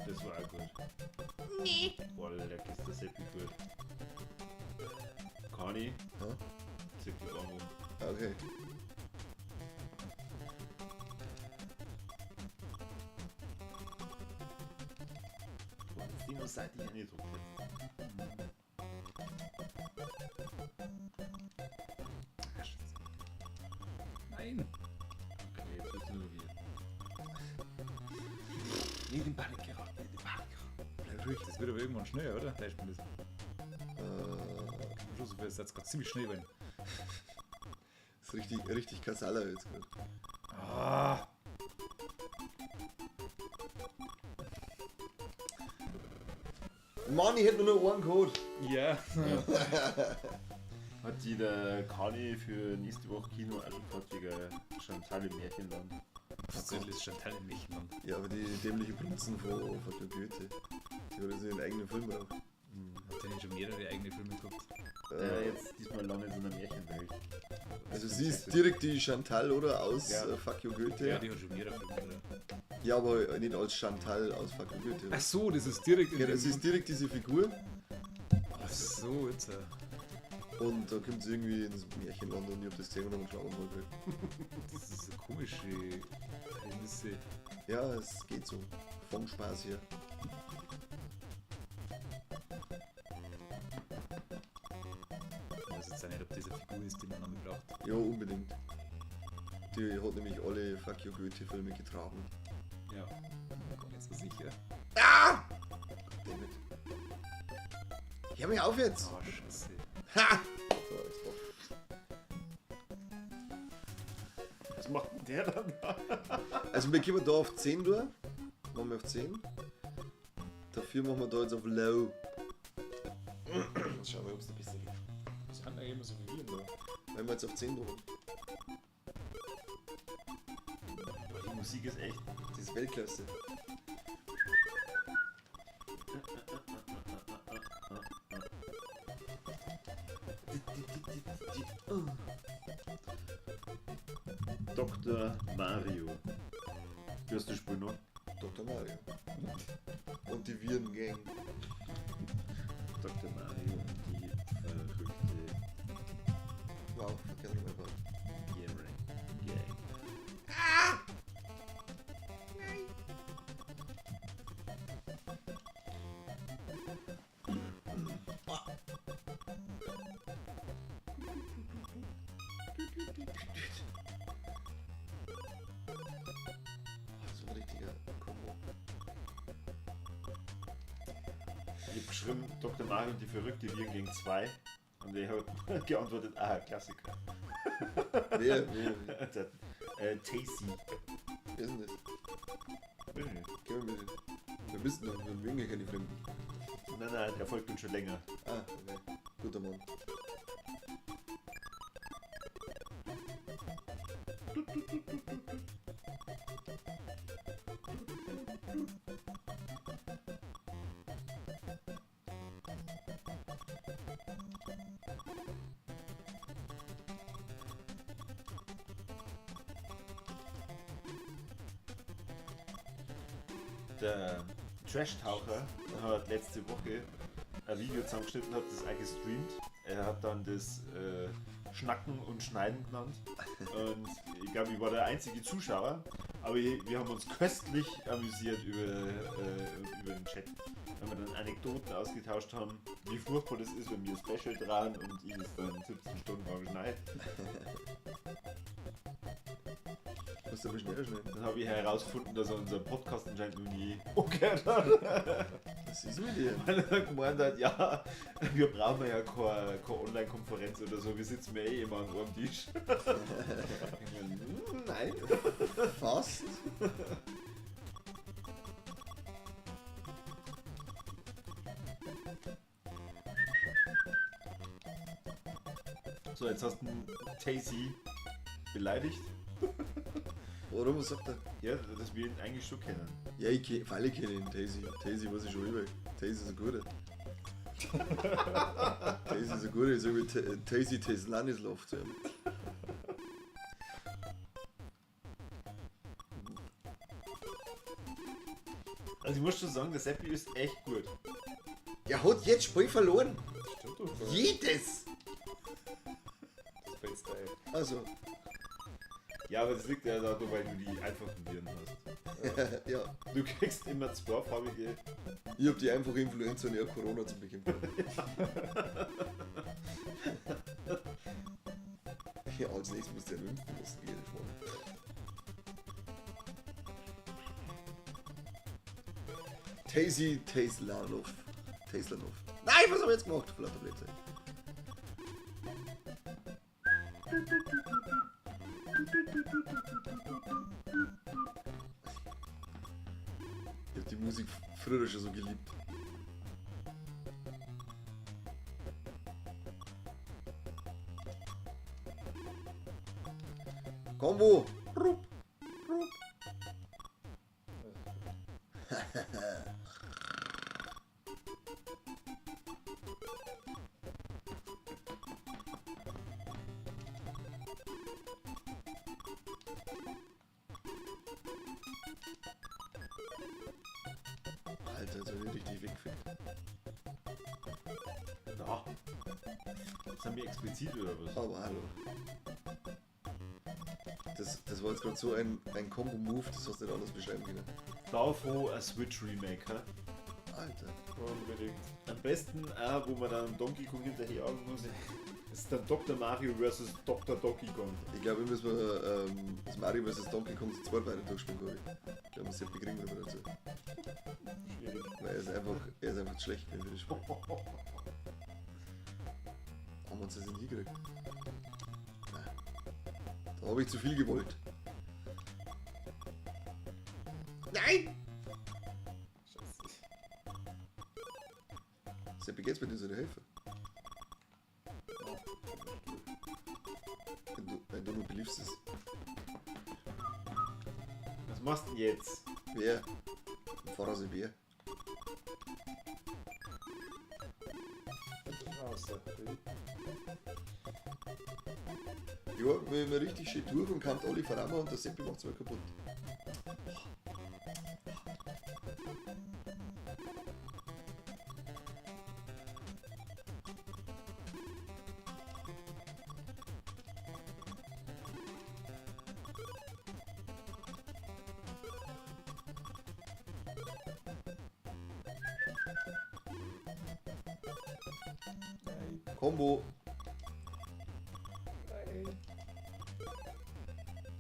Speaker 1: Das war auch gut. Nee. Boah, leck, ist das Seppi gut. Kani,
Speaker 3: Ha?
Speaker 1: zieh die Arme um.
Speaker 3: Ah, Okay.
Speaker 1: Boah, jetzt die nur seitlich eingedruckt jetzt.
Speaker 4: Nein.
Speaker 1: Okay, jetzt bist du nur hier.
Speaker 5: Nicht in Panik geraten, nicht in Panik geraten.
Speaker 3: Bleib ruhig.
Speaker 4: Das wird aber irgendwann schnell, oder? Da ist mir das. Schon so, das jetzt gerade ziemlich schnell werden.
Speaker 3: Ist richtig, richtig Kasala jetzt gerade.
Speaker 4: Ah.
Speaker 3: Mann, ich hätte nur noch einen Code.
Speaker 4: Ja.
Speaker 1: Hat die der Kani für nächste Woche Kino auch schon gefragt wegen Chantal im Märchenland?
Speaker 4: Was soll das Chantal im Märchenland?
Speaker 3: Ja, aber die dämliche Brunzen von der Goethe. Die hat jetzt ihren eigenen Film braucht.
Speaker 4: Hat der nicht schon mehrere eigene Filme gehabt?
Speaker 1: Jetzt diesmal landet sie in der Märchenwelt.
Speaker 3: Also sie ist direkt die Chantal, oder? Aus
Speaker 1: Ja.
Speaker 3: Fuck You Goethe.
Speaker 4: Ja,
Speaker 3: Ja.
Speaker 4: die hat schon mehrere Filme, oder?
Speaker 3: aber nicht als Chantal aus Fuck You Goethe.
Speaker 4: Ach so, das ist direkt in
Speaker 3: Ja,
Speaker 4: dem...
Speaker 3: das ist direkt diese Figur
Speaker 4: Ach so, jetzt.
Speaker 3: und da kommt sie irgendwie ins Märchenland und ich hab das gesehen und hab einen Schlaganfall gekriegt.
Speaker 4: Das ist eine komische Prämisse.
Speaker 3: Ja, es geht so. Vom Spaß her.
Speaker 4: Ich weiß jetzt auch nicht, ob das eine Figur ist, die man noch braucht.
Speaker 3: Ja, unbedingt. Die hat nämlich alle Fuck You Goethe-Filme getragen.
Speaker 4: Ja. Jetzt ist sicher.
Speaker 3: Damit. Hör mir auf jetzt!
Speaker 4: Oh, scheiße.
Speaker 3: Ha! So, jetzt doch.
Speaker 1: Was macht denn der dann da?
Speaker 3: Also wir kommen da auf 10 durch. Machen wir auf 10. Dafür machen wir da jetzt auf Low. Schauen wir, ob es da besser geht.
Speaker 4: Was sind eigentlich immer so viele Viren da?
Speaker 3: Wenn wir jetzt auf 10 durch.
Speaker 1: Die Musik ist echt.
Speaker 3: Das ist Weltklasse.
Speaker 1: Dr. Mario. Wie hast du das Spiel noch?
Speaker 3: Dr. Mario. Und die Viren-Gang.
Speaker 1: Dr. Mario und die verrückte
Speaker 3: Wow, verkehrt rum einfach.
Speaker 1: Viren Gang.
Speaker 3: Das war ein richtiger Kombo.
Speaker 1: Ich hab geschrieben, Dr. Mario und die verrückte Viren Gang 2. Und er hat geantwortet, ah, Klassiker.
Speaker 3: Wer, wo,
Speaker 1: Der, Tasty.
Speaker 3: wer ist denn das?
Speaker 1: Weiß ich nicht.
Speaker 3: Kennen wir nicht. Wir wissen doch, wir mögen ja keine Fremden.
Speaker 1: Nein, nein, der folgt uns schon länger.
Speaker 3: Ah, okay. Guter Mann.
Speaker 1: Der Trash-Taucher hat letzte Woche ein Video zusammengeschnitten, hat das auch gestreamt. Er hat dann das Schnacken und Schneiden genannt. Und ich glaube, ich war der einzige Zuschauer. Aber wir haben uns köstlich amüsiert über den Chat. Weil wir dann Anekdoten ausgetauscht haben, wie furchtbar das ist, wenn wir Special dran und ich es dann 17 Stunden lang schneide.
Speaker 3: Musst du aber schneller schneiden.
Speaker 1: Dann habe ich herausgefunden, dass er unseren Podcast anscheinend noch nie angehört hat.
Speaker 3: Was ist mit dir?
Speaker 1: Weil er gemeint hat, ja, wir brauchen ja keine Online-Konferenz oder so, wir sitzen ja eh immer an einem Tisch. Ich meine, nein.
Speaker 3: Fast.
Speaker 1: So, jetzt hast du einen Tasty beleidigt.
Speaker 3: Warum sagt er?
Speaker 1: Ja, dass wir ihn eigentlich schon kennen.
Speaker 3: Ja, ich kenn, weil ich kenne ihn, Tasty. Tasty weiß ich schon immer. Tasty ist ein guter. Tasty ist ein guter. Ich sag wie Tasty Teslanislav zu ihm.
Speaker 1: Also ich muss schon sagen, der Seppi ist echt gut.
Speaker 3: Er hat jetzt Spiel verloren.
Speaker 4: Das stimmt doch gar nicht.
Speaker 3: Jedes!
Speaker 4: Das war jetzt geil.
Speaker 3: Also,
Speaker 1: Ja, aber das liegt ja daran, weil du die einfachen Viren hast.
Speaker 3: ja.
Speaker 1: Du kriegst immer zweifarbige.
Speaker 3: Ich hab die einfache Influenza und er Corona zu bekämpfen. Ja, als nächstes muss der impfen lassen, geh ich vor. Tasty Taslanov. Taslanov. Nein, was hab ich jetzt gemacht? Verlauter Blödsinn. Ich hab die Musik früher schon so geliebt. Combo! Rup, rup. Alter, jetzt hab ich richtig weggefickt.
Speaker 1: Na. Sind wir explizit oder was?
Speaker 3: Aber hallo. Das war jetzt gerade so ein Combo-Move, das hast du nicht anders beschreiben können.
Speaker 1: Davon ein Switch-Remake, hä?
Speaker 3: Alter.
Speaker 4: Unbedingt.
Speaker 1: Am besten auch, wo man dann Donkey Kong hinterherjagen muss. Das ist dann Dr. Mario vs. Dr. Donkey Kong.
Speaker 3: Ich glaube, wir müssen das Mario vs. Donkey Kong zu zweit weiter durchspielen, glaube ich. Ich glaube, Seppi kriegen wir dazu.
Speaker 1: Schwierig.
Speaker 3: Weil er ist einfach zu schlecht für das Spiel. Haben wir uns das nicht hingekriegt? Nein. Da habe ich zu viel gewollt. Nein!
Speaker 1: Scheiße.
Speaker 3: Seppi, geht's bei dir so helfen? I don't know believe this.
Speaker 1: Was machst du denn jetzt?
Speaker 3: Wer? Fahrer sind wer? Ja, wir sind richtig schön durch und kann alle voran und der Seppi macht's mal kaputt. Combo.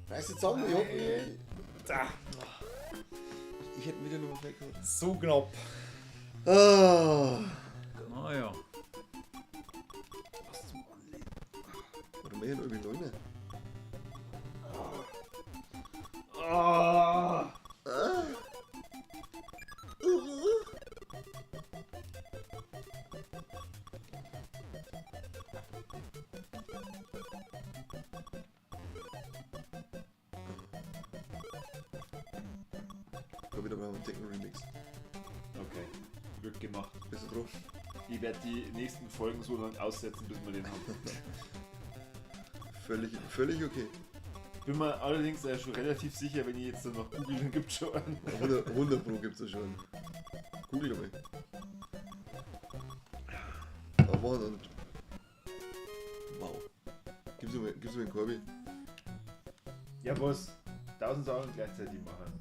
Speaker 3: Reiß jetzt zusammen, ich hab.
Speaker 5: Da.
Speaker 3: Ich hätte wieder nur weg gehabt.
Speaker 5: So knapp.
Speaker 3: Ah.
Speaker 4: Naja.
Speaker 5: Was zum Anlegen?
Speaker 3: Warum mach ich denn irgendwie 9?
Speaker 1: Ah.
Speaker 3: Ah. Komm wieder mal einen Techno-Remix.
Speaker 1: Okay, wird gemacht.
Speaker 3: Bist du drauf?
Speaker 1: Ich werde die nächsten Folgen so lange aussetzen, bis wir den haben.
Speaker 3: Völlig okay.
Speaker 1: Bin mir allerdings schon relativ sicher, wenn ich jetzt dann noch google, dann gibt's schon einen.
Speaker 3: 100 Pro gibt's ja schon. Google mal. Aber dann. Wow. Gib's mir einen Korbi.
Speaker 1: Ja, was? 1000 Sachen gleichzeitig machen.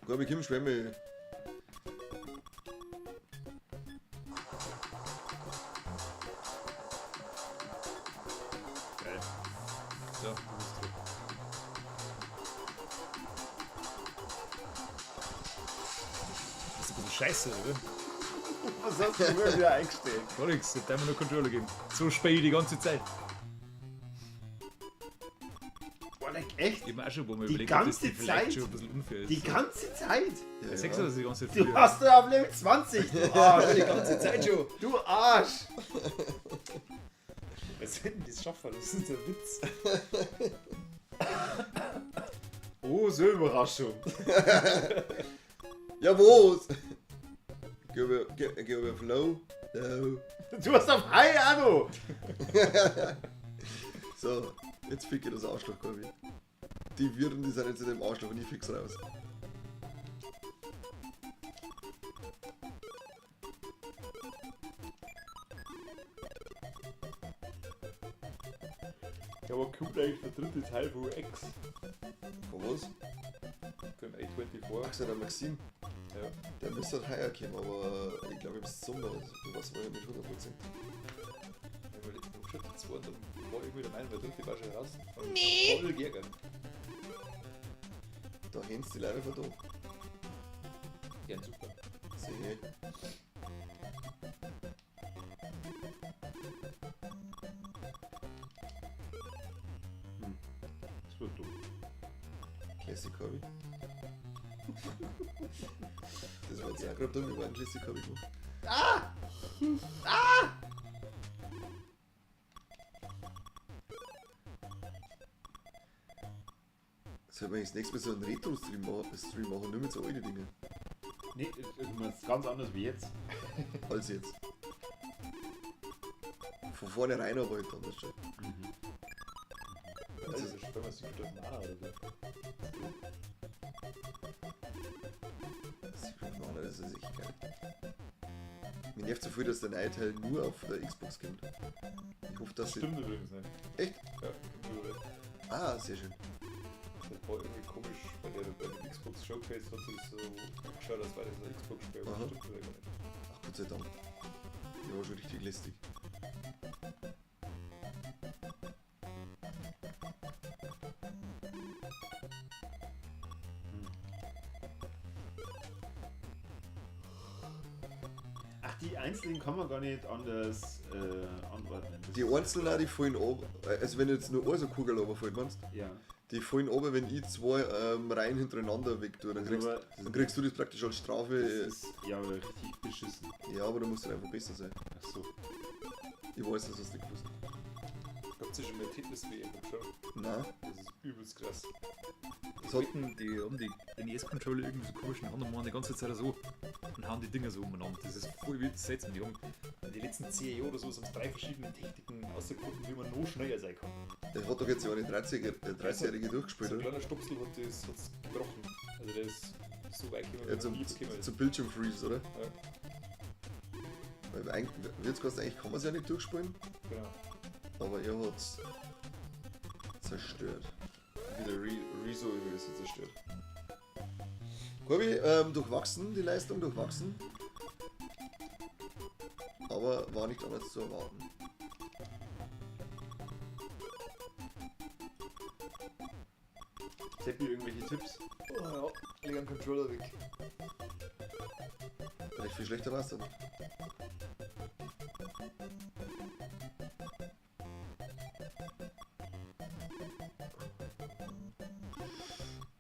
Speaker 3: Korbi, komm, schwemme.
Speaker 4: Geil. So, du bist drin. Das ist ein bisschen scheiße, oder?
Speaker 1: Was hast du mir wieder eingestellt?
Speaker 4: Gar nichts, ich hab dir nur Controller gegeben. So spiele ich die ganze Zeit.
Speaker 1: Boah, like, echt?
Speaker 4: Ich hab mir auch schon ein paar Mal
Speaker 1: Die
Speaker 4: überlegt, ob das
Speaker 1: ganze
Speaker 4: vielleicht
Speaker 1: Zeit?
Speaker 4: schon ein bisschen unfair ist.
Speaker 1: Die ganze Zeit?
Speaker 3: Ja,
Speaker 4: Sechs
Speaker 3: ja.
Speaker 4: oder die ganze Zeit
Speaker 1: Du
Speaker 4: früher?
Speaker 1: hast da auf Level 20, du Arsch.
Speaker 3: Die ganze Zeit schon.
Speaker 1: Du Arsch.
Speaker 5: Was sind denn das schaffen? Das ist der Witz.
Speaker 1: Oh, so Überraschung.
Speaker 3: Ja, wo? Geh über Flow. No.
Speaker 1: Du hast auf High, Anno.
Speaker 3: So, jetzt fick ich das Arschloch, Corby. Die Viren, die sind jetzt in dem Arschloch und ich fix raus.
Speaker 1: Ja, aber kommt eigentlich der dritte Teil von X?
Speaker 3: Von was?
Speaker 4: Für A24.
Speaker 3: Ach so, der Maxim.
Speaker 4: Ja.
Speaker 3: Der müsste halt heuer kommen, aber ich glaube im Sommer, also, ich weiß aber nicht 100%.
Speaker 4: Ich hab schon die zweite, dann war irgendwie der Meinung, der dritte war schon raus. Nee! Voll geärgert.
Speaker 3: Da hängt die leider von da.
Speaker 4: Ja, super.
Speaker 3: Sehe.
Speaker 1: Das wird dumm.
Speaker 3: Classic Corby. Das war jetzt auch gerade dumm, ich war ein Classic Corby gemacht. Ah! Ah! Sollte man eigentlich das nächste Mal so einen Retro-Stream machen, nur mit so alten Dingen.
Speaker 1: Nee, du meinst ganz anders wie jetzt.
Speaker 3: Als jetzt. Von vornherein aber halt anders schon.
Speaker 4: Also, spielen wir Secret of Mana oder so.
Speaker 3: Secret of Mana, das ist echt geil. Mir nervt so viel, dass der neue Teil nur auf der Xbox kommt. Ich hoffe, dass sie.
Speaker 1: Stimmt übrigens nicht.
Speaker 3: Echt?
Speaker 4: Ja, überall.
Speaker 3: Ah, sehr schön.
Speaker 4: Das war irgendwie komisch, bei dem Xbox Showcase hat sich so geschaut, als wäre das ein Xbox-Spiel, aber das stimmt vielleicht gar nicht.
Speaker 3: Ach Gott sei Dank. Die war schon richtig lästig.
Speaker 1: Ach, die einzelnen kann man gar nicht anders anordnen. Das
Speaker 3: Die einzelnen, die fallen ab, also wenn jetzt nur eine so Kugel runterfällt, meinst du?
Speaker 1: Ja.
Speaker 3: Die fallen runter, wenn ich zwei Reihen hintereinander weg tue, dann
Speaker 1: Also
Speaker 3: kriegst,
Speaker 1: aber
Speaker 3: dann kriegst du das praktisch als Strafe.
Speaker 1: Das ist ja aber richtig beschissen.
Speaker 3: Ja, aber du musst halt einfach besser sein.
Speaker 1: Ach so.
Speaker 3: Ich weiß, das hast du nicht gewusst.
Speaker 4: Habt ihr schon mal Tetris WM geschaut?
Speaker 3: Nein.
Speaker 4: Das ist übelst krass.
Speaker 3: Das hat,
Speaker 4: Die haben die NES-Controller irgendwie so komisch in der Hand und machen die ganze Zeit so und hauen die Dinger so umeinander. Das ist voll wild seltsam. Die haben in den letzten 10 Jahren oder so haben sie 3 verschiedene Techniken ausgefunden, wie man noch schneller sein kann.
Speaker 3: der hat doch jetzt ja eine 30-Jährige durchgespielt,
Speaker 4: So ein
Speaker 3: oder?
Speaker 4: kleiner Stupsel hat das hat's gebrochen. Also der ist so weit gekommen,
Speaker 3: Ja,
Speaker 4: wie
Speaker 3: zum,
Speaker 4: man nie gekommen ist.
Speaker 3: zum Bildschirmfreeze, oder?
Speaker 4: Ja,
Speaker 3: Weil eigentlich kann man es ja nicht durchspielen,
Speaker 4: genau.
Speaker 3: aber er hat es zerstört. Wie der Rezo übrigens zerstört. Corby, durchwachsen, die Leistung durchwachsen. Aber war nicht anders zu erwarten.
Speaker 1: Seppi, irgendwelche Tipps?
Speaker 4: Oh ja, leg einen Controller weg.
Speaker 3: Recht viel schlechter war's dann.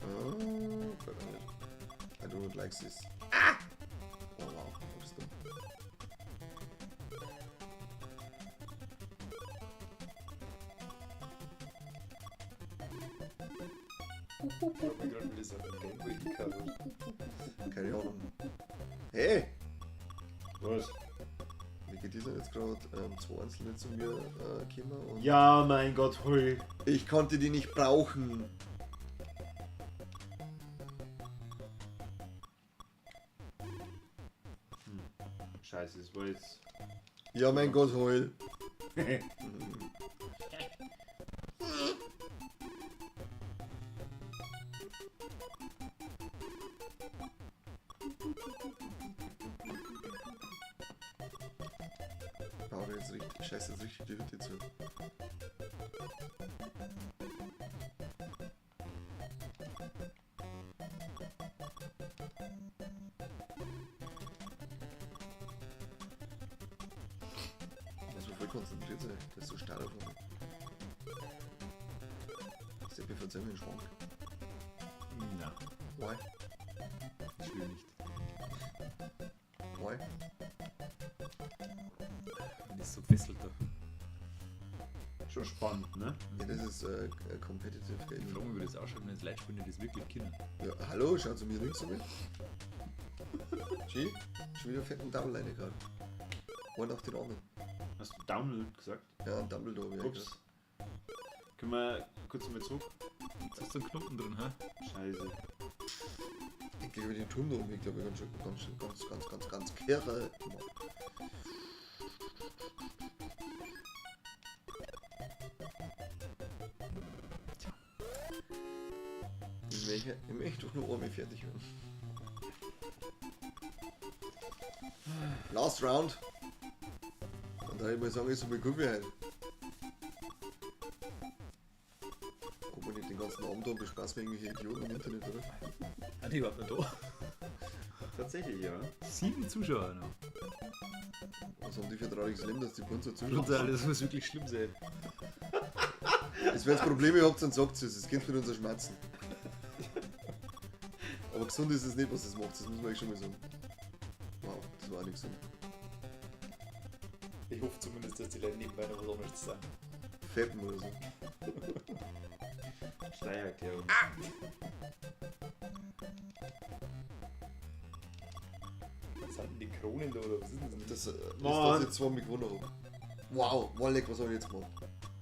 Speaker 3: Ah, gefällt mir nicht. I do not like this. Ah! Oh wow, wo bist du?
Speaker 4: Ich hab mir gerade wieder so einen Gameboy gekauft.
Speaker 3: Keine Ahnung. Hey!
Speaker 1: Was?
Speaker 3: Wie geht dieser jetzt gerade zwei einzelne zu mir gekommen? Und
Speaker 1: Ja, mein Gott, hui.
Speaker 3: Ich konnte die nicht brauchen.
Speaker 1: Scheiße, das war jetzt.
Speaker 3: Ja, mein Gott, heul. Bau jetzt richtig, scheiße, jetzt richtig die Hütte zu. Muss man voll konzentriert sein, das ist so stark auf einmal. Seppi, verzeih mir den Schwank.
Speaker 4: Nein,
Speaker 3: Why?
Speaker 4: ich will nicht.
Speaker 3: Why?
Speaker 4: Bin ich so fesselt da.
Speaker 1: Schon spannend, ne?
Speaker 3: Ja, das ist Competitive
Speaker 4: Ich
Speaker 3: Gaming.
Speaker 4: frage mich, wie das ausschaut, wenn jetzt Leute spielen, die das wirklich kennen.
Speaker 3: Ja, hallo, schau zu mir links um. Schön, schon wieder fetten Double reingehauen. Einen nach den anderen.
Speaker 1: Hast du Download gesagt?
Speaker 3: Ja, ein Dumbledore. hab ich
Speaker 1: Ups. Können wir kurz mal zurück?
Speaker 4: Jetzt hast du einen Knoten drin, hä?
Speaker 1: Scheiße.
Speaker 3: gerade. Endlich über den Turm da oben, ich glaube, ganz, ganz, ganz, ganz, ganz, ganz kirre gemacht. Ich möchte doch nur einmal fertig werden. Last Round. Und da ich mal sagen, ist mal gut wie heute. Ob man nicht den ganzen Abend da bespaßt mit irgendwelchen Idioten im Internet, oder?
Speaker 4: Ah, die überhaupt nicht da.
Speaker 1: Tatsächlich, ja.
Speaker 4: 7 Zuschauer noch.
Speaker 3: Was haben die für ein trauriges Leben, dass die bei uns so zuschauen?
Speaker 4: Brutal, das muss wirklich schlimm sein.
Speaker 3: Das, wenn ihr Probleme habt, dann sagt es. Es geht mit unseren Schmerzen. Aber gesund ist es nicht, was es macht. Das muss man echt schon mal sagen. Wow, das war auch nicht gesund.
Speaker 4: Ich hoffe zumindest, dass die Leute nebenbei noch was anderes sagen.
Speaker 3: Feppen oder so.
Speaker 1: Steuererklärung.
Speaker 4: Was sind denn die Kronen da oder was ist denn das?
Speaker 3: Das ist,
Speaker 1: Mann.
Speaker 3: dass ich zweimal gewonnen habe. Wow, Walleck, was habe ich jetzt gemacht?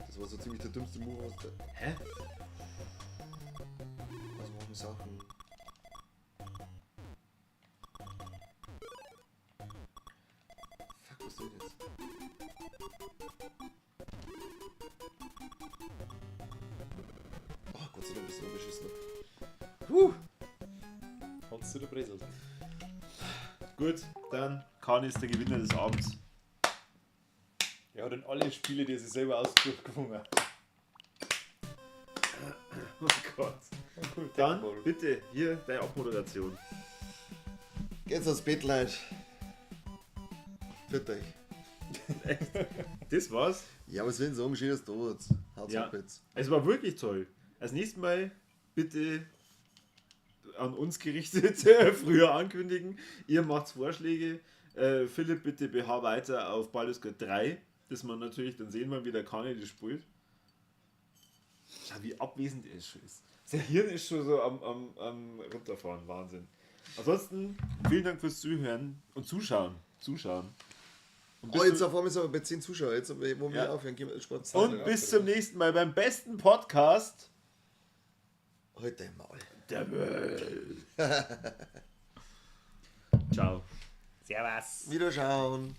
Speaker 3: Das war so ziemlich der dümmste Move aus der.
Speaker 1: Hä?
Speaker 3: Was machen Sachen? Fuck, was denn jetzt? Oh, Gott sei Dank bist du noch beschissen. Puh.
Speaker 5: Hast du da breselt?
Speaker 1: Gut, dann Kani ist der Gewinner des Abends.
Speaker 4: Er hat in alle Spiele, die er sich selber ausgesucht, gewonnen.
Speaker 1: Oh Gott.
Speaker 5: Oh, cool.
Speaker 1: Dann
Speaker 5: Bowl.
Speaker 1: bitte hier deine Abmoderation.
Speaker 3: Geht's ans Bett, Leute. Für euch.
Speaker 1: Das war's.
Speaker 3: Ja, was will ich sagen? Schön, dass du da warst. Haut's
Speaker 1: Ja.
Speaker 3: ab jetzt.
Speaker 1: Es war wirklich toll. Als nächstes Mal bitte an uns gerichtet früher ankündigen. Ihr macht Vorschläge. Philipp, bitte BH weiter auf Baldur's Gate 3, dass man natürlich dann sehen wollen, wie der Kani das spielt. Schau, wie abwesend er schon ist. Sein Hirn ist schon so am runterfahren. Wahnsinn. Ansonsten, vielen Dank fürs Zuhören und Zuschauen. Zuschauen. Und
Speaker 3: Oh, jetzt auf einmal sind wir bei 10 Zuschauer. Jetzt, wo wir
Speaker 1: Ja.
Speaker 3: aufhören, gehen wir Sport.
Speaker 1: und bis zum nächsten Mal beim besten Podcast
Speaker 3: Halt dein Maul.
Speaker 1: der Welt. Ciao.
Speaker 5: Servus.
Speaker 3: Wiederschauen.